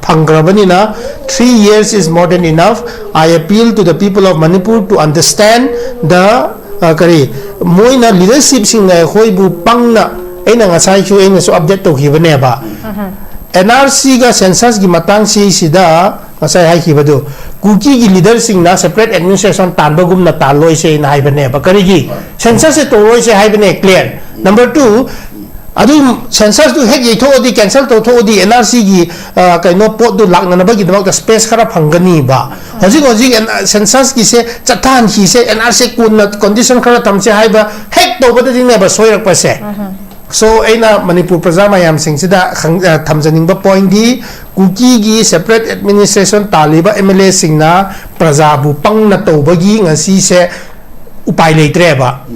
ꯐꯪꯈ꯭ꯔꯕꯅꯤꯅ, three years is more than enough. I appeal to the people of Manipur to understand the ꯀꯔꯤ, ꯃꯣꯏꯅ leadershipꯁꯤꯡꯅ ꯑꯩꯈꯣꯏꯕꯨ ꯄꯪꯅ, ꯑꯩꯅ ꯉꯁꯥꯏꯁꯨ ꯑꯩꯅꯁꯨ update ꯇꯧꯈꯤꯕꯅꯦꯕ. N R Cꯒ censusꯀꯤ ꯃꯇꯥꯡꯁꯤꯁꯤꯗ ꯉꯁꯥꯏ ꯍꯥꯏꯈꯤꯕꯗꯨ, ꯀꯨꯀꯤꯒꯤ leaderꯁꯤꯡꯅ separate administration ꯇꯥꯟꯕꯒꯨꯝꯅ ꯇꯥꯜꯂꯣꯏꯁꯦꯅ ꯍꯥꯏꯕꯅꯦꯕ꯫ ꯀꯔꯤꯒꯤ? Censusꯁꯦ ꯇꯧꯔꯣꯏꯁꯦ ꯍꯥꯏꯕꯅꯦ, clear. Number two, ꯑꯗꯨ censusꯇꯨ ꯍꯦꯛ ꯌꯩꯊꯣꯛꯑꯗꯤ, cancel ꯇꯧꯊꯣꯛꯑꯗꯤ, N R Cꯒꯤ ꯀꯩꯅꯣ ꯄꯣꯠꯇꯨ ꯂꯥꯛꯅꯅꯕꯒꯤꯗꯃꯛꯇ space ꯈꯔ ꯐꯪꯒꯅꯤꯕ꯫ ꯍꯧꯖꯤꯛ ꯍꯧꯖꯤꯛ censusꯀꯤꯁꯦ ꯆꯠꯊꯍꯟꯈꯤꯁꯦ, N R C ꯀꯣꯟꯅ condition ꯈꯔ ꯊꯝꯁꯦ ꯍꯥꯏꯕ ꯍꯦꯛ ꯇꯧꯕꯗꯗꯤꯅꯦꯕ ꯁꯣꯏꯔꯛꯄꯁꯦ꯫ So ꯑꯩꯅ ꯃꯅꯤꯄꯨꯔ ꯄ꯭ꯔꯖꯥ ꯃꯌꯥꯝꯁꯤꯡꯁꯤꯗ ꯊꯝꯖꯅꯤꯡꯕ pointꯗꯤ, ꯀꯨꯀꯤꯒꯤ separate administration ꯇꯥꯜꯂꯤꯕ MLAꯁꯤꯡꯅ ꯄ꯭ꯔꯖꯥꯕꯨ ꯄꯪꯅ ꯇꯧꯕꯒꯤ ꯉꯁꯤꯁꯦ ꯎꯄꯥꯏ ꯂꯩꯇ꯭ꯔꯦꯕ꯫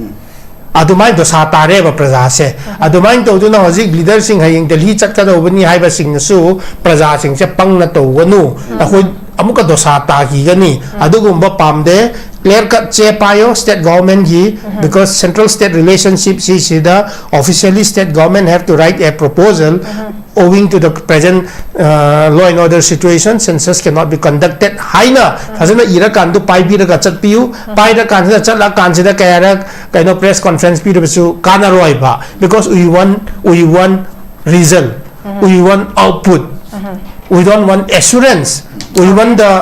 ꯑꯗꯨꯃꯥꯏꯅ ꯗꯣꯁꯥ ꯇꯥꯔꯦꯕ ꯄ꯭ꯔꯖꯥꯁꯦ꯫ ꯑꯗꯨꯃꯥꯏꯅ ꯇꯧꯗꯨꯅ ꯍꯧꯖꯤꯛ leaderꯁꯤꯡ ꯍꯌꯦꯡ ꯗꯦꯜꯍꯤ ꯆꯠꯀꯗꯧꯕꯅꯤ ꯍꯥꯏꯕꯁꯤꯡꯅꯁꯨ ꯄ꯭ꯔꯖꯥꯁꯤꯡꯁꯦ ꯄꯪꯅ ꯇꯧꯒꯅꯨ꯫ ꯑꯩꯈꯣꯏ ꯑꯃꯨꯛꯀ ꯗꯣꯁꯥ ꯇꯥꯈꯤꯒꯅꯤ꯫ ꯑꯗꯨꯒꯨꯝꯕ ꯄꯥꯝꯗꯦ꯫ Clear cut ꯆꯦ ꯄꯥꯏꯌꯣ state governmentꯀꯤ, because central state relationship ꯁꯤꯁꯤꯗ officially state government have to write a proposal "Owing to the present uh, law and order situation, census cannot be conducted" ꯍꯥꯏꯅ ꯐꯖꯅ ꯏꯔꯀꯥꯟꯗ ꯄꯥꯏꯕꯤꯔꯒ ꯆꯠꯄꯤꯌꯨ꯫ ꯄꯥꯏꯔꯀꯥꯟꯁꯤꯗ, ꯆꯠꯂꯀꯥꯟꯁꯤꯗ ꯀꯌꯥꯔꯛ ꯀꯩꯅꯣ press conference ꯄꯤꯔꯕꯁꯨ ꯀꯥꯟꯅꯔꯣꯏꯕ, because we want, we want result, we want output, we don't want assurance, we want the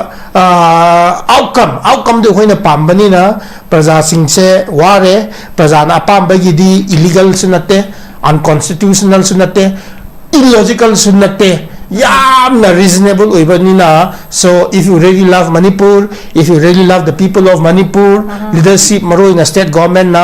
uh, outcome. Outcomeꯗꯨ ꯑꯩꯈꯣꯏꯅ ꯄꯥꯝꯕꯅꯤꯅ ꯄ꯭ꯔꯖꯥꯁꯤꯡꯁꯦ ꯋꯥꯔꯦ꯫ ꯄ꯭ꯔꯖꯥꯅ ꯑꯄꯥꯝꯕꯒꯤꯗꯤ illegalꯁꯨ ꯅꯠꯇꯦ, unconstitutionalꯁꯨ ꯅꯠꯇꯦ, illogicalꯁꯨ ꯅꯠꯇꯦ, ꯌꯥꯝꯅ reasonable ꯑꯣꯏꯕꯅꯤꯅ. So if you really love Manipur, if you really love the people of Manipur, leadership, ꯃꯔꯨꯑꯣꯏꯅ state governmentꯅ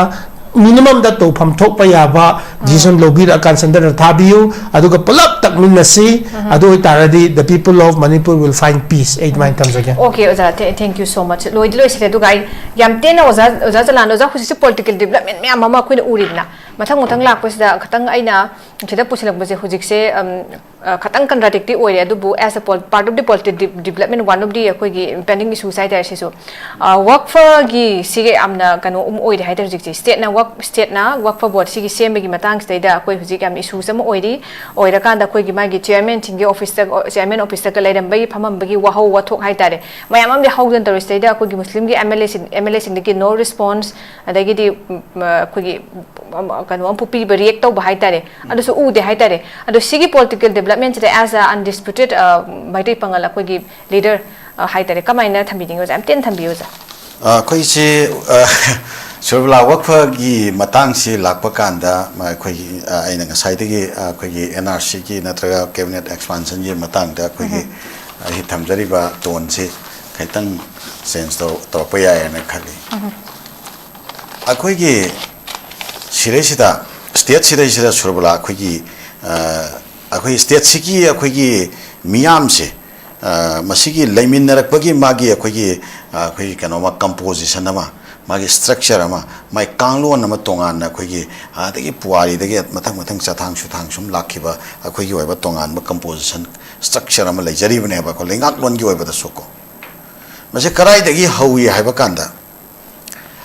minimumꯗ ꯇꯧꯐꯝ ꯊꯣꯛꯄ ꯌꯥꯕ decision ꯂꯧꯕꯤꯔꯛꯑꯀꯥꯟ centerꯗ ꯊꯥꯕꯤꯌꯨ, ꯑꯗꯨꯒ ꯄꯨꯂꯞ ꯇꯛꯃꯤꯟꯅꯁꯤ꯫ ꯑꯗꯨ ꯑꯣꯏꯇꯥꯔꯗꯤ the people of Manipur will find peace꯫ ꯑꯩ ꯑꯗꯨꯃꯥꯏꯅ ꯊꯝꯖꯒꯦ꯫ Okay, ꯑꯣꯖꯥ, thank you so much. ꯂꯣꯏꯗꯤ ꯂꯣꯏꯁꯤꯜꯂꯦ, ꯑꯗꯨꯒ ꯑꯩ ꯌꯥꯝ ꯇꯦꯟꯅ ꯑꯣꯖꯥ, ꯑꯣꯖꯥ ꯆꯂꯥꯟ, ꯑꯣꯖꯥ, ꯍꯧꯖꯤꯛꯁꯦ political development ꯃꯌꯥꯝ ꯑꯃ ꯑꯩꯈꯣꯏꯅ ꯎꯔꯤꯗꯅ, ꯃꯊꯪ ꯃꯊꯪ ꯂꯥꯛꯄꯁꯤꯗ ꯈꯤꯇꯪ ꯑꯩꯅ ꯁꯤꯗ ꯄꯨꯁꯤꯜꯂꯛꯄꯁꯦ ꯍꯧꯖꯤꯛꯁꯦ, ꯎꯝ, ꯑ, ꯈꯤꯇꯪ contradictory ꯑꯣꯏꯔꯦ, ꯑꯗꯨꯕꯨ as a pol-, part of the political de-, development, one of the ꯑꯩꯈꯣꯏꯒꯤ pending issues ꯍꯥꯏꯇꯥꯔꯦ ꯁꯤꯁꯨ꯫ ꯑ, ꯋꯛꯐꯒꯤ ꯁꯤꯒ ꯌꯥꯝꯅ ꯀꯩꯅꯣ ꯑꯃ ꯑꯣꯏꯔꯦ ꯍꯥꯏꯇꯥꯔꯦ ꯍꯧꯖꯤꯛꯁꯦ꯫ Stateꯅ ꯋꯛ-, stateꯅ ꯋꯛꯐ board ꯁꯤꯒꯤ ꯁꯦꯝꯕꯒꯤ ꯃꯇꯥꯡꯁꯤꯗꯩꯗ ꯑꯩꯈꯣꯏ ꯍꯧꯖꯤꯛ ꯌꯥꯝ issues ꯑꯃ ꯑꯣꯏꯔꯤ꯫ ꯑꯣꯏꯔꯀꯥꯟꯗ ꯑꯩꯈꯣꯏꯒꯤ ꯃꯥꯒꯤ chairmanꯁꯤꯡꯒꯤ officeꯇ, chairman officeꯇꯒ ꯂꯩꯔꯝꯕꯒꯤ ꯐꯝꯃꯝꯕꯒꯤ ꯋꯥꯍꯧ ꯋꯥꯊꯣꯛ ꯍꯥꯏꯇꯥꯔꯦ, ꯃꯌꯥꯝ ꯑꯃꯗꯤ ꯍꯧꯗꯅ ꯇꯧꯔꯤ꯫ ꯁꯤꯗꯩꯗ ꯑꯩꯈꯣꯏꯒꯤ ꯃꯨꯁꯂꯤꯝꯒꯤ MLAꯁꯤꯡ, MLAꯁꯤꯡꯗꯒꯤ no response, ꯑꯗꯒꯤꯗꯤ, ꯎꯝ, ꯑꯩꯈꯣꯏꯒꯤ, ꯎꯝ, ꯀꯩꯅꯣ ꯑꯃ ꯄꯤꯕ, react ꯇꯧꯕ ꯍꯥꯏꯇꯥꯔꯦ, ꯑꯗꯨꯁꯨ ꯎꯗꯦ ꯍꯥꯏꯇꯥꯔꯦ꯫ ꯑꯗꯣ ꯁꯤꯒꯤ political developmentꯁꯤꯗ as a undisputed, ꯑ, ꯃꯩꯇꯩ ꯄꯥꯉꯜ ꯑꯩꯈꯣꯏꯒꯤ leader, ꯑ, ꯍꯥꯏꯇꯥꯔꯦ, ꯀꯃꯥꯏꯅ ꯊꯝꯕꯤꯅꯤꯡꯉꯤ ꯑꯣꯖꯥ? ꯌꯥꯝ ꯇꯦꯟꯅ ꯊꯝꯕꯤꯌꯨ ꯑꯣꯖꯥ꯫ ꯑ, ꯑꯩꯈꯣꯏꯁꯤ, ꯑ, ꯁꯨꯔꯕꯂꯥ ꯋꯛꯐꯒꯤ ꯃꯇꯥꯡꯁꯤ ꯂꯥꯛꯄ ꯀꯥꯟꯗ, ꯃ-, ꯑꯩꯈꯣꯏꯒꯤ, ꯑ, ꯑꯩꯅ ꯉꯁꯥꯏꯗꯒꯤ, ꯑ, ꯑꯩꯈꯣꯏꯒꯤ NRCꯒꯤ ꯅꯠꯇ꯭ꯔꯒ cabinet expansionꯒꯤ ꯃꯇꯥꯡꯗ ꯑꯩꯈꯣꯏꯒꯤ, ꯑ, ꯑꯩ ꯊꯝꯖꯔꯤꯕ toneꯁꯤ ꯈꯤꯇꯪ change ꯇꯧ-, ꯇꯧꯔꯛꯄ ꯌꯥꯏ ꯍꯥꯏꯅ ꯈꯜꯂꯤ꯫ ꯑꯩꯈꯣꯏꯒꯤ ꯁꯤꯗꯩꯁꯤꯗ, state ꯁꯤꯗꯩꯁꯤꯗ ꯁꯨꯔꯕꯂꯥ ꯑꯩꯈꯣꯏꯒꯤ, ꯑ, ꯑꯩꯈꯣꯏ stateꯁꯤꯒꯤ ꯑꯩꯈꯣꯏꯒꯤ ꯃꯤꯌꯥꯝꯁꯦ, ꯑ, ꯃꯁꯤꯒꯤ ꯂꯩꯃꯤꯟꯅꯔꯛꯄꯒꯤ ꯃꯥꯒꯤ ꯑꯩꯈꯣꯏꯒꯤ, ꯑ, ꯑꯩꯈꯣꯏꯒꯤ ꯀꯩꯅꯣꯃ, composition ꯑꯃ, ꯃꯥꯒꯤ structure ꯑꯃ, ꯃꯥꯒꯤ ꯀꯥꯡꯂꯣꯟ ꯑꯃ ꯇꯣꯉꯥꯟꯅ ꯑꯩꯈꯣꯏꯒꯤ ꯑꯥꯗꯒꯤ ꯄꯨꯋꯥꯔꯤꯗꯒꯤ ꯃꯊꯪ ꯃꯊꯪ ꯆꯊꯥꯡ ꯁꯨꯊꯥꯡ ꯁꯨꯝ ꯂꯥꯛꯈꯤꯕ ꯑꯩꯈꯣꯏꯒꯤ ꯑꯣꯏꯕ ꯇꯣꯉꯥꯟꯕ composition, structure ꯑꯃ ꯂꯩꯖꯔꯤꯕꯅꯦꯕ ꯑꯩꯈꯣꯏ ꯂꯩꯉꯥꯛꯂꯣꯟꯒꯤ ꯑꯣꯏꯕꯗꯁꯨꯀꯣ꯫ ꯃꯁꯤ ꯀꯗꯥꯏꯗꯒꯤ ꯍꯧꯏ ꯍꯥꯏꯕ ꯀꯥꯟꯗ,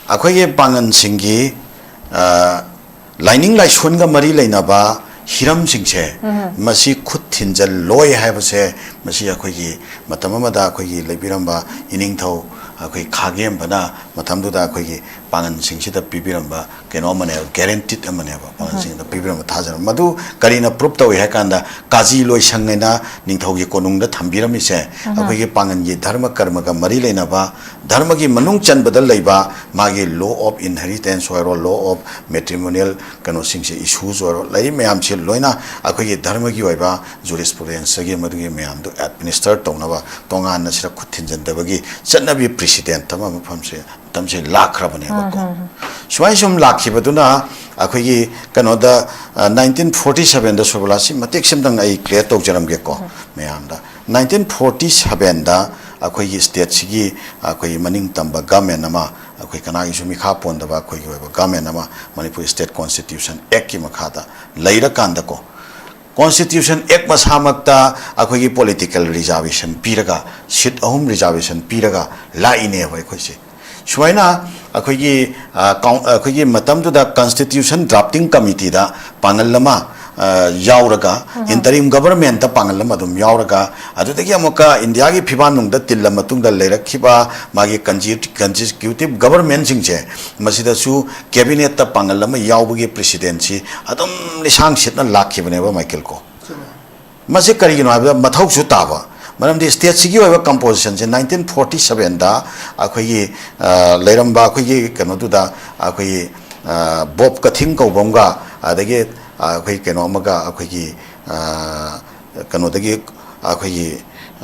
ꯑꯩꯈꯣꯏꯒꯤ ꯄꯥꯡꯒꯜꯁꯤꯡꯒꯤ, ꯑ, ꯂꯥꯏꯅꯤꯡ ꯂꯥꯏꯁꯣꯟꯒ ꯃꯔꯤ ꯂꯩꯅꯕ ꯍꯤꯔꯝꯁꯤꯡꯁꯦ ꯃꯁꯤ ꯈꯨꯠ ꯊꯤꯟꯖꯜꯂꯣꯏ ꯍꯥꯏꯕꯁꯦ, ꯃꯁꯤ ꯑꯩꯈꯣꯏꯒꯤ ꯃꯇꯝ ꯑꯃꯗ ꯑꯩꯈꯣꯏꯒꯤ ꯂꯩꯕꯤꯔꯝꯕ ꯏꯅꯤꯡꯊꯧ ꯑꯩꯈꯣꯏ ꯈꯥꯒꯦꯝꯕꯅ ꯃꯇꯝꯗꯨꯗ ꯑꯩꯈꯣꯏꯒꯤ ꯄꯥꯡꯒꯜꯁꯤꯡꯁꯤꯗ ꯄꯤꯕꯤꯔꯝꯕ ꯀꯩꯅꯣ ꯑꯃꯅꯦꯕ, ꯒꯦꯔꯦꯟꯇꯤꯠ ꯑꯃꯅꯦꯕ, ꯄꯥꯡꯒꯜꯁꯤꯡꯗ ꯄꯤꯕꯤꯔꯝꯕ ꯊꯥꯖꯔꯝꯕ꯫ ꯃꯗꯨ ꯀꯔꯤꯅ ꯄ꯭ꯔꯨꯞ ꯇꯧꯏ ꯍꯥꯏ ꯀꯥꯟꯗ, ꯀꯥꯖꯤ ꯂꯣꯏꯁꯪ ꯍꯥꯏꯅ ꯅꯤꯡꯊꯧꯒꯤ ꯀꯣꯅꯨꯡꯗ ꯊꯝꯕꯤꯔꯝꯃꯤꯁꯦ ꯑꯩꯈꯣꯏꯒꯤ ꯄꯥꯡꯒꯜꯒꯤ ꯙꯔꯃ ꯀꯔꯃꯒ ꯃꯔꯤ ꯂꯩꯅꯕ, ꯙꯔꯃꯒꯤ ꯃꯅꯨꯡ ꯆꯟꯕꯗ ꯂꯩꯕ ꯃꯥꯒꯤ law of inheritance ꯑꯣꯏꯔꯣ, law of matrimonial ꯀꯩꯅꯣꯁꯤꯡꯁꯦ, issues ꯑꯣꯏꯔꯣ, ꯂꯩꯔꯤꯕ ꯃꯌꯥꯝꯁꯦ ꯂꯣꯏꯅ ꯑꯩꯈꯣꯏꯒꯤ ꯙꯔꯃꯒꯤ ꯑꯣꯏꯕ ꯖꯨꯔꯤꯁꯄ꯭ꯔꯨꯗꯦꯟꯁꯇꯒꯤ ꯃꯗꯨꯒꯤ ꯃꯌꯥꯝꯗꯨ ꯑꯦꯗꯃꯤꯅꯤꯁꯇꯔ ꯇꯧꯅꯕ ꯇꯣꯉꯥꯟꯅ ꯁꯤꯗ ꯈꯨꯠ ꯊꯤꯟꯖꯤꯟꯗꯕꯒꯤ ꯆꯠꯅꯕꯤ ꯄ꯭ꯔꯤꯁꯤꯗꯦꯟꯠ ꯑꯃ ꯃꯐꯝꯁꯦ, ꯃꯇꯝꯁꯦ ꯂꯥꯛꯈ꯭ꯔꯕꯅꯦꯕꯀꯣ꯫ ꯁꯨꯃꯥꯏꯅ ꯁꯨꯝ ꯂꯥꯛꯈꯤꯕꯗꯨꯅ ꯑꯩꯈꯣꯏꯒꯤ ꯀꯩꯅꯣꯗ, ꯅꯥꯏꯟꯇꯤꯟ ꯐꯣꯔꯇꯤ ꯁꯕꯦꯟꯗ, ꯁꯣꯕꯂꯥ, ꯁꯤ ꯃꯇꯦꯛ ꯁꯤꯝꯇꯪ ꯑꯩ ꯀ꯭ꯂꯤꯌꯔ ꯇꯧꯖꯔꯝꯒꯦꯀꯣ ꯃꯌꯥꯝꯗ꯫ ꯅꯥꯏꯟꯇꯤꯟ ꯐꯣꯔꯇꯤ ꯁꯕꯦꯟꯗ ꯑꯩꯈꯣꯏꯒꯤ ꯁ꯭ꯇꯦꯠꯁꯤꯒꯤ ꯑꯩꯈꯣꯏꯒꯤ ꯃꯅꯤꯡ ꯇꯝꯕ ꯒꯃꯦꯟ ꯑꯃ, ꯑꯩꯈꯣꯏ ꯀꯅꯥꯒꯤꯁꯨ ꯃꯤꯈꯥ ꯄꯣꯟꯗꯕ ꯑꯩꯈꯣꯏꯒꯤ ꯑꯣꯏꯕ ꯒꯃꯦꯟ ꯑꯃ ꯃꯅꯤꯄꯨꯔ ꯁ꯭ꯇꯦꯠ ꯀꯣꯟꯁꯇꯤꯇ꯭ꯌꯨꯁꯟ ꯑꯦꯛꯀꯤ ꯃꯈꯥꯗ ꯂꯩꯔꯀꯥꯟꯗꯀꯣ, ꯀꯣꯟꯁꯇꯤꯇ꯭ꯌꯨꯁꯟ ꯑꯦꯛ ꯃꯁꯥꯃꯛꯇ ꯑꯩꯈꯣꯏꯒꯤ ꯄꯣꯂꯤꯇꯤꯀꯦꯜ ꯔꯤꯖꯥꯔꯕꯦꯁꯟ ꯄꯤꯔꯒ, ꯁꯤꯠ ꯑꯍꯨꯝ ꯔꯤꯖꯥꯔꯕꯦꯁꯟ ꯄꯤꯔꯒ ꯂꯥꯛꯏꯅꯦꯕ ꯑꯩꯈꯣꯏꯁꯦ꯫ ꯁꯨꯃꯥꯏꯅ ꯑꯩꯈꯣꯏꯒꯤ, ꯑ, ꯀꯥꯎꯟ-, ꯑꯩꯈꯣꯏꯒꯤ ꯃꯇꯝꯗꯨꯗ ꯀꯟꯁꯇꯤꯇ꯭ꯌꯨꯁꯟ ꯗ꯭ꯔꯥꯐꯇꯤꯡ ꯀꯃꯤꯇꯤꯗ ꯄꯥꯡꯒꯜ ꯑꯃ, ꯑ, ꯌꯥꯎꯔꯒ, ꯏꯟꯇꯔꯤꯝ ꯒꯕꯔꯃꯦꯟꯠꯇ ꯄꯥꯡꯒꯜ ꯑꯃ ꯑꯗꯨꯝ ꯌꯥꯎꯔꯒ, ꯑꯗꯨꯗꯒꯤ ꯑꯃꯨꯛꯀ ꯏꯟꯗꯤꯌꯥꯒꯤ ꯐꯤꯕꯥꯟ ꯅꯨꯡꯗ ꯇꯤꯜꯂ ꯃꯇꯨꯡꯗ ꯂꯩꯔꯛꯈꯤꯕ ꯃꯥꯒꯤ ꯀꯟꯖꯤ-, ꯀꯟꯁꯇꯤꯇ꯭ꯌꯨꯇꯤꯞ ꯒꯕꯔꯃꯦꯟꯠꯁꯤꯡꯁꯦ, ꯃꯁꯤꯗꯁꯨ ꯀꯦꯕꯤꯅꯦꯠꯇ ꯄꯥꯡꯒꯜ ꯑꯃ ꯌꯥꯎꯕꯒꯤ ꯄ꯭ꯔꯤꯁꯤꯗꯦꯟꯁꯤ ꯑꯗꯨꯝ ꯂꯤꯁꯥꯡ ꯁꯤꯠꯅ ꯂꯥꯛꯈꯤꯕꯅꯦꯕ, ꯃꯥꯏꯀꯦꯜ ꯀꯣ꯫ ꯃꯁꯤ ꯀꯔꯤꯒꯤꯅꯣ ꯍꯥꯏꯕꯗ ꯃꯊꯧꯁꯨ ꯇꯥꯕ, ꯃꯔꯝꯗꯤ ꯁ꯭ꯇꯦꯠꯁꯤꯒꯤ ꯑꯣꯏꯕ ꯀꯝꯄꯣꯖꯤꯁꯟꯁꯦ ꯅꯥꯏꯟꯇꯤꯟ ꯐꯣꯔꯇꯤ ꯁꯕꯦꯟꯗ ꯑꯩꯈꯣꯏꯒꯤ, ꯑ, ꯂꯩꯔꯝꯕ ꯑꯩꯈꯣꯏꯒꯤ ꯀꯩꯅꯣꯗꯨꯗ, ꯑꯩꯈꯣꯏꯒꯤ, ꯑ, ꯕꯣꯕ ꯀꯊꯤꯡ ꯀꯧꯕ ꯑꯃꯒ, ꯑꯗꯒꯤ, ꯑ, ꯑꯩꯈꯣꯏ ꯀꯩꯅꯣ ꯑꯃꯒ, ꯑꯩꯈꯣꯏꯒꯤ, ꯑ, ꯀꯩꯅꯣꯗꯒꯤ, ꯑꯩꯈꯣꯏꯒꯤ,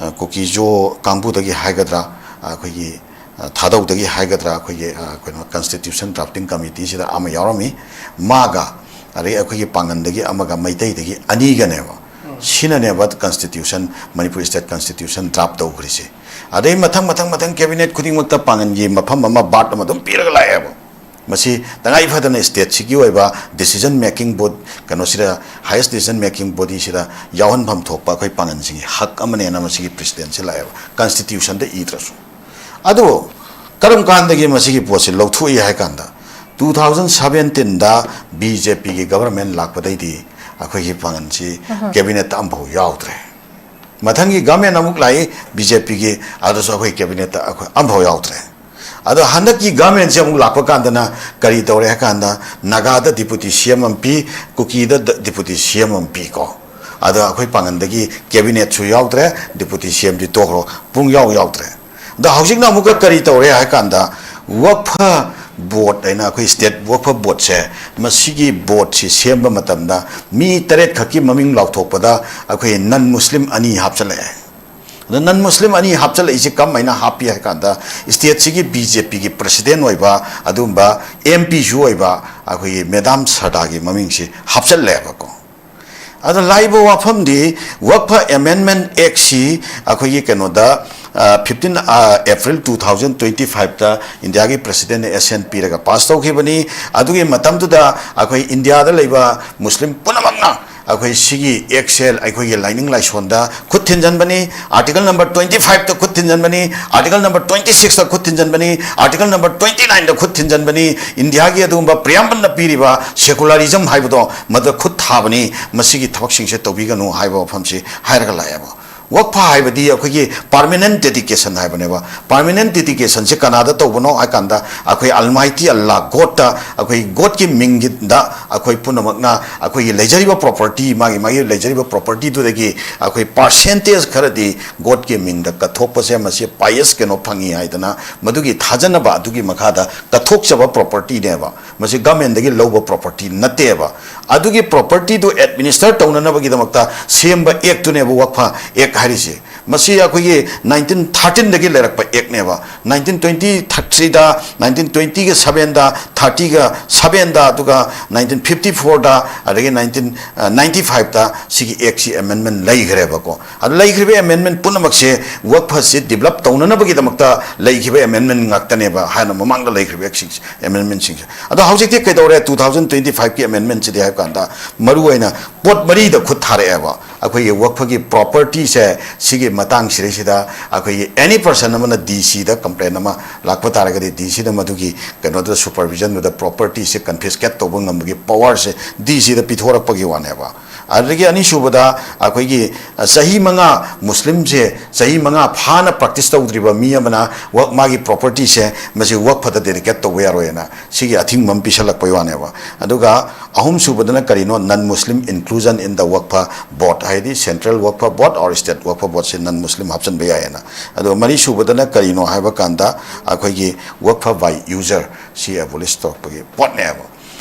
ꯑ, ꯀꯨꯀꯤꯖꯣ ꯀꯥꯡꯕꯨꯗꯒꯤ ꯍꯥꯏꯒꯗ꯭ꯔꯥ, ꯑꯩꯈꯣꯏꯒꯤ, ꯑ, ꯊꯥꯗꯧꯗꯒꯤ ꯍꯥꯏꯒꯗ꯭ꯔꯥ, ꯑꯩꯈꯣꯏꯒꯤ, ꯑ, ꯀꯩꯅꯣ, ꯀꯟꯁꯇꯤꯇ꯭ꯌꯨꯁꯟ ꯗ꯭ꯔꯥꯐꯇꯤꯡ ꯀꯃꯤꯇꯤꯁꯤꯗ ꯑꯃ ꯌꯥꯎꯔꯝꯃꯤ꯫ ꯃꯥꯒ, ꯑꯗꯒꯤ ꯑꯩꯈꯣꯏꯒꯤ ꯄꯥꯡꯒꯟꯗꯒꯤ ꯑꯃꯒ, ꯃꯩꯇꯩꯗꯒꯤ ꯑꯅꯤꯒꯅꯦꯕ꯫ ꯁꯤꯅꯅꯦꯕ constitution, Manipur state constitution draft ꯇꯧꯈ꯭ꯔꯤꯁꯦ꯫ ꯑꯗꯩ ꯃꯊꯪ, ꯃꯊꯪ, ꯃꯊꯪ ꯀꯦꯕꯤꯅꯦꯠ ꯈꯨꯗꯤꯡꯃꯛꯇ ꯄꯥꯡꯒꯟꯒꯤ ꯃꯐꯝ ꯑꯃ, ꯕꯥꯔꯠ ꯑꯃ ꯑꯗꯨꯝ ꯄꯤꯔꯒ ꯂꯥꯛꯑꯦꯕ꯫ ꯃꯁꯤ ꯇꯉꯥꯏ ꯐꯗꯅ ꯁ꯭ꯇꯦꯠꯁꯤꯒꯤ ꯑꯣꯏꯕ decision making body, ꯀꯩꯅꯣꯁꯤꯗ, highest decision making bodyꯁꯤꯗ ꯌꯥꯎꯍꯟꯐꯝ ꯊꯣꯛꯄ ꯑꯩꯈꯣꯏ ꯄꯥꯡꯒꯟꯁꯤꯡꯒꯤ ꯍꯛ ꯑꯃꯅꯦꯅ ꯃꯁꯤꯒꯤ ꯄ꯭ꯔꯤꯁꯤꯗꯦꯟꯁꯤ ꯂꯥꯛꯑꯦꯕ, ꯀꯟꯁꯇꯤꯇ꯭ꯌꯨꯁꯟꯗ ꯏꯗ꯭ꯔꯁꯨ꯫ ꯑꯗꯨꯕꯨ ꯀꯔꯝ ꯀꯥꯟꯗꯒꯤ ꯃꯁꯤꯒꯤ ꯄꯣꯠꯁꯤ ꯂꯧꯊꯣꯛꯏ ꯍꯥꯏ ꯀꯥꯟꯗ, ꯇꯨ ꯊꯥꯎꯖꯟ ꯁꯕꯦꯟꯇꯤꯟꯗ ꯕꯤ ꯖꯦ ꯄꯤꯒꯤ ꯒꯕꯔꯃꯦꯟ ꯂꯥꯛꯄꯗꯩꯗꯤ ꯑꯩꯈꯣꯏꯒꯤ ꯄꯥꯡꯒꯜꯁꯤ ꯀꯦꯕꯤꯅꯦꯠꯇ ꯑꯃꯐꯥꯎ ꯌꯥꯎꯗ꯭ꯔꯦ꯫ ꯃꯊꯪꯒꯤ ꯒꯃꯦꯟ ꯑꯃꯨꯛ ꯂꯥꯛꯏ ꯕꯤ ꯖꯦ ꯄꯤꯒꯤ, ꯑꯗꯨꯁꯨ ꯑꯩꯈꯣꯏ ꯀꯦꯕꯤꯅꯦꯠꯇ ꯑꯩꯈꯣꯏ ꯑꯃꯐꯥꯎ ꯌꯥꯎꯗ꯭ꯔꯦ꯫ ꯑꯗꯣ ꯍꯟꯗꯛꯀꯤ ꯒꯃꯦꯟꯁꯦ ꯑꯃꯨꯛ ꯂꯥꯛꯄ ꯀꯥꯟꯗꯅ ꯀꯔꯤ ꯇꯧꯔꯦ ꯍꯥꯏ ꯀꯥꯟꯗ, ꯅꯥꯒꯥꯗ ꯗꯤꯄꯨꯇꯤ ꯁꯤ ꯑꯦꯝ ꯑꯃ ꯄꯤ, ꯀꯨꯀꯤꯗ ꯗ-, ꯗꯤꯄꯨꯇꯤ ꯁꯤ ꯑꯦꯝ ꯑꯃ ꯄꯤꯀꯣ꯫ ꯑꯗꯣ ꯑꯩꯈꯣꯏ ꯄꯥꯡꯒꯟꯗꯒꯤ ꯀꯦꯕꯤꯅꯦꯠꯁꯨ ꯌꯥꯎꯗ꯭ꯔꯦ, ꯗꯤꯄꯨꯇꯤ ꯁꯤ ꯑꯦꯝꯗꯤ ꯇꯣꯛꯈ꯭ꯔꯣ, ꯄꯨꯡ ꯌꯥꯎ ꯌꯥꯎꯗ꯭ꯔꯦ꯫ ꯑꯗꯣ ꯍꯧꯖꯤꯛꯅ ꯑꯃꯨꯛꯀ ꯀꯔꯤ ꯇꯧꯔꯦ ꯍꯥꯏ ꯀꯥꯟꯗ, ꯋꯛꯐ ꯕꯣꯔꯗ ꯍꯥꯏꯅ ꯑꯩꯈꯣꯏ ꯁ꯭ꯇꯦꯠ ꯋꯛꯐ ꯕꯣꯔꯗꯁꯦ, ꯃꯁꯤꯒꯤ ꯕꯣꯔꯗꯁꯤ ꯁꯦꯝꯕ ꯃꯇꯝꯗ ꯃꯤ ꯇꯔꯦꯠ ꯈꯛꯀꯤ ꯃꯃꯤꯡ ꯂꯥꯎꯊꯣꯛꯄꯗ ꯑꯩꯈꯣꯏ ꯅꯟ ꯃꯨꯁꯂꯤꯝ ꯑꯅꯤ ꯍꯥꯞꯆꯜꯂꯛꯑꯦ꯫ ꯑꯗꯣ ꯅꯟ ꯃꯨꯁꯂꯤꯝ ꯑꯅꯤ ꯍꯥꯞꯆꯜꯂꯛꯏꯁꯦ ꯀꯝ ꯍꯥꯏꯅ ꯍꯥꯞꯄꯤ ꯍꯥꯏ ꯀꯥꯟꯗ, ꯁ꯭ꯇꯦꯠꯁꯤꯒꯤ ꯕꯤ ꯖꯦ ꯄꯤꯒꯤ ꯄ꯭ꯔꯁꯤꯗꯦꯟ ꯑꯣꯏꯕ ꯑꯗꯨꯒꯨꯝꯕ ꯑꯦꯝ ꯄꯤꯁꯨ ꯑꯣꯏꯕ ꯑꯩꯈꯣꯏꯒꯤ ꯃꯦꯗꯥꯝ ꯁꯔꯗꯥꯒꯤ ꯃꯃꯤꯡꯁꯤ ꯍꯥꯞꯆꯜꯂꯦꯕꯀꯣ꯫ ꯑꯗꯣ ꯂꯥꯛꯏꯕ ꯋꯥꯐꯝꯗꯤ, ꯋꯛꯐ ꯑꯦꯃꯦꯟꯃꯦꯟ ꯑꯦꯛꯁꯤ ꯑꯩꯈꯣꯏꯒꯤ ꯀꯩꯅꯣꯗ, fifteen April two thousand twenty ꯐꯥꯏꯚꯇ ꯏꯟꯗꯤꯌꯥꯒꯤ ꯄ꯭ꯔꯁꯤꯗꯦꯟꯅ ꯑꯦꯁꯦꯟ ꯄꯤꯔꯒ ꯄꯥꯁ ꯇꯧꯈꯤꯕꯅꯤ꯫ ꯑꯗꯨꯒꯤ ꯃꯇꯝꯗꯨꯗ ꯑꯩꯈꯣꯏ ꯏꯟꯗꯤꯌꯥꯗ ꯂꯩꯕ ꯃꯨꯁꯂꯤꯝ ꯄꯨꯝꯅꯃꯛꯅ ꯑꯩꯈꯣꯏ ꯁꯤꯒꯤ ꯑꯦꯛꯁꯦ ꯑꯩꯈꯣꯏꯒꯤ ꯂꯥꯏꯅꯤꯡ ꯂꯥꯏꯁꯣꯟꯗ ꯈꯨꯠ ꯊꯤꯟꯖꯟꯕꯅꯤ, ꯑꯥꯔꯇꯤꯀꯜ ꯅꯝꯕꯔ ꯇ꯭ꯋꯦꯟꯇꯤ ꯐꯥꯏꯚꯇ ꯈꯨꯠ ꯊꯤꯟꯖꯟꯕꯅꯤ, ꯑꯥꯔꯇꯤꯀꯜ ꯅꯝꯕꯔ ꯇ꯭ꯋꯦꯟꯇꯤ ꯁꯤꯛꯁꯇ ꯈꯨꯠ ꯊꯤꯟꯖꯟꯕꯅꯤ, ꯑꯥꯔꯇꯤꯀꯜ ꯅꯝꯕꯔ ꯇ꯭ꯋꯦꯟꯇꯤ ꯅꯥꯏꯟꯗ ꯈꯨꯠ ꯊꯤꯟꯖꯟꯕꯅꯤ, ꯏꯟꯗꯤꯌꯥꯒꯤ ꯑꯗꯨꯒꯨꯝꯕ ꯄ꯭ꯔꯤꯌꯥꯝꯕꯜꯅ ꯄꯤꯔꯤꯕ ꯁꯦꯀꯨꯂꯔꯤꯖꯝ ꯍꯥꯏꯕꯗꯣ ꯃꯗꯨ ꯈꯨꯠ ꯊꯥꯕꯅꯤ, ꯃꯁꯤꯒꯤ ꯊꯕꯛꯁꯤꯡꯁꯦ ꯇꯧꯕꯤꯒꯅꯨ ꯍꯥꯏꯕ ꯋꯥꯐꯝꯁꯤ ꯍꯥꯏꯔꯒ ꯂꯥꯛꯑꯦꯕ꯫ ꯋꯛꯐ ꯍꯥꯏꯕꯗꯤ ꯑꯩꯈꯣꯏꯒꯤ ꯄꯥꯔꯃꯤꯅꯦꯟ ꯗꯦꯗꯤꯀꯦꯁꯟ ꯍꯥꯏꯕꯅꯦꯕ꯫ ꯄꯥꯔꯃꯤꯅꯦꯟ ꯗꯦꯗꯤꯀꯦꯁꯟꯁꯦ ꯀꯅꯥꯗ ꯇꯧꯕꯅꯣ ꯍꯥꯏ ꯀꯥꯟꯗ, ꯑꯩꯈꯣꯏ ꯑꯜꯃꯥꯏꯇꯤ ꯑꯜꯂꯥ ꯒꯣꯗꯇ, ꯑꯩꯈꯣꯏ ꯒꯣꯗꯀꯤ ꯃꯤꯡꯒꯤꯗ ꯑꯩꯈꯣꯏ ꯄꯨꯝꯅꯃꯛꯅ ꯑꯩꯈꯣꯏꯒꯤ ꯂꯩꯖꯔꯤꯕ ꯄ꯭ꯔꯣꯄꯔꯇꯤ, ꯃꯥꯒꯤ ꯃꯥꯒꯤ ꯂꯩꯖꯔꯤꯕ ꯄ꯭ꯔꯣꯄꯔꯇꯤꯗꯨꯗꯒꯤ ꯑꯩꯈꯣꯏ ꯄꯥꯔꯁꯦꯟꯇꯦꯖ ꯈꯔꯗꯤ ꯒꯣꯗꯀꯤ ꯃꯤꯡꯗ ꯀꯠꯊꯣꯛꯄꯁꯦ ꯃꯁꯤ ꯄꯥꯏꯌꯁ ꯀꯩꯅꯣ ꯐꯪꯉꯤ ꯍꯥꯏꯗꯅ, ꯃꯗꯨꯒꯤ ꯊꯥꯖꯅꯕ ꯑꯗꯨꯒꯤ ꯃꯈꯥꯗ ꯀꯠꯊꯣꯛꯆꯕ ꯄ꯭ꯔꯣꯄꯔꯇꯤꯅꯦꯕ꯫ ꯃꯁꯤ ꯒꯃꯦꯟꯗꯒꯤ ꯂꯧꯕ ꯄ꯭ꯔꯣꯄꯔꯇꯤ ꯅꯠꯇꯦꯕ꯫ ꯑꯗꯨꯒꯤ ꯄ꯭ꯔꯣꯄꯔꯇꯤꯗꯨ ꯑꯦꯗꯃꯤꯅꯤꯁꯇꯔ ꯇꯧꯅꯅꯕꯒꯤꯗꯃꯛꯇ ꯁꯦꯝꯕ ꯑꯦꯛꯇꯨꯅꯦꯕ ꯋꯛꯐ ꯑꯦꯛ ꯍꯥꯏꯔꯤꯁꯦ꯫ ꯃꯁꯤ ꯑꯩꯈꯣꯏꯒꯤ ꯅꯥꯏꯟꯇꯤꯟ ꯊꯥꯔꯇꯤꯟꯗꯒꯤ ꯂꯩꯔꯛꯄ ꯑꯦꯛꯅꯦꯕ꯫ ꯅꯥꯏꯟꯇꯤꯟ ꯇ꯭ꯋꯦꯟꯇꯤ ꯊ꯭ꯔꯤꯗ, ꯅꯥꯏꯟꯇꯤꯟ ꯇ꯭ꯋꯦꯟꯇꯤꯒ ꯁꯕꯦꯟꯗ, ꯊꯥꯔꯇꯤꯒ ꯁꯕꯦꯟꯗ, ꯑꯗꯨꯒ ꯅꯥꯏꯟꯇꯤꯟ ꯐꯤꯐꯇꯤ ꯐꯣꯔꯗ, ꯑꯗꯒꯤ ꯅꯥꯏꯟꯇꯤꯟ ꯅꯥꯏꯟꯇꯤ ꯐꯥꯏꯚꯇ ꯁꯤꯒꯤ ꯑꯦꯛꯁꯤ ꯑꯦꯃꯦꯟꯃꯦꯟ ꯂꯩꯈ꯭ꯔꯦꯕꯀꯣ꯫ ꯑꯗꯨ ꯂꯩꯈ꯭ꯔꯤꯕ ꯑꯦꯃꯦꯟꯃꯦꯟ ꯄꯨꯝꯅꯃꯛꯁꯦ ꯋꯛꯐꯁꯤ ꯗꯤꯕꯂꯞ ꯇꯧꯅꯅꯕꯒꯤꯗꯃꯛꯇ ꯂꯩꯈꯤꯕ ꯑꯦꯃꯦꯟꯃꯦꯟ ꯉꯥꯛꯇꯅꯦꯕ, ꯍꯥꯟꯅ ꯃꯃꯥꯡꯗ ꯂꯩꯈ꯭ꯔꯤꯕ ꯑꯦꯛ ꯑꯦꯃꯦꯟꯃꯦꯟꯁꯤꯡꯁꯦ꯫ ꯑꯗꯣ ꯍꯧꯖꯤꯛꯇꯤ ꯀꯩꯗꯧꯔꯦ? ꯇꯨ ꯊꯥꯎꯖꯟ ꯇ꯭ꯋꯦꯟꯇꯤ ꯐꯥꯏꯚꯀꯤ ꯑꯦꯃꯦꯟꯃꯦꯟꯁꯤꯗꯤ ꯍꯥꯏꯕ ꯀꯥꯟꯗ ꯃꯔꯨꯑꯣꯏꯅ ꯄꯣꯠ ꯃꯔꯤꯗ ꯈꯨꯠ ꯊꯥꯔꯛꯑꯦꯕ꯫ ꯑꯩꯈꯣꯏꯒꯤ ꯋꯛꯐꯒꯤ ꯄ꯭ꯔꯣꯄꯔꯇꯤꯁꯦ ꯁꯤꯒꯤ ꯃꯇꯥꯡ ꯁꯤꯗꯩꯁꯤꯗ ꯑꯩꯈꯣꯏꯒꯤ ꯑꯦꯅꯤ ꯄꯔꯁꯟ ꯑꯃꯅ ꯗꯤ ꯁꯤꯗ ꯀꯝꯄ꯭ꯂꯦꯟ ꯑꯃ ꯂꯥꯛꯄ ꯇꯥꯔꯒꯗꯤ ꯗꯤ ꯁꯤꯗ ꯃꯗꯨꯒꯤ ꯀꯩꯅꯣꯗꯨꯗ ꯁꯨꯄꯔꯚꯤꯖꯟꯗꯨꯗ ꯄ꯭ꯔꯣꯄꯔꯇꯤꯁꯦ ꯀꯟꯐꯤꯁꯀꯦꯠ ꯇꯧꯕ ꯉꯝꯕꯒꯤ ꯄꯋꯥꯔꯁꯦ ꯗꯤ ꯁꯤꯗ ꯄꯤꯊꯣꯔꯛꯄꯒꯤ ꯋꯥꯅꯦꯕ꯫ ꯑꯗꯨꯗꯒꯤ ꯑꯅꯤꯁꯨꯕꯗ ꯑꯩꯈꯣꯏꯒꯤ, ꯑ, ꯆꯍꯤ ꯃꯉꯥ ꯃꯨꯁꯂꯤꯝꯁꯦ ꯆꯍꯤ ꯃꯉꯥ ꯐꯥꯅ ꯄ꯭ꯔꯦꯛꯇꯤꯁ ꯇꯧꯗ꯭ꯔꯤꯕ ꯃꯤ ꯑꯃꯅ ꯋꯛ-, ꯃꯥꯒꯤ ꯄ꯭ꯔꯣꯄꯔꯇꯤꯁꯦ ꯃꯁꯤ ꯋꯛꯐꯗ ꯗꯦꯗꯤꯀꯦꯠ ꯇꯧꯕ ꯌꯥꯔꯣꯏꯅ ꯁꯤꯒꯤ ꯑꯊꯤꯡꯕ ꯑꯃ ꯄꯤꯁꯜꯂꯛꯄꯩ ꯋꯥꯅꯦꯕ꯫ ꯑꯗꯨꯒ ꯑꯍꯨꯝꯁꯨꯕꯗꯅ ꯀꯔꯤꯅꯣ? Non Muslim inclusion in the Waqf Board, ꯍꯥꯏꯗꯤ central Waqf Board or state Waqf Board say non Muslim ꯍꯥꯞꯆꯤꯟꯕ ꯌꯥꯏꯌꯦꯅ꯫ ꯑꯗꯣ ꯃꯔꯤꯁꯨꯕꯗꯅ ꯀꯔꯤꯅꯣ ꯍꯥꯏꯕ ꯀꯥꯟꯗ ꯑꯩꯈꯣꯏꯒꯤ ꯋꯛꯐ by user ꯁꯤ ꯑꯦꯕꯣꯂꯤꯁ ꯇꯧꯔꯛꯄꯒꯤ ꯄꯣꯠꯅꯦꯕ꯫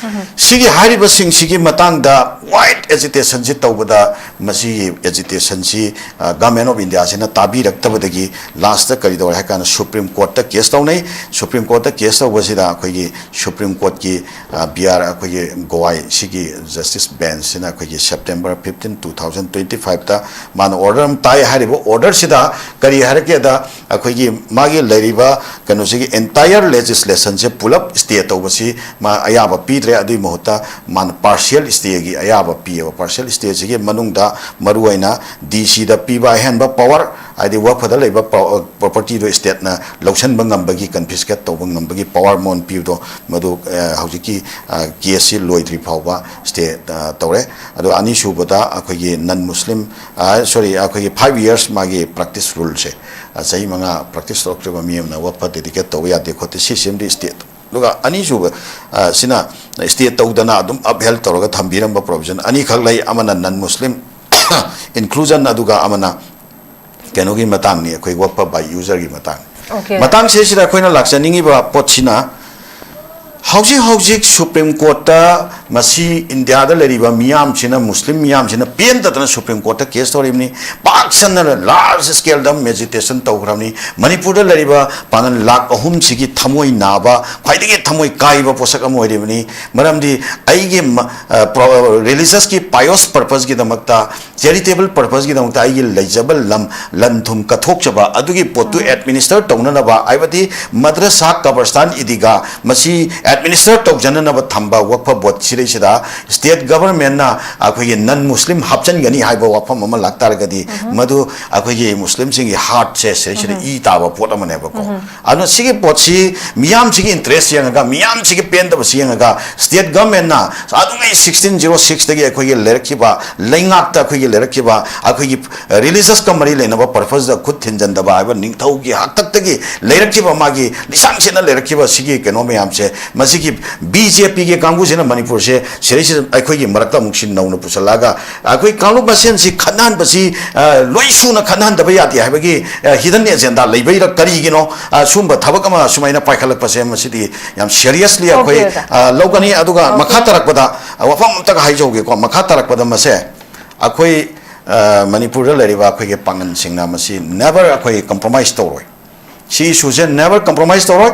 ꯁꯤꯒꯤ ꯍꯥꯏꯔꯤꯕꯁꯤꯡꯁꯤꯒꯤ ꯃꯇꯥꯡꯗ ꯋꯥꯏꯗ ꯑꯦꯖꯤꯇꯦꯁꯟꯁꯤ ꯇꯧꯕꯗ ꯃꯁꯤꯒꯤ ꯑꯦꯖꯤꯇꯦꯁꯟꯁꯤ, ꯑ, Government of India ꯁꯤꯅ ꯇꯥꯕꯤꯔꯛꯇꯕꯗꯒꯤ ꯂꯥꯁꯇ ꯀꯔꯤ ꯇꯧꯔꯦ ꯍꯥꯏ ꯀꯥꯟꯗ ꯁꯨꯄ꯭ꯔꯤꯝ ꯀꯣꯔꯠꯇ ꯀꯦꯁ ꯇꯧꯅꯩ꯫ ꯁꯨꯄ꯭ꯔꯤꯝ ꯀꯣꯔꯠꯇ ꯀꯦꯁ ꯇꯧꯕꯁꯤꯗ ꯑꯩꯈꯣꯏꯒꯤ ꯁꯨꯄ꯭ꯔꯤꯝ ꯀꯣꯔꯠꯀꯤ, ꯑ, ꯕꯤ ꯑꯥꯔ ꯑꯩꯈꯣꯏꯒꯤ ꯒꯣꯋꯥꯏ ꯁꯤꯒꯤ ꯖꯁꯇꯤꯁ ꯕꯦꯟꯁꯁꯤꯅ ꯑꯩꯈꯣꯏꯒꯤ September fifteen, two thousand twenty five ꯇ ꯃꯥꯅ ꯑꯣꯔꯗꯔ ꯑꯃ ꯇꯥꯏ꯫ ꯍꯥꯏꯔꯤꯕ ꯑꯣꯔꯗꯔꯁꯤꯗ ꯀꯔꯤ ꯍꯥꯏꯔꯛꯀꯦꯗ, ꯑꯩꯈꯣꯏꯒꯤ ꯃꯥꯒꯤ ꯂꯩꯔꯤꯕ ꯀꯩꯅꯣꯁꯤꯒꯤ entire legislation ꯁꯦ ꯄꯨꯂꯞ ꯁ꯭ꯇꯦ ꯇꯧꯕꯁꯤ ꯃꯥ ꯑꯌꯥꯕ ꯄꯤꯗ꯭ꯔꯦ꯫ ꯑꯗꯨꯒꯤ ꯃꯍꯨꯠꯇ ꯃꯥꯅ ꯄꯥꯔꯁꯤꯌꯦꯜ ꯁ꯭ꯇꯦꯒꯤ ꯑꯌꯥꯕ ꯄꯤꯌꯦꯕ꯫ ꯄꯥꯔꯁꯤꯌꯦꯜ ꯁ꯭ꯇꯦꯁꯤꯒꯤ ꯃꯅꯨꯡꯗ ꯃꯔꯨꯑꯣꯏꯅ ꯗꯤ ꯁꯤꯗ ꯄꯤꯕ ꯑꯍꯦꯟꯕ ꯄꯋꯥꯔ, ꯍꯥꯏꯗꯤ ꯋꯛꯐꯗ ꯂꯩꯕ ꯄ꯭ꯔꯣ-, ꯄ꯭ꯔꯣꯄꯔꯇꯤꯗꯨ ꯁ꯭ꯇꯦꯠꯅ ꯂꯧꯁꯤꯟꯕ ꯉꯝꯕꯒꯤ, ꯀꯟꯐꯤꯁꯀꯦꯠ ꯇꯧꯕ ꯉꯝꯕꯒꯤ ꯄꯋꯥꯔ ꯃꯉꯣꯟ ꯄꯤꯕꯗꯣ ꯃꯗꯨ, ꯑ, ꯍꯧꯖꯤꯛꯀꯤ, ꯑ, ꯀꯦꯁꯁꯤ ꯂꯣꯏꯗ꯭ꯔꯤ ꯐꯥꯎꯕ ꯁ꯭ꯇꯦ, ꯑ, ꯇꯧꯔꯦ꯫ ꯑꯗꯣ ꯑꯅꯤꯁꯨꯕꯗ ꯑꯩꯈꯣꯏꯒꯤ non Muslim, ꯑ, sorry, ꯑꯩꯈꯣꯏꯒꯤ five years ꯃꯥꯒꯤ ꯄ꯭ꯔꯦꯛꯇꯤꯁ ꯔꯨꯜꯁꯦ, ꯑ, ꯆꯍꯤ ꯃꯉꯥ ꯄ꯭ꯔꯦꯛꯇꯤꯁ ꯇꯧꯔꯛꯇ꯭ꯔꯤꯕ ꯃꯤ ꯑꯃꯅ ꯋꯛꯐ ꯗꯦꯗꯤꯀꯦꯠ ꯇꯧꯕ ꯌꯥꯗꯦ ꯈꯣꯠꯇꯦ, ꯁꯤꯁꯤꯃꯗꯤ ꯁ꯭ꯇꯦꯠ꯫ ꯑꯗꯨꯒ ꯑꯅꯤꯁꯨꯕ, ꯑ, ꯁꯤꯅ ꯁ꯭ꯇꯦ ꯇꯧꯗꯅ ꯑꯗꯨꯝ ꯑꯞꯍꯦꯜ ꯇꯧꯔꯒ ꯊꯝꯕꯤꯔꯝꯕ ꯄ꯭ꯔꯣꯚꯤꯖꯟ ꯑꯅꯤꯈꯛ ꯂꯩ, ꯑꯃꯅ non Muslim inclusion, ꯑꯗꯨꯒ ꯑꯃꯅ ꯀꯩꯅꯣꯒꯤ ꯃꯇꯥꯡꯅꯤ, ꯑꯩꯈꯣꯏ ꯋꯛꯐ by user ꯒꯤ ꯃꯇꯥꯡ꯫ Okay. ꯃꯇꯥꯡꯁꯦ ꯁꯤꯗ ꯑꯩꯈꯣꯏꯅ ꯂꯥꯛꯆꯅꯤꯡꯉꯤꯕ ꯄꯣꯠꯁꯤꯅ ꯍꯧꯖꯤꯛ ꯍꯧꯖꯤꯛ ꯁꯨꯄ꯭ꯔꯤꯝ ꯀꯣꯔꯠꯇ ꯃꯁꯤ ꯏꯟꯗꯤꯌꯥꯗ ꯂꯩꯔꯤꯕ ꯃꯤꯌꯥꯝꯁꯤꯅ, ꯃꯨꯁꯂꯤꯝ ꯃꯤꯌꯥꯝꯁꯤꯅ ꯄꯦꯟꯗꯗꯅ ꯁꯨꯄ꯭ꯔꯤꯝ ꯀꯣꯔꯠꯇ ꯀꯦꯁ ꯇꯧꯔꯤꯕꯅꯤ꯫ ꯄꯥꯛ ꯁꯟꯅ ꯂꯥꯔꯖ ꯁ꯭ꯀꯦꯜꯗ ꯃꯦꯖꯤꯇꯦꯁꯟ ꯇꯧꯈ꯭ꯔꯕꯅꯤ꯫ ꯃꯅꯤꯄꯨꯔꯗ ꯂꯩꯔꯤꯕ ꯄꯥꯡꯒꯜ ꯂꯥꯈ ꯑꯍꯨꯝꯁꯤꯒꯤ ꯊꯃꯣꯏ ꯅꯥꯕ, ꯈ꯭ꯋꯥꯏꯗꯒꯤ ꯊꯃꯣꯏ ꯀꯥꯏꯕ ꯄꯣꯠꯁꯛ ꯑꯃ ꯑꯣꯏꯔꯤꯕꯅꯤ꯫ ꯃꯔꯝꯗꯤ ꯑꯩꯒꯤ ꯃ-, ꯑ, ꯄ꯭ꯔꯣ-, ꯔꯤꯂꯤꯖꯁꯀꯤ ꯄꯥꯏꯌꯣꯁ ꯄꯔꯄꯁꯀꯤꯗꯃꯛꯇ, ꯆꯦꯔꯤꯇꯦꯕꯜ ꯄꯔꯄꯁꯀꯤꯗꯃꯛꯇ ꯑꯩꯒꯤ ꯂꯩꯖꯕ ꯂꯝ, ꯂꯟ ꯊꯨꯝ ꯀꯠꯊꯣꯛꯆꯕ ꯑꯗꯨꯒꯤ ꯄꯣꯠꯇꯨ ꯑꯦꯗꯃꯤꯅꯤꯁꯇꯔ ꯇꯧꯅꯅꯕ, ꯍꯥꯏꯕꯗꯤ ꯃꯗ꯭ꯔꯁꯥ, ꯀꯕꯔꯁꯇꯥꯟ, ꯏꯗꯤꯒꯥ, ꯃꯁꯤ ꯑꯦꯗꯃꯤꯅꯤꯁꯇꯔ ꯇꯧꯖꯅꯅꯕ ꯊꯝꯕ ꯋꯛꯐ ꯕꯣꯔꯗ ꯁꯤꯗꯩꯁꯤꯗ ꯁ꯭ꯇꯦꯠ ꯒꯚꯔꯟꯃꯦꯟꯠꯅ ꯑꯩꯈꯣꯏꯒꯤ ꯅꯟ ꯃꯨꯁꯂꯤꯝ ꯍꯥꯞꯆꯤꯟꯒꯅꯤ ꯍꯥꯏꯕ ꯋꯥꯐꯝ ꯑꯃ ꯂꯥꯛꯇꯥꯔꯒꯗꯤ, ꯃꯗꯨ ꯑꯩꯈꯣꯏꯒꯤ ꯃꯨꯁꯂꯤꯝꯁꯤꯡꯒꯤ ꯍꯥꯔꯠꯁꯦ ꯁꯤꯗꯩꯁꯤꯗ ꯏ ꯇꯥꯕ ꯄꯣꯠ ꯑꯃꯅꯦꯕꯀꯣ꯫ ꯑꯗꯨꯅ ꯁꯤꯒꯤ ꯄꯣꯠꯁꯤ ꯃꯤꯌꯥꯝꯁꯤꯒꯤ ꯏꯟꯇꯔꯦꯁ ꯌꯦꯡꯉꯒ, ꯃꯤꯌꯥꯝꯁꯤꯒꯤ ꯄꯦꯟꯗꯕꯁꯤ ꯌꯦꯡꯉꯒ, ꯁ꯭ꯇꯦꯠ ꯒꯚꯔꯟꯃꯦꯟꯠꯅ ꯑꯗꯨꯉꯩ ꯁꯤꯛꯁꯇꯤꯟ ꯖꯤꯔꯣ ꯁꯤꯛꯁꯇꯒꯤ ꯑꯩꯈꯣꯏꯒꯤ ꯂꯩꯔꯛꯈꯤꯕ, ꯂꯩꯉꯥꯛꯇ ꯑꯩꯈꯣꯏꯒꯤ ꯂꯩꯔꯛꯈꯤꯕ, ꯑꯩꯈꯣꯏꯒꯤ ꯔꯤꯂꯤꯖꯁꯀ ꯃꯔꯤ ꯂꯩꯅꯕ ꯄꯔꯄꯁꯇ ꯈꯨꯠ ꯊꯤꯟꯖꯟꯗꯕ ꯍꯥꯏꯕ ꯅꯤꯡꯊꯧꯒꯤ ꯍꯥꯛꯇꯛꯇꯒꯤ ꯂꯩꯔꯛꯈꯤꯕ ꯃꯥꯒꯤ ꯂꯤꯁꯥꯡ ꯁꯤꯠꯅ ꯂꯩꯔꯛꯈꯤꯕ ꯁꯤꯒꯤ ꯀꯩꯅꯣ ꯃꯌꯥꯝꯁꯦ, ꯃꯁꯤꯒꯤ ꯕꯤ ꯖꯦ ꯄꯤꯒꯤ ꯀꯥꯡꯕꯨꯁꯤꯅ ꯃꯅꯤꯄꯨꯔꯁꯦ ꯁꯤꯗꯩꯁꯤꯗ ꯑꯩꯈꯣꯏꯒꯤ ꯃꯔꯛꯇ ꯑꯃꯨꯛ ꯁꯤ ꯅꯧꯅ ꯄꯨꯁꯜꯂꯛꯑꯒ, ꯑꯩꯈꯣꯏ ꯀꯥꯡꯂꯨꯞ ꯃꯁꯦꯟꯁꯤ ꯈꯠꯅꯍꯟꯕꯁꯤ, ꯑ, ꯂꯣꯏ ꯁꯨꯅ ꯈꯠꯅꯍꯟꯗꯕ ꯌꯥꯗꯦ ꯍꯥꯏꯕꯒꯤ, ꯑ, ꯍꯤꯗꯟ ꯑꯦꯖꯦꯟꯗꯥ ꯂꯩꯕꯩꯔ ꯀꯔꯤꯒꯤꯅꯣ, ꯑ, ꯁꯨꯝꯕ ꯊꯕꯛ ꯑꯃ ꯁꯨꯃꯥꯏꯅ ꯄꯥꯏꯈꯠꯂꯛꯄꯁꯦ, ꯃꯁꯤꯗꯤ ꯌꯥꯝ ꯁꯦꯔꯤꯌꯁꯂꯤ ꯑꯩꯈꯣꯏ, ꯑꯣꯀꯦ, ꯑꯣꯖꯥ꯫ ꯑ, ꯂꯧꯒꯅꯤ꯫ ꯑꯗꯨꯒ ꯑꯣꯀꯦ꯫ ꯃꯈꯥ ꯇꯥꯔꯛꯄꯗ, ꯑ, ꯋꯥꯐꯝ ꯑꯝꯇꯒ ꯍꯥꯏꯖꯍꯧꯒꯦꯀꯣ꯫ ꯃꯈꯥ ꯇꯥꯔꯛꯄꯗ ꯃꯁꯦ ꯑꯩꯈꯣꯏ, ꯑ, ꯃꯅꯤꯄꯨꯔꯗ ꯂꯩꯔꯤꯕ ꯑꯩꯈꯣꯏꯒꯤ ꯄꯥꯡꯒꯜꯁꯤꯡꯅ ꯃꯁꯤ never ꯑꯩꯈꯣꯏ compromise ꯇꯧꯔꯣꯏ꯫ ꯁꯤ ꯏꯁꯨꯁꯦ never compromise ꯇꯧꯔꯣꯏ꯫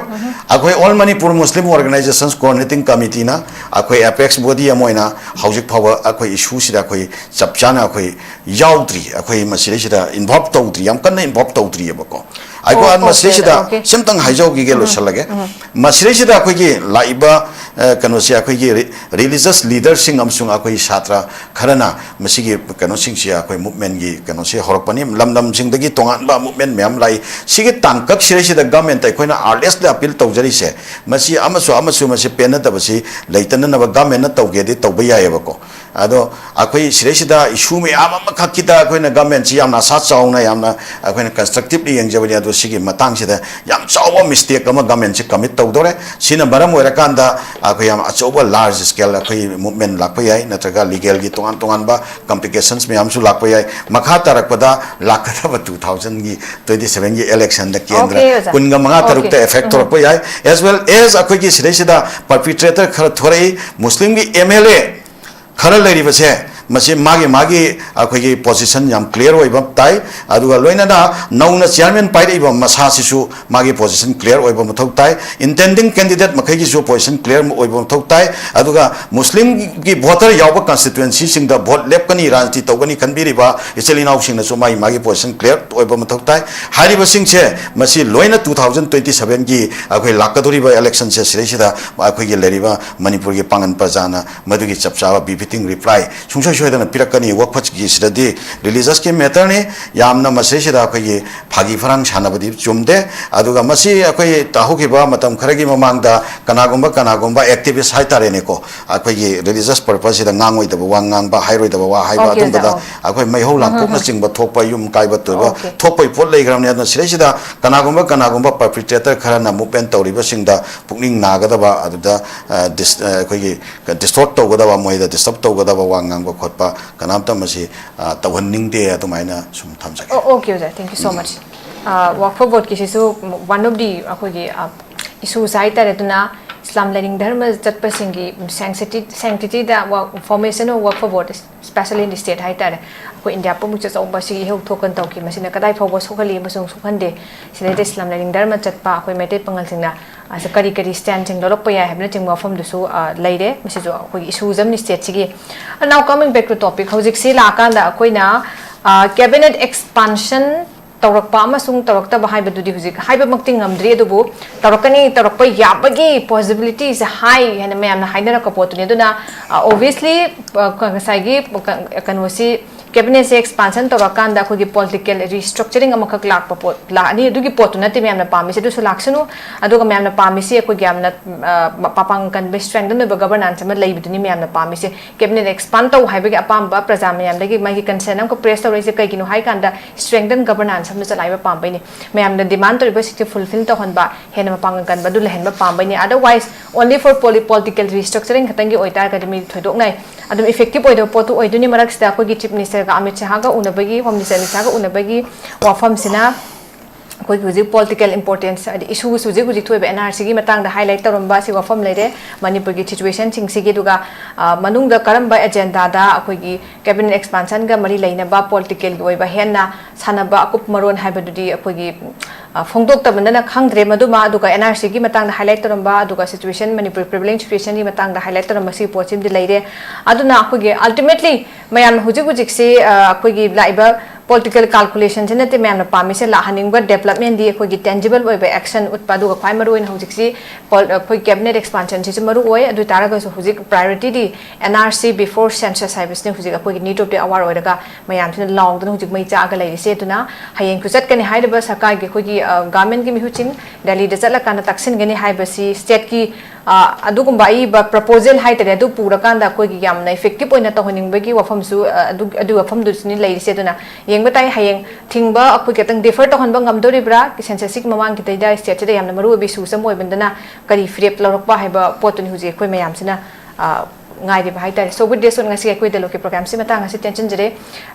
ꯑꯩꯈꯣꯏ All Manipur Muslim Organizations Coordinating Committeeꯅ ꯑꯩꯈꯣꯏ ꯑꯦꯄꯦꯛꯁ ꯕꯣꯗꯤ ꯑꯃ ꯑꯣꯏꯅ ꯍꯧꯖꯤꯛ ꯐꯥꯎꯕ ꯑꯩꯈꯣꯏ ꯏꯁꯨꯁꯤꯗ ꯑꯩꯈꯣꯏ ꯆꯞ ꯆꯥꯅ ꯑꯩꯈꯣꯏ ꯌꯥꯎꯗ꯭ꯔꯤ, ꯑꯩꯈꯣꯏ ꯃꯁꯤꯗꯩꯁꯤꯗ ꯏꯟꯚꯣꯜꯕ ꯇꯧꯗ꯭ꯔꯤ, ꯌꯥꯝ ꯀꯟꯅ ꯏꯟꯚꯣꯜꯕ ꯇꯧꯗ꯭ꯔꯤꯑꯕꯀꯣ꯫ ꯑꯩꯈꯣꯏ ꯑꯣ, ꯑꯣꯀꯦ, ꯃꯁꯤꯗꯩꯁꯤꯗ ꯑꯣꯀꯦ꯫ ꯁꯤꯝꯇꯪ ꯍꯥꯏꯖꯍꯧꯈꯤꯒꯦ, ꯎꯝ, ꯂꯣꯏꯁꯤꯜꯂꯒꯦ꯫ ꯎꯝ꯫ ꯃꯁꯤꯗꯩꯁꯤꯗ ꯑꯩꯈꯣꯏꯒꯤ ꯂꯥꯛꯏꯕ, ꯑ, ꯀꯩꯅꯣꯁꯦ, ꯑꯩꯈꯣꯏꯒꯤ ꯔꯤ-, ꯔꯤꯂꯤꯖꯁ ꯂꯤꯗꯔꯁꯤꯡ ꯑꯃꯁꯨꯡ ꯑꯩꯈꯣꯏ ꯁꯥꯇ꯭ꯔ ꯈꯔꯅ ꯃꯁꯤꯒꯤ ꯀꯩꯅꯣꯁꯤꯡꯁꯤ, ꯑꯩꯈꯣꯏ ꯃꯨꯚꯃꯦꯟꯒꯤ ꯀꯩꯅꯣꯁꯤ ꯍꯧꯔꯛꯄꯅꯤ꯫ ꯂꯝ ꯂꯝꯁꯤꯡꯗꯒꯤ ꯇꯣꯉꯥꯟꯕ ꯃꯨꯚꯃꯦꯟ ꯃꯌꯥꯝ ꯂꯥꯛꯏ꯫ ꯁꯤꯒꯤ ꯇꯥꯡꯀꯛꯁꯤꯗꯩꯁꯤꯗ ꯒꯚꯔꯟꯃꯦꯟꯠꯇ ꯑꯩꯈꯣꯏꯅ ꯑꯥꯔꯅꯦꯁꯂꯤ ꯑꯄꯤꯜ ꯇꯧꯖꯔꯤꯁꯦ, ꯃꯁꯤ ꯑꯃꯁꯨ ꯑꯃꯁꯨ ꯃꯁꯤ ꯄꯦꯟꯅꯗꯕꯁꯤ ꯂꯩꯇꯅꯅꯕ ꯒꯚꯔꯟꯃꯦꯟꯠꯅ ꯇꯧꯒꯦꯗꯤ ꯇꯧꯕ ꯌꯥꯏꯑꯕꯀꯣ꯫ ꯑꯗꯣ ꯑꯩꯈꯣꯏ ꯁꯤꯗꯩꯁꯤꯗ issue ꯃꯌꯥꯝ ꯑꯃꯈꯛꯀꯤꯗ ꯑꯩꯈꯣꯏꯅ government ꯁꯤ ꯌꯥꯝꯅ ꯑꯁꯥ ꯆꯥꯎꯅ ꯌꯥꯝꯅ ꯑꯩꯈꯣꯏꯅ constructively ꯌꯦꯡꯖꯕꯅꯤ꯫ ꯑꯗꯣ ꯁꯤꯒꯤ ꯃꯇꯥꯡꯁꯤꯗ ꯌꯥꯝ ꯆꯥꯎꯕ mistake ꯑꯃ government ꯁꯤ commit ꯇꯧꯗꯧꯔꯦ꯫ ꯁꯤꯅ ꯃꯔꯝ ꯑꯣꯏꯔꯀꯥꯟꯗ ꯑꯩꯈꯣꯏ ꯌꯥꯝ ꯑꯆꯧꯕ large scale ꯑꯩꯈꯣꯏ movement ꯂꯥꯛꯄ ꯌꯥꯏ, ꯅꯠꯇ꯭ꯔꯒ legal ꯒꯤ ꯇꯣꯉꯥꯟ ꯇꯣꯉꯥꯟꯕ complications ꯃꯌꯥꯝꯁꯨ ꯂꯥꯛꯄ ꯌꯥꯏ꯫ ꯃꯈꯥ ꯇꯥꯔꯛꯄꯗ ꯂꯥꯛꯀꯗꯕ two thousand ꯒꯤ twenty seven ꯒꯤ election ꯗ ꯀꯦꯟꯗ꯭ꯔ Okay, ꯑꯣꯖꯥ꯫ ꯀꯨꯟꯒ ꯃꯉꯥ ꯇꯔꯨꯛꯇ Okay. effect ꯎꯝ꯫ ꯇꯧꯔꯛꯄ ꯌꯥꯏ꯫ As well as ꯑꯩꯈꯣꯏꯒꯤ ꯁꯤꯗꯩꯁꯤꯗ perpetrator ꯈꯔ ꯊꯣꯔꯛꯏ, ꯃꯨꯁꯂꯤꯝꯒꯤ M L A ꯈꯔ ꯂꯩꯔꯤꯕꯁꯦ, ꯃꯁꯤ ꯃꯥꯒꯤ ꯃꯥꯒꯤ ꯑꯩꯈꯣꯏꯒꯤ position ꯌꯥꯝ clear ꯑꯣꯏꯕ ꯇꯥꯏ꯫ ꯑꯗꯨꯒ ꯂꯣꯏꯅꯅ ꯅꯧꯅ chairman ꯄꯥꯏꯔꯛꯏꯕ ꯃꯁꯥꯁꯤꯁꯨ ꯃꯥꯒꯤ position clear ꯑꯣꯏꯕ ꯃꯊꯧ ꯇꯥꯏ꯫ Intending candidate ꯃꯈꯩꯒꯤꯁꯨ position clear ꯑꯣꯏꯕ ꯃꯊꯧ ꯇꯥꯏ꯫ ꯑꯗꯨꯒ ꯃꯨꯁꯂꯤꯝꯒꯤ voter ꯌꯥꯎꯕ constituency ꯁꯤꯡꯗ vote ꯂꯦꯞꯀꯅꯤ, ꯔꯥꯖꯅꯤꯇꯤ ꯇꯧꯒꯅꯤ ꯈꯟꯕꯤꯔꯤꯕ ꯏꯆꯤꯜ ꯏꯅꯥꯎꯁꯤꯡꯅꯁꯨ ꯃꯥꯒꯤ ꯃꯥꯒꯤ position clear ꯑꯣꯏꯕ ꯃꯊꯧ ꯇꯥꯏ꯫ ꯍꯥꯏꯔꯤꯕꯁꯤꯡꯁꯦ ꯃꯁꯤ ꯂꯣꯏꯅ two thousand twenty seven ꯒꯤ ꯑꯩꯈꯣꯏ ꯂꯥꯛꯀꯗꯧꯔꯤꯕ election ꯁꯦ ꯁꯤꯗꯩꯁꯤꯗ ꯑꯩꯈꯣꯏꯒꯤ ꯂꯩꯔꯤꯕ ꯃꯅꯤꯄꯨꯔꯒꯤ ꯄꯥꯡꯒꯜ ꯄ꯭ꯔꯖꯥꯅ ꯃꯗꯨꯒꯤ ꯆꯞ ꯆꯥꯕ befitting reply ꯁꯨꯡꯁꯣꯏ ꯁꯣꯏꯗꯅ ꯄꯤꯔꯛꯀꯅꯤ꯫ ꯋꯥꯀꯐꯀꯤ ꯁꯤꯗꯗꯤ religious ꯀꯤ matter ꯅꯤ, ꯌꯥꯝꯅ ꯃꯁꯤꯁꯤꯗ ꯑꯩꯈꯣꯏꯒꯤ ꯐꯥꯒꯤ ꯐꯔꯥꯡ ꯁꯥꯟꯅꯕꯗꯤ ꯆꯨꯝꯗꯦ꯫ ꯑꯗꯨꯒ ꯃꯁꯤ ꯑꯩꯈꯣꯏ ꯍꯧꯈꯤꯕ ꯃꯇꯝ ꯈꯔꯒꯤ ꯃꯃꯥꯡꯗ ꯀꯅꯥꯒꯨꯝꯕ ꯀꯅꯥꯒꯨꯝꯕ activist ꯍꯥꯏꯇꯥꯔꯦꯅꯦꯀꯣ, ꯑꯩꯈꯣꯏꯒꯤ religious purpose ꯁꯤꯗ ꯉꯥꯡꯉꯣꯏꯗꯕ ꯋꯥ ꯉꯥꯡꯕ, ꯍꯥꯏꯔꯣꯏꯗꯕ ꯋꯥ ꯍꯥꯏꯕ, Okay, ꯑꯗꯨꯝꯕꯗ okay. ꯑꯩꯈꯣꯏ ꯃꯩꯍꯧ ꯎꯝ, ꯎꯝ, ꯎꯝ꯫ ꯂꯥꯡꯄꯣꯛꯅꯆꯤꯡꯕ ꯊꯣꯛꯄ, ꯌꯨꯝ ꯀꯥꯏꯕ ꯇꯣꯏꯕ Okay. ꯊꯣꯛꯄꯒꯤ ꯄꯣꯠ ꯂꯩꯈ꯭ꯔꯕꯅꯤ꯫ ꯑꯗꯨꯅ ꯁꯤꯗꯩꯁꯤꯗ ꯀꯅꯥꯒꯨꯝꯕ ꯀꯅꯥꯒꯨꯝꯕ perpetrator ꯈꯔꯅ movement ꯇꯧꯔꯤꯕꯁꯤꯡꯗ ꯄꯨꯛꯅꯤꯡ ꯅꯥꯒꯗꯕ, ꯑꯗꯨꯗ ꯑ, dis-, ꯑ, ꯑꯩꯈꯣꯏꯒꯤ distort ꯇꯧꯒꯗꯕ, ꯃꯣꯏꯗ disturb ꯇꯧꯒꯗꯕ ꯋꯥ ꯉꯥꯡꯕ ꯈꯣꯠꯄ ꯀꯅꯥꯝꯇ ꯃꯁꯤ ꯑ, ꯇꯧꯍꯟꯅꯤꯡꯗꯦ꯫ ꯑꯗꯨꯃꯥꯏꯅ ꯁꯨꯝ ꯊꯝꯖꯒꯦ꯫ ꯑꯣ, okay, ꯑꯣꯖꯥ, thank you so much. ꯑ, ꯋꯥꯀꯐ ꯕꯣꯔꯗꯀꯤꯁꯤꯁꯨ one of the ꯑꯩꯈꯣꯏꯒꯤ, ꯑ, issues ꯍꯥꯏꯇꯥꯔꯦ꯫ ꯑꯗꯨꯅ ꯏꯁꯂꯥꯝ ꯂꯥꯏꯅꯤꯡ ꯙꯔꯃ ꯆꯠꯄꯁꯤꯡꯒꯤ sanctity, sanctity ꯗ ꯋꯥ-, formation of ꯋꯥꯀꯐ board, especially in the state ꯍꯥꯏꯇꯥꯔꯦ, ꯑꯩꯈꯣꯏ ꯏꯟꯗꯤꯌꯥ ꯄꯨꯝꯕꯒꯤ ꯑꯆꯧꯕ ꯁꯤꯒꯤ ꯏꯍꯧ ꯊꯣꯛꯀꯅ ꯇꯧꯈꯤ꯫ ꯃꯁꯤꯅ ꯀꯗꯥꯏ ꯐꯥꯎꯕ ꯁꯣꯛꯍꯜꯂꯤ ꯑꯃꯁꯨꯡ ꯁꯣꯛꯍꯟꯗꯦ, ꯁꯤꯗꯩꯗ ꯏꯁꯂꯥꯝ ꯂꯥꯏꯅꯤꯡ ꯙꯔꯃ ꯆꯠꯄ ꯑꯩꯈꯣꯏ ꯃꯩꯇꯩ ꯄꯥꯉꯜꯁꯤꯡꯅ ꯑꯁꯤ ꯀꯔꯤ ꯀꯔꯤ stand ꯁꯤꯡ ꯂꯧꯔꯛꯄ ꯌꯥꯏ ꯍꯥꯏꯕꯅꯆꯤꯡꯕ ꯋꯥꯐꯝꯗꯨꯁꯨ, ꯑ, ꯂꯩꯔꯦ꯫ ꯃꯁꯤꯁꯨ ꯑꯩꯈꯣꯏꯒꯤ issues ꯑꯃꯅꯤ state ꯁꯤꯒꯤ꯫ And now coming back to topic, ꯍꯧꯖꯤꯛꯁꯤ ꯂꯥꯛꯑꯀꯥꯟꯗ ꯑꯩꯈꯣꯏꯅ, ꯑ, cabinet expansion ꯇꯧꯔꯛꯄ ꯑꯃꯁꯨꯡ ꯇꯧꯔꯛꯇꯕ ꯍꯥꯏꯕꯗꯨꯗꯤ ꯍꯧꯖꯤꯛ ꯍꯥꯏꯕꯃꯛꯇꯤ ꯉꯝꯗ꯭ꯔꯤ, ꯑꯗꯨꯕꯨ ꯇꯧꯔꯛꯀꯅꯤ, ꯇꯧꯔꯛꯄ ꯌꯥꯕꯒꯤ possibility ꯁꯦ high ꯍꯥꯏꯅ ꯃꯌꯥꯝꯅ ꯍꯥꯏꯅꯔꯛꯄ ꯄꯣꯠꯇꯨꯅꯤ꯫ ꯑꯗꯨꯅ, ꯑ, obviously, ꯑ, ꯉꯁꯥꯏꯒꯤ ꯀ-, ꯀꯩꯅꯣꯁꯤ ꯀꯦꯕꯤꯅꯦꯠꯁꯦ ꯑꯦꯛꯁꯄꯥꯟꯁꯟ ꯇꯧꯔꯀꯥꯟꯗ ꯑꯩꯈꯣꯏꯒꯤ ꯄꯣꯂꯤꯇꯤꯀꯦꯜ ꯔꯤꯁꯇ꯭ꯔꯛꯆꯔꯤꯡ ꯑꯃꯈꯛ ꯂꯥꯛꯄ ꯄꯣꯠ ꯂꯥꯛꯑꯅꯤ꯫ ꯑꯗꯨꯒꯤ ꯄꯣꯠꯇꯨ ꯅꯠꯇꯦ ꯃꯌꯥꯝꯅ ꯄꯥꯝꯃꯤꯁꯦ, ꯑꯗꯨꯁꯨ ꯂꯥꯛꯁꯅꯨ꯫ ꯑꯗꯨꯒ ꯃꯌꯥꯝꯅ ꯄꯥꯝꯃꯤꯁꯤ ꯑꯩꯈꯣꯏꯒꯤ ꯌꯥꯝꯅ, ꯑ, ꯃ-, ꯃꯄꯥꯡꯒꯜ ꯀꯟꯕ, ꯏꯁꯇ꯭ꯔꯦꯡꯊꯟ ꯑꯣꯏꯕ ꯒꯕꯔꯅꯥꯟꯁ ꯑꯃ ꯂꯩꯕꯗꯨꯅꯤ ꯃꯌꯥꯝꯅ ꯄꯥꯝꯃꯤꯁꯦ꯫ ꯀꯦꯕꯤꯅꯦꯠ ꯑꯦꯛꯁꯄꯥꯟ ꯇꯧ ꯍꯥꯏꯕꯒꯤ ꯑꯄꯥꯝꯕ ꯄ꯭ꯔꯖꯥ ꯃꯌꯥꯝꯗꯒꯤ ꯃꯥꯒꯤ ꯀꯟꯁꯔꯟ ꯑꯃꯈꯛ ꯔꯦꯖ ꯇꯧꯔꯛꯏꯁꯦ ꯀꯩꯒꯤꯅꯣ ꯍꯥꯏ ꯀꯥꯟꯗ, ꯏꯁꯇ꯭ꯔꯦꯡꯊꯟ ꯒꯕꯔꯅꯥꯟꯁ ꯑꯃ ꯆꯂꯥꯏꯕ ꯄꯥꯝꯕꯩꯅꯤ꯫ ꯃꯌꯥꯝꯅ ꯗꯤꯃꯥꯟ ꯇꯧꯔꯤꯕꯁꯤꯡꯁꯦ ꯐꯨꯜꯐꯤꯜ ꯇꯧꯍꯟꯕ, ꯍꯦꯟꯅ ꯃꯄꯥꯡꯒꯜ ꯀꯟꯕ ꯑꯗꯨ ꯂꯩꯍꯟꯕ ꯄꯥꯝꯕꯩꯅꯤ꯫ Otherwise, only for poli-, political restructuring ꯈꯛꯇꯪꯒꯤ ꯑꯣꯏꯇꯥꯔꯒꯗꯤ ꯃꯤ ꯊꯣꯏꯗꯣꯛꯅ ꯑꯗꯨꯝ ꯏꯐꯦꯛꯇꯤꯞ ꯑꯣꯏꯗꯕ ꯄꯣꯠꯇꯨ ꯑꯣꯏꯗꯣꯏꯅꯤ꯫ ꯃꯔꯛꯁꯤꯗ ꯑꯩꯈꯣꯏꯒꯤ ꯆꯤꯐ ꯃꯤꯅꯤꯁꯇꯔꯒ ꯑꯃꯤꯠ ꯁꯍꯥꯒ ꯎꯅꯕꯒꯤ, ꯍꯣꯝ ꯃꯤꯅꯤꯁꯇꯔ ꯑꯃꯤꯠ ꯁꯍꯥꯒ ꯎꯅꯕꯒꯤ ꯋꯥꯐꯝꯁꯤꯅ ꯑꯩꯈꯣꯏꯒꯤ ꯍꯧꯖꯤꯛ ꯄꯣꯂꯤꯇꯤꯀꯦꯜ ꯏꯝꯄꯣꯔꯇꯦꯟꯁ, ꯍꯥꯏꯗꯤ ꯏꯁꯨꯁ ꯍꯧꯖꯤꯛ ꯍꯧꯖꯤꯛ ꯊꯣꯛꯏꯕ ꯑꯦꯟ ꯑꯥꯔ ꯁꯤꯒꯤ ꯃꯇꯥꯡꯗ ꯍꯥꯏꯂꯥꯏꯠ ꯇꯧꯔꯝꯕ ꯑꯁꯤ ꯋꯥꯐꯝ ꯂꯩꯔꯦ꯫ ꯃꯅꯤꯄꯨꯔꯒꯤ ꯁꯤꯆꯨꯋꯦꯁꯟꯁꯤꯡꯁꯤꯒꯤ, ꯑꯗꯨꯒ, ꯑ, ꯃꯅꯨꯡꯗ ꯀꯔꯝꯕ ꯑꯦꯖꯦꯟꯗꯥꯗ ꯑꯩꯈꯣꯏꯒꯤ ꯀꯦꯕꯤꯅꯦꯠ ꯑꯦꯛꯁꯄꯥꯟꯁꯟꯒ ꯃꯔꯤ ꯂꯩꯅꯕ ꯄꯣꯂꯤꯇꯤꯀꯦꯜꯒꯤ ꯑꯣꯏꯕ ꯍꯦꯟꯅ ꯁꯥꯟꯅꯕ ꯑꯀꯨꯞ ꯃꯔꯣꯟ ꯍꯥꯏꯕꯗꯨꯗꯤ ꯑꯩꯈꯣꯏꯒꯤ, ꯑ, ꯐꯣꯡꯗꯣꯛꯇꯕꯅꯤꯅ ꯈꯪꯗ꯭ꯔꯦ ꯃꯗꯨꯃ꯫ ꯑꯗꯨꯒ ꯑꯦꯟ ꯑꯥꯔ ꯁꯤꯒꯤ ꯃꯇꯥꯡꯗ ꯍꯥꯏꯂꯥꯏꯠ ꯇꯧꯔꯝꯕ, ꯑꯗꯨꯒ ꯁꯤꯆꯨꯋꯦꯁꯟ, ꯃꯅꯤꯄꯨꯔ ꯄ꯭ꯔꯤꯚꯦꯂꯦꯟꯁ ꯁꯤꯆꯨꯋꯦꯁꯟꯒꯤ ꯃꯇꯥꯡꯗ ꯍꯥꯏꯂꯥꯏꯠ ꯇꯧꯔꯝꯕ ꯁꯤꯒꯤ ꯄꯣꯠꯁꯤꯃꯗꯤ ꯂꯩꯔꯦ꯫ ꯑꯗꯨꯅ ꯑꯩꯈꯣꯏꯒꯤ ꯑꯜꯇꯤꯃꯦꯠꯂꯤ ꯃꯌꯥꯝꯅ ꯍꯧꯖꯤꯛ ꯍꯧꯖꯤꯛꯁꯤ, ꯑ, ꯑꯩꯈꯣꯏꯒꯤ ꯂꯥꯛꯏꯕ ꯄꯣꯂꯤꯇꯤꯀꯦꯜ ꯀꯥꯜꯀꯨꯂꯦꯁꯟꯁꯤ ꯅꯠꯇꯦ ꯃꯌꯥꯝꯅ ꯄꯥꯝꯃꯤꯁꯦ꯫ ꯂꯥꯛꯍꯟꯅꯤꯡꯕ ꯗꯦꯕꯂꯞꯃꯦꯟꯗꯤ ꯑꯩꯈꯣꯏꯒꯤ ꯇꯦꯟꯖꯤꯕꯜ ꯑꯣꯏꯕ ꯑꯦꯛꯁꯟ ꯎꯠꯄ, ꯑꯗꯨꯒ ꯈ꯭ꯋꯥꯏ ꯃꯔꯨꯑꯣꯏꯅ ꯍꯧꯖꯤꯛꯁꯤ ꯄꯣꯜ-, ꯑꯩꯈꯣꯏ ꯀꯦꯕꯤꯅꯦꯠ ꯑꯦꯛꯁꯄꯥꯟꯁꯟꯁꯤꯁꯨ ꯃꯔꯨ ꯑꯣꯏ꯫ ꯑꯗꯨ ꯑꯣꯏ ꯇꯥꯔꯒꯁꯨ ꯍꯧꯖꯤꯛ ꯄ꯭ꯔꯥꯏꯌꯣꯔꯤꯇꯤꯗꯤ N R C before census ꯍꯥꯏꯕꯁꯤꯅ ꯍꯧꯖꯤꯛ ꯑꯩꯈꯣꯏꯒꯤ ꯅꯤꯗ ꯑꯣꯐ ꯗꯤ ꯑꯋꯥꯔ ꯑꯣꯏꯔꯒ ꯃꯌꯥꯝꯁꯤꯅ ꯂꯥꯎꯗꯅ ꯍꯧꯖꯤꯛ ꯃꯩ ꯆꯥꯛꯑꯒ ꯂꯩꯔꯤꯁꯦ꯫ ꯑꯗꯨꯅ ꯍꯌꯦꯡꯁꯨ ꯆꯠꯀꯅꯤ ꯍꯥꯏꯔꯤꯕ ꯁꯔꯀꯥꯔꯒꯤ ꯑꯩꯈꯣꯏꯒꯤ, ꯑ, ꯒꯚꯔꯟꯃꯦꯟꯠꯀꯤ ꯃꯤꯍꯨꯠꯁꯤꯡ ꯗꯦꯜꯂꯤꯗ ꯆꯠꯂꯀꯥꯟꯗ ꯇꯥꯛꯁꯤꯟꯒꯅꯤ ꯍꯥꯏꯕꯁꯤ ꯁ꯭ꯇꯦꯠꯀꯤ, ꯑ, ꯑꯗꯨꯒꯨꯝꯕ ꯑꯏꯕ ꯄ꯭ꯔꯄꯣꯖꯦꯜ ꯍꯥꯏꯇꯥꯔꯦ, ꯑꯗꯨ ꯄꯨꯔꯀꯥꯟꯗ ꯑꯩꯈꯣꯏꯒꯤ ꯌꯥꯝꯅ ꯏꯐꯦꯛꯇꯤꯞ ꯑꯣꯏꯅ ꯇꯧꯍꯟꯅꯤꯡꯕꯒꯤ ꯋꯥꯐꯝꯁꯨ, ꯑ, ꯑꯗꯨ, ꯑꯗꯨꯒꯤ ꯋꯥꯐꯝꯗꯨꯁꯨꯅꯤ ꯂꯩꯔꯤꯁꯦ꯫ ꯑꯗꯨꯅ ꯌꯦꯡꯕ ꯇꯥꯏ, ꯍꯌꯦꯡ ꯊꯤꯡꯕ ꯑꯩꯈꯣꯏ ꯈꯤꯇꯪ ꯗꯤꯐꯔ ꯇꯧꯍꯟꯕ ꯉꯝꯗꯣꯔꯤꯕ꯭ꯔꯥ? ꯁꯦꯟꯁꯁꯁꯤꯒꯤ ꯃꯃꯥꯡꯒꯤꯗꯩꯗ ꯁ꯭ꯇꯦꯠꯁꯤꯗ ꯌꯥꯝꯅ ꯃꯔꯨꯑꯣꯏꯕ ꯏꯁꯨꯁ ꯑꯃ ꯑꯣꯏꯕꯅꯤꯅ ꯀꯔꯤ ꯐꯤꯔꯦꯞ ꯂꯧꯔꯛꯄ ꯍꯥꯏꯕ ꯄꯣꯠꯇꯨꯅꯤ ꯍꯧꯖꯤꯛ ꯑꯩꯈꯣꯏ ꯃꯌꯥꯝꯁꯤꯅ, ꯑ, ꯉꯥꯏꯔꯤꯕ ꯍꯥꯏꯇꯥꯔꯦ꯫ So with this note, ꯉꯁꯤ ꯑꯩꯈꯣꯏ ꯗꯥꯏꯂꯣꯒꯀꯤ ꯄ꯭ꯔꯣꯒ꯭ꯔꯥꯝꯁꯤ ꯃꯇꯥꯡ ꯑꯁꯤ ꯇꯦꯟꯁꯤꯟꯖꯔꯦ꯫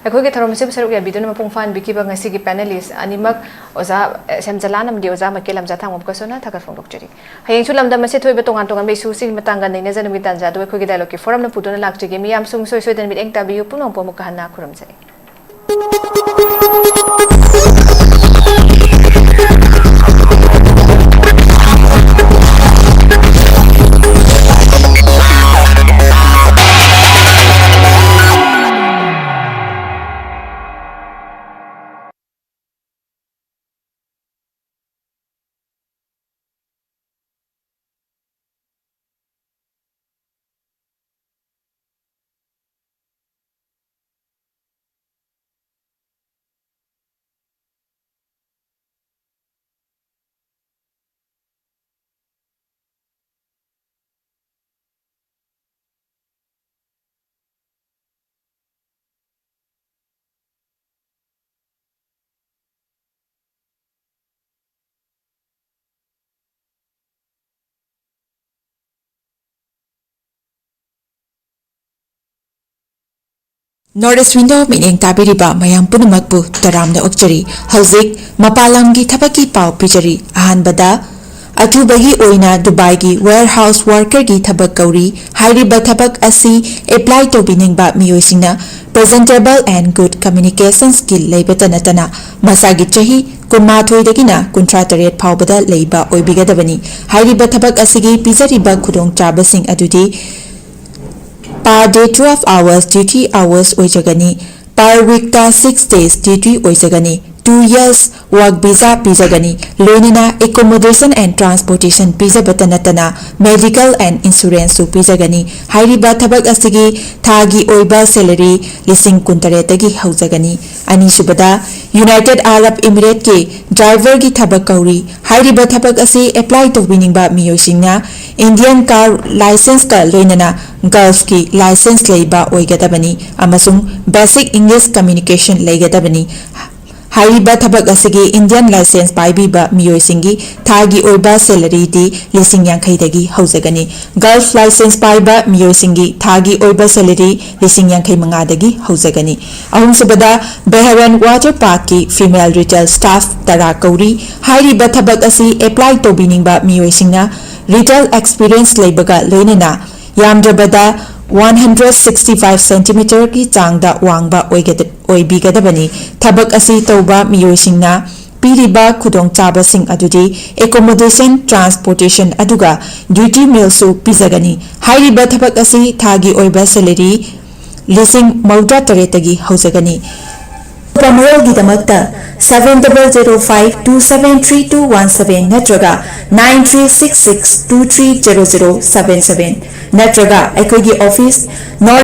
ꯑꯩꯈꯣꯏꯒꯤ ꯊꯧꯔꯝ ꯑꯁꯤꯕꯨ ꯁꯔꯨꯛ ꯌꯥꯕꯤꯗꯨꯅ ꯃꯄꯨꯡ ꯐꯥꯍꯟꯕꯤꯈꯤꯕ ꯉꯁꯤꯒꯤ ꯄꯦꯅꯦꯂꯤꯁ ꯑꯅꯤꯃꯛ, ꯑꯣꯖꯥ ꯁꯦꯝꯖꯂꯥꯟ ꯑꯃꯗꯤ ꯑꯣꯖꯥ ꯃꯥꯏꯀꯦꯜ ꯂꯝꯖꯥ ꯊꯥꯡꯕꯝ ꯀꯁꯣꯅ ꯊꯥꯒꯠ ꯐꯣꯡꯗꯣꯛꯆꯔꯤ꯫ ꯍꯌꯦꯡꯁꯨ ꯂꯝꯗꯝ ꯑꯁꯤꯗ ꯊꯣꯛꯏꯕ ꯇꯣꯉꯥꯟ ꯇꯣꯉꯥꯟꯕ ꯏꯁꯨꯁꯤꯡꯒꯤ ꯃꯇꯥꯡꯒ ꯅꯩꯅꯖꯅꯕꯒꯤ ꯇꯥꯟꯖꯥ ꯑꯗꯨ ꯑꯩꯈꯣꯏꯒꯤ ꯗꯥꯏꯂꯣꯒꯀꯤ ꯐꯣꯔꯝꯅ ꯄꯨꯗꯨꯅ ꯂꯥꯛꯆꯒꯦ꯫ ꯃꯤꯌꯥꯝ ꯁꯨꯡꯁꯣꯏ ꯁꯣꯏꯗꯅ ꯃꯤꯠꯌꯦꯡ ꯇꯥꯕꯤꯌꯨ꯫ ꯄꯨꯝꯅꯃꯛꯄꯨ ꯑꯃꯨꯛꯀ ꯍꯟꯅ ꯈꯨꯔꯨꯝꯖꯔꯤ꯫ North East Window ꯃꯤꯠꯌꯦꯡ ꯇꯥꯕꯤꯔꯤꯕ ꯃꯌꯥꯝ ꯄꯨꯝꯅꯃꯛꯄꯨ ꯇꯔꯥꯝꯅ ꯑꯣꯛꯆꯔꯤ꯫ ꯍꯧꯖꯤꯛ ꯃꯄꯥꯟ ꯂꯝꯒꯤ ꯊꯕꯛꯀꯤ ꯄꯥꯎ ꯄꯤꯖꯔꯤ꯫ ꯑꯍꯥꯟꯕꯗ, ꯑꯊꯨꯕꯒꯤ ꯑꯣꯏꯅ ꯗꯨꯕꯥꯏꯒꯤ warehouse workerꯒꯤ ꯊꯕꯛ ꯀꯧꯔꯤ꯫ ꯍꯥꯏꯔꯤꯕ ꯊꯕꯛ ꯑꯁꯤ apply ꯇꯧꯕꯤꯅꯤꯡꯕ ꯃꯤꯑꯣꯏꯁꯤꯡꯅ presentable and good communication skill ꯂꯩꯕꯇ ꯅꯠꯇꯅ ꯃꯁꯥꯒꯤ ꯆꯍꯤ ꯀꯨꯟꯃꯥꯊꯣꯏꯗꯒꯤꯅ ꯀꯨꯟꯊ꯭ꯔꯥ ꯇꯔꯦꯠ ꯐꯥꯎꯕꯗ ꯂꯩꯕ ꯑꯣꯏꯕꯤꯒꯗꯕꯅꯤ꯫ ꯍꯥꯏꯔꯤꯕ ꯊꯕꯛ ꯑꯁꯤꯒꯤ ꯄꯤꯖꯔꯤꯕ ꯈꯨꯗꯣꯡꯆꯥꯕꯁꯤꯡ ꯑꯗꯨꯗꯤ per day twelve hours duty hours ꯑꯣꯏꯖꯒꯅꯤ꯫ Per weekꯇ six days duty ꯑꯣꯏꯖꯒꯅꯤ꯫ Two years work visa ꯄꯤꯖꯒꯅꯤ꯫ ꯂꯣꯏꯅꯅ accommodation and transportation ꯄꯤꯖꯕꯇ ꯅꯠꯇꯅ medical and insuranceꯁꯨ ꯄꯤꯖꯒꯅꯤ꯫ ꯍꯥꯏꯔꯤꯕ ꯊꯕꯛ ꯑꯁꯤꯒꯤ ꯊꯥꯒꯤ ꯑꯣꯏꯕ salary ꯂꯤꯁꯤꯡ ꯀꯨꯟꯇꯔꯦꯠꯇꯒꯤ ꯍꯧꯖꯒꯅꯤ꯫ ꯑꯅꯤꯁꯨꯕꯗ, United Arab Emirateꯀꯤ driverꯒꯤ ꯊꯕꯛ ꯀꯧꯔꯤ꯫ ꯍꯥꯏꯔꯤꯕ ꯊꯕꯛ ꯑꯁꯤ apply ꯇꯧꯕꯤꯅꯤꯡꯕ ꯃꯤꯑꯣꯏꯁꯤꯡꯅ Indian car licenceꯀ ꯂꯣꯏꯅꯅ Gulfꯀꯤ license ꯂꯩꯕ ꯑꯣꯏꯒꯗꯕꯅꯤ ꯑꯃꯁꯨꯡ basic English communication ꯂꯩꯒꯗꯕꯅꯤ꯫ ꯍꯥꯏꯔꯤꯕ ꯊꯕꯛ ꯑꯁꯤꯒꯤ Indian license ꯄꯥꯏꯕꯤꯕ ꯃꯤꯑꯣꯏꯁꯤꯡꯒꯤ ꯊꯥꯒꯤ ꯑꯣꯏꯕ salaryꯗꯤ ꯂꯤꯁꯤꯡ ꯌꯥꯡꯈꯩꯗꯒꯤ ꯍꯧꯖꯒꯅꯤ꯫ Gulf license ꯄꯥꯏꯕ ꯃꯤꯑꯣꯏꯁꯤꯡꯒꯤ ꯊꯥꯒꯤ ꯑꯣꯏꯕ salary ꯂꯤꯁꯤꯡ ꯌꯥꯡꯈꯩ ꯃꯉꯥꯗꯒꯤ ꯍꯧꯖꯒꯅꯤ꯫ ꯑꯍꯨꯝꯁꯨꯕꯗ, Bahrain Water Parkꯀꯤ female retail staff ꯇꯔꯥ ꯀꯧꯔꯤ꯫ ꯍꯥꯏꯔꯤꯕ ꯊꯕꯛ ꯑꯁꯤ apply ꯇꯧꯕꯤꯅꯤꯡꯕ ꯃꯤꯑꯣꯏꯁꯤꯡꯅ retail experience ꯂꯩꯕꯒ ꯂꯣꯏꯅꯅ ꯌꯥꯝꯗ꯭ꯔꯕꯗ one hundred sixty five centimeterꯒꯤ ꯆꯥꯡꯗ ꯋꯥꯡꯕ ꯑꯣꯏꯒꯗ-, ꯑꯣꯏꯕꯤꯒꯗꯕꯅꯤ꯫ ꯊꯕꯛ ꯑꯁꯤ ꯇꯧꯕ ꯃꯤꯑꯣꯏꯁꯤꯡꯅ ꯄꯤꯔꯤꯕ ꯈꯨꯗꯣꯡꯆꯥꯕꯁꯤꯡ ꯑꯗꯨꯗꯤ accommodation, transportation ꯑꯗꯨꯒ duty mealꯁꯨ ꯄꯤꯖꯒꯅꯤ꯫ ꯍꯥꯏꯔꯤꯕ ꯊꯕꯛ ꯑꯁꯤ ꯊꯥꯒꯤ ꯑꯣꯏꯕ salary ꯂꯤꯁꯤꯡ ꯃꯧꯗ꯭ꯔꯥ ꯇꯔꯦꯠꯇꯒꯤ ꯍꯧꯖꯒꯅꯤ꯫ ꯑꯀꯨꯞꯄ ꯃꯔꯣꯜꯒꯤꯗꯃꯛꯇ seven double zero five two seven three two one seven ꯅꯠꯇ꯭ꯔꯒ nine three six six two three zero zero seven seven ꯅꯠꯇ꯭ꯔꯒ ꯑꯩꯈꯣꯏꯒꯤ office, North